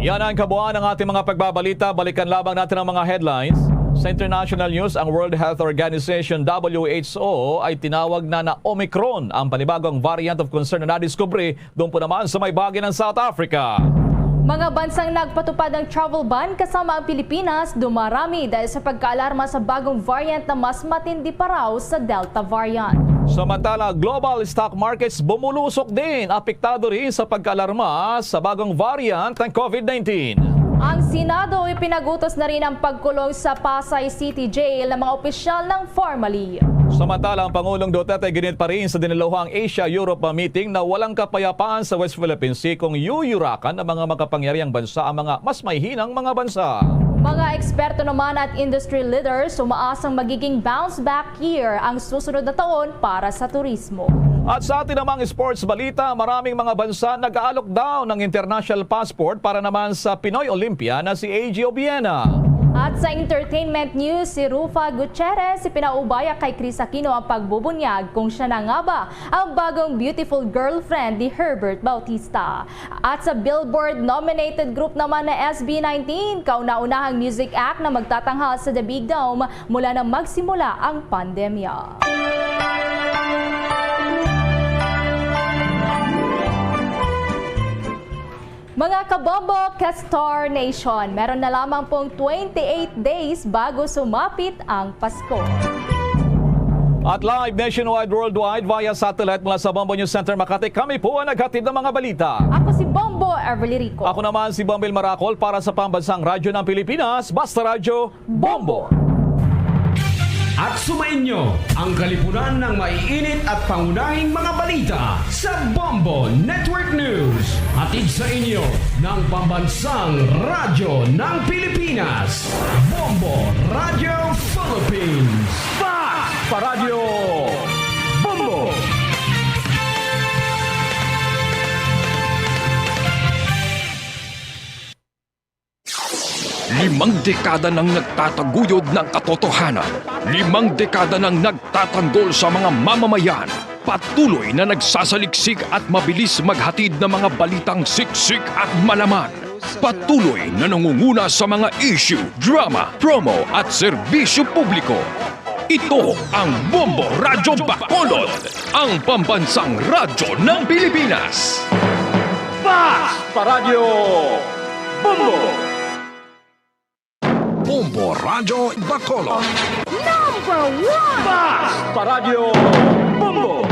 Yan ang kabuuan ng ating mga pagbabalita. Balikan lamang natin ang mga headlines. Sa international news, ang World Health Organization, W H O, ay tinawag na na Omicron ang panibagong variant of concern na nadiskubre doon po naman sa may bahagi ng South Africa. Mga bansang nagpatupad ng travel ban kasama ang Pilipinas, dumarami dahil sa pagkaalarma sa bagong variant na mas matindi pa raw sa Delta variant. Samantala, global stock markets bumulusok din, apektado rin sa pagkaalarma sa bagong variant ng covid nineteen. Ang Senado ipinag-utos na rin ang pagkulong sa Pasay City Jail ng mga opisyal ng Formally. Samantala, ang Pangulong Duterte ginit pa rin sa diniluhang Asia-Europe meeting na walang kapayapaan sa West Philippine Sea kung yuyurakan ng mga makapangyarihang bansa ang mga mas mahihinang mga bansa. Mga eksperto naman at industry leaders umaasang magiging bounce back year ang susunod na taon para sa turismo. At sa atin namang sports balita, maraming mga bansa nag-aalok daw ng international passport para naman sa Pinoy Olympia na si A G Obiena. At sa entertainment news, si Rufa Gutierrez ipinaubaya kay Kris Aquino ang pagbubunyag kung siya na nga ba ang bagong beautiful girlfriend ni Herbert Bautista. At sa Billboard nominated group naman na S B nineteen, kauna-unahang music act na magtatanghal sa The Big Dome mula na magsimula ang pandemya. Mga kabombo, ka-Star Nation, meron na lamang pong twenty-eight days bago sumapit ang Pasko. At live nationwide, worldwide, via satellite mula sa Bombo News Center Makati, kami po ang naghatid ng mga balita. Ako si Bombo Everly Rico. Ako naman si Bombil Maracol para sa Pambansang Radyo ng Pilipinas, Basta Radyo, Bombo. At sumainyo ang kalipunan ng maiinit at pangunahing mga balita sa Bombo Network News. Hatid sa inyo ng Pambansang Radyo ng Pilipinas, Bombo Radio Philippines. Fast Paradyo Bombo! Limang dekada nang nagtataguyod ng katotohanan. Limang dekada nang nagtatanggol sa mga mamamayan. Patuloy na nagsasaliksik at mabilis maghatid ng mga balitang siksik at malaman. Patuloy na nangunguna sa mga issue, drama, promo at serbisyo publiko. Ito ang Bombo Radyo Bacolod, ang pambansang radyo ng Pilipinas. Fast Paradyo Bombo! Bombo Radyo Bacolod. Number one! Fast Paradyo Bombo!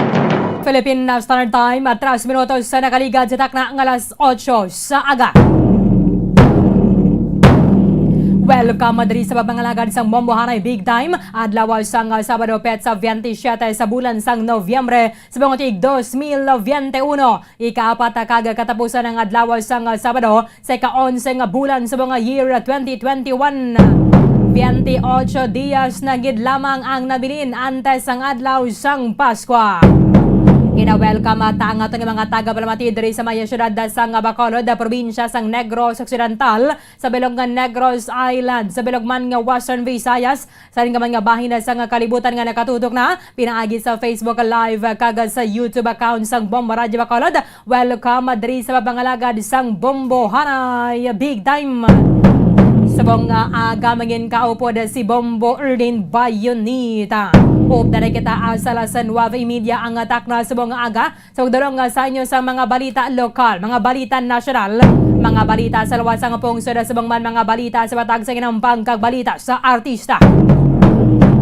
Philippine Standard Time at tres minutos sa nakaligad sa takna nga alas otso sa aga. Welcome diri sa pagpangalagad sang Bombo Hanay Big Time, adlaw sang Sabado, petsa twenty-seven sa bulan sang Nobyembre, sa mga tuig dos mil twenty-one. Ikaapat kag katapusan ang adlaw sang Sabado sa ika-onse nga bulan sa mga year twenty twenty-one. Twenty-ocho dias na gid lamang ang nabilin antes sang adlaw sang Paskwa. Gina-welcome ta ang aton nga mga tagapalamati diri sa may siyudad sang Bacolod, probinsya sang Negros Occidental, sa bilog nga Negros Island, sa bilog man nga Western Visayas, sa aning man nga bahin sang kalibutan nga nakatutok na pinaagi sa Facebook Live kag sa YouTube account sang Bombo Radyo Bacolod. Welcome diri sa pagpangalagad sang Bombo Hanay Big Time. Subong nga aga, mangin kaupod si Bombo Erlin Bayonita. Updan na kita asa alas nuwebe y media ang takna subong nga aga. Sa pagdulong, ah, sa inyo sa mga balita lokal, mga balita nasyonal, mga balita sa luwas sang pungsod, subong man mga balita sa matag sa ginampang kag balita sa artista.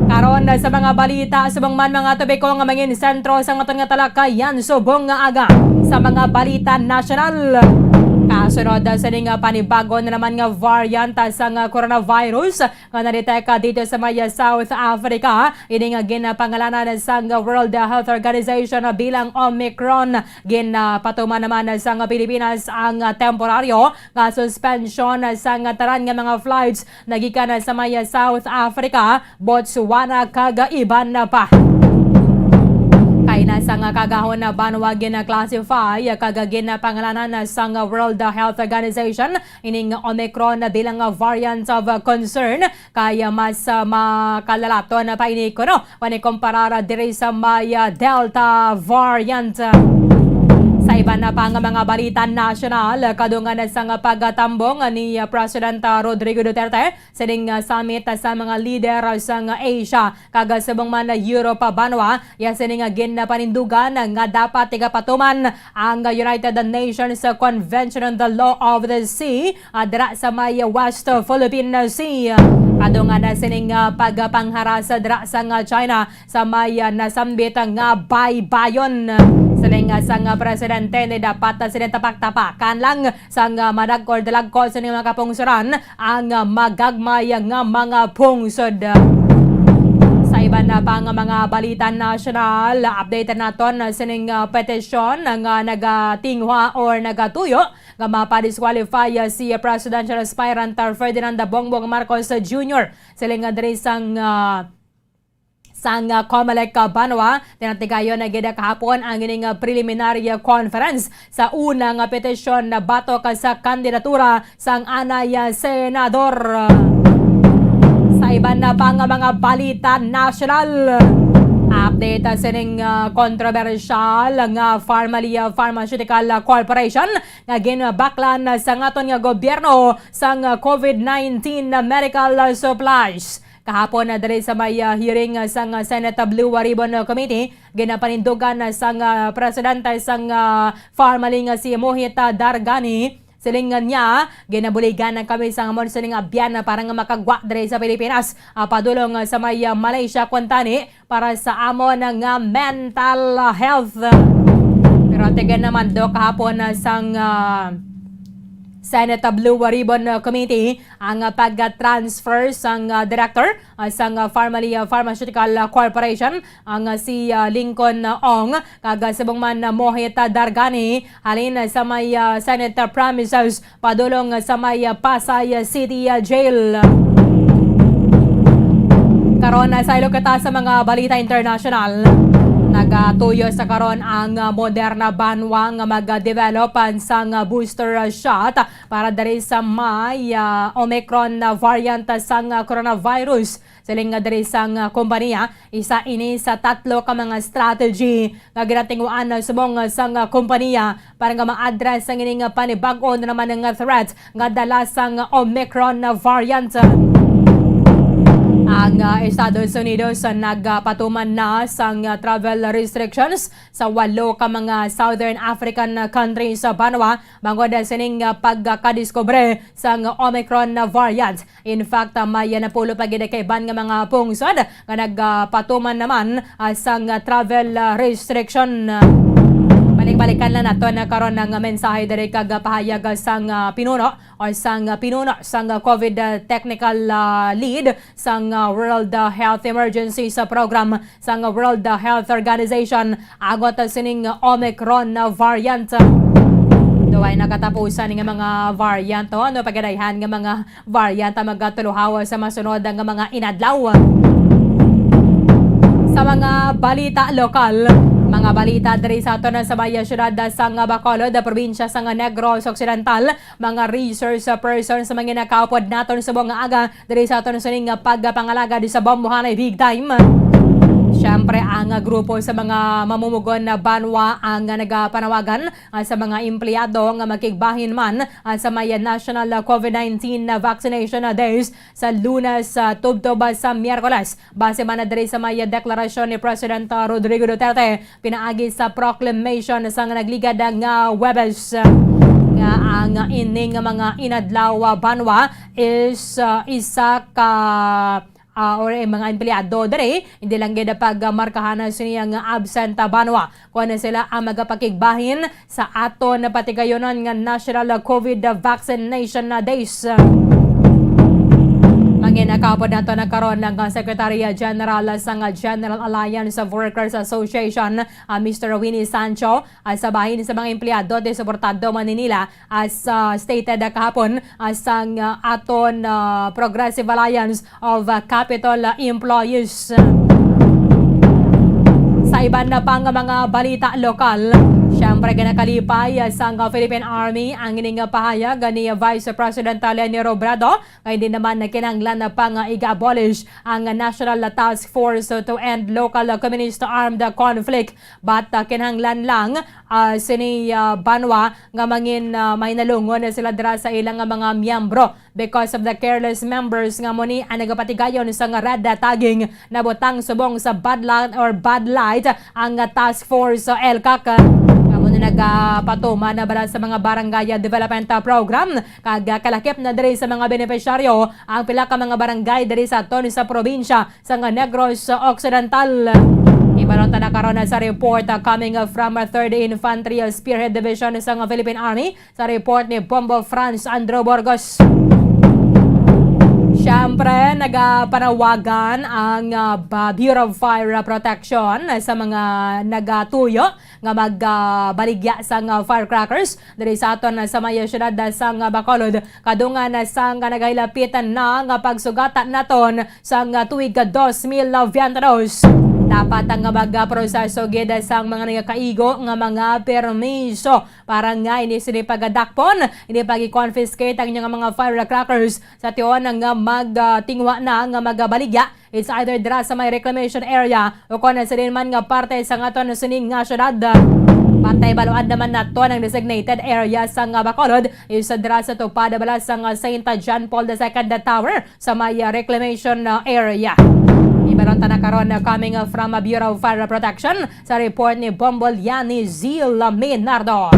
Karon, ah, sa mga balita, subong man mga topiko nga mangin sentro sa aton nga talakayan subong nga aga sa mga balita nasyonal. Ka-, Sunod, ah, sini nga panibago na naman nga variant, ah, sang, ah, coronavirus nga na-detect, ah, dito sa may, ah, South Africa. Ini nga ginapangalanan sang, ah, World Health Organization, ah, bilang Omicron. Ginapatuman naman, ah, sang Pilipinas ang, ah, temporaryo nga suspension, ah, sang, ah, tanan nga mga flights nagikan, ah, sa may, ah, South Africa, Botswana, kag iban pa. Kay na sang kagahon na banwa gina-classify kag ginapangalanan sang World Health Organization ining Omicron bilang variant of concern, kay mas, ah, makalalaton pa ini kuno kon ikumparar diri sa may, ah, Delta variant. Sa iban na pa nga mga balita nasyonal, kadungan sang pagtambong ni, ah, President, ah, Rodrigo Duterte sining, ah, summit, ah, sa mga lider, ah, sang Asia kag, ah, subong man, ah, Europe, ah, banwa. Iya sini nga ginapanindugan nga dapat igapatuman ang, ah, United Nations, ah, Convention on the Law of the Sea, ah, dira sa may West Philippine Sea. Kadungan na sining, ah, pagpangharas dira sang, ah, China sa may, ah, nasambit nga baybayon. Sining, ah, sang, ah, presidente ni dapat, ah, sini tapak-tapakan lang sang, ah, madag-, or dalagko sini mga kapungsoran ang, ah, magagmay nga mga pungsod. Sa iban na pa nga mga balita nasyonal, update naton sining, ah, petisyon nga nagatinguha or nagatuyo nga mapa-disqualify, ah, si presidential aspirant, ah, Ferdinand Bongbong Marcos Junior. Siling nga diri sang, ah, sang, ah, Comelec, ah, banwa, tinatigayon na gid kahapon ang ining, ah, preliminary, ah, conference sa una nga petisyon na batok, ah, sa kandidatura sang anay, ah, senador. Sa iban na pa nga mga balita nasyonal, update, ah, sining, ah, kontrobersyal nga Pharmalia Pharmaceutical, ah, Corporation nga ginbaklan, ah, sang aton nga gobyerno sang, ah, COVID nineteen na medical, ah, supplies. Kahapon, ah, diri sa may, ah, hearing, ah, sang, ah, Senate Blue Ribbon, ah, Committee, ginapanindugan, ah, sang, ah, presidente sang, ah, Pharmaling, ah, si Mohit, ah, Dargani. Siling niya, ginabuligan na kami sang amon sining abyan, ah, para nga makagwa diri sa Pilipinas, ah, padulong, ah, sa may, ah, Malaysia, kuntani para sa amon nga mental health. Pero tigan naman do kahapon, ah, sang, ah, Senate Blue Ribbon, ah, Committee ang, ah, pag-transfer sang, ah, director, ah, sang, ah, Pharmalia Pharmaceutical, ah, Corporation, ang, ah, si, ah, Lincoln, ah, Ong, kag, ah, subong man, ah, Mohit, ah, Dargani, halin, ah, sa may, ah, Senate, ah, premises padulong, ah, sa may, ah, Pasay, ah, City, ah, Jail. Karon, ah, saylo kita sa mga balita international. Nagatuyo sa karon ang, ah, Moderna banwa nga mag-develop sang, ah, booster, ah, shot para diri sa may, ah, Omicron, ah, variant, ah, sang, ah, coronavirus. Siling nga diri sang, ah, kompanya, isa ini sa tatlo ka mga strategy nga ginatinguhaan, ah, subong, ah, sang, ah, kompanya para nga ma-address ang ini nga panibag-o na naman nga threat nga dala sang Omicron variant. Ang, ah, Estados Unidos, ah, nagapatuman na sang, ah, travel restrictions sa walo ka mga Southern African, ah, countries sa banwa bangod, ah, sining, ah, pagkadiskubre sang Omicron variant. In fact, ah, may, ah, napulo pa gid ka iban nga mga pungsod nga nagapatuman naman, ah, sang, ah, travel, ah, restriction. Balik-balikan lang nato na karon ang mensahe diri kag, ah, pahayag, ah, sang, ah, pinuno o sang, ah, pinuno sang, ah, COVID, ah, technical, ah, lead sang, ah, World, ah, Health Emergency sa program sang World Health Organization, agot sining Omicron variant. Duway nakatapusan nga mga variant, o ano, pagadayhan nga mga variant ang magatuluhaw sa masunod nga mga inadlaw. Sa mga balita lokal, mga balita diri sa aton sa may siyudad sang Bacolod, probinsya sang Negros Occidental, mga resource person sa mga nakaupod naton subong nga aga diri sa aton sining pagpangalagad sa Bombohanay Big Time. Siyempre, ang grupo sa mga mamumugon na banwa ang nagapanawagan, ah, sa mga empleyado nga makigbahin man, ah, sa may National COVID nineteen Vaccination Days sa Lunes, ah, tubtob sa Miyerkules. Base man na diri sa may deklarasyon ni President, ah, Rodrigo Duterte, pinaagi sa proclamation sang nagligad nga Huwebes, nga ang ining mga inadlaw banwa is, ah, isa ka ah, or ang mga empleyado diri, hindi lang gid pagmarkahan sini nga absent, ah, banwa, kon sila ang magapakigbahin sa aton patigayonon nga National COVID Vaccination Days. Mangin-, ah, kaupod nato na karon ang, ah, Secretary General sang, ah, General Alliance of Workers Association, ah, Mister Winnie Sancho, ah, sa bahin sa mga empleyado di suportado man ni nila, as, ah, stated, ah, kahapon, ah, sang, ah, aton, ah, Progressive Alliance of, ah, Capitol, ah, Employees. Sa iban na pang mga balita lokal, siyempre ginakalipay, ah, sang, ah, Philippine Army ang ining, ah, pahayag ni Vice President Leni Robredo, nga hindi naman kinahanglan na pang, ah, iga-abolish ang National Task Force to End Local Communist Armed Conflict. But, ah, kinahanglan lang, ah, sini, ah, banwa nga mangin, ah, mahinalungon na sila dira sa ilang nga mga miyembro because of the careless members nga amo ni ang nagapatigayon sang red tagging nabutang subong sa bad light or bad light ang, ah, task force, ah, ELCAC, ah, nga amo ni nagapatuman na bala sa mga barangay, ah, development, ah, program kag, ah, kalakip na diri sa mga benepisyaryo ang pila ka mga barangay diri sa aton sa probinsya sang Negros Occidental. Ibalon ta na karon sa report, ah, coming from, ah, Third Infantry, ah, Spearhead Division sang Philippine Army, sa report ni Bombo Franz Andrew Burgos. Siyempre, nagapanawagan ang, ah, ba-, Bureau of Fire Protection sa mga nagatuyo nga magbaligya sang, ah, firecrackers diri sa aton, ah, sa may siyudad, ah, sang, ah, Bacolod, kadungan, ah, sang, ah, nagahilapit na nga pagsugatan naton sang, ah, tuig, ah, dos mil biyente dos. Dapat ang, ah, magproseso gid, ah, sang mga nagakaigo nga mga permiso para nga hindi sila pagadakpon, hindi pag-confiscate ang inyong mga firecrackers sa tion nga mag, ah, tingwa na nga magabaligya. It's either dira sa may reclamation area o kon sa diin man nga parte sa aton sining nga syudad. Patay baluan naman nato ang designated area sang, ah, Bacolod, is dira sa tupad bala sang, ah, Saint John Paul the Second Tower sa may, ah, reclamation, ah, area. Ibalon ta na karon, ah, coming, ah, from, ah, Bureau of Fire Protection sa report ni Bombo Liani Zil Minardo.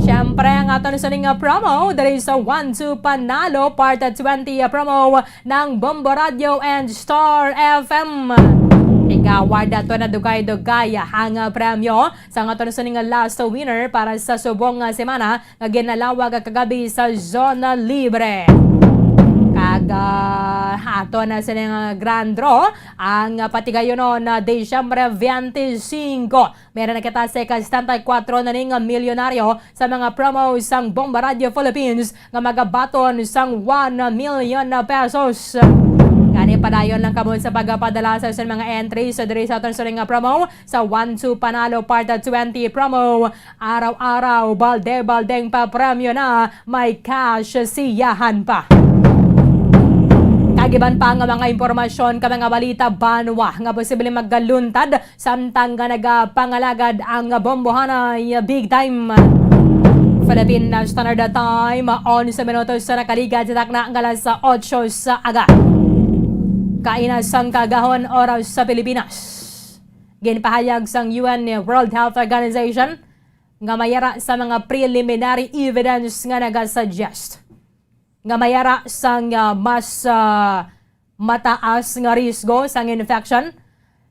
Siyempre, ang aton sining, ah, promo diri sa One Two Panalo Part twenty, ah, promo ng Bombo Radio and Star F M. Igawad ato na dugay-dugay ang, ah, premyo sa aton sining, ah, last winner para sa subong, ah, semana nga ginalawag kagabi sa Zona Libre. Kag, ah, ato na sining, ah, grand draw ang, ah, patigayonon na Disyembre twenty-five. Meron na kita sa ika-setenta y kuwatro na ning milyonaryo sa mga promo sang Bomba Radio Philippines nga magabaton sang one million pesos. Gani, padayon lang kamo sa pagpadala sa inyong mga entries diri sa aton sining nga promo sa One Two Panalo Part twenty promo. Araw-araw, balde-baldeng papremyo na, may cash siyahan pa. Kag iban pa nga mga impormasyon kag mga balita banwa nga posible magaluntad samtang nga nagapangalagad ang bombohanay big time. Philippine Standard Time, onse minutos sa nakaligad sa takna nga alas otso sa aga. Kaina sang kaagahon oras sa Pilipinas. Ginpahayag sang U N World Health Organization nga may ara sa mga preliminary evidence nga nagasuggest nga may ara sang, ah, mas, ah, mataas nga risgo sang infection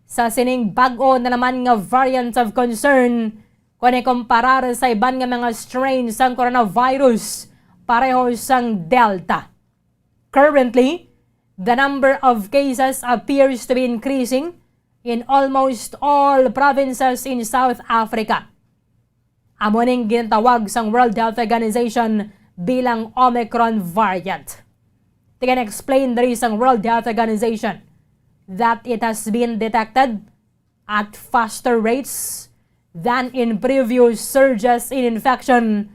sa sining bag-o na naman nga variant of concern kon ikumparar sa iban nga mga strain sang coronavirus pareho sang Delta. Currently, the number of cases appears to be increasing in almost all provinces in South Africa. Amo ning ginatawag sang World Health Organization bilang Omicron variant. They can explain diri sang World Health Organization that it has been detected at faster rates than in previous surges in infection,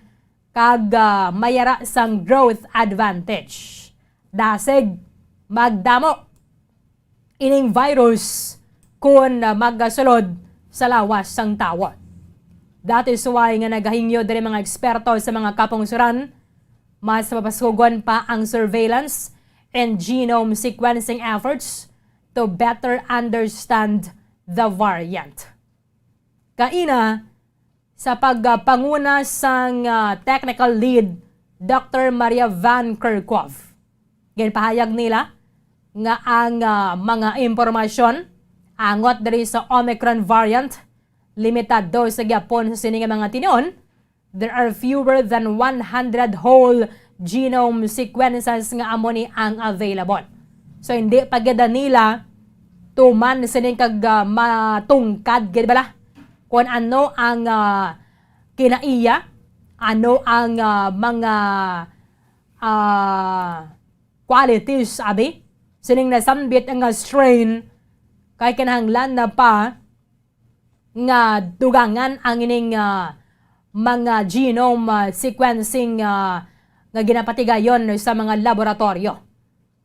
kag, ah, may ara sang growth advantage. Dasig magdamo ining virus kon, ah, magasulod sa lawas sang tawo. That is why nga nagahingyo diri mga eksperto sa mga kapungsoran, mas mapasugon pa ang surveillance and genome sequencing efforts to better understand the variant. Kaina, sa pagpanguna sang, ah, technical lead, Doctor Maria Van Kerkhove, ginpahayag nila nga ang, ah, mga impormasyon angot diri sa Omicron variant limitado sa gyapon sa sini nga mga tion. There are fewer than one hundred whole genome sequences nga amo ni ang available. So, hindi pa gid nila tuman sining kag, ah, matungkad gid bala kung ano ang, ah, kinaiya, ano ang, ah, mga, ah, qualities, abi, sining nasambit nga strain, kay kinahanglan na pa nga dugangan ang ining, ah, mga genome, ah, sequencing, ah, nga ginapatigayon sa mga laboratoryo.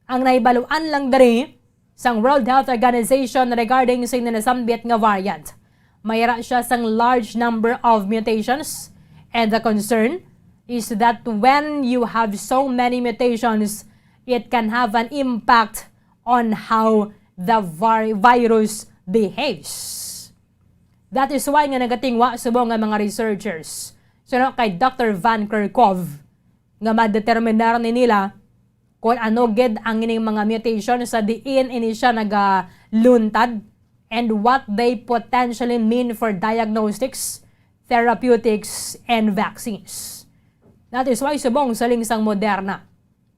Ang nahibaluan lang diri sang World Health Organization regarding sa nasambit nga variant, may ra siya sang large number of mutations, and the concern is that when you have so many mutations, it can have an impact on how the var- virus behaves. That is why nga nagatingwa subong nga mga researchers, suno kay Doctor Van Kerkhove, nga madeterminar ni nila kung ano gid ang ining mga mutation sa diin ini siya nagaluntad and what they potentially mean for diagnostics, therapeutics, and vaccines. That is why subong siling sang Moderna,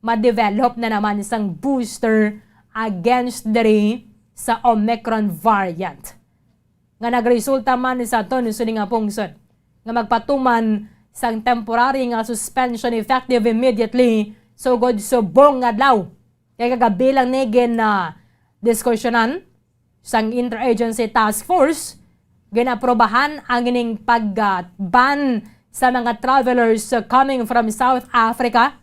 ma-develop na naman sang booster against diri sa Omicron variant, nga nagresulta man sa aton sini nga pungsod nga magpatuman sang temporary nga suspension effective immediately sugod subong nga adlaw. Kay kagabi lang ni gin, ah, diskusyonan sang Interagency Task Force, ginaprobahan ang ining pag-ban sa mga travelers coming from South Africa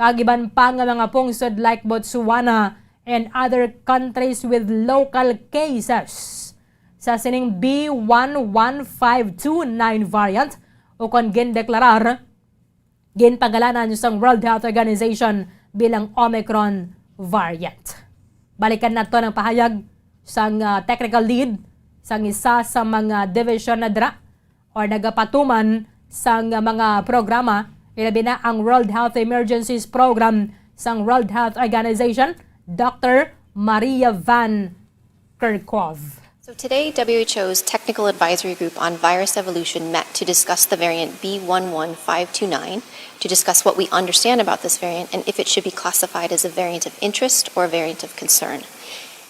kag iban pa nga mga pungsod like Botswana and other countries with local cases sa sining B one one five two nine variant, o kon gindeklarar, ginpangalanan sang World Health Organization bilang Omicron variant. Balikan nato ang pahayag sang, ah, technical lead sang isa sa mga division na dira or nagapatuman sang mga programa, ilabi na ang World Health Emergencies Program sang World Health Organization, Doctor Maria Van Kerkhove. So today, W H O's Technical Advisory Group on Virus Evolution met to discuss the variant B one one five two nine, to discuss what we understand about this variant and if it should be classified as a variant of interest or a variant of concern.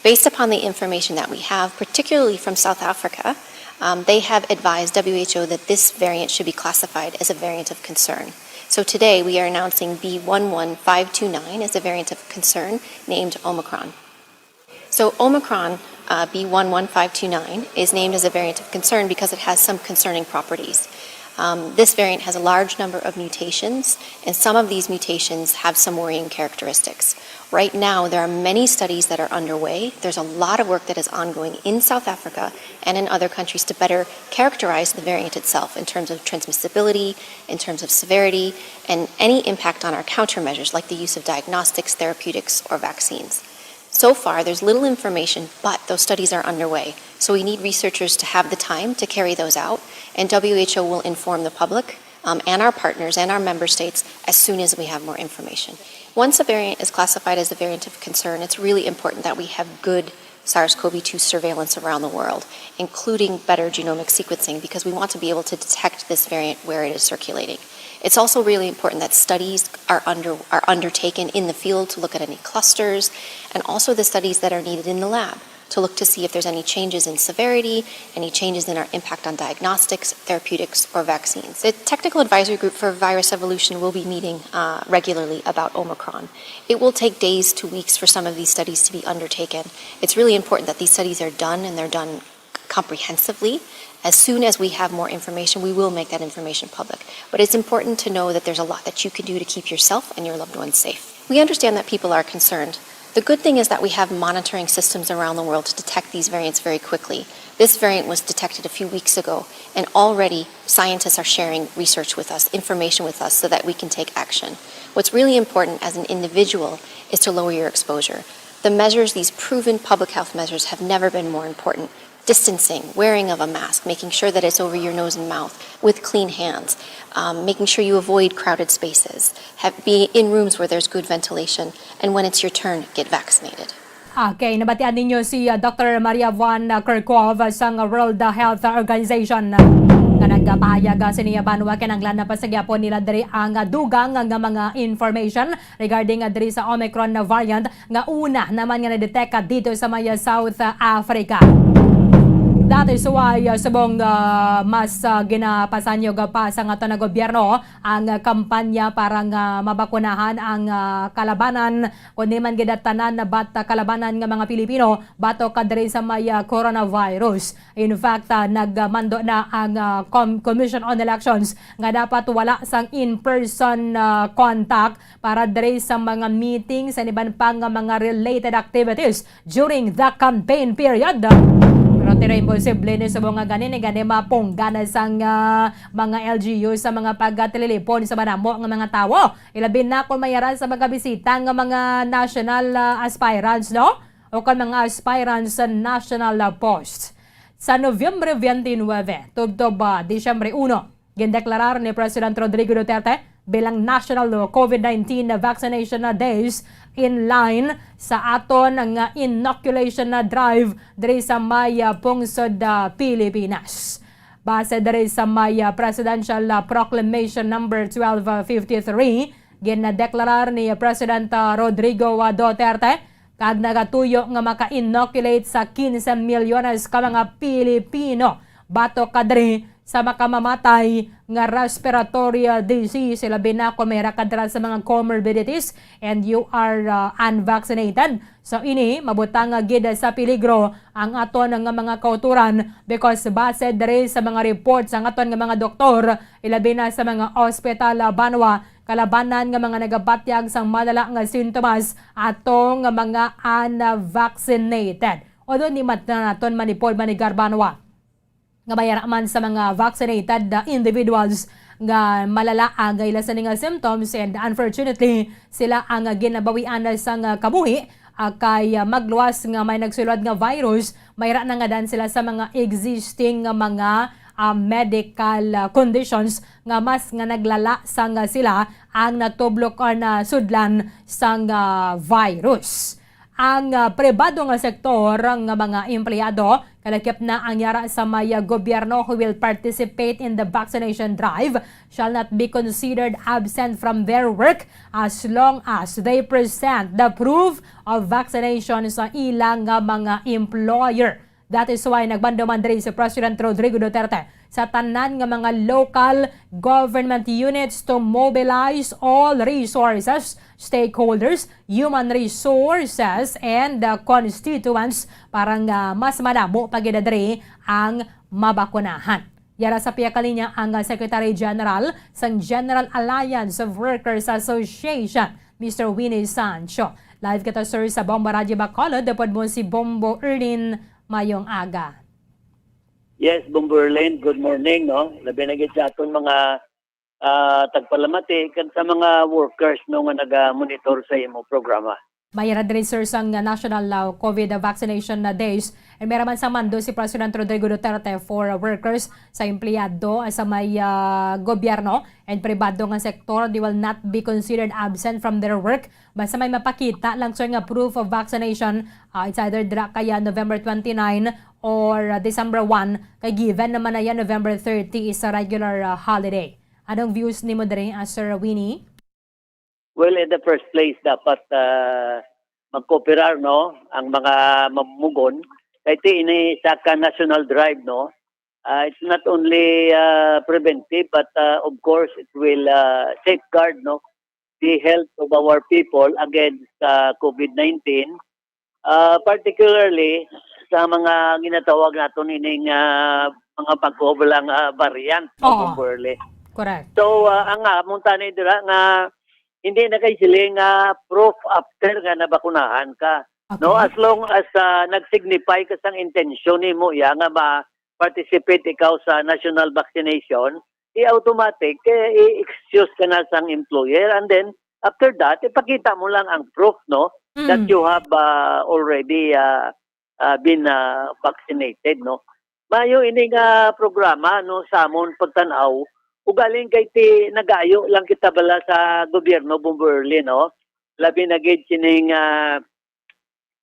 Based upon the information that we have, particularly from South Africa, um, they have advised W H O that this variant should be classified as a variant of concern. So today, we are announcing B one one five two nine as a variant of concern named Omicron. So Omicron, uh, B one one five two nine, is named as a variant of concern because it has some concerning properties. Um, this variant has a large number of mutations, and some of these mutations have some worrying characteristics. Right now, there are many studies that are underway. There's a lot of work that is ongoing in South Africa and in other countries to better characterize the variant itself in terms of transmissibility, in terms of severity, and any impact on our countermeasures like the use of diagnostics, therapeutics, or vaccines. So far, there's little information, but those studies are underway. So we need researchers to have the time to carry those out, and W H O will inform the public, um, and our partners and our member states as soon as we have more information. Once a variant is classified as a variant of concern, it's really important that we have good SARS-CoV two surveillance around the world, including better genomic sequencing, because we want to be able to detect this variant where it is circulating. It's also really important that studies are under, are undertaken in the field to look at any clusters, and also the studies that are needed in the lab to look to see if there's any changes in severity, any changes in our impact on diagnostics, therapeutics, or vaccines. The Technical Advisory Group for Virus Evolution will be meeting, uh, regularly about Omicron. It will take days to weeks for some of these studies to be undertaken. It's really important that these studies are done, and they're done comprehensively. As soon as we have more information, we will make that information public. But it's important to know that there's a lot that you can do to keep yourself and your loved ones safe. We understand that people are concerned. The good thing is that we have monitoring systems around the world to detect these variants very quickly. This variant was detected a few weeks ago, and already scientists are sharing research with us, information with us, so that we can take action. What's really important as an individual is to lower your exposure. The measures, these proven public health measures, have never been more important. Distancing, wearing of a mask, making sure that it's over your nose and mouth with clean hands, um, making sure you avoid crowded spaces, have, be in rooms where there's good ventilation, and when it's your turn, get vaccinated. Okay, nabatian ninyo si, uh, Doctor Maria Juan, uh, Kerkhove, uh, sang World, uh, Health Organization, uh, nga nagpahayag, uh, sini, uh, banwa kinahanglan na pasagyapon nila diri ang, uh, dugang nga mga information regarding, uh, diri sa Omicron na variant nga una naman nga na-detect, uh, dito sa may, uh, South, uh, Africa. That is why, uh, subong, uh, mas, uh, ginapasanyog pa sa aton nga gobyerno ang, uh, kampanya para nga mabakunahan ang, uh, kalabanan kundi man gid tanan na bat kalabanan nga mga Pilipino batok ka diri sa may, ah, coronavirus. In fact, ah, nagmando na ang, ah, Com-, Commission on Elections nga dapat wala sang in-person, ah, contact para diri sa mga meeting sa iban pa nga mga related activities during the campaign period. Pero tira imposible ni subong nga gani ni gani mapunggan na sang, ah, mga L G U sa mga pagtililipon sa madamo nga mga tawo. Ilabi na kung may ara sa mga bisita nga mga national, ah, aspirants, no? O kon mga aspirants sa national, ah, post. Sa Nobyembre twenty-nine, tubtob, ah, Disyembre uno, gindeklarar ni President Rodrigo Duterte bilang National COVID nineteen Vaccination Days in line sa aton nga inoculation na drive diri sa may, ah, pungsod, ah, Pilipinas. Base diri sa may, ah, Presidential, ah, Proclamation Number twelve fifty-three, ginadeklarar ni President, ah, Rodrigo, ah, Duterte kag nagatuyo nga maka-inoculate sa quince milyones ka mga Pilipino batok kadiri sa makamamatay nga respiratory, ah, disease, labi na kung may ra kadra sa mga comorbidities and you are, ah, unvaccinated. So, ini mabutang gid sa peligro ang aton nga mga kautoran because base diri sa mga reports ang aton nga mga doktor, ilabi na sa mga ospital, ah, banwa, kalabanan nga mga nagabatyag sang malala nga sintomas atong mga unvaccinated. Although di man naton manipod manigar banwa nga may ara man sa mga vaccinated, ah, individuals nga malala ang ila sini nga symptoms, and unfortunately, sila ang ginabawian na sang, ah, kabuhi, ah, kay, ah, magluwas nga may nagsulod nga virus, may ra na nga dan sila sa mga existing nga mga, ah, medical, ah, conditions nga mas nga naglala sang, ah, sila ang natublok or nasudlan sang, ah, virus. Ang, ah, pribado nga sektor nga mga empleyado, kalakip na ang yara sa may, ah, gobyerno who will participate in the vaccination drive, shall not be considered absent from their work as long as they present the proof of vaccination sa ilang nga mga employer. That is why nagmando man diri si President Rodrigo Duterte sa tanan nga mga local government units to mobilize all resources, stakeholders, human resources, and, uh, constituents para nga mas madamo pa gid diri ang mabakunahan. Yara sa pihak kalinya ang, uh, Secretary General sang General Alliance of Workers Association, Mister Winnie Sancho. Live kita, sir, sa Bombo Radyo Bacolod. Upod mo si Bombo Erlin. Mayong aga. Yes, Bombo Erlin, good morning, no? Labi na gid sa aton mga, ah, tagpalamati kag sa mga workers, no, nga naga-monitor sa imo programa. May ra diri, sir, sang National, ah, COVID vaccination na days. And may ra man sang mando si President Rodrigo Duterte for workers sa empleyado, ah, sa may, ah, gobyerno and pribado nga sektor, they will not be considered absent from their work. Basta may mapakita lang, sir, nga proof of vaccination, ah, it's either dira kaya November twenty-nine or, ah, December one, kay given naman na yan, November thirty is a regular, ah, holiday. Anong views nimo diri, ah, Sir Winnie? Well, in the first place, dapat, ah, magkooperar, no, ang mga mamumugon. Kay ti ini sa ka national drive, no, ah, it's not only, ah, preventive, but, ah, of course, it will, ah, safeguard, no, the health of our people against, ah, COVID nineteen. Ah, particularly sa mga ginatawag naton ining, ah, mga bago lang, ah, variant, no, Oo. Bombo Erlin. Correct. So, ah, ang amon tani dira nga hindi na kay sila nga proof after nga nabakunahan ka. Okay. No, as long as, ah, nag-signify ka sang intensyon nimo ya nga ma-participate ikaw sa national vaccination, i-automatic, eh, i-excuse ka na sang employer, and then after that, ipakita mo lang ang proof, no, that Mm. you have, ah, already, ah, ah, been, ah, vaccinated, no. Mayo ini nga programa, no, sa amon pagtan-aw, ugaling kay ti nagayo lang kita bala sa gobyerno, Bombo Erlin, no. Labi na gid sining, ah,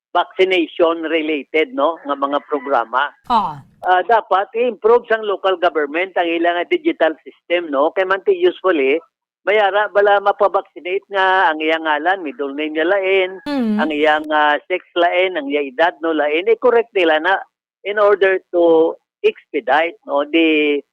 vaccination related, no, nga mga programa. Ah, Ah, dapat i-improve sang local government ang ilang digital system, no? Kay man ti usually may ara bala mapavaccinate nga ang iyang ngalan, middle name niya lain, mm. ang iyang ah, sex lain, ang iyang edad no lain, i-correct nila na in order to expedite, no, the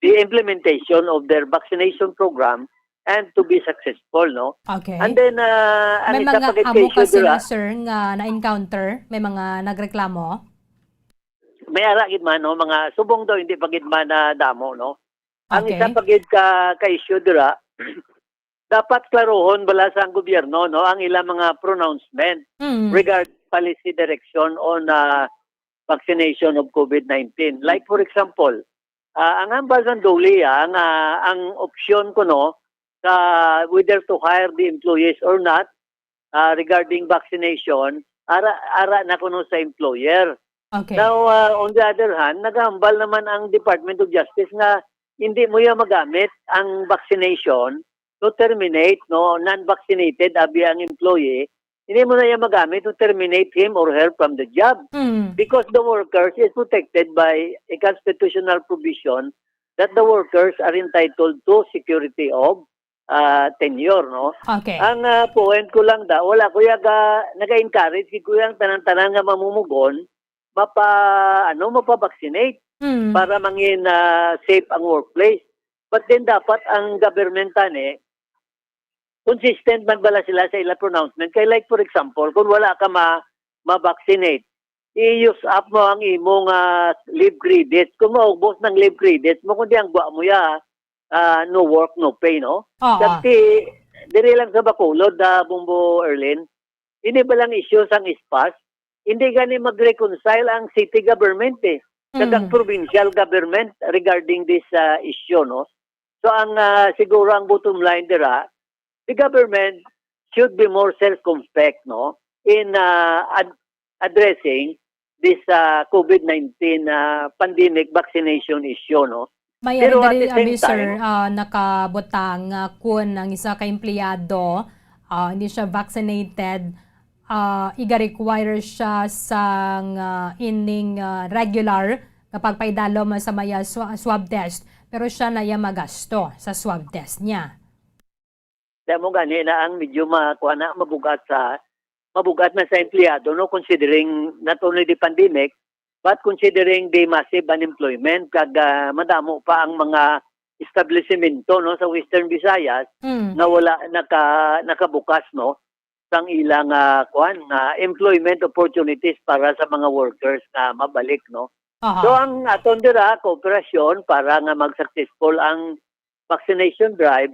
the implementation of their vaccination program and to be successful, no? Okay. And then uh, ang May isa mga pa gid amo kay ka sila, Shudra, sir, nga na-encounter? May mga nagreklamo? May ara gid man, no, mga subong daw hindi pa gid man na damo, no? Ang Okay. Isa pa gid ka, ka issue dira, dapat klarohon bala sa ang gobyerno, no, ang ilang mga pronouncement Mm. regard policy direction on uh, vaccination of COVID nineteen. Like for example, ah, ang hambal ng DOLE ah, nga ang opsyon kuno sa whether to hire the employees or not ah, regarding vaccination, ara ara na kuno sa employer. Okay. Now, uh, on the other hand, nagahambal naman ang Department of Justice nga hindi mo ya magamit ang vaccination to terminate, no, non-vaccinated abi ang employee, hindi mo na ya magamit to terminate him or her from the job Mm. because the workers is protected by a constitutional provision that the workers are entitled to security of uh, tenure, no? Okay. Ang uh, point ko lang da, wala ko yaga naga-encourage gid ko yang tanan-tanan nga mamumugon mapa ano mapa-vaccinate Mm. para mangin uh, safe ang workplace. But then dapat ang government tani consistent man bala sila sa ila pronouncement. Kay like for example, kung wala ka ma ma-vaccinate, i-use up mo ang imong uh, leave credits. Kung maubos ng leave credits mo, kundi ang buwa mo ya, uh, no work, no pay, no? Oo. Kasi, diri lang sa Bacolod, uh, Bumbo Erlin, ini ba lang issue sang ispas? Hindi gani mag-reconcile ang city government eh. Kag ang Mm. provincial government regarding this uh, issue, no? So ang uh, siguro ang bottom line dira, the government should be more circumspect, no, in uh, ad- addressing this uh, COVID nineteen uh, pandemic vaccination issue, no. May Pero ari at diri, the same abi, sir, time, ah, nakabutang nga kun ang isa ka empleyado ah, hindi siya vaccinated, ah, iga-require siya sang ah, ining ah, regular nga pagpaidalom sa maya swa- swab test, pero siya na iya magasto sa swab test niya. Kaya mo gani na ang medyo makuha na mabugat sa mabugat na sa empleyado, no, considering not only the pandemic but considering the massive unemployment kag ah, madamo pa ang mga establisemento, no, sa Western Visayas Mm. nga wala naka nakabukas, no, sang ilang ah, kuan nga employment opportunities para sa mga workers nga mabalik, no. Aha. So ang aton dira kooperasyon para nga mag-successful ang vaccination drive,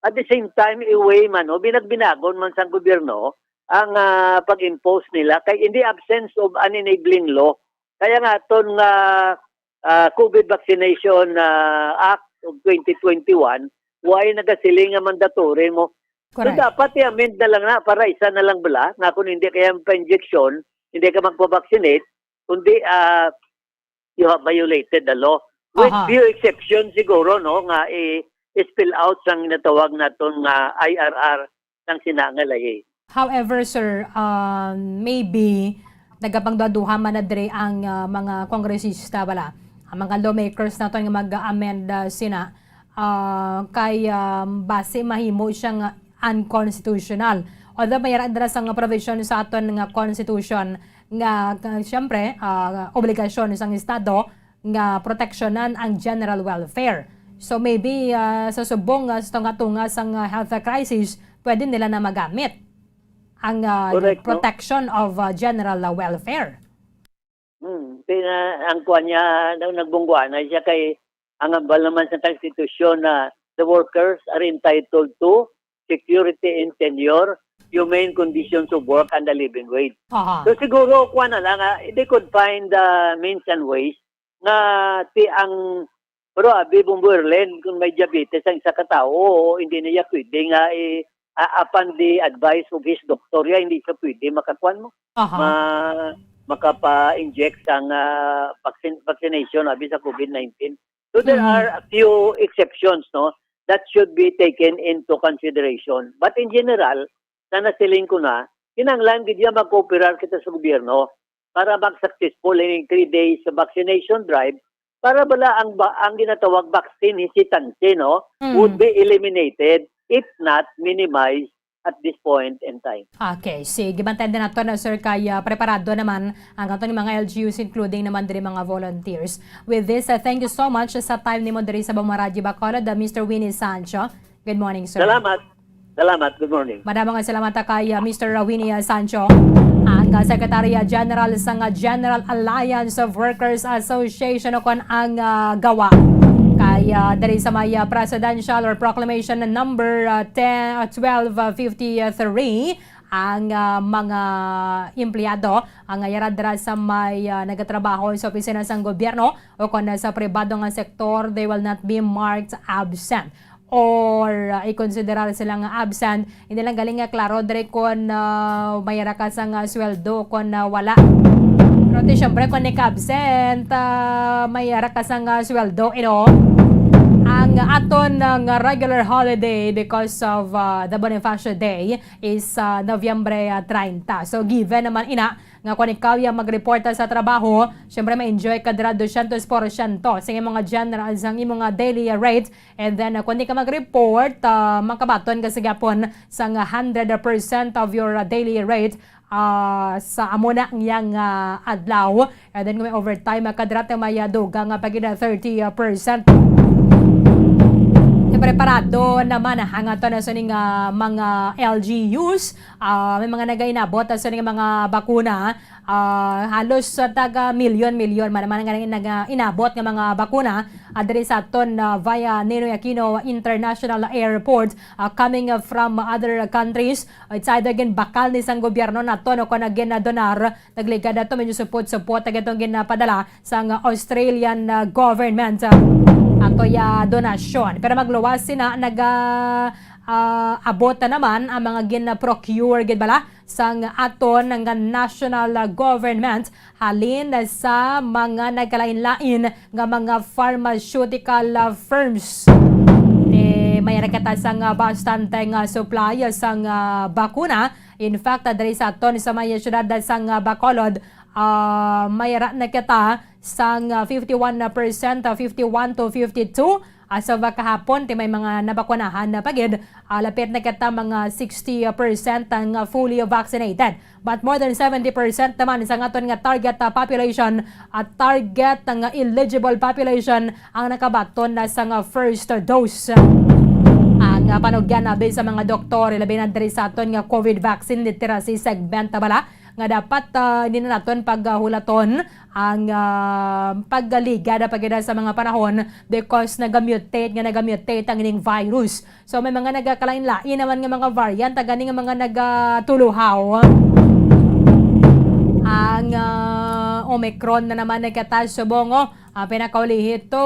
at the same time i-weigh man o binagbinagon man sang gobyerno ang ah, pag-impose nila kay in the absence of an enabling law. Kaya nga aton nga ah, COVID Vaccination ah, Act of twenty twenty-one, why nagasiling nga mandatory mo? So Correct. Dapat i-amend na lang na para isa na lang bala nga kung hindi kaya pa-injection, hindi ka magpa-vaccinate, kundi ah, you have violated the law. With Aha. Few exceptions siguro, no, nga i- i-spell out sang natawag naton nga I R R sang sinangalayi. However, sir, um, maybe nagapangduha-duha man na diri ang ah, mga kongresista bala, ang mga lawmakers naton nga mag-amend ah, sina ah, kay um, basi mahimo siya nga unconstitutional. Although may ara dira sa nga provision sa aton nga constitution nga, nga siyempre ah, obligasyon sang estado nga proteksyonan ang general welfare. So maybe ah, sa subong nga sa tunga-tunga sang ah, health crisis, pwede nila na magamit ang ah, Correct, no? protection of ah, general ah, welfare. Hmm, pina, ang kuan niya daw nagbungguanay siya kay ang hambal naman sa konstitusyon na the workers are entitled to security in tenure, humane conditions of work, and a living wage. Aha. So siguro kuan na lang, ah, they could find the means and ways nga ti ang pero abi Bumbo Erlen, kung may diabetes ang isa ka tawo, hindi na iya pwede nga i, ah, upon the advice of his doctor, ya, hindi siya pwede makakuan mo. Aha. Ma, makapa-inject sang ah, vaccine, vaccination abi sa COVID nineteen. So there Mhm. are a few exceptions, no, that should be taken into consideration. But in general, sa nasiling ko na, kinahanglan gid ya magkooperar kita sa gobyerno para mag-successful ining three days vaccination drive, para bala ang ba, ang ginatawag vaccine hesitancy, no, Mm. would be eliminated, if not minimized, at this point in time. Okay, sige. Bantayan din nato na, sir, kay, ah, preparado naman ang aton mga L G Us, including naman diri mga volunteers. With this, ah, thank you so much sa time nimo diri sa Bamaradji Bacolod, ah, Mister Winnie Sancho. Good morning, sir. Salamat. Salamat. Good morning. Madamo nga salamat ta kay, ah, Mister Winnie, ah, Sancho, ang, ah, Secretary, ah, General sang, ah, General Alliance of Workers Association, o kon ang, ah, gawa. Kay, ah, diri sa may, ah, presidential or proclamation number, ah, ten, ah, twelve, ah, fifty-three, ang, ah, mga empleyado ang, ah, yara dira sa may, ah, nagatrabaho sa opisina sang gobyerno o kon, ah, sa pribado nga sektor, they will not be marked absent or, ah, i-konsiderar sila nga absent. Hindi lang galing nga klaro diri kon, ah, may ara ka sang, ah, sweldo, kon, ah, wala. Pero ti, syempre, kon ika-absent, ah, may ara ka sang, ah, sweldo, you know. Ang aton, ah, nga regular holiday because of, ah, the Bonifacio Day is, ah, Nobyembre, ah, treinta. So, given naman ina, nga kung ikaw ya mag-report sa trabaho, syempre ma-enjoy ka dira dosyentos porsyento sa imong mga general, sa imong mga daily rate. And then, uh, kung di ka mag-report, uh, makabaton ka sa gapon sang hundred percent of your, uh, daily rate, uh, sa amo na niyang, uh, adlaw. And then, kung may overtime, uh, kadrat may, uh, dugang, uh, pag thirty percent. Preparado naman, uh, ang ato na sining, uh, mga L G Us. Ah, may mga nagainabot, ah, sa mga bakuna, ah, halos sa taga milyon-milyon man naman nga nagainabot nga mga bakuna, ah, diri sa aton, ah, via Ninoy Aquino International Airport, ah, coming, ah, from other countries. It's either ginbakal ni sang gobyerno naton o kon ginadonar, nagligad ato, medyo supot-supot ang atong ginapadala sang Australian, ah, government, ah, ato ya donasyon. Pero magluwas sina naga, ah, abot na naman ang mga gin-procure gid bala sang aton nga national, ah, government halin sa mga nagkalain-lain nga mga pharmaceutical, ah, firms. Eh, may nakita sang, ah, bastante nga supply sang, ah, bakuna. In fact, ah, diri sa aton sa may siyudad sang, ah, Bacolod, ah, may ra nakita sang, ah, fifty-one percent, ah, fifty-one to fifty-two. As of, ah, kahapon, ti may mga nabakunahan na pa gid. Ah, lapit na kita mga sixty percent ang, ah, fully vaccinated. But more than seventy percent naman sa aton nga target, ah, population, ah, target nga eligible population ang nakabaton na sa nga first dose. Ang, ah, panugyan abi sa mga doktor, ilabi na diri sa aton nga COVID vaccine literacy segment, ah, bala, nga dapat, ah, hindi na naton paghulaton ang, ah, pagligad na pagida sa mga panahon because nagamutate nga nagamutate ang ining virus. So, may mga nagakalain-lain naman nga mga variant, ah, gani nga mga nagatuluhaw. Ang, ah, Omicron na naman nagkataas subong, oh, ah, pinakaulihi to,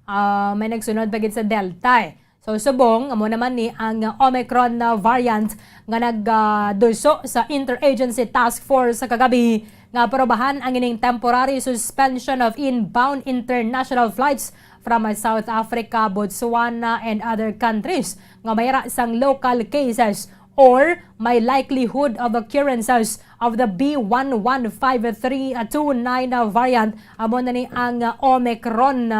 ah, may nagsunod pa gid sa Delta, eh. So, subong, amo naman ni ang Omicron na variant nga nag, ah, duso sa Interagency Task Force sa kagabi nga aprobahan ang ining temporary suspension of inbound international flights from, ah, South Africa, Botswana, and other countries nga may ra sang local cases or may likelihood of occurrences of the B one one five three two nine variant. Amo na ni ang, ah, Omicron.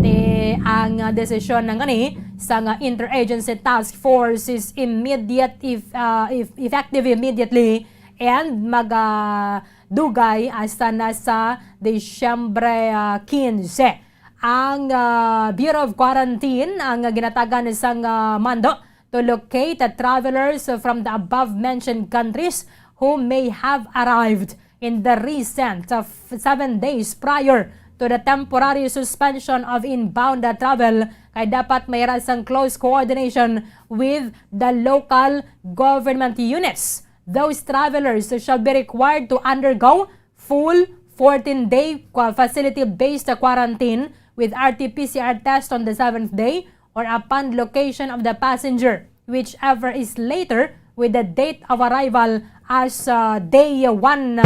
Ti ang, ah, desisyon na ngani sa nga Interagency Task Force is immediate if, ah, if effective immediately and maga dugay hasta na sa Disyembre, ah, quince. Ang, ah, Bureau of Quarantine ang ginatagan sang, ah, mando to locate the travelers from the above-mentioned countries who may have arrived in the recent, ah, f-, seven days prior to the temporary suspension of inbound, ah, travel, kay dapat may ra sang close coordination with the local government units. Those travelers shall be required to undergo full fourteen-day qua-, facility-based quarantine with R T P C R test on the seventh day or upon location of the passenger, whichever is later with the date of arrival as, uh, day one.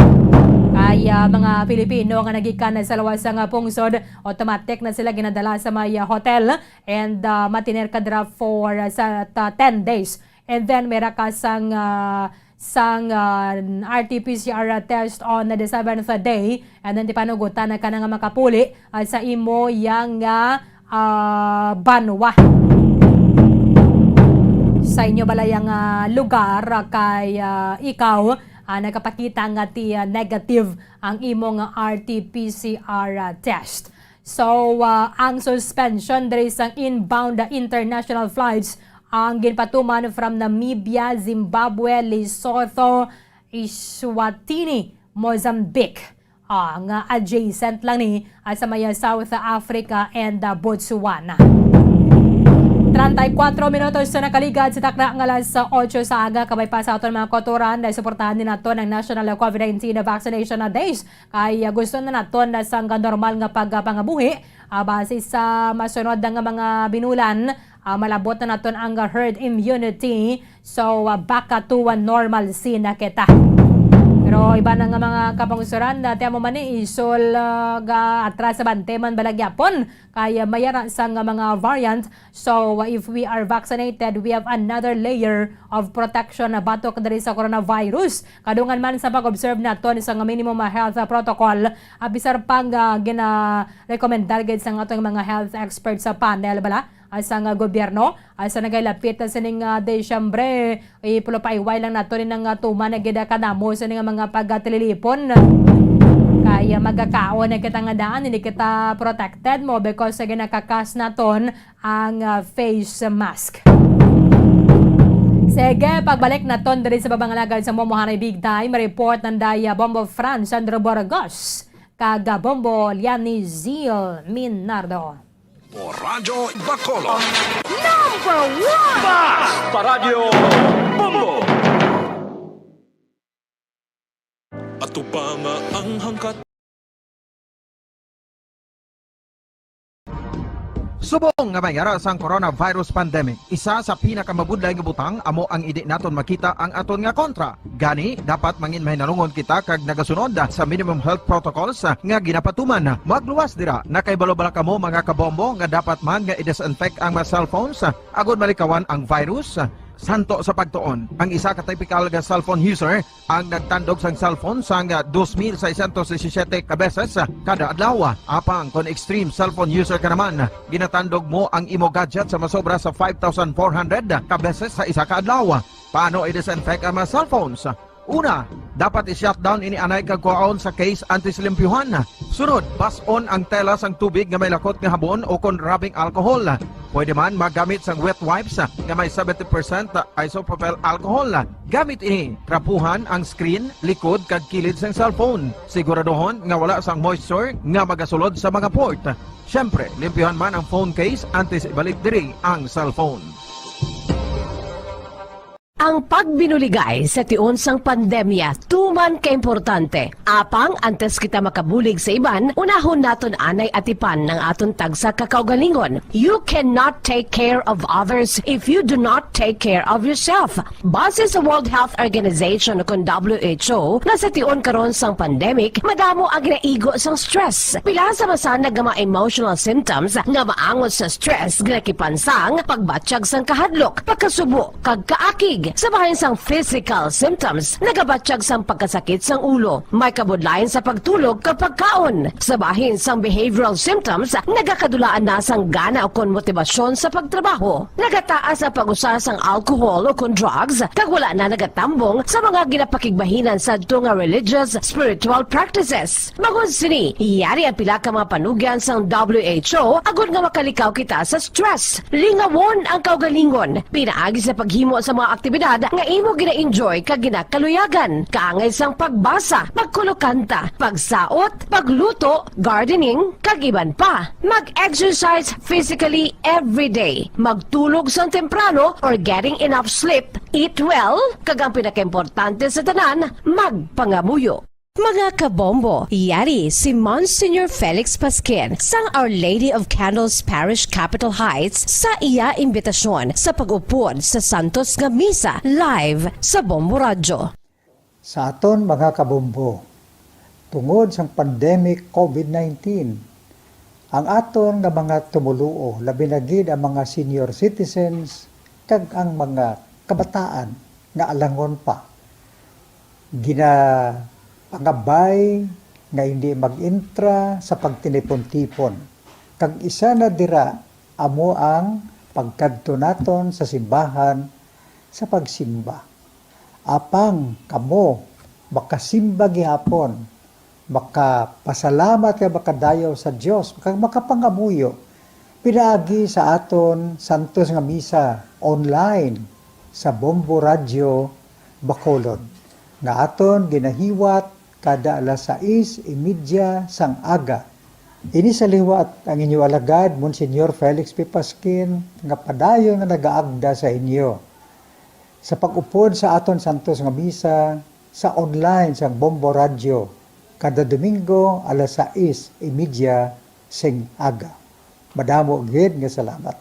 Kay, uh, mga Pilipino nga nagikan sa lawas nga pungsod, automatic na sila ginadala sa may, uh, hotel and, uh, matiner kadra for, uh, sa, uh, ten days. And then, may ra ka sang, ah, sang, ah, R T P C R test on the seventh day. And then, tipanugutan na ka na nga makapuli, ah, sa imo yang, ah, ah, banwa. Sa inyo bala yang, ah, lugar, ah, kay, ah, ikaw, ah, nagapakita nga ti, ah, negative ang imong R T P C R, ah, test. So, ah, ang suspension diri sang inbound, ah, international flights ang ginpatuman from Namibia, Zimbabwe, Lesotho, Eswatini, Mozambique. Ah, nga adjacent lang ni, ah, sa may South Africa and, ah, Botswana. Treinta y cuatro minutos sa nakaligad sa takna nga alas otso sa aga, kabay pa sa aton mga kautoran, dahil suportahan din nato ng National COVID nineteen Vaccination Days. Kay, ah, gusto na naton na sang normal nga pagpangabuhi, ah, base sa masunod na nga mga binulan, ah, malabot na naton ang herd immunity. So, ah, back to a normalcy na kita. Pero iba na nga mga kapangsuran, dati amo man ni isol, ah, ga atras sa bante man bala gyapon. Kay, ah, mayara sa nga mga variant. So, ah, if we are vaccinated, we have another layer of protection na batok diri sa coronavirus. Kadungan man sa pag-observe naton sa nga minimum health protocol, ah, bisar pa nga gina-recommendar gid sa atong mga health experts sa panel bala, ah, sa nga gobyerno, ah, sa nagailapit na sining, ah, Disyembre, ipulupaiway lang nato ni nga tuman na gid kanamo sa nga mga pagkatililipon. Kaya magkakaon na kita nga daan, hindi kita protected mo because sa ginakakas naton ang, ah, face mask. Sige, pagbalik naton diri sa Babangalagad sa Momohanay Big Time, report ng Daya Bombo Franz Sandro Burgos, kag Bombo Liani Zil Minardo. O Radyo Bacolod. Number one! Basta Radyo Bombo! Ato pa nga ang hangkat. Subong nga may ara sang coronavirus pandemic, isa sa pinakamabudlay nga butang amo ang indi naton makita ang aton nga kontra. Gani, dapat mangin mahinalungon kita kag nagasunod sa minimum health protocols nga ginapatuman. Magluwas dira, nakahibalo bala kamo, mga kabombo, nga dapat man nga i-disinfect ang mga cellphones agud malikawan ang virus? Santo sa pagtuon, ang isa ka typical nga cellphone user ang nagtandog sang cellphone sang dos mil seiscientos disisiete ka beses kada adlaw. Apang kon extreme cellphone user ka naman, ginatandog mo ang imo gadget sa masobra sa five thousand four hundred ka beses sa isa ka adlaw. Paano i-disinfect ang mga cellphones? Una, dapat i-shutdown ini anay kag kuhaon sa case antes limpyuhan. Sunod, bas-on ang tela sang tubig nga may lakot nga habon o kon rubbing alcohol. Pwede man magamit sang wet wipes nga may seventy percent isopropyl alcohol. Gamit ini, trapuhan ang screen, likod, kag kilid sang cellphone. Siguraduhon nga wala sang moisture nga magasulod sa mga port. Siyempre, limpyuhan man ang phone case antes ibalik diri ang cellphone. Ang pagbinuligay sa tion sang pandemya tuman ka importante. Apang antes kita makabulig sa iban, unahon naton anay atipan ang aton tagsa ka kaugalingon. You cannot take care of others if you do not take care of yourself. Base sa World Health Organization, kon W H O, nga sa tion karon sang pandemic, madamo ang ginaigo sang stress. Pila sa masanag nga mga emotional symptoms nga maangot sa stress ginakipan sang pagbatyag sang kahadlok, pagkasubo, kag kaakig. Sa bahin sang physical symptoms, nagabatyag sang pagkasakit sang ulo, may kabudlayan sa pagtulog kag pagkaon. Sa bahin sang behavioral symptoms, nagakadulaan na sang gana ukon motibasyon sa pagtrabaho. Nagataas ang pag-usa sang alcohol ukon drugs, kag wala na nagatambong sa mga ginapakigbahinan sadto nga religious, spiritual practices. Bangod sini, yari ang pila ka mga panugyan sang W H O agud nga makalikaw kita sa stress. Lingawon ang kaugalingon pinaagi sa paghimo sa mga aktibidad nga imo gina-enjoy kag ginakaluyagan, kaangay sang pagbasa, pagkulokanta, pagsaot, pagluto, gardening, kag iban pa. Mag-exercise physically every day. Magtulog sang temprano or getting enough sleep, eat well, kag ang pinakaimportante sa tanan, magpangamuyo. Mga kabombo, yari si Monsignor Felix Pasquin sang Our Lady of Candles Parish, Capitol Heights, sa iya imbitasyon sa pag-upod sa santos nga misa live sa Bombo Radyo. Sa aton mga kabombo, tungod sang pandemic COVID nineteen, ang aton nga mga tumoluo, labi na gid ang mga senior citizens kag ang mga kabataan nga alangon pa, ginapangabay nga hindi mag-entra sa pagtinipon-tipon, kag isa na dira amo ang pagkadto naton sa simbahan sa pagsimba. Apang kamo makasimba gihapon, makapasalamat kag makadayaw sa Dios, kag makapangamuyo pinaagi sa aton santos nga misa online sa Bombo Radyo Bacolod, nga aton ginahiwat kada alas sais y media sang aga. Ini sa liwat ang inyo alagad, Monsignor Felix P. Pasquin, nga padayon nga nagaagda sa inyo sa pag-upod sa aton santos nga misa sa online sang Bombo Radyo kada Domingo alas sais y media sing aga. Madamo gid nga salamat.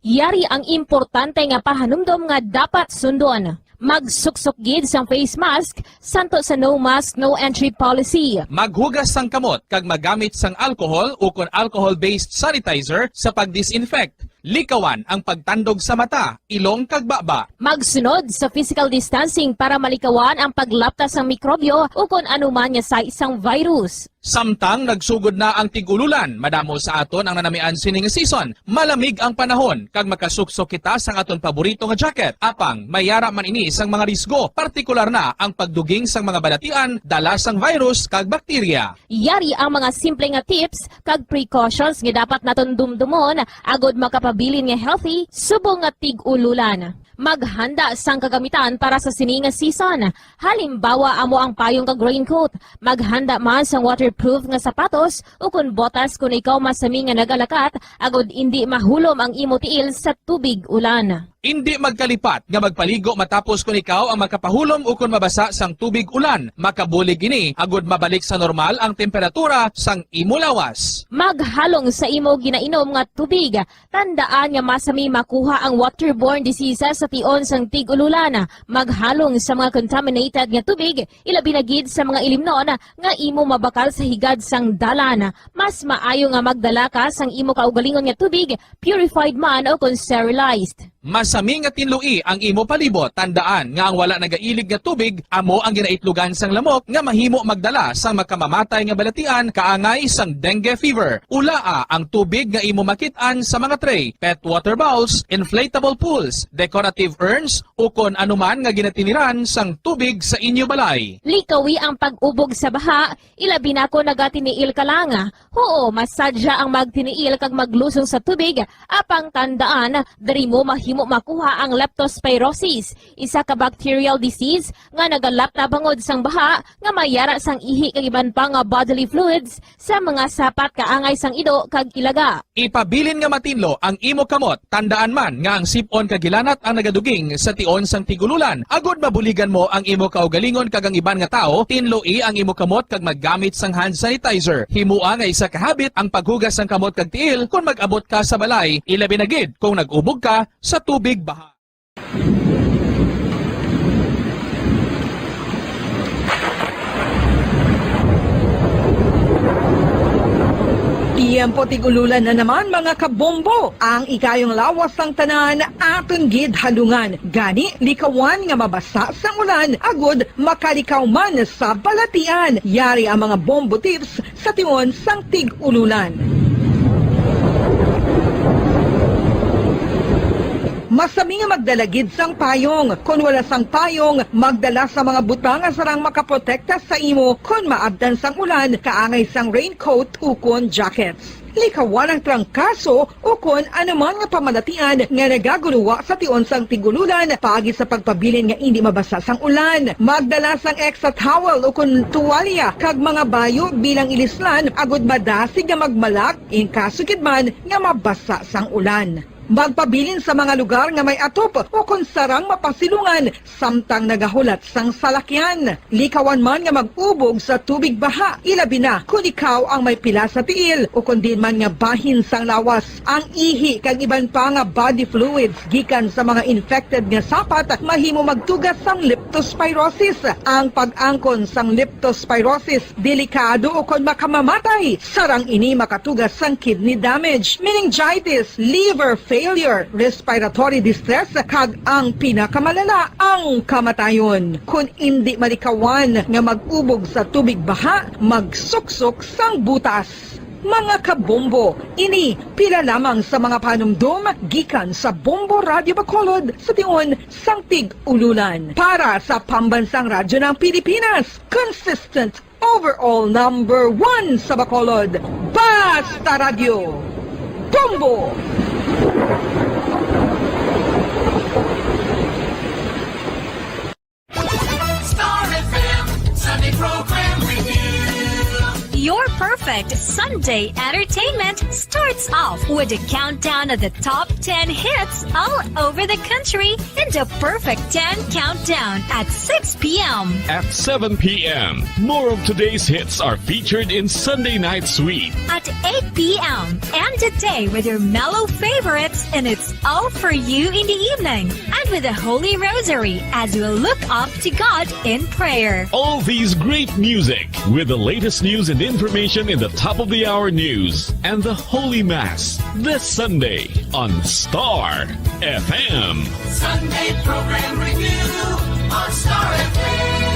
Yari ang importante nga pahanumdom nga dapat sundon. Magsuksok gid sang face mask, santo sa no mask, no entry policy. Maghugas sang kamot kag magamit sang alcohol ukon alcohol-based sanitizer sa pag-disinfect. Likawan ang pagtandog sa mata, ilong kag baba. Magsunod sa physical distancing para malikawan ang paglapta sang mikrobyo ukon anuman nga sais sang virus. Samtang nagsugod na ang tig-ululan, madamo sa aton ang nanamian sini nga season. Malamig ang panahon, kag makasuksok kita sang aton paborito nga jacket. Apang, may yara man ini sang mga risgo, partikular na ang pagduging sang mga balatian, dala sang virus kag bakterya. Yari ang mga simple nga tips kag precautions nga dapat naton dumdumon agod makapabilin nga healthy subong nga tig-ululan. Maghanda sang kagamitan para sa sini nga season. Halimbawa, amo ang payong kag raincoat. Maghanda man sang waterproof nga sapatos ukon botas kon ikaw masami nga nagalakat, agod indi mahulom ang imo tiil sa tubig ulan. Indi magkalipat nga magpaligo matapos kon ikaw ang makapahulom ukon mabasa sang tubig ulan. Makabulig ini agod mabalik sa normal ang temperatura sang imo lawas. Maghalong sa imo ginainom nga tubig. Tandaan nga masami makuha ang waterborne diseases sa tion sang tig-ululan. Maghalong sa mga contaminated nga tubig, ilabi na gid sa mga ilimnon nga imo mabakal sa higad sang dalan. Mas maayo nga magdala ka sang imo kaugalingon nga tubig, purified man o kon sterilized. Masami nga tinloi ang imo palibot. Tandaan nga ang wala nagailig nga tubig amo ang ginaitlogan sang lamok nga mahimo magdala sang makamamatay nga balatian kaangay sang dengue fever. Ulaa ang tubig nga imo makit-an sa mga tray, pet water bowls, inflatable pools, decorative urns, ukon anuman nga ginatiniran sang tubig sa inyo balay. Likawi ang pag-ubog sa baha, ilabi na kon nagatiniil ka lang. Huo, masadya ang magtiniil kag maglusong sa tubig, apang tandaan, diri mo mahimo makuha ang leptospirosis, isa ka bacterial disease nga nagalapta bangod sang baha nga may yara sang ihi kag iban pa nga bodily fluids sa mga sapat kaangay sang ido kag ilaga. Ipabilin nga matinlo ang imo kamot. Tandaan man nga ang sip-on kag hilanat ang nagaduging sa tion sang tig-ululan. Agod mabuligan mo ang imo kaugalingon kag ang iban nga tawo, tinloi ang imo kamot kag maggamit sang hand sanitizer. Himoa nga isa ka habit ang paghugas sang kamot kag tiil kon mag-abot ka sa balay, ilabi na gid kon nag-ubog ka sa tubig baha. Tiyempo tig-ululan na naman, mga kabombo. Ang ikayong lawas sang tanan aton gid halungan. Gani, likawan nga mabasa sang ulan agud makalikaw man sa balatian. Yari ang mga bombo tips sa tion sang tig-ululan. Masami nga magdala gid sang payong. Kon wala sang payong, magdala sa mga butang nga sarang makaprotekta sa imo kon maabtan sang ulan, kaangay sang raincoat ukon jackets. Likawan ang trangkaso ukon anuman nga pamalatian nga nagaguluwa sa tion sang tig-ululan paagi sa pagpabilin nga indi mabasa sang ulan. Magdala sang extra towel ukon tuwalya kag mga bayo bilang ilislan agud madasig nga magmalak in kaso gid man nga mabasa sang ulan. Magpabilin sa mga lugar nga may atop ukon sarang mapasilungan samtang nagahulat sang salakyan. Likawan man nga mag-ubog sa tubig baha, ilabi na kon ikaw ang may pila sa tiil ukon diin man nga bahin sang lawas. Ang ihi kag iban pa nga body fluids gikan sa mga infected nga sapat mahimo magtuga sang leptospirosis. Ang pag-angkon sang leptospirosis delikado ukon makamamatay. Sarang ini makatuga sang kidney damage, meningitis, liver failure, failure, respiratory distress, kag ang pinakamalala, ang kamatayon. Kon indi malikawan nga mag-ubog sa tubig baha, magsuksok sang butas. Mga kabombo, ini pila lamang sa mga panumdom gikan sa Bombo Radyo Bacolod sa tion sang Tig-Ululan. Para sa Pambansang Radyo ng Pilipinas, consistent overall number one sa Bacolod, Basta Radyo, Bombo! Star F M Sunday Program Review. Your perfect Sunday entertainment starts off with a countdown of the top ten hits all over the country in the Perfect ten Countdown at six p.m. At seven p.m., more of today's hits are featured in Sunday Night Sweet. At eight p.m., end the day with your mellow favorites, and it's all for you in the evening. And with the Holy Rosary as we look up to God in prayer. All these great music with the latest news and information in the top of the hour news and the Holy Mass this Sunday on Star F M. Sunday Program Review on Star F M.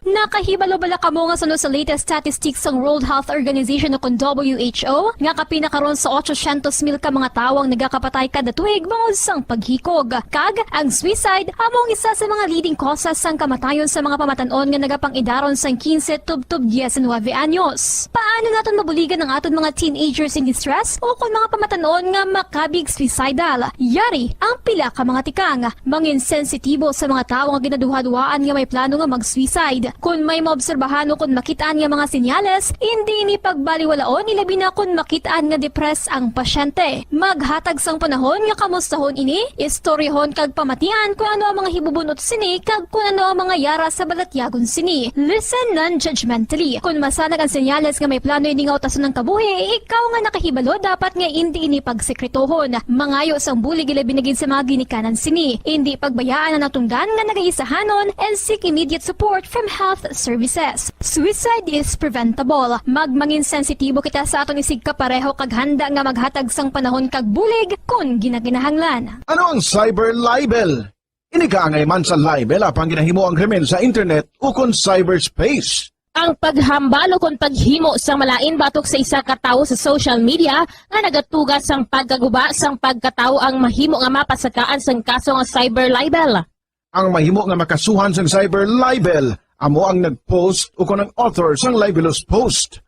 Nakahibalo bala kamo nga suno sa latest statistics sang World Health Organization o kon W H O nga kapin na karon sa ochocientos mil ka mga tawo ang nagakapatay kada tuig bangod sang paghikog? Kag ang suicide amo ang isa sa mga leading causes sang kamatayon sa mga pamatan-on nga nagapang-idaron sang quince tubtob diecinuebe anyos. Paano naton mabuligan ang aton mga teenagers in distress o kon mga pamatan-on nga makabig suicidal? Yari ang pila ka mga tikang. Mangin sensitibo sa mga tawo nga ginaduhaduhaan nga may plano nga mag-suicide. Kon may maobserbahan o kon makit-an nga mga senyales, indi ini pagbaliwalaon, ilabi na kon makit-an nga depressed ang pasyente. Maghatag sang panahon nga kamustahon ini, istoryahon kag pamatian kon ano ang mga hibubun-ot sini kag kon ano ang mga yara sa balatyagon sini. Listen non-judgmentally. Kon masanag ang senyales nga may plano ini nga utason ang kabuhi, ikaw nga nakahibalo dapat nga indi ini pagsekretohon. Mangayo sang bulig, ilabi na gid sa mga ginikanan sini. Indi pagbayaan ang natungdan nga nagaisahanon and seek immediate support from health services. Suicide is preventable. Magmangin sensitibo kita sa aton isigkapareho kag handa nga maghatag sang panahon kag bulig kon ginakinahanglan. Ano ang cyber libel? Ini kaangay man sa libel apang ginahimo ang krimen sa internet ukon cyberspace. Ang paghambal ukon paghimo sang malain batok sa isa ka tawo sa social media nga nagatuga sang pagkaguba sang pagkatawo ang mahimo nga mapasakaan sang kaso nga cyber libel. Ang mahimo nga makasuhan sang cyber libel amo ang nag-post ukon ang author sang libelous post.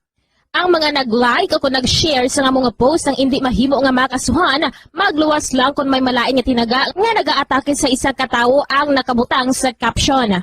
Ang mga nag-like o kon nag-share sa amo nga post ang indi mahimo nga makasuhan, magluwas lang kon may malain nga tinaga nga nagaatake sa isa ka tawo ang nakabutang sa caption.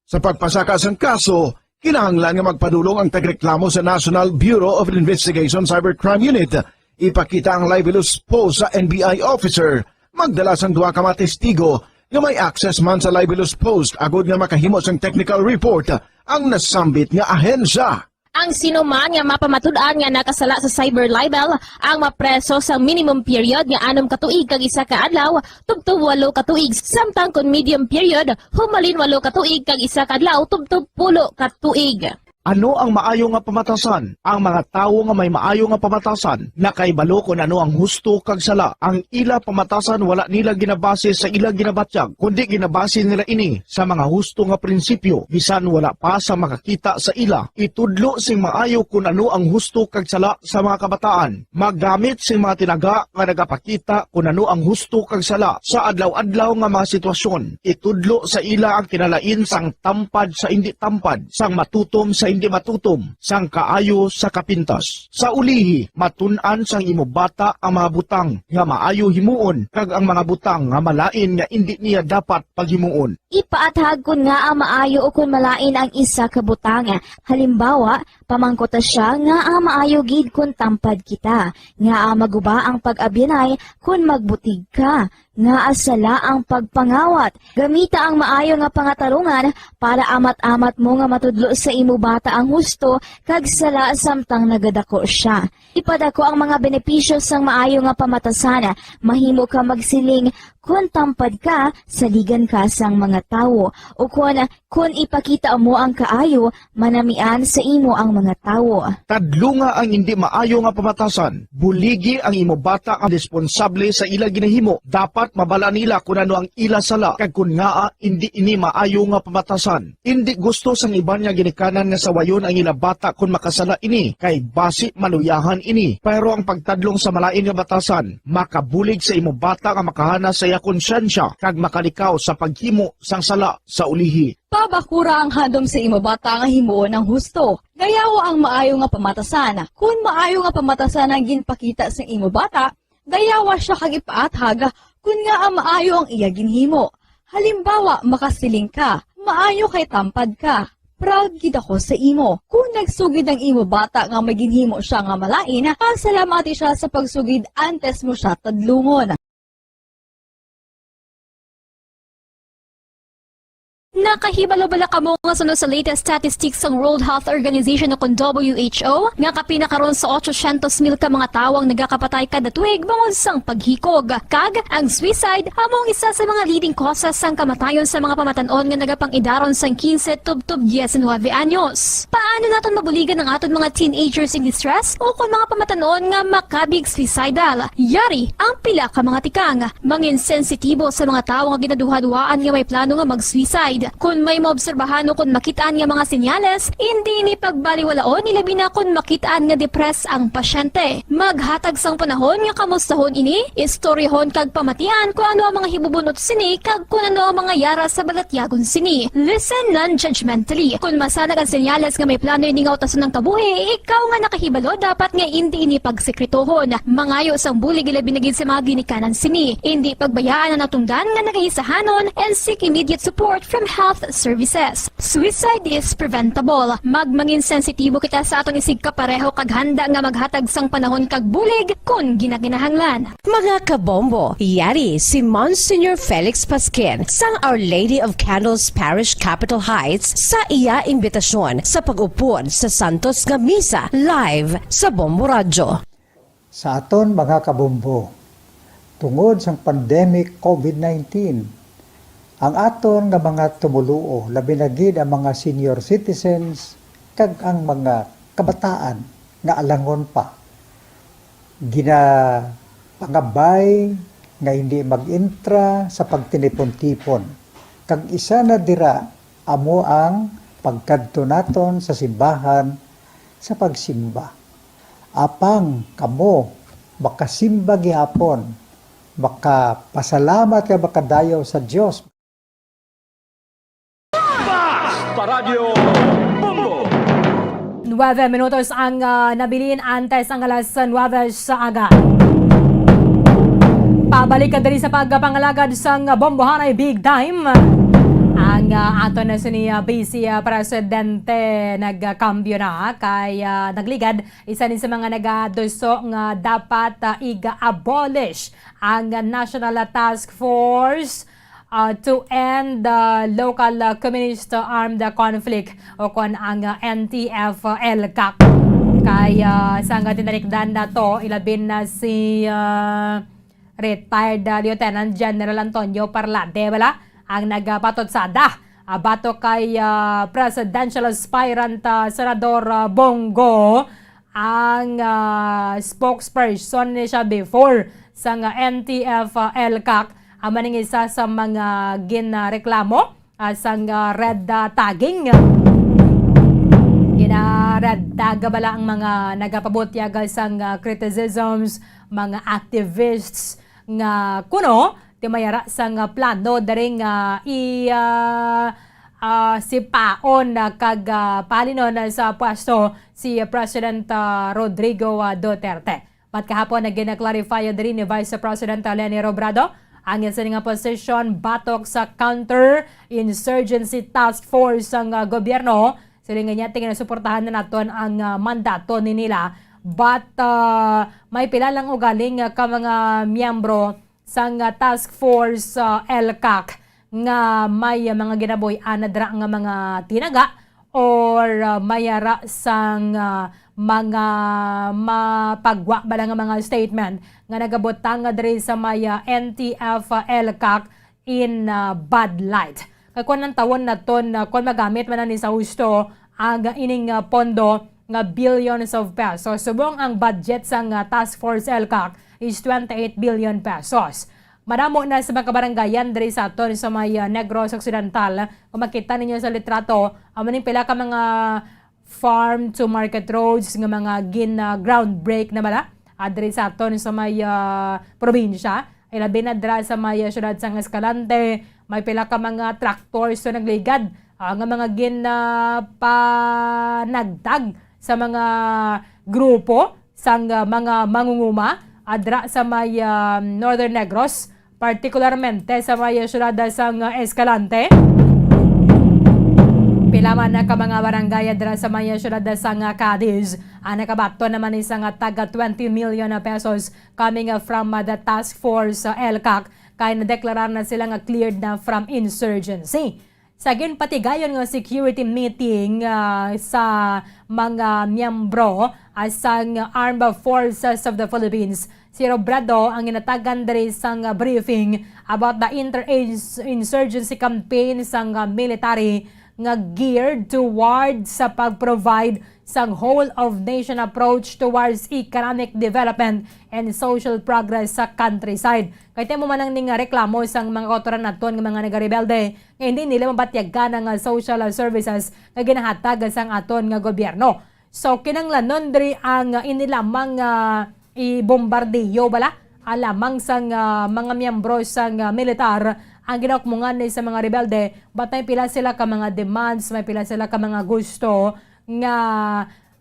Sa pagpasaka sang kaso, kinahanglan nga magpadulong ang tagreklamo sa National Bureau of Investigation Cybercrime Unit. Ipakita ang libelous post sa N B I officer, magdala sang duha ka mga testigo nga may access man sa libelous post agod nga makahimo sang technical report ang nasambit nga ahensya. Ang sino man nga mapamatud-an nga nakasala sa cyber libel ang mapreso sa minimum period nga anom ka tuig kag isa ka adlaw tubtob walo ka tuig, samtang kon medium period, humalin walo ka tuig kag isa ka adlaw tubtob pulo ka tuig. Ano ang maayo nga pamatasan? Ang mga tawo nga may maayo nga pamatasan nakahibalo kon ano ang husto kag sala. Ang ila pamatasan wala nila ginabase sa ila ginabatyag, kundi ginabase nila ini sa mga husto nga prinsipyo, bisan wala pa sa makakita sa ila. Itudlo sing maayo kon ano ang husto kag sala sa mga kabataan. Maggamit sing mga tinaga nga nagapakita kon ano ang husto kag sala sa adlaw-adlaw nga mga sitwasyon. Itudlo sa ila ang kinalain sang tampad sa indi tampad, sang matutom sa indi matutom, sang kaayo sa kapintas. Sa ulihi, matun-an sang imo bata ang mga butang nga maayo himuon kag ang mga butang nga malain nga indi niya dapat paghimuon. Ipaathag kon ngaa maayo ukon malain ang isa ka butang. Halimbawa, pamangkuta sia ngaa maayo gid kon tampad kita, ngaa maguba ang pag-abyanay kon magbutig ka, ngaa sala ang pagpangawat. Gamita ang maayo nga pangatarungan para amat-amat mo nga matudlo sa imo bata ang husto kag sala samtang nagadako sia. Ipadako ang mga benepisyo sang maayo nga pamatasan. Mahimo ka magsiling, Kon tampad ka, saligan ka sang mga tawo, ukon kon ipakita mo ang kaayo, manamian sa imo ang mga tawo. Tadlunga ang indi maayo nga pamatasan. Buligi ang imo bata nga responsable sa ila ginahimo. Dapat mabal-an nila kon ano ang ila sala, kag kon ngaa indi ini maayo nga pamatasan. Indi gusto sang iban nga ginikanan nga sawayon ang ila bata kon makasala ini, kay basi maluyahan ini. Pero ang pagtadlong sa malain nga batasan makabulig sa imo bata nga makahana sa iya konsyensya kag makalikaw sa paghimo sang sala sa ulihi. Pabakura ang handom sa imo bata nga himuon ang husto. Gayawa ang maayo nga pamatasan. Kon maayo nga pamatasan ang ginpakita sa imo bata, gayawa sia kag ipaathag kon ngaa maayo ang iya ginhimo. Halimbawa, makasiling ka, "Maayo kay tampad ka. Proud gid ako sa imo." Kon nagsugid ang imo bata nga may ginhimo sia nga malain, pasalamati sia sa pagsugid antes mo sia tadlungon. Nakahibalo bala kamo nga suno sa latest statistics sang World Health Organization o kon W H O, nga kapin na karon sa otsosyentos mil ka mga tawo ang nagakapatay kada tuig bangod sang paghikog? Kag ang suicide amo ang isa sa mga leading causes sang kamatayon sa mga pamatan-on nga nagapangidaron sang quince tubtob diecinuebe anyos. Paano naton mabuligan ang aton mga teenagers in distress o kon mga pamatan-on nga makabig suicidal? Yari ang pila ka mga tikang. Mangin sensitibo sa mga tawo nga ginaduhaduhaan nga may plano nga mag-suicide. Kon may maobserbahan o kon makit-an nga mga senyales, indi ini pagbaliwalaon, ilabi na kon makit-an nga depressed ang pasyente. Maghatag sang panahon nga kamustahon ini, istoryahon kag pamatian kon ano ang mga hibubunot sini kag kon ano ang mga yara sa balatyagon sini. Listen non-judgmentally. Kon masanag ang senyales nga may plano ini nga utason ang kabuhi, ikaw nga nakahibalo dapat nga indi ini pagsekretohon. Mangayo sang bulig, ilabi na gid sa mga ginikanan sini. Indi pagbayaan ang natungdan nga nagaisahanon and seek immediate support from health services. Suicide is preventable. Magmangin sensitibo kita sa aton isigkapareho kag handa nga maghatag sang panahon kag bulig kon ginakinahanglan. Mga kabombo, yari si Monsignor Felix Pasquin sang Our Lady of Candles Parish, Capitol Heights, sa iya imbitasyon sa pag-upod sa santos nga misa live sa Bombo Radyo. Sa aton mga kabombo, tungod sang pandemic covid nineteen, ang aton nga mga tumoluo, labi na gid ang mga senior citizens kag ang mga kabataan nga alangon pa, ginapangabay nga hindi mag-entra sa pagtinipon-tipon, kag isa na dira amo ang pagkadto naton sa simbahan sa pagsimba. Apang kamo makasimba gihapon, makapasalamat kag makadayaw sa Dios. Basta Radyo Bombo! Nuebe minutos ang, ah, nabilin antes ang alas nuebe sa aga. Pabalik ka diri sa pagpangalagad sang Bombohanay Big Time. Ang, ah, aton na sini, ah, Vice, ah, Presidente nagkambyo na kay, ah, nagligad isa ni sa mga nagaduso nga dapat, ah, iga-abolish ang National Task Force, ah, to End the Local, ah, Communist Armed Conflict o kon ang, ah, N T F L CAC. Kay, ah, sang tinalikdan nato, ilabin na si, ah, retired, ah, Lieutenant General Antonio Parlade, bala, ang nagapatutsada, ah, batok kay, ah, presidential aspirant, ah, Senador, ah, Bong Go, ang, ah, spokesperson ni siya before sang N T F L CAC, amo ning isa sa mga ginreklamo, ah, sang, ah, red, ah, tagging. Gina-red tag bala ang mga nagapabutyag sang, ah, criticisms, mga activists nga kuno ti may ara sang, ah, plano diri nga i, ah, ah, sipaon, ah, kag, ah, pahalinon sa pwesto si President, ah, Rodrigo, ah, Duterte. But kahapon, nagin-clarify diri ni Vice President Leni Robredo ang iya sini nga position batok sa Counter-Insurgency Task Force sang, ah, gobyerno. Siling niya, tingin suportahan na naton ang, ah, mandato ni nila. But, ah, may pila lang ugaling, ah, ka mga miyembro sang, ah, Task Force, ah, L CAC nga may, ah, mga ginabuy-an na dira nga mga tinaga or, ah, may ara sang, ah, mga mapagwa bala nga mga statement nga nagabutang nga diri sa may, ah, N T F, ah, L CAC in, ah, bad light. Kay kung ang tawon naton, ah, kung magamit man ni sa husto ang ining, ah, pondo nga billions of pesos. Subong ang budget sang, ah, Task Force L CAC is twenty-eight billion pesos. Madamo na sa mga kabarangayan diri sa aton sa may, ah, Negros Occidental. Kung makita ninyo sa litrato, amo ning pila ka mga farm to market roads nga mga gin, ah, groundbreak na bala, ah, diri sa aton sa may, ah, probinsya. Ilabi na dira sa may, ah, siyudad sang Escalante, may pila ka mga tractors na nagligad, ah, nga mga gin, ah, panagtag sa mga grupo sang, ah, mga mangunguma, ah, dira sa may, ah, Northern Negros, partikularmente sa may siyudad sang Escalante. Pila man na ka mga barangay dira sa may siyudad sang Cadiz ang nakabaton naman ni sang taga twenty million pesos coming from the task force, uh, L CAC, kay nadeklarar na sila nga cleared na from insurgency. Sa ginpatigayon nga security meeting, ah, sa mga miyembro, ah, sang Armed Forces of the Philippines, si Robredo ang ginatagan diri sang briefing about the inter-insurgency campaign sang, ah, military nga geared toward sa pag-provide sang whole of nation approach towards economic development and social progress sa countryside. Kay timo man ang ning reklamo sang mga kautoran naton nga mga nagarebelde nga hindi nila mabatyagan ang, ah, social services nga ginahatag sang aton nga gobyerno. So, kinahanglanon diri ang, ah, ini lamang, ah, ibombardiyo bala, ah, lamang sang, ah, mga miyembro sang, ah, militar ang ginaukmongan ni sa mga rebelde, but may pila sila ka mga demands, may pila sila ka mga gusto nga,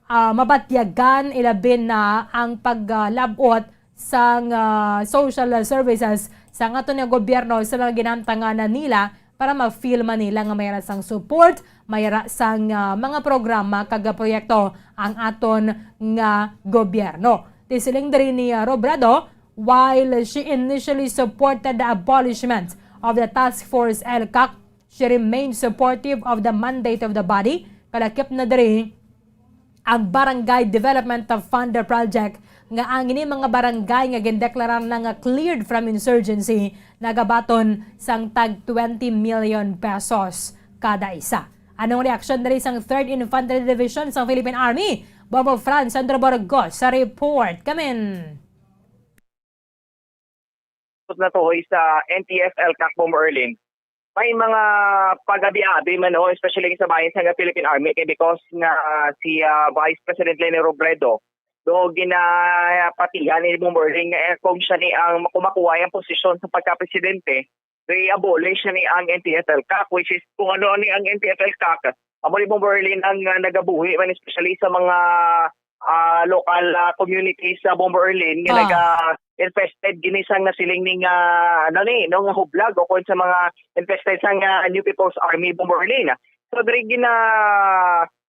ah, mabatyagan, ilabi na ang paglabot sang, ah, social services sang aton nga gobyerno sa mga ginamtangan na nila para ma-feel man nila nga may ra sang support, may ra sang, ah, mga programa kag proyekto ang aton nga gobyerno. Ti siling diri ni, ah, Robredo, while she initially supported the abolishment of the Task Force L CAC, she remained supportive of the mandate of the body. Kalakip na diri ang Barangay Development Fund project nga ang ini mga barangay nga gindeklarar na nga cleared from insurgency nagabaton sang tag twenty million pesos kada isa. Anong reaksyon diri sang Third Infantry Division sang Philippine Army? Bombo Franz Sandro Burgos sa report. Kamin. Sa natuhoy sa N T F L CAC, Bombo Erlin, may mga pag-abi-abi man, no, especially sa bahin sa nga Philippine Army, kay because nga si, ah, Vice President Leni Robredo, do ginapatihan ni Bombo Erlin nga, eh, kung siya ni ang kumakuha ang posisyon sa pagka-presidente, i-abolish na ni ang N T F L CAC, which is kung ano ni ang N T F L CAC, amo ni Bombo Erlin ang, ah, nagabuhi man, especially sa mga, ah, local, ah, communities sa Bombo Erlin nga Ah. naga-infested gini sang nasiling ni nga, ano ni, no, nga hublag o kung sa mga infested sa nga New People's Army, Bombo Erlin. So, diri gina,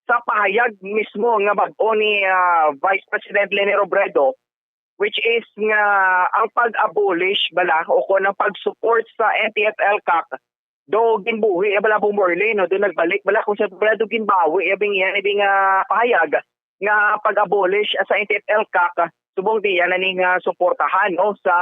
sa pahayag mismo nga bag-o ni, ah, Vice President Leni Robredo, which is nga ang pag-abolish bala o kung ang pag-support sa N T F L CAC, do ginbuhi ya bala, Bombo Erlin, no? Do nagbalik bala kung sa bala do ginbawi ya bing, ya bing, ah, pahayag nga pag-abolish sa N T F L CAC, subong diya na ning, ah, suportahan, no, sa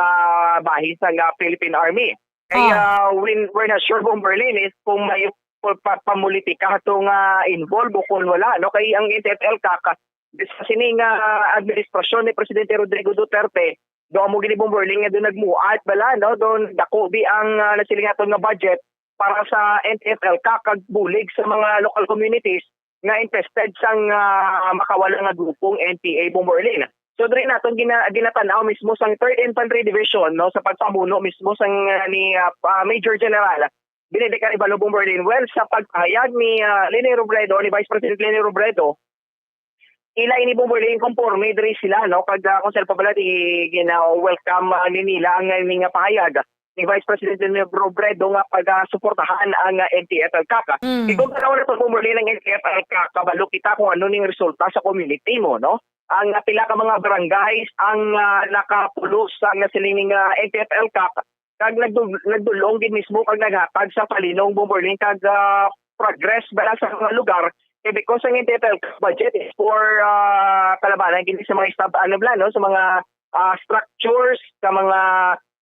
bahin sa nga Philippine Army. Kay, Ah. ah, when, we're not sure, Bombo Erlin, is kung may pa-, pamulitika to nga involve o kung wala, no? Kay ang N T F L CAC, sa sini nga administrasyon ni Presidente Rodrigo Duterte, do amo gini, Bombo Erlin, nga do nagmuat bala, no? Do dako bi ang, ah, nasiling naton nga budget para sa N T F L CAC kag bulig sa mga local communities nga infested sang, ah, makawala nga grupong N P A, Bombo Erlin. So, diri naton gina-, ginatan-aw mismo sang Third Infantry Division, no, sa pagpamuno mismo sang, ah, ni, ah, ah, Major General Benedict Arevalo, Bombo Erlin. Well, sa pagpahayag ni, ah, Leni Robredo, ni Vice President Leni Robredo, ila ini, Bombo Erlin, konforme diri sila, no? Kag, ah, kung saan pa bala, di gina-welcome, ah, ni nila ang, ah, ini nga pahayag ni Vice President Leni Robredo nga pagasuportahan ang, ah, N T F L CAC. Mm. Kung tanaw na to, Bombo Erlin, ang N T F L CAC, kabalo kita kung ano ning resulta sa community mo, no? Ang, ah, pila ka mga barangays ang, ah, nakapulos sa nga siling nga N T F L CAC, kag nagdul-, nagdulong gid mismo kag naghatag sa palinong, Bombo Erlin, kag, ah, progress bala sa mga lugar Eh, because ang N T F L budget is for, ah, kalabanan gini sa mga estab-, ano bala, no, sa mga, ah, structures, sa mga,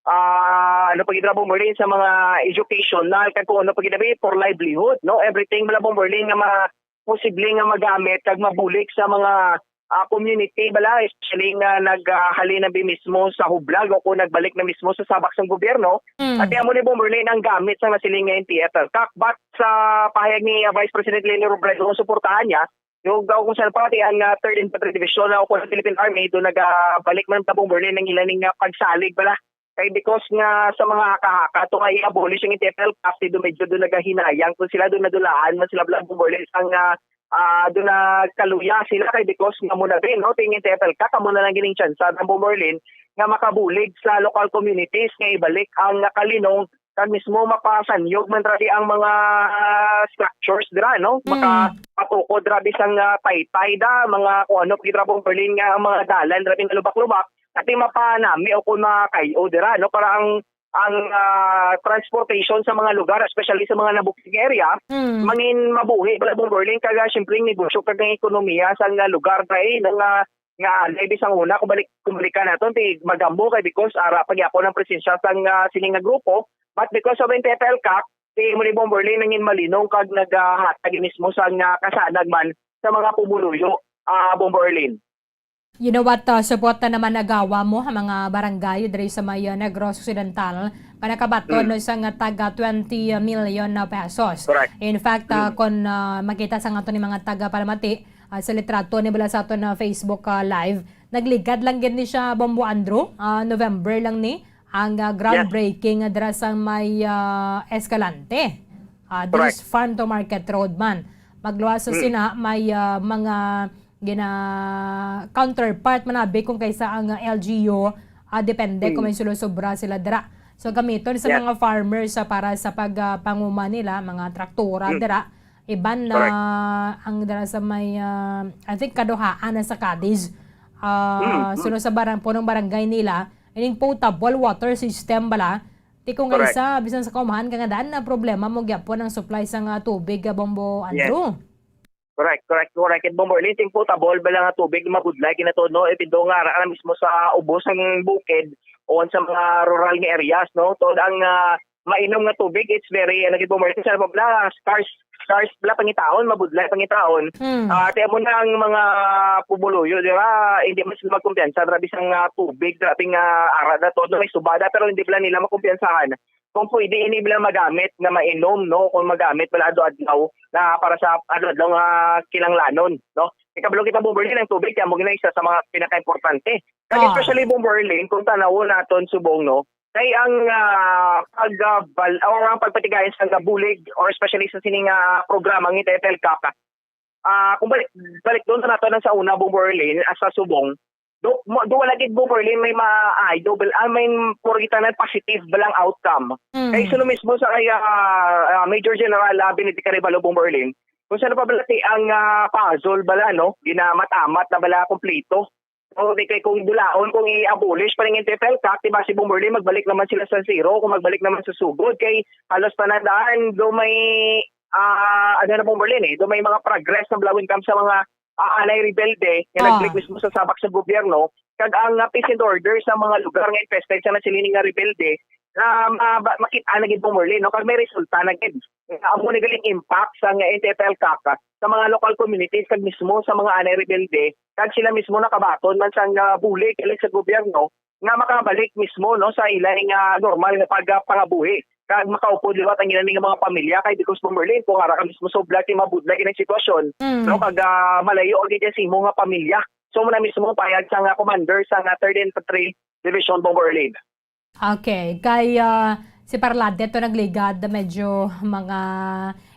ah, ano pa gid ra, Bomberlin, sa mga educational, kag kung ano pa gid abi, for livelihood, no? Everything bala, Bomberlin, nga ma-, posible nga magamit kag mabulig sa mga, ah, community bala, especially nga nag, ah, halin na bi mismo sa hublag o kung nagbalik na mismo sa sabak sang gobyerno. Mm. At amo ni, Bomberlin, ang gamit sa nasiling nga N T F L CAC. But sa pahayag ni, ah, Vice President Leni Robredo, ang suportahan niya, yung daw kung saan pa, ti ang, ah, Third Infantry Division o kung Philippine Army, doon nagabalik man tabong Berlin ang ilang, ah, pagsalig bala. Kay because nga sa mga haka-haka to nga i-abolish ang N T F L CAC, ti do medyo do nagahinayang kung sila do nadulaan man sila bala, Bomberlin, sang, ah, ah, do nagkaluya sila kay because nga mo na rin, no, ting N T F L CAC, kamo na lang gining tsansa ng Bomberlin nga makabulig sa local communities nga ibalik ang, ah, kalinong kag mismo mapasanyog man ra di ang mga, ah, structures dira, no? Mm. Makapatukod ra bisang, ah, taytay da, mga kung ano, pagkita ra, Bomberlin, nga ang mga dalan ra nga lubak-lubak, at di mapanami o kung makay-o dira, no? Para ang, ang, ah, transportation sa mga lugar, especially sa mga nabukid nga area, Mm. mangin mabuhi bala, Bomberlin, kag, ah, siyempre, ang negosyo kag ang ekonomiya sa nga lugar, dahil nga nga anay bisang una, kung balik, kung balikan naton, ti magambo kay because ara pa gyapon ang presensya sang, ah, sini nga grupo, but because of N T F L CAC, ti mo ni Bomberlin nangin malinong kag nagahatag mismo sang, ah, kasanag man sa mga pumuluyo, ah, Bomberlin. You know what, uh, support na naman nagawa mo ang mga barangay diri sa may, uh, Negros Occidental, panakabaton Mm. sa nga taga twenty million na pesos. Correct. In fact, uh, Mm. kung, uh, makita sa nga aton ni mga taga palamati, ah, sa litrato ni bala sa aton na Facebook, ah, live. Nagligad lang gid ni siya, Bombo Andrew. Ah, November lang ni ang, ah, Yes. groundbreaking nga dira sa may, ah, Escalante. Ah, diri Correct. sa Farm to Market Road man. Magluwas sa Mm. sina may, ah, mga gina-, counterpart man abi kung kaysa ang, ah, L G U, ah, depende kung Mm. may sulosobra sila dira. So, gamiton sa Yes. mga farmers, ah, para sa pag, ah, panguma nila, mga traktora Mm. dira. Iban na Correct. ang dala sa may, ah, I think, kaduhaan na sa Cadiz. Ah, Mm, mm. Sunod sa barang-, punong barangay nila, ining potable water system bala. Ti kung Correct. Isa, bisan sa kaumahan, kangandaan na problema mo gyapon ang supply sa nga tubig, ah, Bombo Yes. Andrew. Correct, correct, correct. It Bombo Early, ting potable bala nga tubig, mabudlay, kinatod, no? Even though nga, ara mismo sa ubos ng bukid o sa mga rural nga areas, no? Tod ang, ah, mainom nga tubig, it's very, ano, gid, Bombo Early, sa bala, scarce, scarce bala pangitaon, mabudlay pangitaon. Hmm. Ah, kaya mo na ang mga pumuluyo, di ba? Hindi man sila magkumpiyansa, grabe sa nga tubig, grabe nga ara na to, no? May subada, pero hindi pala nila makumpiyansahan kung pwede ini bala magamit nga mainom, no? Kung magamit bala adlaw-adlaw na para sa adlaw-adlaw nga kinahanglanon, no? Ikabalo kita, Bombo Early, ang tubig, kaya mo gina isa sa mga pinakaimportante. Kag Ah. especially, Bombo Early, kung tanawon naton subong, no? Kay ang, ah, pag, ah, bal-, or ang pagpatigayon sa bulig, or especially sa sining, ah, programa ng N T F L CAC, ah, kung balik, balik doon sa nato nang sa una, Bombo Early, ah, sa subong, do, mo, do wala gid, Bombo Early, may maayo, bal-, ah, may puritanan positive balang outcome. Mm. Kay suno mismo sa kay, ah, ah, Major General, ah, Benedict Arevalo, Bombo Early, kung saan pa bala ti ang, ah, puzzle bala, no? Ginamat-amat na bala kompleto. O, di kay kung bulaon, kung i-abolish pa rin yung N T F L CAC, di ba, si Bombo Early, magbalik naman sila sa zero, kung magbalik naman sa sugod, kay halos tanan daan, do may, ah, ano na, Bombo Early, eh, do may mga progress na bala when it comes sa mga, ah, anay rebelde, nga Ah. nagbalik mismo sa sabak sa gobyerno, kag ang, ah, peace and order sa mga lugar nga infested sa nasiling nga rebelde, na ma-, ba-, makita na gid, Bombo Early, no? Kag may resulta na gid. Amo ni galing impact sa nga N T F L CAC sa mga local communities kag mismo sa mga anay rebelde, kag sila mismo nakabaton man sang, ah, bulig galing sa gobyerno nga makabalik mismo, no, sa ila nga normal nga pag-, ah, pangabuhi kag makaupod liwat ang ilang nga mga pamilya. Kay because, Bombo Early, kung ara ka mismo sa Oblate, mabudlay ang sitwasyon, Mm. no, kag, ah, malayo ang sa imo nga pamilya. So, muna mismo payag sa nga commander sa nga Third Infantry Division, Bombo Early. Okay, kay, ah, si Parlade to nagligad, medyo mga,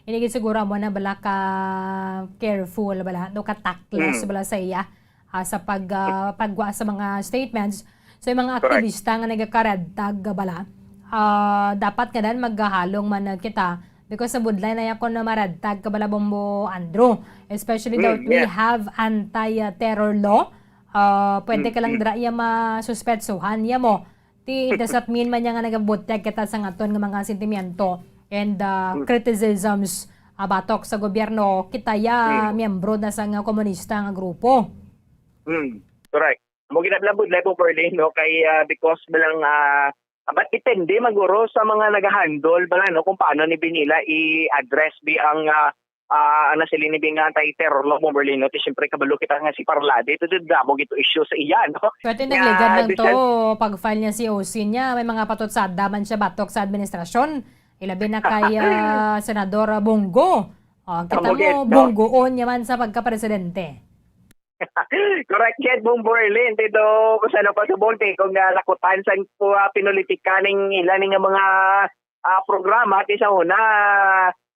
ini gid siguro mo na bala ka careful bala, no, ka tactless Mm. bala sa iya, ah, sa pag, ah, pagwa sa mga statements. So, yung mga Correct. aktivista nga nagaka-red tag bala, ah, dapat nga dan maghahalong man na kita because nabudlay na yakon na ma-red tag ka bala, Bombo Andrew, especially Mm, that we yeah. have anti-terror law. Ah, pwede Mm, ka lang mm. dira iya masuspetsuhan, iya mo. Ti, it does not mean man niya nga nagabutyag kita sa aton nga mga sentimiento and, ah, Mm. criticisms, ah, batok sa gobyerno, kita ya Hmm. miyembro na sa nga komunista nga grupo. Hmm, correct. Amo gid ang labod, Live Overlay, no? Kay, ah, because ba lang, ah, but depende man guro sa mga nagahandle ba lang, no, kung paano ni binila i-address bi ang, ah, ah, ang nasiling ni bi nga anti-terror law, Bomberlino. Ti siyempre, kabalo kita nga si Parlade, ito damo gito issue sa iya, no? Pwede Nga, nagligad lang to, bisan pag-file niya C O C niya, may mga patutsada man siya batok sa administrasyon. Ilabi na kay, ah, Senador Bong Go. Oh, kita Amo mo, gid, no? Bong Goon niya man sa pagka-presidente. Correct gid, Bomberlin. Dito, kung saan ang pasubong, ti, kung, ah, lakutan sang, ah, pinulitika ning ila ning mga, ah, programa, ti sa una,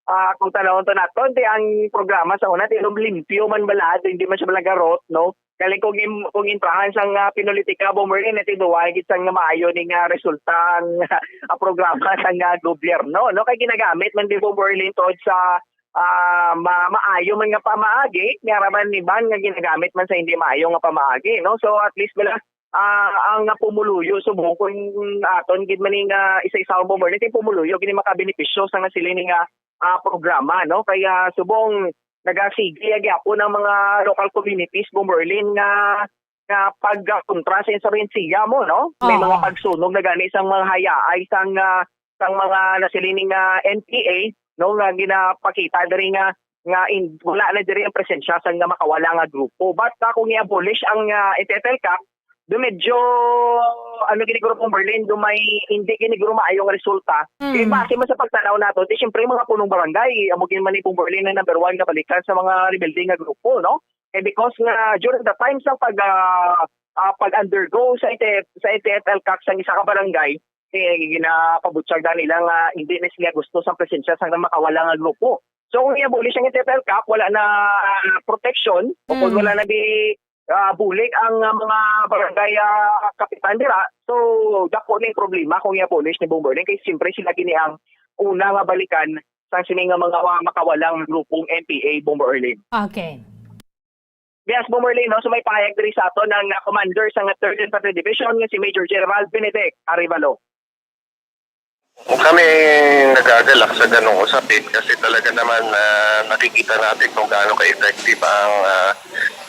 ah, kung tanawon to naton, ti ang programa sa una, ti limpyo man bala, ti hindi man siya malagarot, no? Kali kung im-, kung intrahan sang, ah, pinulitika, Bomberlin, ti duwa gid sang maayo ni nga resulta ang, ah, programa sang, ah, gobyerno, no? Kay ginagamit man di, Bomberlin, to sa ah, ma-, maayo man nga pamaagi, may ara man iban nga ginagamit man sa hindi maayo nga pamaagi, no? So, at least bala, ah, ang pumuluyo subong kung aton gid man nga isa-isa ang Bomberlin, kay pumuluyo gini makabenepisyo sa nga sila ni nga, ah, programa, no? Kaya subong nagasigi ya gyapon ang mga local communities, Bomberlin, nga nga pagkontra sa insurhensiya mo, no? May Oo. mga pagsunog na gani sang mga hayaay sang, ah, sang mga nasiling nga N P A, no, nga ginapakita diri nga, nga in-, wala na diri ang presensya sang nga makawala nga grupo. But, ah, kung i-abolish ang, ah, N T F L CAC, do medyo, ano gid, Grupo Berlin, do may hindi gid siguro maayo nga resulta. Mm. Eh, base man sa pagtanaw nato, di siyempre mga punong barangay, amo gid man ni Berlin ang number one nga balikan sa mga rebelde nga grupo, no? Eh, because nga during the time sa pag, ah, ah, pag-undergo sa N T F, sa N T F L CAC sa isa ka barangay, eh, ginapabutyag na nila nga hindi na sila gusto sa presensya sa makawala nga grupo. So, kung i-abolish ang N T F L CAC, wala na, ah, protection, o kung Mm. wala na di, ah, bulig ang, ah, mga barangay, ah, kapitan dira, so, dako na yung problema kung i-abolish ni Bomberlin. Kay siyempre, sila gini ang una nga balikan sa sini nga mga wa-, makawalang grupong N P A, Bomberlin. Okay. Yes, Bomberlin, no? So may pahayag diri sa aton ang, ah, commander sa nga Third Infantry Division nga si Major General Benedict Arevalo. Kami nagagalak sa ganong usapin kasi talaga naman, ah, nakikita natin kung gaano ka-effective ang, ah,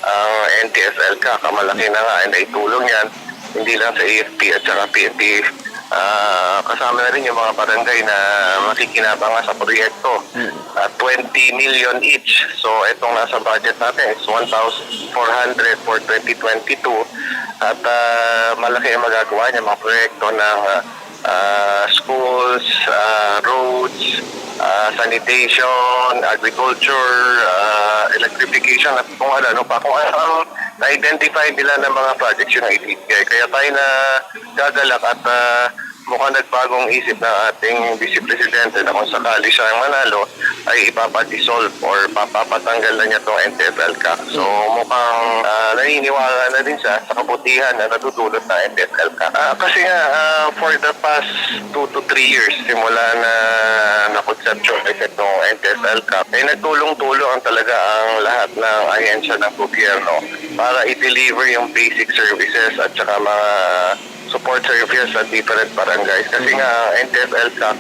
ang N T F L CAC. Malaki na nga ang naitulong yan, hindi lang sa A F P at saka P N P. Ah, kasama na rin yung mga barangay na makikinabang nga sa proyekto. Mm. Ah, twenty million each. So, itong nasa budget natin is one thousand four hundred for twenty twenty-two. At, ah, malaki ang magagawa niya, mga proyekto ng, ah, ah, schools, ah, roads, ah, sanitation, agriculture, ah, electrification, at kung ano-ano pa. Kung ano ang na-identify nila ng mga projects, yun ang ibibigay. Kaya tayo nagagalak at, ah, mukhang nagbagong isip ng ating Vice Presidente na kung sakali siya ang manalo, ay ipapa-dissolve or papapatanggal na niya tong N T F L CAC. So, Mm. mukhang, ah, naniniwala na din siya sa kabutihan na nadudulot ng N T F L CAC. Ah, kasi nga, ah, for the past two to three years, simula na na-conceptualize itong N T F L CAC, ay nagtulong-tulong ang talaga ang lahat ng ahensya ng gobyerno para i-deliver yung basic services at saka mga support services sa different barangays. Kasi Mm. nga, ang N T F L CAC,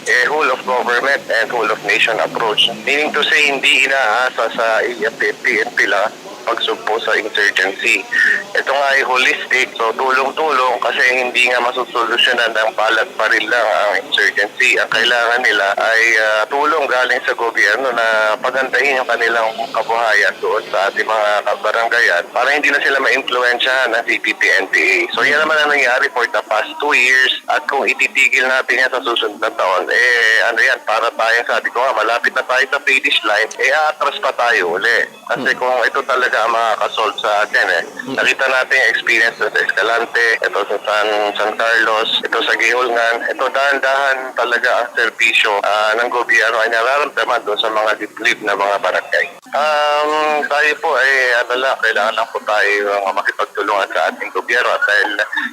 eh, whole of government and whole of nation approach. Meaning to say, hindi inaasa sa A F P, P N P lang pagsugpo sa insurgency. Ito nga ay holistic, so tulong-tulong kasi hindi nga masusolusyonan ng balat baril lang ang insurgency. Ang kailangan nila ay, ah, tulong galing sa gobyerno na pagandahin yung kanilang kabuhayan doon sa ating mga kabarangayan para hindi na sila maimpluwensyahan ng C P P N P A. So, yan naman ang nangyari for the past two years. At kung ititigil natin yan sa susunod na taon, eh, ano yan, para tayo, sabi ko nga, malapit na tayo sa finish line, eh, aatras pa tayo uli. Kasi Hmm. kung ito talaga ang makakasolve sa atin, eh. Hmm. Nakita natin yung experience sa Escalante, ito sa San, San Carlos, ito sa Guihulngan, ito dahan-dahan talaga ang serbisyo, ah, ng gobyerno ay nararamdaman doon sa mga liblib na mga barangay. Um, tayo po ay, ano lang, kailangan lang po tayo, uh, makipagtulungan sa ating gobyerno dahil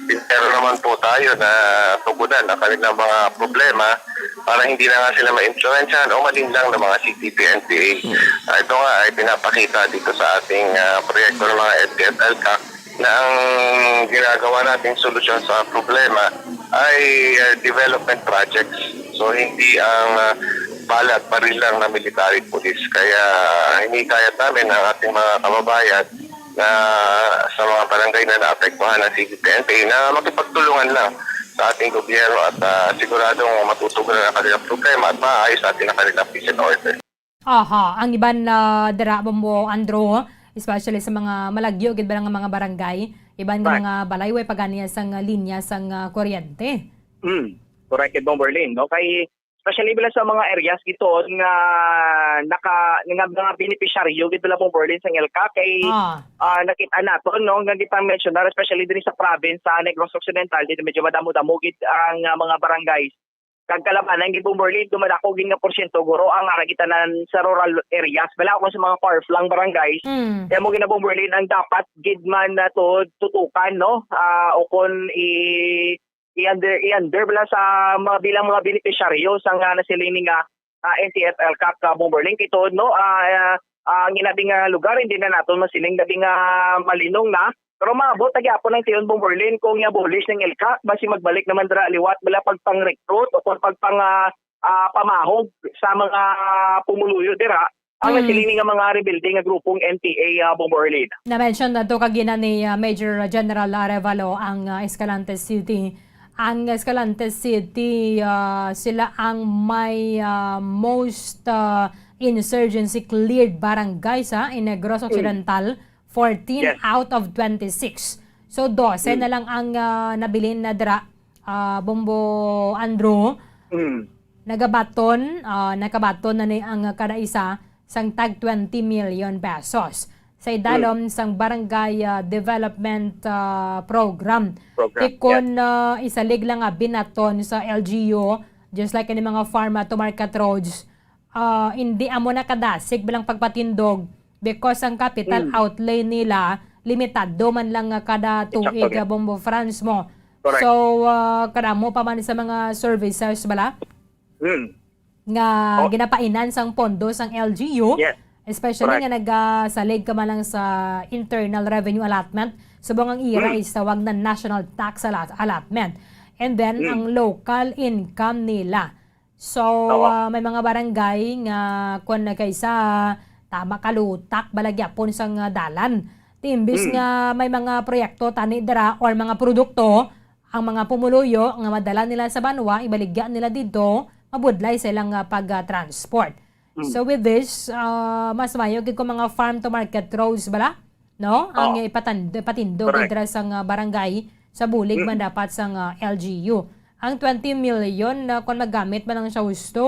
sincero naman po tayo na tugunan ang kanilang mga problema para hindi na nga sila maimpluwensyahan o malinlang ng mga C P P N P A. Hmm. Ah, ito nga ay pinapakita dito sa ating, ah, proyekto ng mga N T F L CAC na ang ginagawa nating solusyon sa problema ay, ah, development projects. So, hindi ang, ah, palad, baril lang na military police. Kaya hinihikayat namin ang ating mga kababayan na sa mga barangay na naapektuhan ng C C P N P A na makipagtulungan lang sa ating gobyerno at, ah, siguradong matutugunan ang kanilang problema at maayos natin ang kanilang peace and order. Aha, ang iban na dira, Bombo Andrew, especially sa mga malagyo gid ba nga mga barangay, iban nga Right. mga balay way pa gani sang linya sang, ah, kuryente. Mm, correct, Bombo Arlene, no? Kay, especially bilang sa mga areas gito nga naka-, nga mga beneficiaryo gid bala, Bombo Arlene, sa ELCAC, kay, Ah. ah, nakita naton, no, nga gipang-mensionar, especially diri sa province sa Negros Occidental, dito medyo madamo-damo gid ang, ah, mga barangays. Kag kalabanan gid, Bombo Arlene, dumadako gid nga porsyento, guro, ang ara gitanan sa rural areas, bala, kung sa mga far-flung barangays. Mm. Kaya mo gid na, Bombo Arlene, ang dapat gid man nato tutukan, no? Ah, o kung i-, i-under, i-under bala sa mga, bilang mga beneficiaryo sa nga nasiling ni nga, ah, N T F ELCAC ka, Bombo Arlene, kay tuod, no, ah, ah, ang inabi nga lugar, hindi na naton masiling, labi nga malinong na. Pero maabot na gyapon ang tion, Bombo Arlene, kung i-abolish ng ELCAC, basi magbalik naman dira liwat bala pagpang-recruit o kung pagpang, ah, ah, pamahog sa mga pumuluyo dira, ang Mm. nasiling ni nga mga rebelde nga grupong N P A, ah, Bombo Arlene. Na-mention na to kagina ni, ah, Major General Arevalo ang, ah, Escalante City. Ang Escalante City, ah, sila ang may, ah, most, ah, insurgency cleared barangays, ha, in Negros Mm. Occidental, fourteen Yes. out of twenty-six. So, dose Mm. na lang ang, ah, nabilin na dira, ah, Bombo Andrew. Mm. Nagabaton, ah, nakabaton na ni ang kada isa sang tag twenty million pesos sa idalom Mm. sang Barangay, ah, Development, ah, Program. Program, Ti kon, yes. ah, isalig lang nga binaton sa L G U, just like ini mga farm to market roads, ah, hindi amo na kadasig bilang pagpatindog because ang capital Mm. outlay nila limitado man lang nga kada Eksakto, tuig, yes. ah, Bombo Franz mo. Correct. So, ah, kadamo pa man sa mga services bala Mm. nga Oh. ginapainan sang pondo sang L G U, Yes. especially Correct. nga nagasalig ka man lang sa internal revenue allotment, subong ang ira Mm. is tawag na national tax allot-, allotment. And then, Mm. ang local income nila. So, Oo. ah, may mga barangay nga kung nagkaisa, tama, kalutak bala gyapon sang, ah, dalan. Ti imbis Mm. nga may mga proyekto tani dira or mga produkto, ang mga pumuluyo nga madala nila sa banwa, ibaligya nila didto, mabudlay sa ilang, ah, pag, ah, transport. Mm. So, with this, ah, mas mayo gid kung mga farm to market roads bala, no? Ang Oh. ipatan-, ipatindog Correct. dira sang, ah, barangay, sa bulig man Mm. dapat sang, ah, L G U. Ang twenty million na kung magamit man lang siya husto,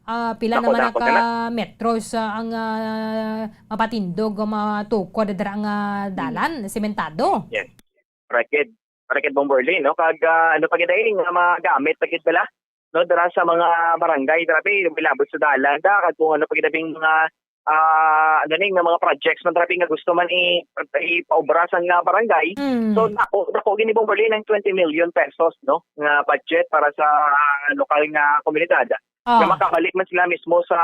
ah, pila Nako, naman dako ka na. metros, ah, ang, ah, mapatindog o matukod dira nga Mm. dalan, sementado? Yes. Correct gid. Correct gid, Bombo Arlene, no? Kag, ah, ano pa gid ay nga magamit pa gid bala, no? Dira sa mga barangay, grabe, yung bilabot sa dalan, da, kag kung ano pa gid ang mga, ah, ano ni, nga mga projects man, grabe, nga gusto man i-, ipaobra sa nga barangay. Mm. So, dako, dako gini, Bombo Arlene, ang twenty million pesos, no? Nga budget para sa, ah, lokal nga komunidad. Ah. Nga makabalik man sila mismo sa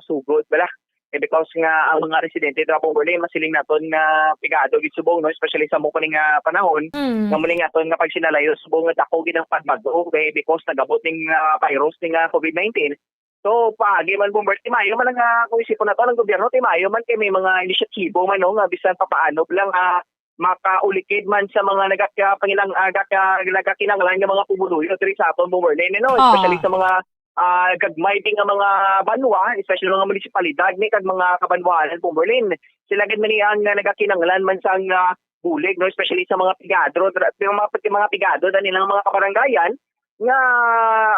sugod, bala. Eh, because nga ang mga residente dira, Bombo Arlene, masiling naton nga pigado gid subong, no, especially sa mo kuning, ah, panahon, Mm. nga muli nga aton nga pagsinalayo subong nga dako gid ang pagbago, kay because nagabot ning, ah, virus ning, ah, covid nineteen. So, paagi man, Bombo Arlene, ti maayo man ang, ah, kung isipon nato ang gobyerno, ti maayo man kay may mga inisyatibo man, no, nga bisan papaano lang, ah, makaulikid man sa mga nagaka-, pangilang-, ah, gaka-, nagakinahanglan nga mga pumuluyo diri sa aton, Bombo Arlene, no? Ah. Especially sa mga, ah, gagmay din nga mga banwa, especially mga munisipalidad ni kag mga kabanwahanan, Bombo Arlene. Sila gid man ni ang, ah, nagakinahanglan man sang, ah, bulig, no? Especially sa mga pigado, dra-, yung mga, yung mga pigado na nilang mga kabarangayan, nga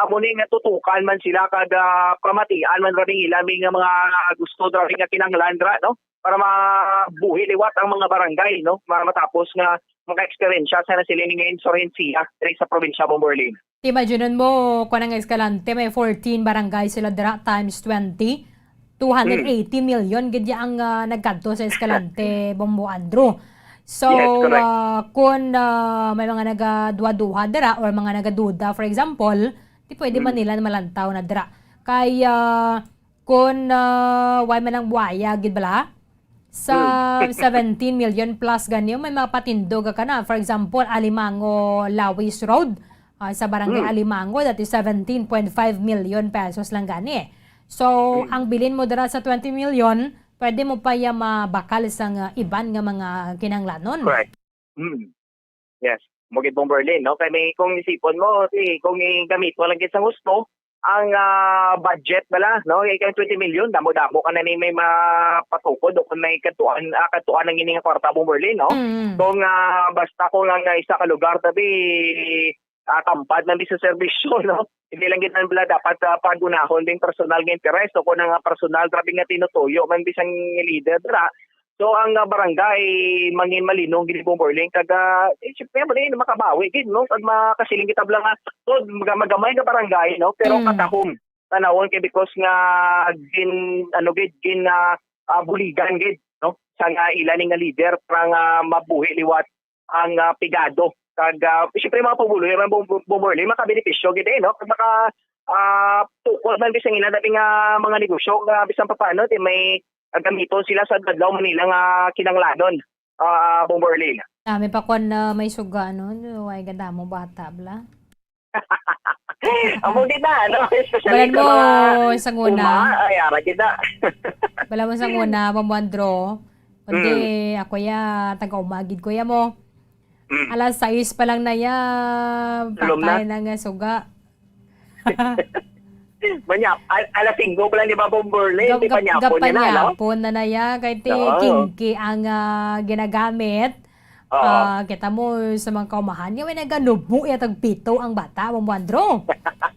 amo ni nga tutukan man sila kag, ah, pamatian man ra ning ila may nga mga gusto, ra nga kinahanglan ra, no? Para mabuhi liwat ang mga barangay, no? Para matapos nga maka-eksperyensya sa nasiling nga insurhensiya diri sa probinsya, Bombo Arlene. Imagine mo, kung ang Escalante, may fourteen barangay sila dira times twenty, two hundred eighty million gid ya ang, ah, nagkadto sa Escalante, Bombo Andrew. So, Yes, correct. ah, kung, ah, may mga nagaduha-duha dira or mga nagaduda, for example, di pwede man Mm. nila malantaw na dira. Kay, ah, kung, ah, way man ang buhaya, gid bala? Sa Mm. seventeen million plus gani, may mga patindog ka na. For example, Alimango Lawis Road, ah, sa Barangay Mm. Alimango, that is seventeen point five million pesos lang gani. So, Mm. ang bilin mo dira sa twenty million, pwede mo pa iya mabakal sang, ah, iban nga mga kinahanglanon. Correct. Mm. Yes. Mo gid, Bomberlin, no? Kay may, kung isipon mo, si, kung igamit mo lang gid sa husto, ang, ah, budget bala, no? Kay kang twenty million, damo-damo ka na ni may mapatukod o kung may katuan, ah, katuan ang ini nga kwarta, Bomberlin, no? Mm. Kung, ah, basta kung ang isa ka lugar, tabi, ah, tampad man di sa serbisyo, no? Hindi lang gid bala dapat, ah, pagunahon ding personal nga interes o kung ang, ah, personal, grabe nga tinutuyo man di sang leader, dira. So, ang, ah, barangay mangin malinong gid, Bomberlin, kag, ah, eh, siyempre, mali, makabawi gid, no? Pag makasiling kita bala nga, tod, maga-, magamay nga barangay, no? Pero Mm. katahom, tanawon kay because nga gin, ano gid, gin, ah, ah, buligan gid, no? Sa nga ila ni nga leader, para nga mabuhi liwat ang, ah, pigado. Kag, ah, siyempre, mga pumuluyo man, Bom-, Bomberlin, makabenepisyo gid, eh, no? Kag maka, ah, tukod man bisang ila dati nga mga negosyo nga bisan pa paano, di may gamiton sila sa adlaw man nila nga kinahanglanon, ah, Bomberlin. Dami pa kon, ah, may suga, ano, way gadamo bata, bala. Amo gid na, ano, especially Balan sa mo mga sa nguna. Uma, ay, ara gid na. Balan mo sa nguna, Bombo Andro. Kundi Mm. ako ya, taga-uma gid ko ya mo. Mm. Alas sais pa lang na ya, Tulom na. patay na nga suga. Manya, al-, alas singko pa lang, di ba, Bomberlin? Gap-, Di gap-, panyapon niya na, no? gapanyapon na na ya, kay ti Oo. kinki ang, ah, ginagamit. Oo. Ah, kita mo sa mga kaumahan, nga may naganubo ya tag pito ang bata, Bombo Andro.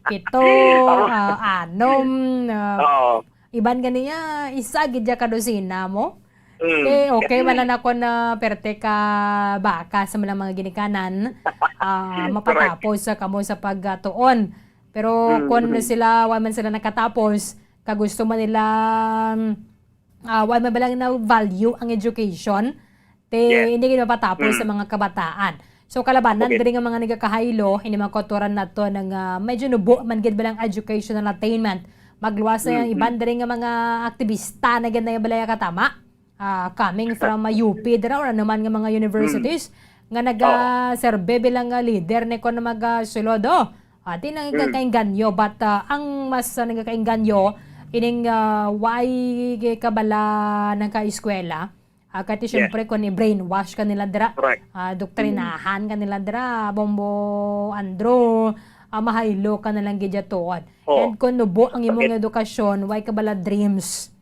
Pito, Oo. ah, anom, ah, Oo. iban ganiya, isa gid ya ka dosena mo. Mm. Eh, okay man lang ako na perte ka baka sa mga, mga ginikanan, ah, Correct. mapatapos sa kamo sa pagtuon. Pero Mm, kung mm. sila, wa man sila nakatapos, kag gusto man nila, ah, wa man ba lang na value ang education, te, Yes. hindi gid mapatapos sa Mm. mga kabataan. So, kalabanan Okay. diri nga mga nagakahaylo, ini mga kautoran nato nga medyo nubo man gid ba lang educational attainment. Magluwas na Mm, yung iban mm. diri nga mga aktibista na gid na yung balaya katama. Ah, coming from, ah, U P dira or ano man nga mga universities Mm. nga Oo. nagaserbe bilang, ah, leader ni kon mag, ah, sulod, oh. Ah, di na Mm. nagkakainganyo, but, ah, ang mas, ah, nagkakainganyo, ining, ah, way kabala nagka-eskwela. Ah, kati Yes. siyempre, kung i-brainwash ka nila dira, Correct. ah, doktrinahan Mm. ka nila dira, Bombo Andro, ah, mahaylo ka na lang gid ya tuod. Oo. And kung nubo ang imong Bakit? edukasyon, way kabala dreams.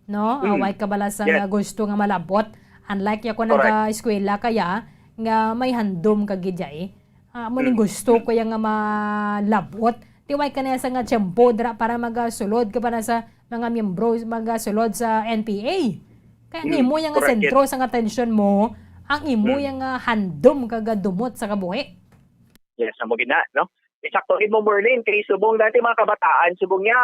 No? Ah, Mm. way kabala sa Yes. nga gusto nga malabot. Unlike ya kung Correct. nag-eskwela kaya, nga may handom ka gid ya, eh. Ah, amo ning Mm. gusto Mm. ko ya nga malabot. Ti way ka na sa nga tiyempo dira para magasulod ka pa na sa mga miyembro, magasulod sa N P A. Kaya ang Mm. imo ya nga Correct, yes. sentro sang atensyon mo, ang imo Mm. ya nga handom kag dumot sa kabuhi. Yes, amo gid na, no? Eksakto gid mo, Merlin, kay subong dati mga kabataan, subong niya,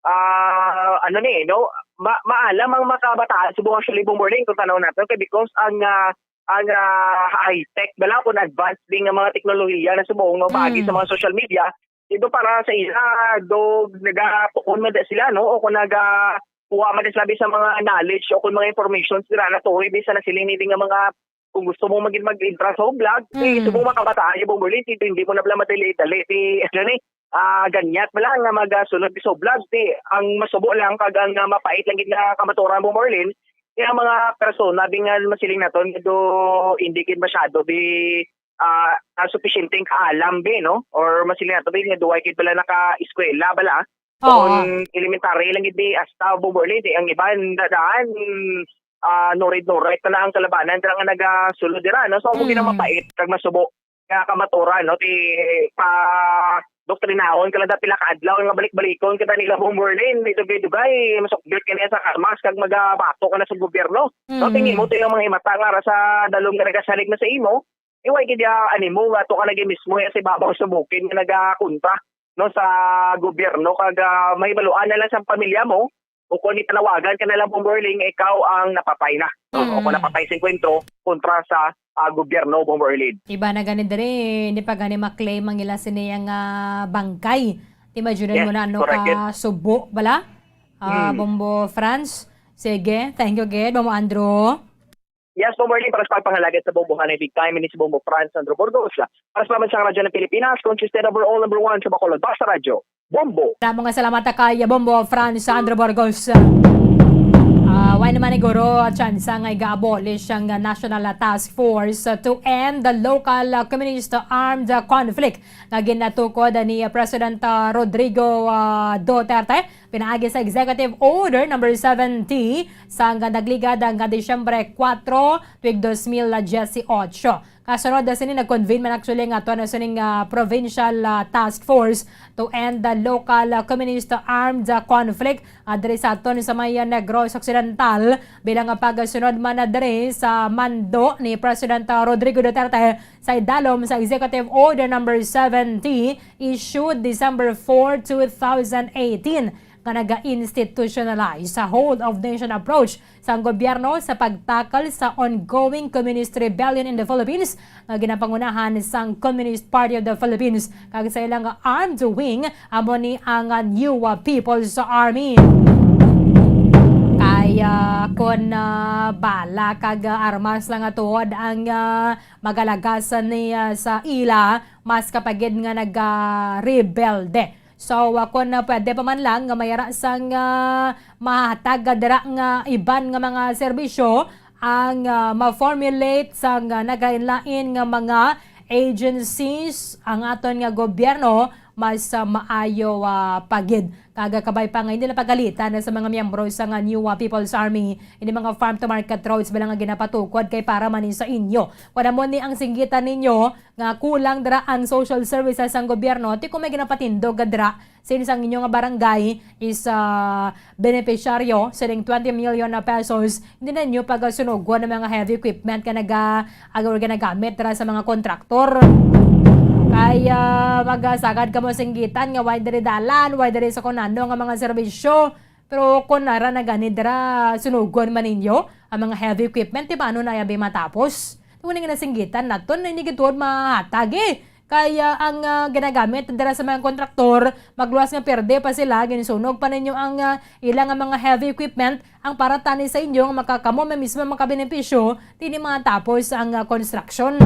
ah, ano ni, no? Ma-, maalam ang mga kabataan, subong actually, Bomberlin, kung tanaw nato, kay because ang, ah, ang, ah, high-tech bala, kung advanced din nga mga teknolohiya na subong, no, paagi Mm. sa mga social media, ito para sa ila, do, nagatuon man da sila, no? O kung naga-, kuha man da sila sa mga knowledge o kung mga information sila na tuhoy, bisa na sila hindi nga mga, kung gusto mo maging mag-intra sa vlog, eh, Mm. subong mga kabataan, yung Bomberlin, hindi, hindi mo na pala madali-dali, di, ano ni, ah, ganyat mo lang nga magasunod sa vlog, di, ang masubo lang, kag ang, ah, mapait lang gid nga kamaturan mo, Merlin, kaya ang mga persona, di nga masiling naton, do, hindi gid masyado, di, ah, ah, supisyenteng kaalam, be, no? Or masiling nato, be, nga duway kid pala naka-eskwela, bala. Oo. Kung elementary lang gid, be, hasta Bomberlin, di, ang iban, dadaan, ah, nurid-nurit na ang kalabanan, dira nga nagasulod dira, no? So, amo gid ang Mm. mapait, kag masubo, nga kamaturan, no? Di, pa, doktrinahon ka lang da pila ka adlaw nga balik-balikon ka da nila Bomberlin, di dugay-dugay, masukbit ka niya sa karmas, kag magabato ka na sa gobyerno. No, Mm. tingin mo, to yung mga himata nga ara sa dalom nga nagasalig na sa imo, iway gid ya animo nga to ka lagi mismo ya sa ibabaw sa bukid nga nagakontra, no, sa gobyerno, kag, ah, mahibaluan na lang sa pamilya mo, o kung ipanawagan ka na lang, Bomberlin, nga ikaw ang napatay na, no? O kung Mm. napatay sa engkwentro kontra sa, ah, gobyerno, Bomberlin. Iba na gani diri, hindi pa gani maklaim ang ila sini nga bangkay. Imagine Yes, mo na ano correct, yes. ka subo, bala? Ah, Mm. Bombo Franz. Sige, thank you, gid, Bombo Andrew. Yes, Bombo Ernie, para sa pagpangalagad sa Bombo Hanay Big Time, ini si Bombo Franz Sandro Burgos. Para sa Pamansang Radyo ng Pilipinas, consistent overall number one sa Bacolod. Basta Radyo. Bombo. Damo nga salamat kay Bombo Franz Andrew Burgos. Ah, wala naman siguro tsansa nga iga-abolish ang National Task Force to End the Local Communist Armed Conflict nga ginatukod ni President, ah, Rodrigo, ah, Duterte pinaagi sa Executive Order number seventy sang nagligad nga Disyembre kuwatro, tuig dos mil diyesiyotso. Kasunod na sini, nag-convene man actually nga ato na sining, ah, provincial, ah, task force to end the local, ah, communist armed, ah, conflict, ah, diri sa aton sa may, ah, Negros Occidental, bilang nga pagsunod man na diri sa mando ni President, ah, Rodrigo Duterte sa idalom sa Executive Order number seventy, issued December four, two thousand eighteen, nga naga-institutionalize sa whole of nation approach sang gobyerno sa pagtakal sa ongoing communist rebellion in the Philippines nga ginapangunahan sang Communist Party of the Philippines kag sa ilang armed wing amo ni ang New People's Army. Kay, ah, kon, ah, bala kag, ah, armas lang nga tuod ang, ah, magalagasan ni, ah, sa ila, mas kapagid nga nagarebelde. So, ah, kon, ah, pwede pa man lang nga mayara sang, ah, mahatag, ah, dira nga iban nga mga serbisyo ang, ah, ma-formulate sang, ah, naglain-lain nga mga agencies ang aton nga gobyerno, mas, ah, maayo, ah, pa gid. Kag, ah, kabay pa nga hindi na pagalitan sa mga miyembro sa nga New, ah, People's Army, ini mga farm to market roads bala nga ginapatukod kay para man ni sa inyo. Kon amo ni ang singgitan ninyo nga kulang dira ang social services sang gobyerno, ti kung may ginapatindog ka dira, since ang inyo nga barangay is, ah, benepisyaryo sining twenty million na pesos, hindi na ninyo pagasunugon ang mga heavy equipment nga naga-, ag-, or ginagamit dira sa mga kontraktor. Kay, ah, magasagad kamo singgitan nga way diri dalan, way diri sa kunano nga mga serbisyo. Pero kung ara na gani dira, sunugon man ninyo ang mga heavy equipment, ti paano na yabi matapos? Kung nga nasinggitan naton na ini gituod mahatag, eh. Kaya ang, ah, ginagamit dira sa mga kontraktor, magluwas nga perde pa sila, ginsunog pa ninyo ang, ah, ila nga mga heavy equipment, ang para tani sa inyo nga makakamo may mismo makabenepisyo, tini matapos ang, ah, construction.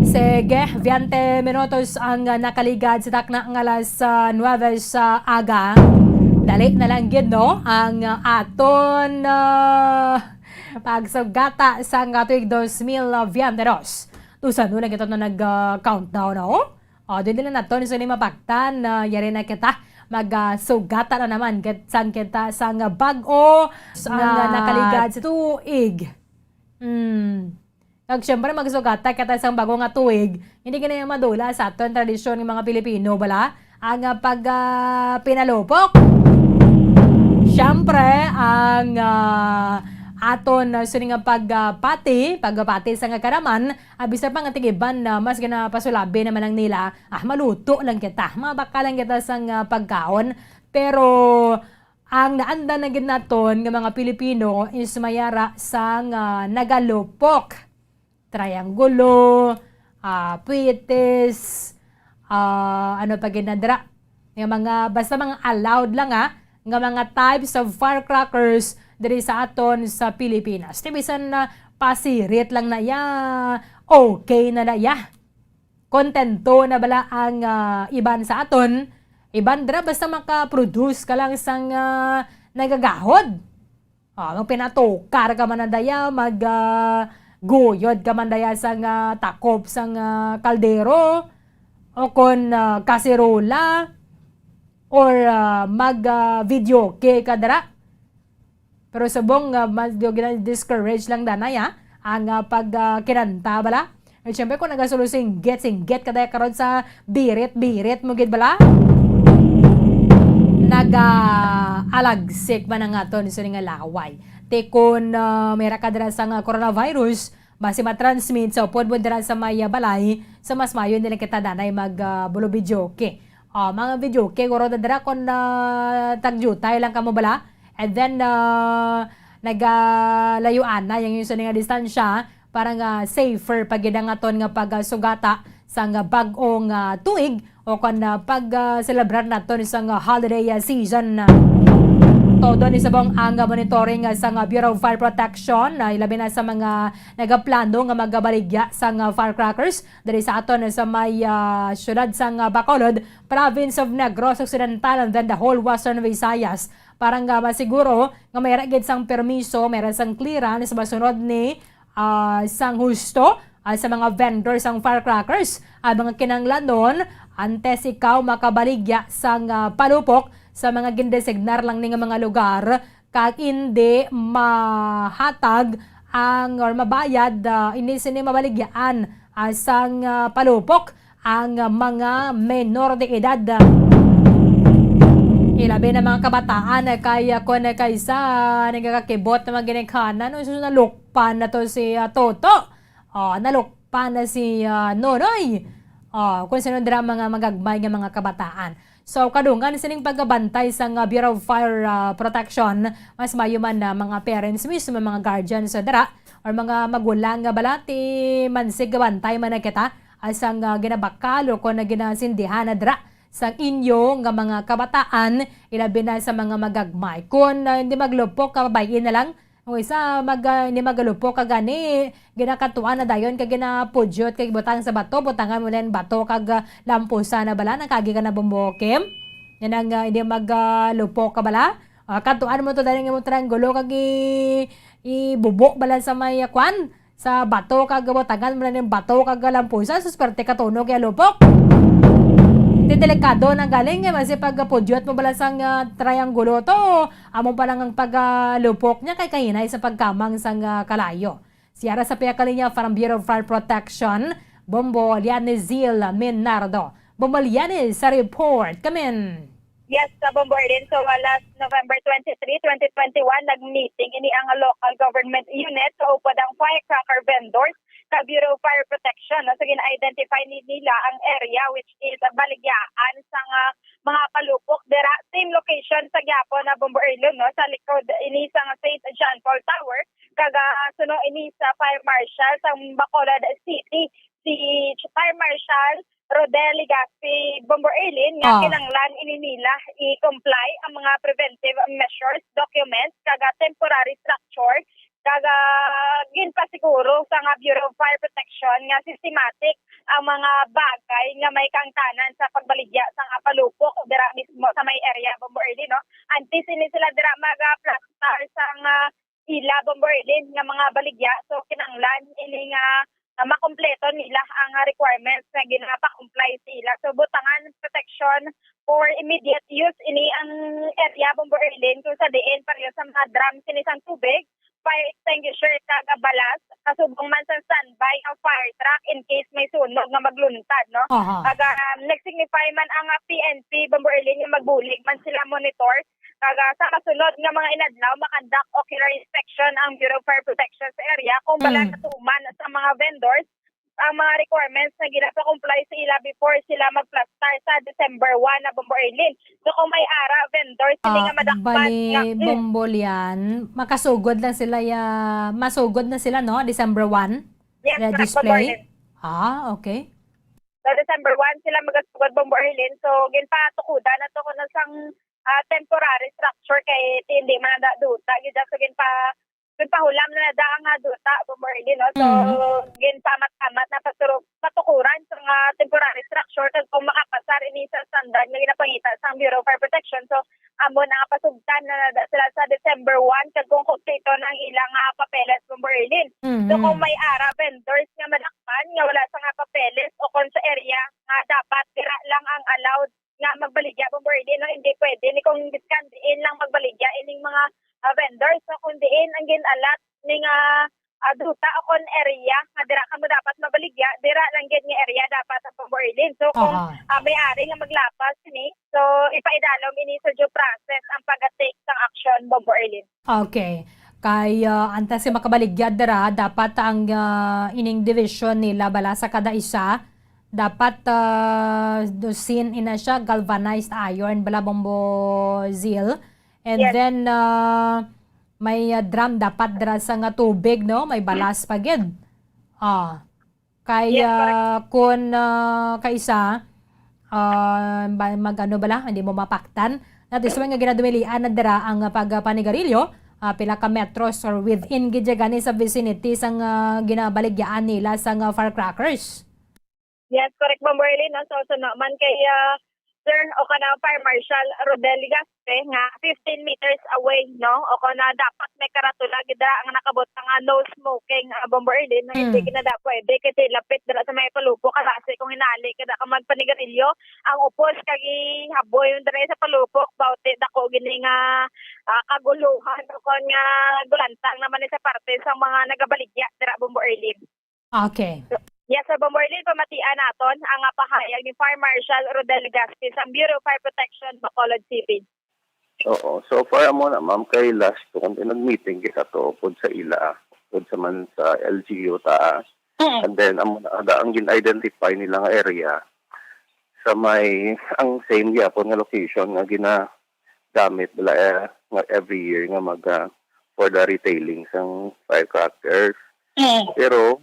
Sige, veinte minutos ang, ah, nakaligad sa takna nga alas, ah, nuwebe sa aga. Dali na lang gid, no? Ang, ah, aton, ah, pagsugata sang tuig dos mil veinte dos. Tusan na kita na nag, ah, countdown, no? O, di nila naton sini mapaktan na yari na kita. Mag, ah, sugata na naman kit-, sang kita sang bag-o, sang, ah, nakaligad sa tuig. Hmm. Kag syempre, magsugata kita sang bag-o nga tuig. Hindi gani madula sa aton tradisyon ng mga Pilipino, bala? Ang, ah, pag, ah, pinalupok. Syempre, ang, ah, aton, ah, sini nga pag, ah, pati, pagpati sa nga karaman, ah, bisan pa nga tig-iban na mas ginapasulabi naman ang nila, ah, maluto lang kita, mabaka lang kita sang, ah, pagkaon. Pero ang naanda na gid naton nga mga Pilipino is mayara sang, ah, nagalupok, triangulo, ah, puitis, ah, ano pa gid na dira? Nga mga, basta mga allowed lang, ha, nga mga types of firecrackers diri sa aton sa Pilipinas. Ti bisan na pasirit lang na ya, okay na na ya. Kontento na bala ang, ah, iban sa aton? Iban dira basta maka-produce ka lang sang, ah, nagagahod. Ah, magpinatukar ka man na daya, mag, ah, guyod ka man daya sang, ah, takop sang, ah, kaldero, o kon, ah, kaserola, or, ah, mag, ah, videoke ka dira. Pero subong nga mas do gina-discourage lang danay, ah, ang, ah, pag, ah, kinanta bala. At syempre, kung nagasulo singgit-singgit ka daya karon sa birit-birit mo gid bala, nagaalagsik man ang aton sa nga laway. Ti kun, ah, may ra ka dira sa nga coronavirus, basi matransmit sa upod mo dira sa may, ah, balay, sa mas mayo nila kita danay mag, ah, bulubidyoke. Ah, mga videoke, guro na dira kung, ah, tagyutay lang kamo bala. And then, ah, nagalayo-an na yung, yung sa nga distansya para nga safer pa gid ang aton nga pagsugata sa nga bag-ong, ah, tuig o kon, ah, pag, ah, celebrar naton sa nga holiday, ah, season. Todo ni subong ang monitoring sang Bureau of Fire Protection, ah, ilabi na sa mga nagaplano nga magabaligya sang firecrackers diri sa aton sa may, ah, siyudad sang Bacolod, Province of Negros Occidental, and then the whole Western Visayas. Para nga masiguro nga mayra gid sang permiso, mayra sang clearance masunod ni ah, sang husto, ah, sa mga vendor sang firecrackers, ang mga kinahanglanon antes ikaw makabaligya sang, ah, palupok sa mga gindesignar lang ni nga mga lugar, kag indi mahatag ang, or mabayad, ah, indi sini mabaligyaan, ah, sang, ah, palupok ang mga menor de edad. Ilabi na mga kabataan, eh, kay, ah, kun, eh, kaysa nagakakibot na mga ginikanan, no? So, nalukpan na to si, ah, Toto. Oh, nalukpan na si, ah, Nonoy. Oh, kung sino dira mga magagmay nga mga kabataan. So, kadungan sining pagabantay sang, ah, Bureau of Fire, ah, Protection, mas maayo man na mga parents mismo, mga guardians sa dira, or mga magulang nga balati, mansig gabantay man na kita, asang, ah, ginabakal o kon ginasindihan na dira sang inyo nga mga kabataan, ilabi na sa mga magagmay. Kon, ah, hindi maglupok, kabay-i na lang. Ang isa, mag, ah, hindi maglupok ka gani, ginakatuan na dayon, kag ginapudyot, kag butang sa bato, butangan mo lang bato, kag, ah, lampusa na bala, nakagi ka na bumbukim. Yan ang, ah, hindi mag, ah, lupok ka bala. Ah, katuan mo to dahil nga mo triangulo, kag i-, ibubo bala sa may, ah, kwan, sa bato, kag butangan mo na ning bato, kag lampusa, sus, perte ka tunog, ya lupok. Di delikado na galing, eh, basi pag pudyot mo bala sang, ah, triangulo to, amo pa lang ang pag, ah, lupok niya, kay kahinay sa pagkamang sang, ah, kalayo. Si Ara sa pihak kalinya from Bureau of Fire Protection, Bombo Lianizil Minardo. Bombo Lianiz sa report. Kamin. Yes, sa Bombo Erlin. So, uh, last November twenty-three, twenty twenty-one, nag-meeting ini ang local government unit sa upod ang firecracker vendors sa Bureau of Fire Protection, no? So, gina-identify ni nila ang area, which is, uh, baligyaan sa nga mga palupok dira. Same location sa gyapon na Bombo Erlin, no? Sa likod ini sa nga Saint John Paul Tower, kag, ah, suno ini sa Fire Marshal sa Bacolod City. Si Fire Marshal Rodel Legaspi Bombo Erlin nga Ah. kinanglan ini nila i-comply ang mga preventive measures, documents, kag, ah, temporary structure, kag, ah, ginpasiguro sa nga Bureau of Fire Protection nga systematic ang mga bagay nga may kaangtanan sa pagbaligya sa nga palupok dira mismo sa may area, Bombo Erlin, no? Antes ini sila dira mag-, ah, plastar sa nga ila, Bombo Erlin, nga mga baligya. So, kinanglan ini nga, ah, makompleto nila ang, ah, requirements nga ginapa-comply sa ila. So, butangan protection for immediate use ini ang area, Bombo Erlin, kung sa diin pareho sa mga drum sini sang tubig, fire extinguisher kag balas, kasubong man sa standby ang fire truck in case may sunog nga magluntad, no? Aha. Kag, ah, nag-signify man ang, ah, P N P, Bombo Erlin, nga magbulig man sila monitor. Kag, ah, sa masunod nga mga inadlaw, makandak ocular inspection ang Bureau of Fire Protection sa area kung bala Mm. natuman sa mga vendors ang mga requirements nga ginapa-comply sa ila before sila magplastar sa December one na, Bombo Erlin. So, kung may ara vendors, sila Ah, nga madakpan bali, nga, mm. Bombo Lian, makasugod lang sila ya, masugod na sila, no? December one? Yes, na correct, Bombo display? Erlin. Ah, okay. Sa December one sila magasugod, Bombo Erlin. So, ginpatukudan na to kuno sang, ah, temporary structure kay hindi man na duta. Gid, so, ginpa-, ginpahulam na na da ang, ah, duta, Bombo Erlin, no? So, Mm. ginpaamat-amat na paturo-, patukuran sa nga temporary structure kag kung makapasar ini sa standard nga ginapangita sa Bureau of Fire Protection. So, amo na nga pasugtan na na sila sa December one, kag kung kompleto na ang ilang, ah, papeles, Bombo Erlin. So, Mhm. kung may ara vendors nga madakpan nga wala sa nga papeles o kung sa area nga dapat dira lang ang allowed nga magbaligya, Bombo Erlin, no? Hindi pwede ni kung biskan diin lang magbaligya ining mga, ah, vendors, no? Kung diin ang gin-allot ni nga, ah, duta o kon area nga dira kamo dapat mabaligya, dira lang gid nga area dapat ang Bombo Erlin. So, kung, Aha. ah, may ari nga maglapas sini, so, ipaidalom ini sa due process ang pag-take sang action, Bombo Erlin. Okay. Kay, ah, antes nga makabaligya dira, dapat ang, ah, ining division nila bala sa kada isa, dapat, ah, dusin ina siya, galvanized iron bala, Bombo Zil. And Yes. then, ah, may, ah, drum dapat dira sa nga tubig, no? May balas pa gid. Ah. Kay, Yes, correct. ah, kun, ah, kaisa, ah, ba-, mag-ano bala, hindi mo mapaktan, That is why nga ginadumilian na dira ang pagpanigarilyo, ah, pila ka metros or within gid gani sa vicinity sang, ah, ginabaligyaan nila sang, ah, firecrackers. Yes, correct, Ma'am Berlin, no? So, so naman kay, ah, Sir, o kana Fire Marshal Rodel Legaspi nga fifteen meters away, no? O kana dapat may karatula gid dira ang nakabutang nga no smoking, ah, Ma'am Berlin, no? Hindi Mm. gid na da pwede kasi lapit dira sa may palupok, kasi kung hinali ka da ka magpanigarilyo, ang upos kag ihaboy mo dira sa palupok, bauti dako gini nga, ah, kaguluhan o kon nga gulantang naman ni sa parte sa mga nagabaligya dira, Bombo Erlin. Okay. Yes, sa Bombo Erlin, pamatian naton ang, ah, pahayag ni Fire Marshal Rodel Legaspi sa Bureau of Fire Protection, Bacolod City. Oo. So far, amo na, ma'am, kay last ko, kung nag-meeting kita to, upod sa ila, upod sa man sa L G U taas. Mm. And then, amo na, ada ang gin-identify nila nga area sa may, ang same gyapon nga location nga ginagamit nila, eh, nga every year nga mag, ah, for the retailing sang firecrackers. Mm. Pero,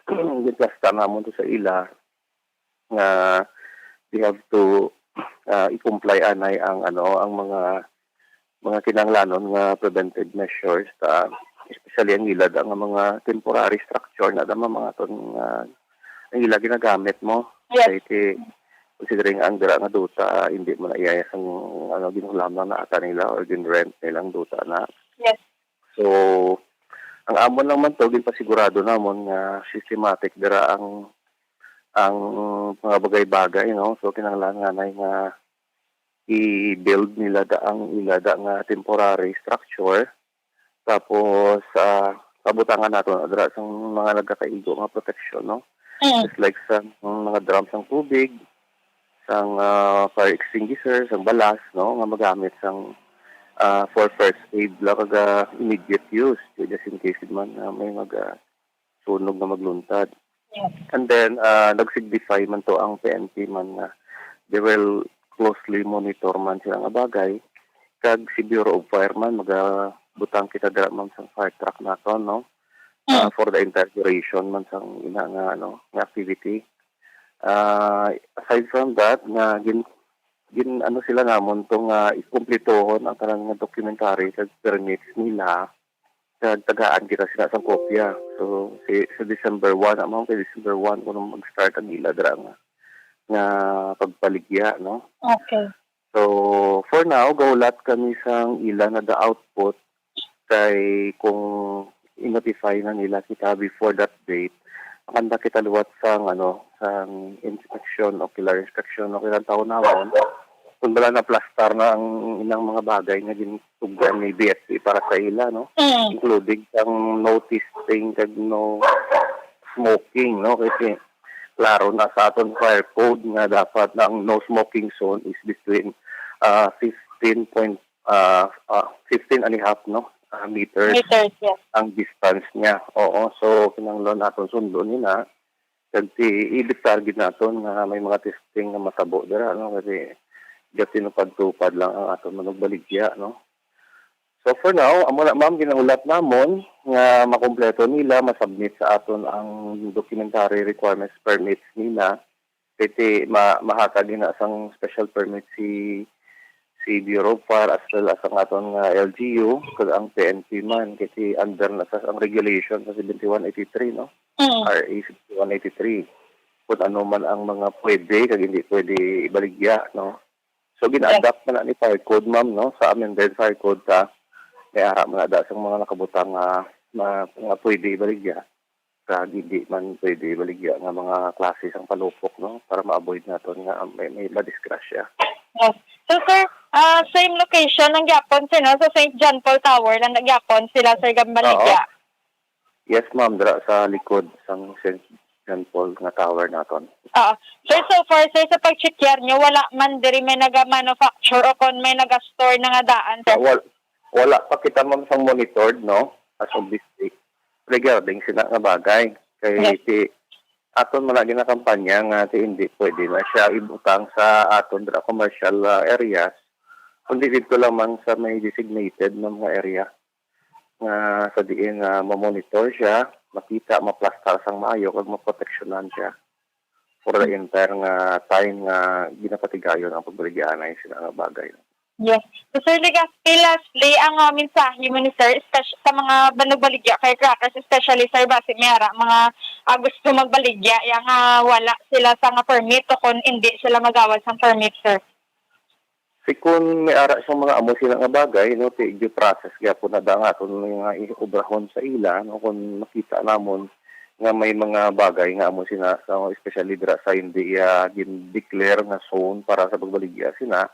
gin-plaster namon to sa ila nga they have to, ah, i-comply anay ang, ano, ang mga, mga kinahanglanon nga preventive measures, ta, especially ang ila da nga mga temporary structure na da mga ton nga ang ila ginagamit mo. Yes. Kay ti-, considering ang dira nga duta, ah, hindi mo na iyayas ang, ano, ginhulam na ata nila or gin-rent nilang duta na. Yes. So, ang amon lang man to, ginpasigurado namon nga systematic dira ang, ang mga bagay-bagay, no? So, kinahanglan nga na nga i-build nila da ang ila da nga temporary structure. Tapos, ah, kabutangan nato na dira sang mga nagakaigo nga protection, no? Mm. Just like sa mga drum sang tubig, sang, ah, fire extinguisher, sang balas, no, nga magamit sang, ah, for first aid lang kag, ah, immediate use, just in case man, ah, may mag, ah, sunog nga magluntad. Yes. And then, ah, nag-signify man to ang P N P man nga they will closely monitor man sila nga bagay, kag si Bureau of Fire man, magabutang kita dira man sang fire truck nato, no? Ah, Mm. for the entire duration man sang ina nga, ano, nga activity. Ah, aside from that, nga gin-, gin-, ano sila namon to nga ikumplituhon ang tanan nga documentary kag permits nila, kag tagaan kita sila sang kopya. So, si, sa December one, amo kay December one kuno mag-start ang ila dira nga, nga pagbaligya, no? Okay. So, for now, gahulat kami sang ila nga da output, kay kung i-notify na nila kita before that date, makanda kita liwat sang, ano, sang inspection o killer inspection o killer tawon namon. Kung bala na plastar na ang ilang mga bagay nga gintugyan ni B F P para sa ila, no? Mm. Including sang no testing kag no smoking, no? Kasi klaro na sa aton fire code nga dapat ang no smoking zone is between, ah, fifteen point, ah, ah, fifteen and a half, no, ah, meters Meters, yes. ang distance niya. Oo, so kinahanglan naton sundon nila. Kag ti-, i-evitar gid naton nga may mga testing nga matabo dira, no, kasi just tinupad-tupad lang ang aton manugbaligya, no. So for now, amo na, ma'am, ginahulat namon nga makompleto nila, masubmit sa aton ang documentary requirements permits nila. Kay ti ma-, mahatag ina sang special permit si, si Bureau of Fire as well as ang aton nga L G U kag ang P N P man, kay ti under na sa ang regulation sa seventy-one eighty-three, no? Mm. R A seventy-one eighty-three. Kung ano man ang mga pwede kag hindi pwede ibaligya, no? So, Yes. gin-adapt man na ni Fire Code, ma'am, no? Sa amended Fire Code, sa may ara man na da sa mga nakabutang nga, nga, nga pwede ibaligya, kag hindi man pwede ibaligya nga mga klase sang palupok, no? Para ma-avoid naton nga may, may madisgrasya. Yes. So, sir, ah, same location ang gyapon, sir, no? Sa Saint John Paul Tower lang na gyapon sila, sir, ginabaligya. Oo. Yes, ma'am, dira sa likod sang Saint John Paul nga tower naton. Oo. Sir, so far, sir, sa pag-check nyo, wala man diri may naga-manufacture o kon may naga-store na nga daan, sir? Wal-, wala pa kita, ma'am, sang monitored, no, as of this week, regarding sina nga bagay. Kay Yes. ti-, aton man na ginakampanya nga ti hindi pwede na siya ibutang sa aton dira commercial, ah, areas, kundi dito lamang sa may designated na mga area nga sa diin nga mamonitor siya, makita, maplastar sang maayo, kag maproteksyonan siya for the entire nga time nga ginapatigayon ang pagbaligyaanay sina nga bagay. Yes. So, Sir Legazpi, lastly, ang, ah, mensahe mo ni Sir, espec-, sa mga ba-, nagbaligya kay crackers, especially, Sir, basi may ara mga, ah, gusto magbaligya, ya nga wala sila sa nga permit o kung hindi sila magawad sang permit, Sir? Si kun may ara siyang mga amo sila nga bagay, no, ti due process gyapon na da nga aton nga i-, obrahon sa ila, no, kung makita namon nga may mga bagay nga amo sina, sa, especially dira sa hindi iya gin-declare nga zone para sa pagbaligya sina.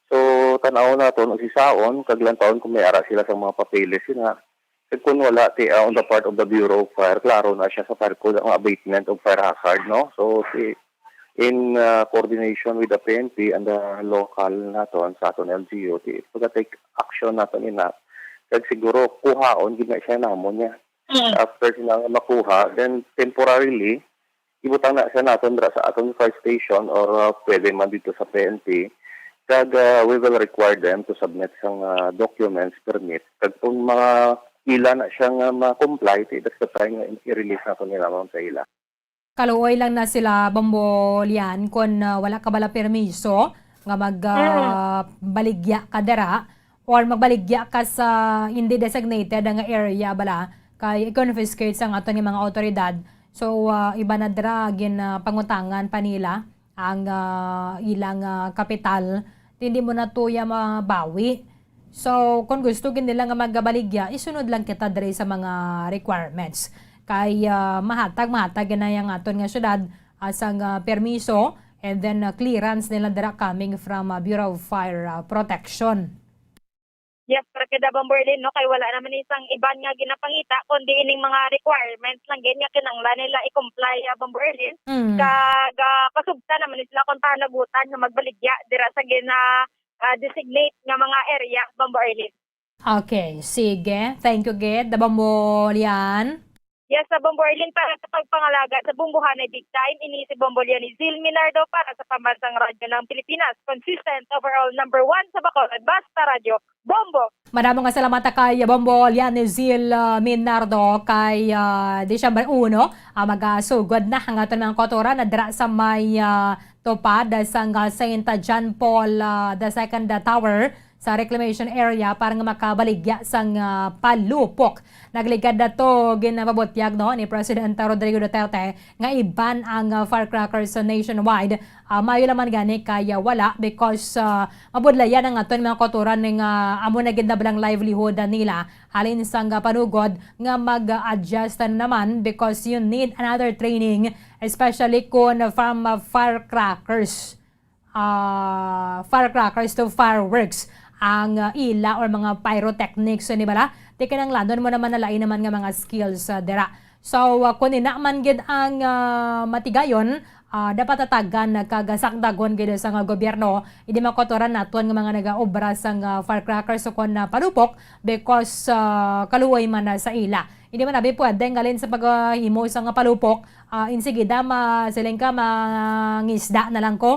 So, tan-aw naton, usisaon, kag lantawon kung may ara sila sa mga papeles sina. Kag kun wala, ti, ah, on the part of the Bureau of Fire, klaro na siya sa fire code ang abatement of fire hazard, no? So, ti, in, ah, coordination with the P N P and the local naton sa aton L G U, ti, pag-take action naton ina. Kag siguro, kuhaon gid na siya namon niya. Mm. After sila nga makuha, then temporarily, ibutang na siya naton dira sa aton fire station or, ah, pwede man dito sa P N P. Kag, ah, we will require them to submit sang, ah, documents, permit. Kag kung mga ila na siya nga ma-comply, ti, that's the time nga i-release naton nila, ma'am, sa ila. Kaluoy lang na sila, Bombo Lian, kon, ah, wala ka bala permiso nga mag, Mm. ah, baligya ka dira or magbaligya ka sa hindi designated nga area bala, kay i-confiscate sang aton nga mga awtoridad. So, ah, iba na dira gin, ah, pangutangan pa nila ang, ah, ilang, ah, kapital. Hindi mo na tuya mabawi. So, kung gusto gid nila nga magabaligya, isunod lang kita diri sa mga requirements. Kay, ah, mahatag, mahatag na yang aton nga syudad, ah, sang, ah, permiso, and then, ah, clearance nila dira coming from, ah, Bureau of Fire, ah, Protection. Yes, para kay Dabang Berlin, no, kay wala naman isang iban nga ginapangita, kundi ining mga requirements lang gid nga kinahanglan nila i-comply, ah, Bombo Erlin. Mm. Kag, ah, kasugta naman ni sila kung panagutan nga magbaligya dira sa gina-, ah, designate nga mga area, Bombo Erlin. Okay, sige. Thank you, gid. Dabang Bolian. Yes, sa Bombo Erlin, para sa pagpangalaga sa bumbuhanay big time, ini si Bombo Lianizil Minardo para sa Pambansang Radyo ng Pilipinas, consistent overall number one sa Bacolod, basta Radyo Bombo. Madamo nga salamat kay Bombo Lianizil, ah, Minardo kay, ah, Disyembre uno, ah, magasugod na ang aton mga kautoran na dira sa may, ah, tupad sang, ah, Saint John Paul, ah, the Second Tower sa reclamation area para nga makabaligya sang, ah, palupok. Nagligad na to, ginapabutyag, no, ni President Rodrigo Duterte nga iban ang, ah, firecrackers nationwide. Ah, maayo lamang gani kay, ah, wala because, ah, mabudlayan ang aton mga kautoran nga amo na gid na balang livelihood nila halin sang, ah, panugod nga mag-adjust na naman because you need another training, especially kung from, ah, firecrackers, ah, firecrackers to fireworks ang, ah, ila or mga pyrotechnics, di bala? Di kinahanglanon mo naman na lain naman nga mga skills, ah, dira. So, ah, kung ina man gid ang, ah, matigayon, ah, dapat tatagan kag sakdagon gid sang gobyerno, hindi makotoran naton nga mga nagaobra sang, ah, firecrackers o kon, ah, palupok because, ah, kaluoy man na sa ila. Hindi man abi pwede nga halin sa paghimo sang palupok, ah, insigida ma-, siling ka, mangisda na lang ko.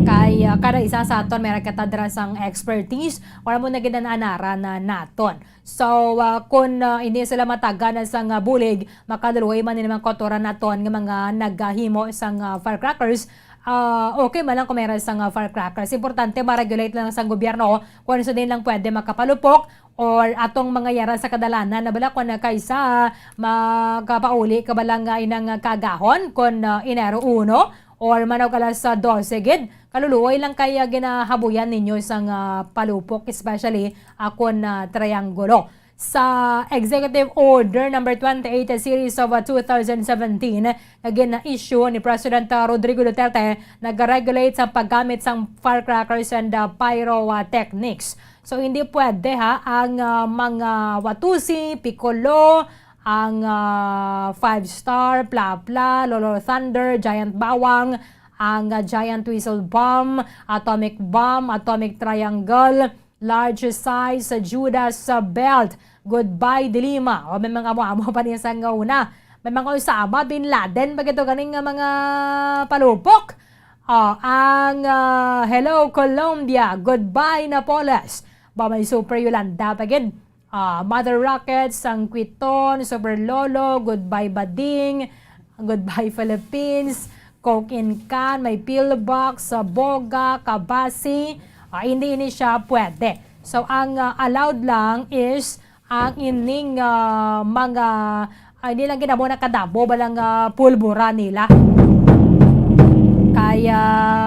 Kay, ah, kada isa sa aton may ra kita dira sang expertise, wala mo na gid na anaran na naton. So, ah, kun, ah, hindi sila matagan sang, ah, bulig, makaluloy man ni mga kautoran naton nga mga naghimo sang, ah, firecrackers. Ah, okay man lang kung meron sang, ah, firecrackers. Importante, ma-regulate lang sang gobyerno kung ano din lang pwede makapalupok or atong mga yara sa kadalanan na bala kung kaysa makapauli ka bala nga inang kagahon kung, ah, Enero uno or manog alas dose gid. Kaluluoy lang kay, ah, ginahabuyan ninyo sang, ah, palupok, especially, ah, kun, ah, triangulo. Sa Executive Order number twenty-eight series of, ah, two thousand seventeen, nga gina-issue ni President, ah, Rodrigo Duterte, nag-regulate sa paggamit sang firecrackers and, ah, pyro, ah, techniques. So, hindi pwede, ha, ang, ah, mga watusi, piccolo, ang, ah, five star, plapla, lolo thunder, giant bawang, ang, ah, giant whistle bomb, atomic bomb, atomic triangle, large size, Judas, ah, belt, goodbye, dilima. O, may mga amo-amo pa niya sa nga una. May mga Osama bin Laden, bagay to ganing nga mga palupok. O, ang, ah, hello, Colombia, goodbye, Napoles. Ba, may Super Yolanda pa gid. Ah, Mother Rocket, Sangkwiton, Super Lolo, Goodbye Bading, Goodbye Philippines, Coke in can, may pillbox, ah, boga, kabasi, ah, hindi ini siya pwede. So, ang, ah, allowed lang is ang ining, ah, mga, ah, hindi lang gid amo nakadamo, balang, ah, pulbura nila. Kaya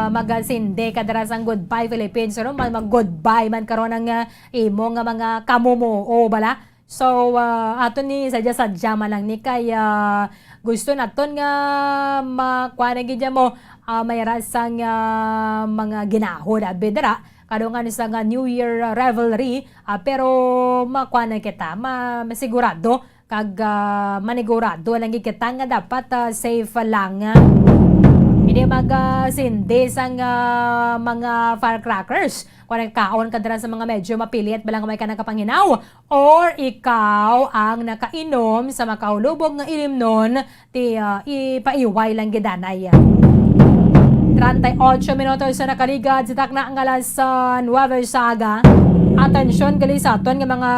magasindi ka dira sang Goodbye Philippines, ano? Mag, mag-goodbye man karon ang, ah, imo nga mga kamumuo, bala. So, ah, aton ni sadya-sadya man lang ni kay, ah, gusto naton nga makuha na gid mo, ah, may rasa nga mga ginahod abi dira kadungan sa nga New Year revelry, ah, pero makuha na kita, ma-, masigurado kag, ah, manigurado lang gid kita nga dapat, ah, safe lang. Hindi magasindi sang, ah, mga firecrackers kung nagkaon ka dira sa mga medyo mapilit, bala nga may ka nagkapanghinaw. Or ikaw ang nakainom sa makahulubog nga ilimnon, ti, ah, ipaiway lang gid anay. Treinta y ocho minutos sa nakaligad sa takna nga alas, ah, nuebe sa aga. Atensyon gali sa aton nga mga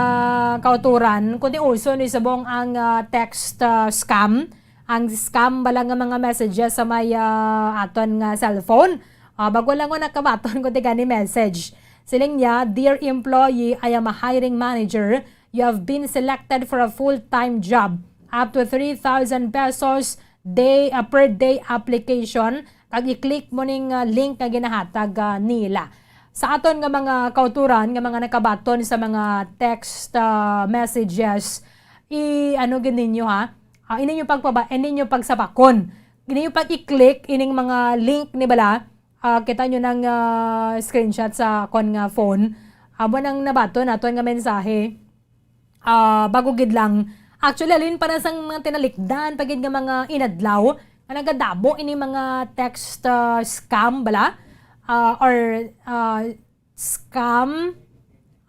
kauturan, kundi uso ni subong ang, ah, text, ah, scam. Ang scam bala nga mga messages sa may, ah, aton nga cellphone. Ah, bago lang ko nakabaton ko ti gani message. Siling niya, "Dear employee, I am a hiring manager. You have been selected for a full-time job. Up to three thousand pesos day, ah, per day application." Kag i-click mo ning, ah, link nga ginahatag, ah, nila. Sa aton nga mga kauturan, nga mga nakabaton sa mga text, ah, messages, i-, ano gid ninyo, ha? Ah, ininyo pagpaba-, ininyo pagsapakon. Ininyo pag i-click ining mga link ni bala, ah, kita nyo nang, ah, screenshot sa akon nga phone. Amo nang nabaton naton nga mensahe. Ah, bago gid lang. Actually, halin pa na sang mga tinalikdan pa gid nga mga inadlaw nga nagadamo ini mga text, ah, scam bala, ah, or, ah, scam,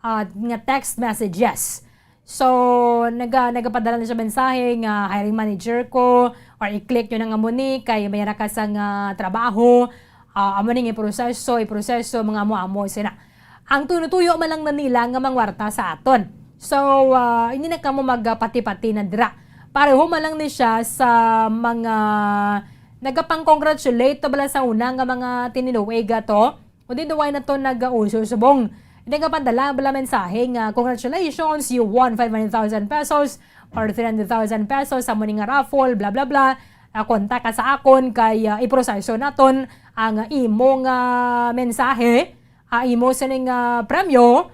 ah, nga text messages. So, naga-, nagapadala na siya mensahe nga, "Hiring manager ko," or, "I-click nyo na nga mo ni, kay may ka sang, ah, trabaho." Ah, amo ning iproseso, iproseso, mga amo-amo sina. Ang tinutuyo man lang na nila nga mangwarta sa aton. So, ah, hindi na kamo magpati-pati na dira. Pareho man lang ni siya sa mga nagapang-congratulate to bala sa una nga mga tiniluig ato. Kundi duway na to nagauso subong. Hindi nga pandala bala mensahe nga, "Congratulations, you won five hundred thousand pesos or three hundred thousand pesos sa mo ni nga raffle, bla, bla, bla. Ah, kontak ka sa akon kay, ah, iproseso naton ang imo nga mensahe, ah, imo sining, ah, premyo."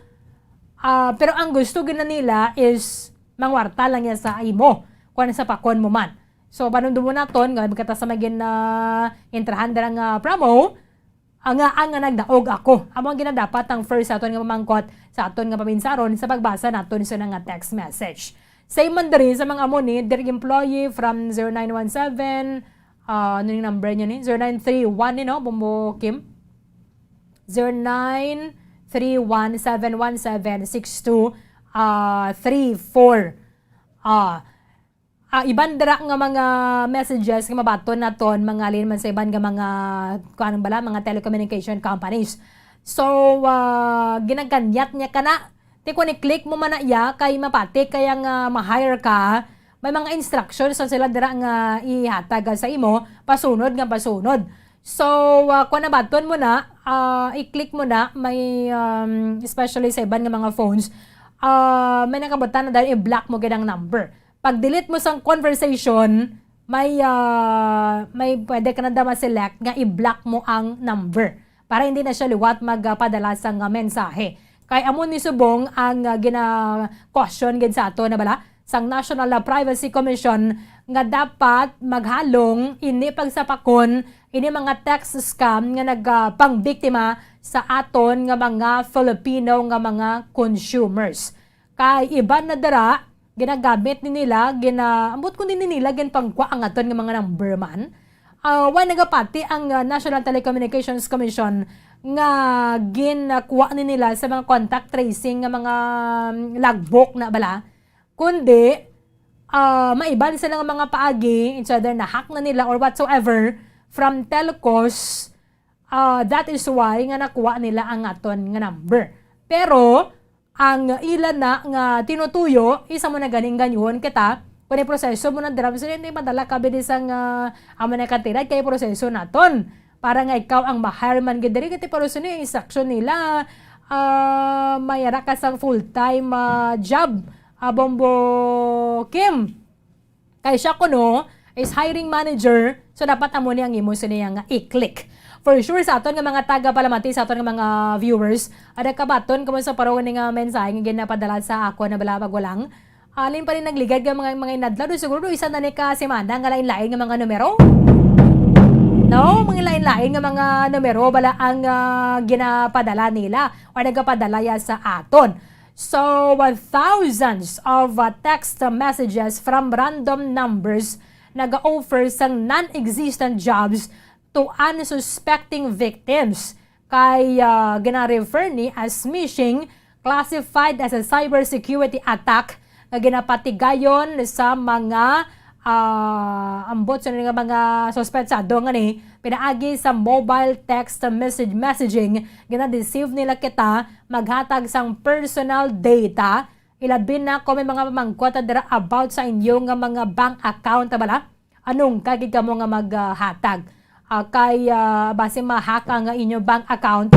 Ah, pero ang gusto gid na nila is mangwarta lang niya sa imo, kung sa pakon mo man. So, panumdumon naton nga magkata sa magin, ah, intrahan dira nga promo, ang, ang, ang nagdaog ako. Amo ang ginadapat ang first sa aton nga mamangkot sa aton nga paminsaron sa pagbasa naton sa nga text message. Same man diri sa mga amo ni, dear employee from zero nine one seven, ah, ano yung number niya ni? Zero nine three one ni, no? Bumbo Kim? Zero nine three one seven one seven six two, ah, three four. Ah, ah, iban dira nga mga messages nga mabaton naton, mga halin man sa iban nga mga, kuan bala, mga telecommunication companies. So, ah, ginaganyat niya ka na. Ti kung i-click mo man na iya, kay mapati kaya nga ma-hire ka, may mga instructions sa sila dira nga ihatag sa imo, pasunod nga pasunod. So, ah, kung nabaton mo na, ah, i-click mo na, may, um, especially sa iban nga mga phones, ah, may nakabutang na dahil i-block mo gid ang number. Pag-delete mo sang conversation, may, ah, may pwede ka na daw ma-select nga i-block mo ang number para hindi na siya liwat magpadala sang, ah, mensahe. Kay amo ni subong ang, ah, gina-caution gid sa ato na bala sang National, ah, Privacy Commission nga dapat maghalong ini pagsapakon ini mga text scam nga nagpangbiktima sa aton nga mga Filipino nga mga consumers. Kay iban na dira, ginagamit ni nila, gina-, ambot kundi ni nila ginpangkwa ang aton nga mga number man. Ah, wa nagapati ang, ah, National Telecommunications Commission nga ginkuha ni nila sa mga contact tracing nga mga, um, logbook na bala, kundi, ah, maiban sila nga mga paagi, it's either na-hack na nila or whatsoever, from telcos, ah, that is why nga nakuha nila ang aton nga number. Pero, ang ila na nga tinutuyo, isa mo na ganing ganyuhon kita, Kung proseso mo ng drums, hindi madala ka bidi sang, ah, amo na kantidad, kay proseso naton. Para nga ikaw ang ma-hire man gid diri, kay pero sino yung instruction nila, ah, may ara ka sang full-time, ah, job, ah, Bombo Kim. Kay siya kuno is hiring manager, so dapat amo ni ang imo sini nga i-click. For sure, sa aton nga mga taga-palamati, sa aton nga mga viewers, ada kabaton kamo sa parong ni nga mensahe nga ginapadala sa ako na bala pagwalang. Alin pa rin nagligad nga mga, mga inadlaw, do siguro do isa na ni ka semana nga lain-lain nga mga numero. No, mga lain-lain nga mga numero bala ang, ah, ginapadala nila or nagapadala ya sa aton. So, uh, thousands of, uh, text messages from random numbers nag-offer sang non-existent jobs to unsuspecting victims. Kay, uh, gina-refer ni as smishing, classified as a cybersecurity attack nga ginapatigayon sa mga, ah, ambot sa nga mga suspetsado nga ni pinaagi sa mobile text message messaging. Gina-deceive nila kita maghatag sang personal data, ilabi na kung may mga pamangkot na dira about sa inyo nga mga bank account, bala? Anong kagid kamo nga maghatag? Ah, kay, ah, basi ma-hack ang inyo bank account.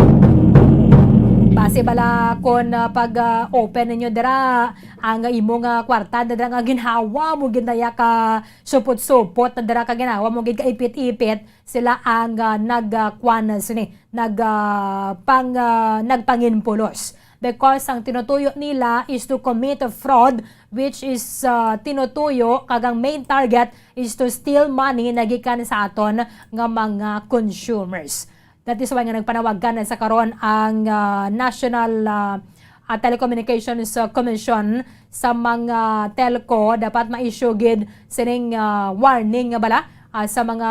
Basi bala kon, ah, pag, ah, open ninyo dira, ang imo nga kwarta na dira nga ginhawa mo gid na ya ka supot-supot na dira ka ginhawa mo gid ka ipit-ipit, sila ang, ah, nag, ah, kwan na sini, nag, ah, pang, ah, nagpanginpulos. Because ang tinutuyo nila is to commit a fraud, which is, ah, tinutuyo kag ang main target is to steal money na gikan sa aton nga mga consumers. That is why nga nagpanawagan sa karon ang, ah, National, ah, ah, Telecommunications, ah, Commission sa mga telco, dapat ma-issue gid sining, ah, warning nga bala, ah, sa mga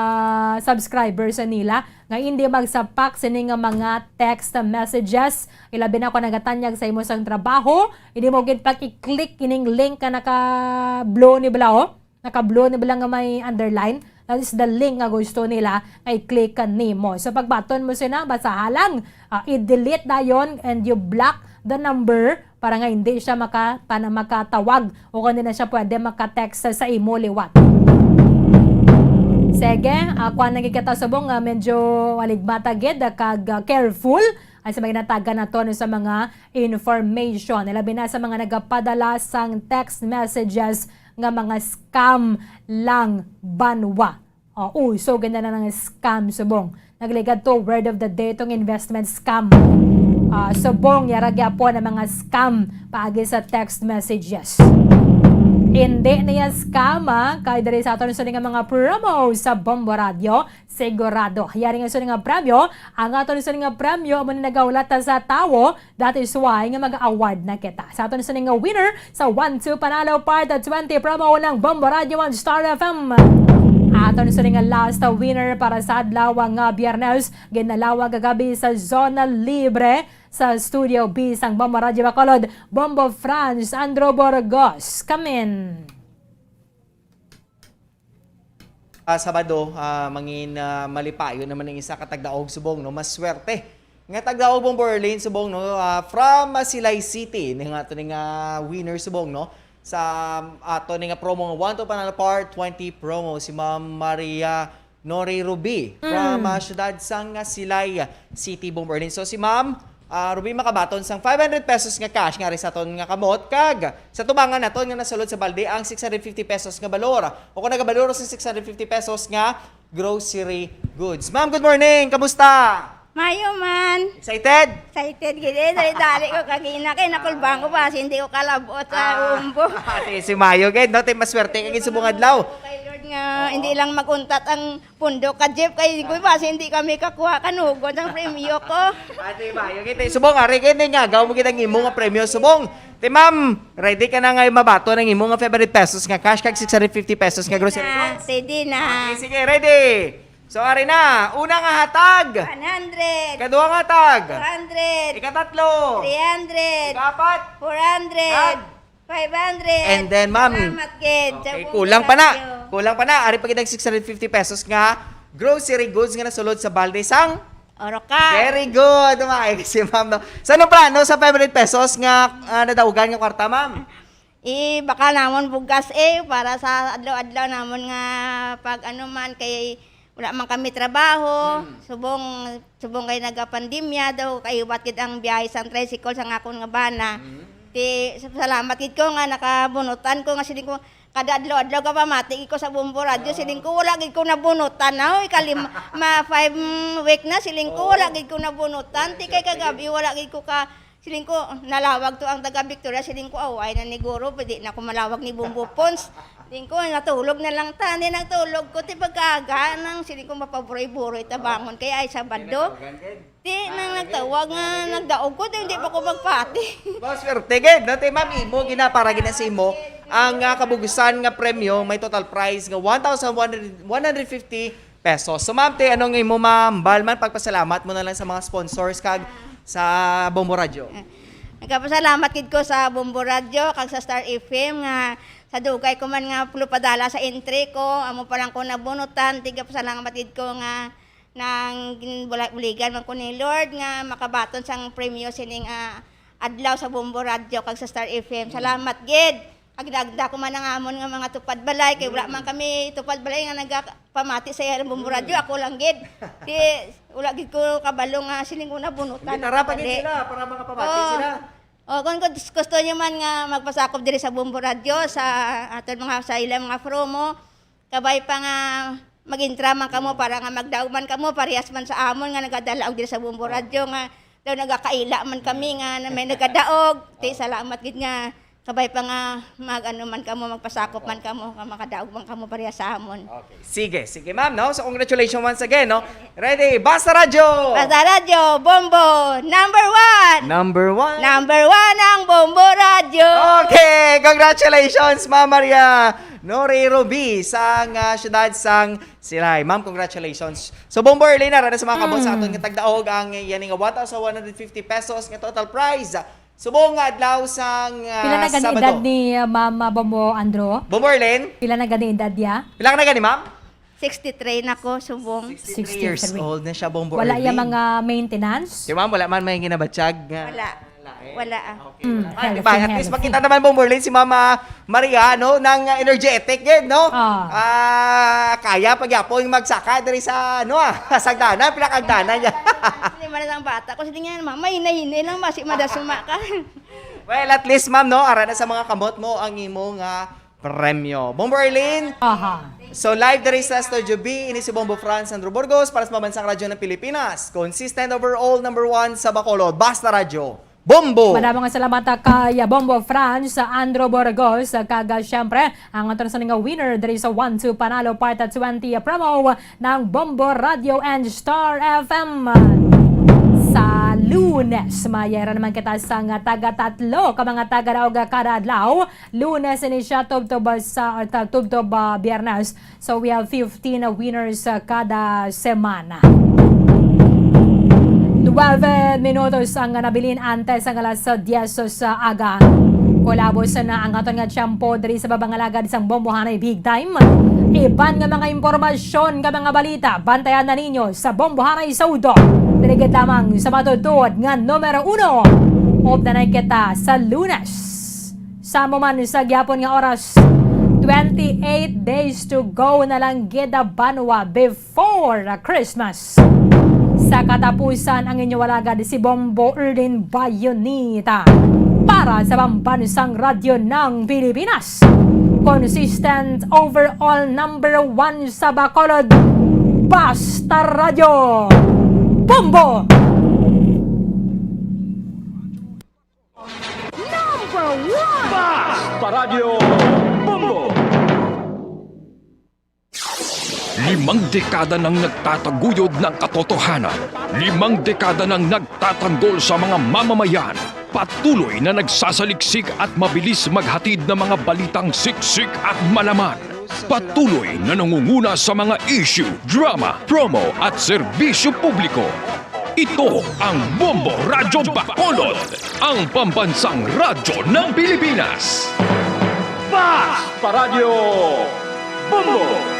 subscribers nila nga hindi magsapak sini nga mga text messages. Ilabi na kung nagatanyag sa imo sang trabaho, hindi mo gid pag i-click ining link nga naka-blue ni bala, oh. Naka-blue ni bala nga may underline. That is the link nga gusto nila nga i-click nimo. So, pagbaton mo sina, basaha lang, ah, i-delete dayon and you block the number para nga hindi siya maka-, tana-, makatawag o kung hindi na siya pwede maka-text sa, sa imo liwat. Sige, ah, kuan na gid kita subong nga medyo waligmata gid, ah, kag, ah, careful, ah, sa mga ginatagan naton sa mga information. Labi na sa mga nagapadala sang text messages nga mga scam lang banwa. Oh, uy, so ganda na ng scam subong. Nagligad to, word of the day, tong investment scam. Ah, subong, yara gyapon ang mga scam paagi sa text messages. Hindi niya scam, ah, kay diri sa aton sa nga mga promo sa Bombo Radio, sigurado. Yari nga sa nga premyo, ang aton sa nga premyo, amo na nagaulat sa tawo, that is why nga mag-award na kita. Sa aton sa nga winner, sa one two Panalo Part twenty promo ng Bombo Radio One Star F M. Aton sa nga last winner para sa adlaw nga Biyernes, ginalawag kagabi sa Zona Libre sa Studio B sang Bombo Radio Bacolod, Bombo Franz Andrew Burgos. Kamin. Ah, Sabado, ah, mangin, ah, malipayon naman ang isa ka tagdaog subong, no? Maswerte nga tagdaog, Bombo Erlin, subong, no? Ah, from, ah, Silay City, ni nga ato ni nga winner subong, no? Sa ato ni nga promo nga One to Panalo Part twenty promo, si Ma'am Maria Nori Ruby from, ah, syudad sang, ah, Silay City, Bombo Erlin. So, si Ma'am, ah, Ruby makabaton sang five hundred pesos nga cash nga ari sa aton nga kamot, kag sa tubangan naton nga nasulod sa balde ang six hundred fifty pesos nga balor. O kung nagabalor sa six hundred fifty pesos nga grocery goods. Ma'am, good morning. Kamusta? Mayo man. Excited? Excited gid eh. Dali-dali ko kagina kay nakulbang ko pa, hindi ko kalabot sa Ah, umbo. Ate, si Mayo gid, no? Tay maswerte ka gid subong adlaw. Kay Lord nga, Oo. hindi lang maguntat ang pundo ka, Jeff, kay ko ba, hindi kami kakuha kanugon ang premyo ko. Ate, Mayo gid, tay subong, ari gid, nga, gaw mo gid ang imo nga premyo, subong. Te, ma'am, ready ka na nga mabaton ang imo nga five hundred pesos nga cash kag six hundred fifty pesos nga grocery Na, goods? ready na. Okay, sige, ready. So, ari na. Una nga hatag. One hundred. Ikaduha nga hatag. Two hundred. Ikatatlo. Three hundred. Ikaapat. Four hundred. Kag? Five hundred. And then, ma'am. Salamat, gid. Sa Okay, buong kulang pa na. radyo. Kulang pa na. Ari pa gid ang six hundred fifty pesos nga grocery goods nga nasulod sa balde sang Oro ka. Very good. Maayo si ma'am, no? Sa anong plano sa five hundred pesos nga, ah, nadaugan nga kwarta, ma'am? Ibakal namon bugas, eh, para sa adlaw-adlaw namon nga pag ano man, kay wala man kami trabaho. Mm. Subong, subong kay nagapandemya daw, kaiwat gid ang biyahe sang tricycle sang akon nga bana. Mm. Ti, salamat gid ko nga nakabunutan ko, nga siling ko, kada adlaw-adlaw ka pamati gid ko sa Bombo Radyo. Ah. Siling ko, wala gid ko nabunutan. Na, hoy, kalim-, ma, five, mm, week na, siling ko, Oo. wala gid ko nabunutan. Ti, kay Siyempre. kagabi, wala gid ko ka, siling ko, nalawag to ang taga Victoria. Siling ko, away na ni Guro, pwede na ako malawag ni Bombo Pons. Siling ko, natulog na lang ta. Hindi nagtulog ko, ti, pagkaaga, nang siling ko, mapaburoy-buroy ta bangon. Kaya ay Sabado. Tinatawagan ka. Ti, Ah, nang okay. nagtawag nga, Ah, okay. nagdaog ko, ti, hindi pa ko magpati. Ba, swerte gid, no? Ti, ma'am, imo, gina, para gina sa imo. Ang, ah, kabugusan nga premyo, may total prize nga one thousand one hundred, one hundred fifty pesos. So, ma'am, ti, anong imo, ma'am? Balman, pagpasalamat mo na lang sa mga sponsors kag sa Bombo Radyo. Ah, nagpasalamat gid ko sa Bombo Radyo kag sa Star F M nga sa dugay ko man nga pulupadala sa entry ko, amo pa lang ko nabunutan, tigapasalamat gid ko nga nang gin-, bula-, buligan man ko ni Lord nga makabaton sang premyo sining, ah, adlaw sa Bombo Radyo kag sa Star F M. Mm. Salamat gid. Kag ginagda ko man ang amon nga mga tupad balay, kay wala Mm. man kami tupad balay nga nagapamati sa iya ng Bombo Mm. Radyo, ako lang gid. Di, wala gid ko kabalo nga sining ko nabunutan Hindi, tara pa gid pali. sila para makapamati Oh. sila. Oh, kung gust-, gusto niyo man nga magpasakop diri sa Bombo Radyo, sa aton mga, sa ilang mga promo, kabay pa nga mag-intra man kamo Mm. para nga magdaog man kamo, parehas man sa amon nga nagadalaog diri sa Bombo Oh. Radyo nga daw nagakaila man kami Mm. nga na may nagadaog. Ti, Oh. salamat gid nga kabay pa nga mag-ano man kamo, magpasakop Oh. man kamo, nga makadaog man kamo parehas sa amon. Okay. Sige, sige, ma'am, no? So, congratulations once again, no? Ready? Basta Radyo! Basta Radyo, Bombo, number one! Number one! Number one ang Bombo Radyo! Okay! Congratulations, Ma'am Maria Nori Ruby, sang, ah, siyudad sang Silay. Ma'am, congratulations. So, Bombo Erlin, ara na sa mga kabot sa aton Mm. nga tagdaog ang yan nga one thousand one hundred fifty pesos nga total prize. Subong nga adlaw sang, ah, Pila na gani Sabado. edad ni, ah, Ma'am, ah, Bombo Andro? Bombo Erlin? Pila na gani edad niya? Pila ka na gani, ma'am? Sixty-three na ko, subong. Sixty-three years Sixty-three. old na siya, Bombo Wala iya Erlin. mga maintenance? Di, ma'am, wala man may ginabatyag nga Wala. lain. Wala, ah. Okay, Mm, wala. Ah, di healthy, ba? At least healthy. makita naman, Bombo Erlin, si Mama Maria, no, nang, ah, energetic gid, no? Ah. Ah, kaya pagyapon magsaka diri sa, ano, ah, sagdanan, pinakagdanan niya. Hindi man lang bata ko, sige nga, mama, hinay-hinay lang, masi madasuma ka. Well, at least, ma'am, no, ara na sa mga kamot mo ang imo nga premyo. Bombo Erlin, Aha. so live diri sa Studio B, ini si Bombo Franz Andrew Burgos para sa Pambansang Radyo ng Pilipinas. Consistent overall number one sa Bacolod. Basta Radyo. Bombo! Madamo nga salamat, ah, kay, ah, Bombo Franz, ah, Andro Burgos, ah, kag, ah, siyempre, ang aton sa nga winner diri sa One Two Panalo Part twenty, ah, promo ng Bombo Radio and Star F M. Sa Lunes, mayara naman kita sa nga taga tatlo ka mga taga Daoga kada adlaw. Lunes ini siya, tubtob sa, ah, ta-, tubtob, ah, Biyernes. So, we have fifteen winners, uh, kada semana. Nuebe minutos ang nabilin antes ang alas diyes sa aga. Kulabos na ang aton nga tiyempo diri sa Babangalagad sang Bombohanay Big Time. Iban nga mga impormasyon nga mga balita, bantayan na ninyo sa Bombohanay sa Udto. Diri gid lamang sa matutuod nga numero uno. Updanay kita sa Lunes. Sa amo man sa gihapon nga oras, twenty-eight days to go na lang gid, banwa, before Christmas. Sa katapusan, ang inyo alagad si Bombo Erlin Bayonita para sa Pambansang Radyo ng Pilipinas. Consistent overall number one sa Bacolod. Basta Radyo. Bombo! Number one! Basta Radyo Bombo! Limang dekada nang nagtataguyod ng katotohanan. Limang dekada nang nagtatanggol sa mga mamamayan. Patuloy na nagsasaliksik at mabilis maghatid ng mga balitang siksik at malaman. Patuloy na nangunguna sa mga issue, drama, promo at serbisyo publiko. Ito ang Bombo Radyo Bacolod, ang pambansang radyo ng Pilipinas. Basta Radyo Bombo!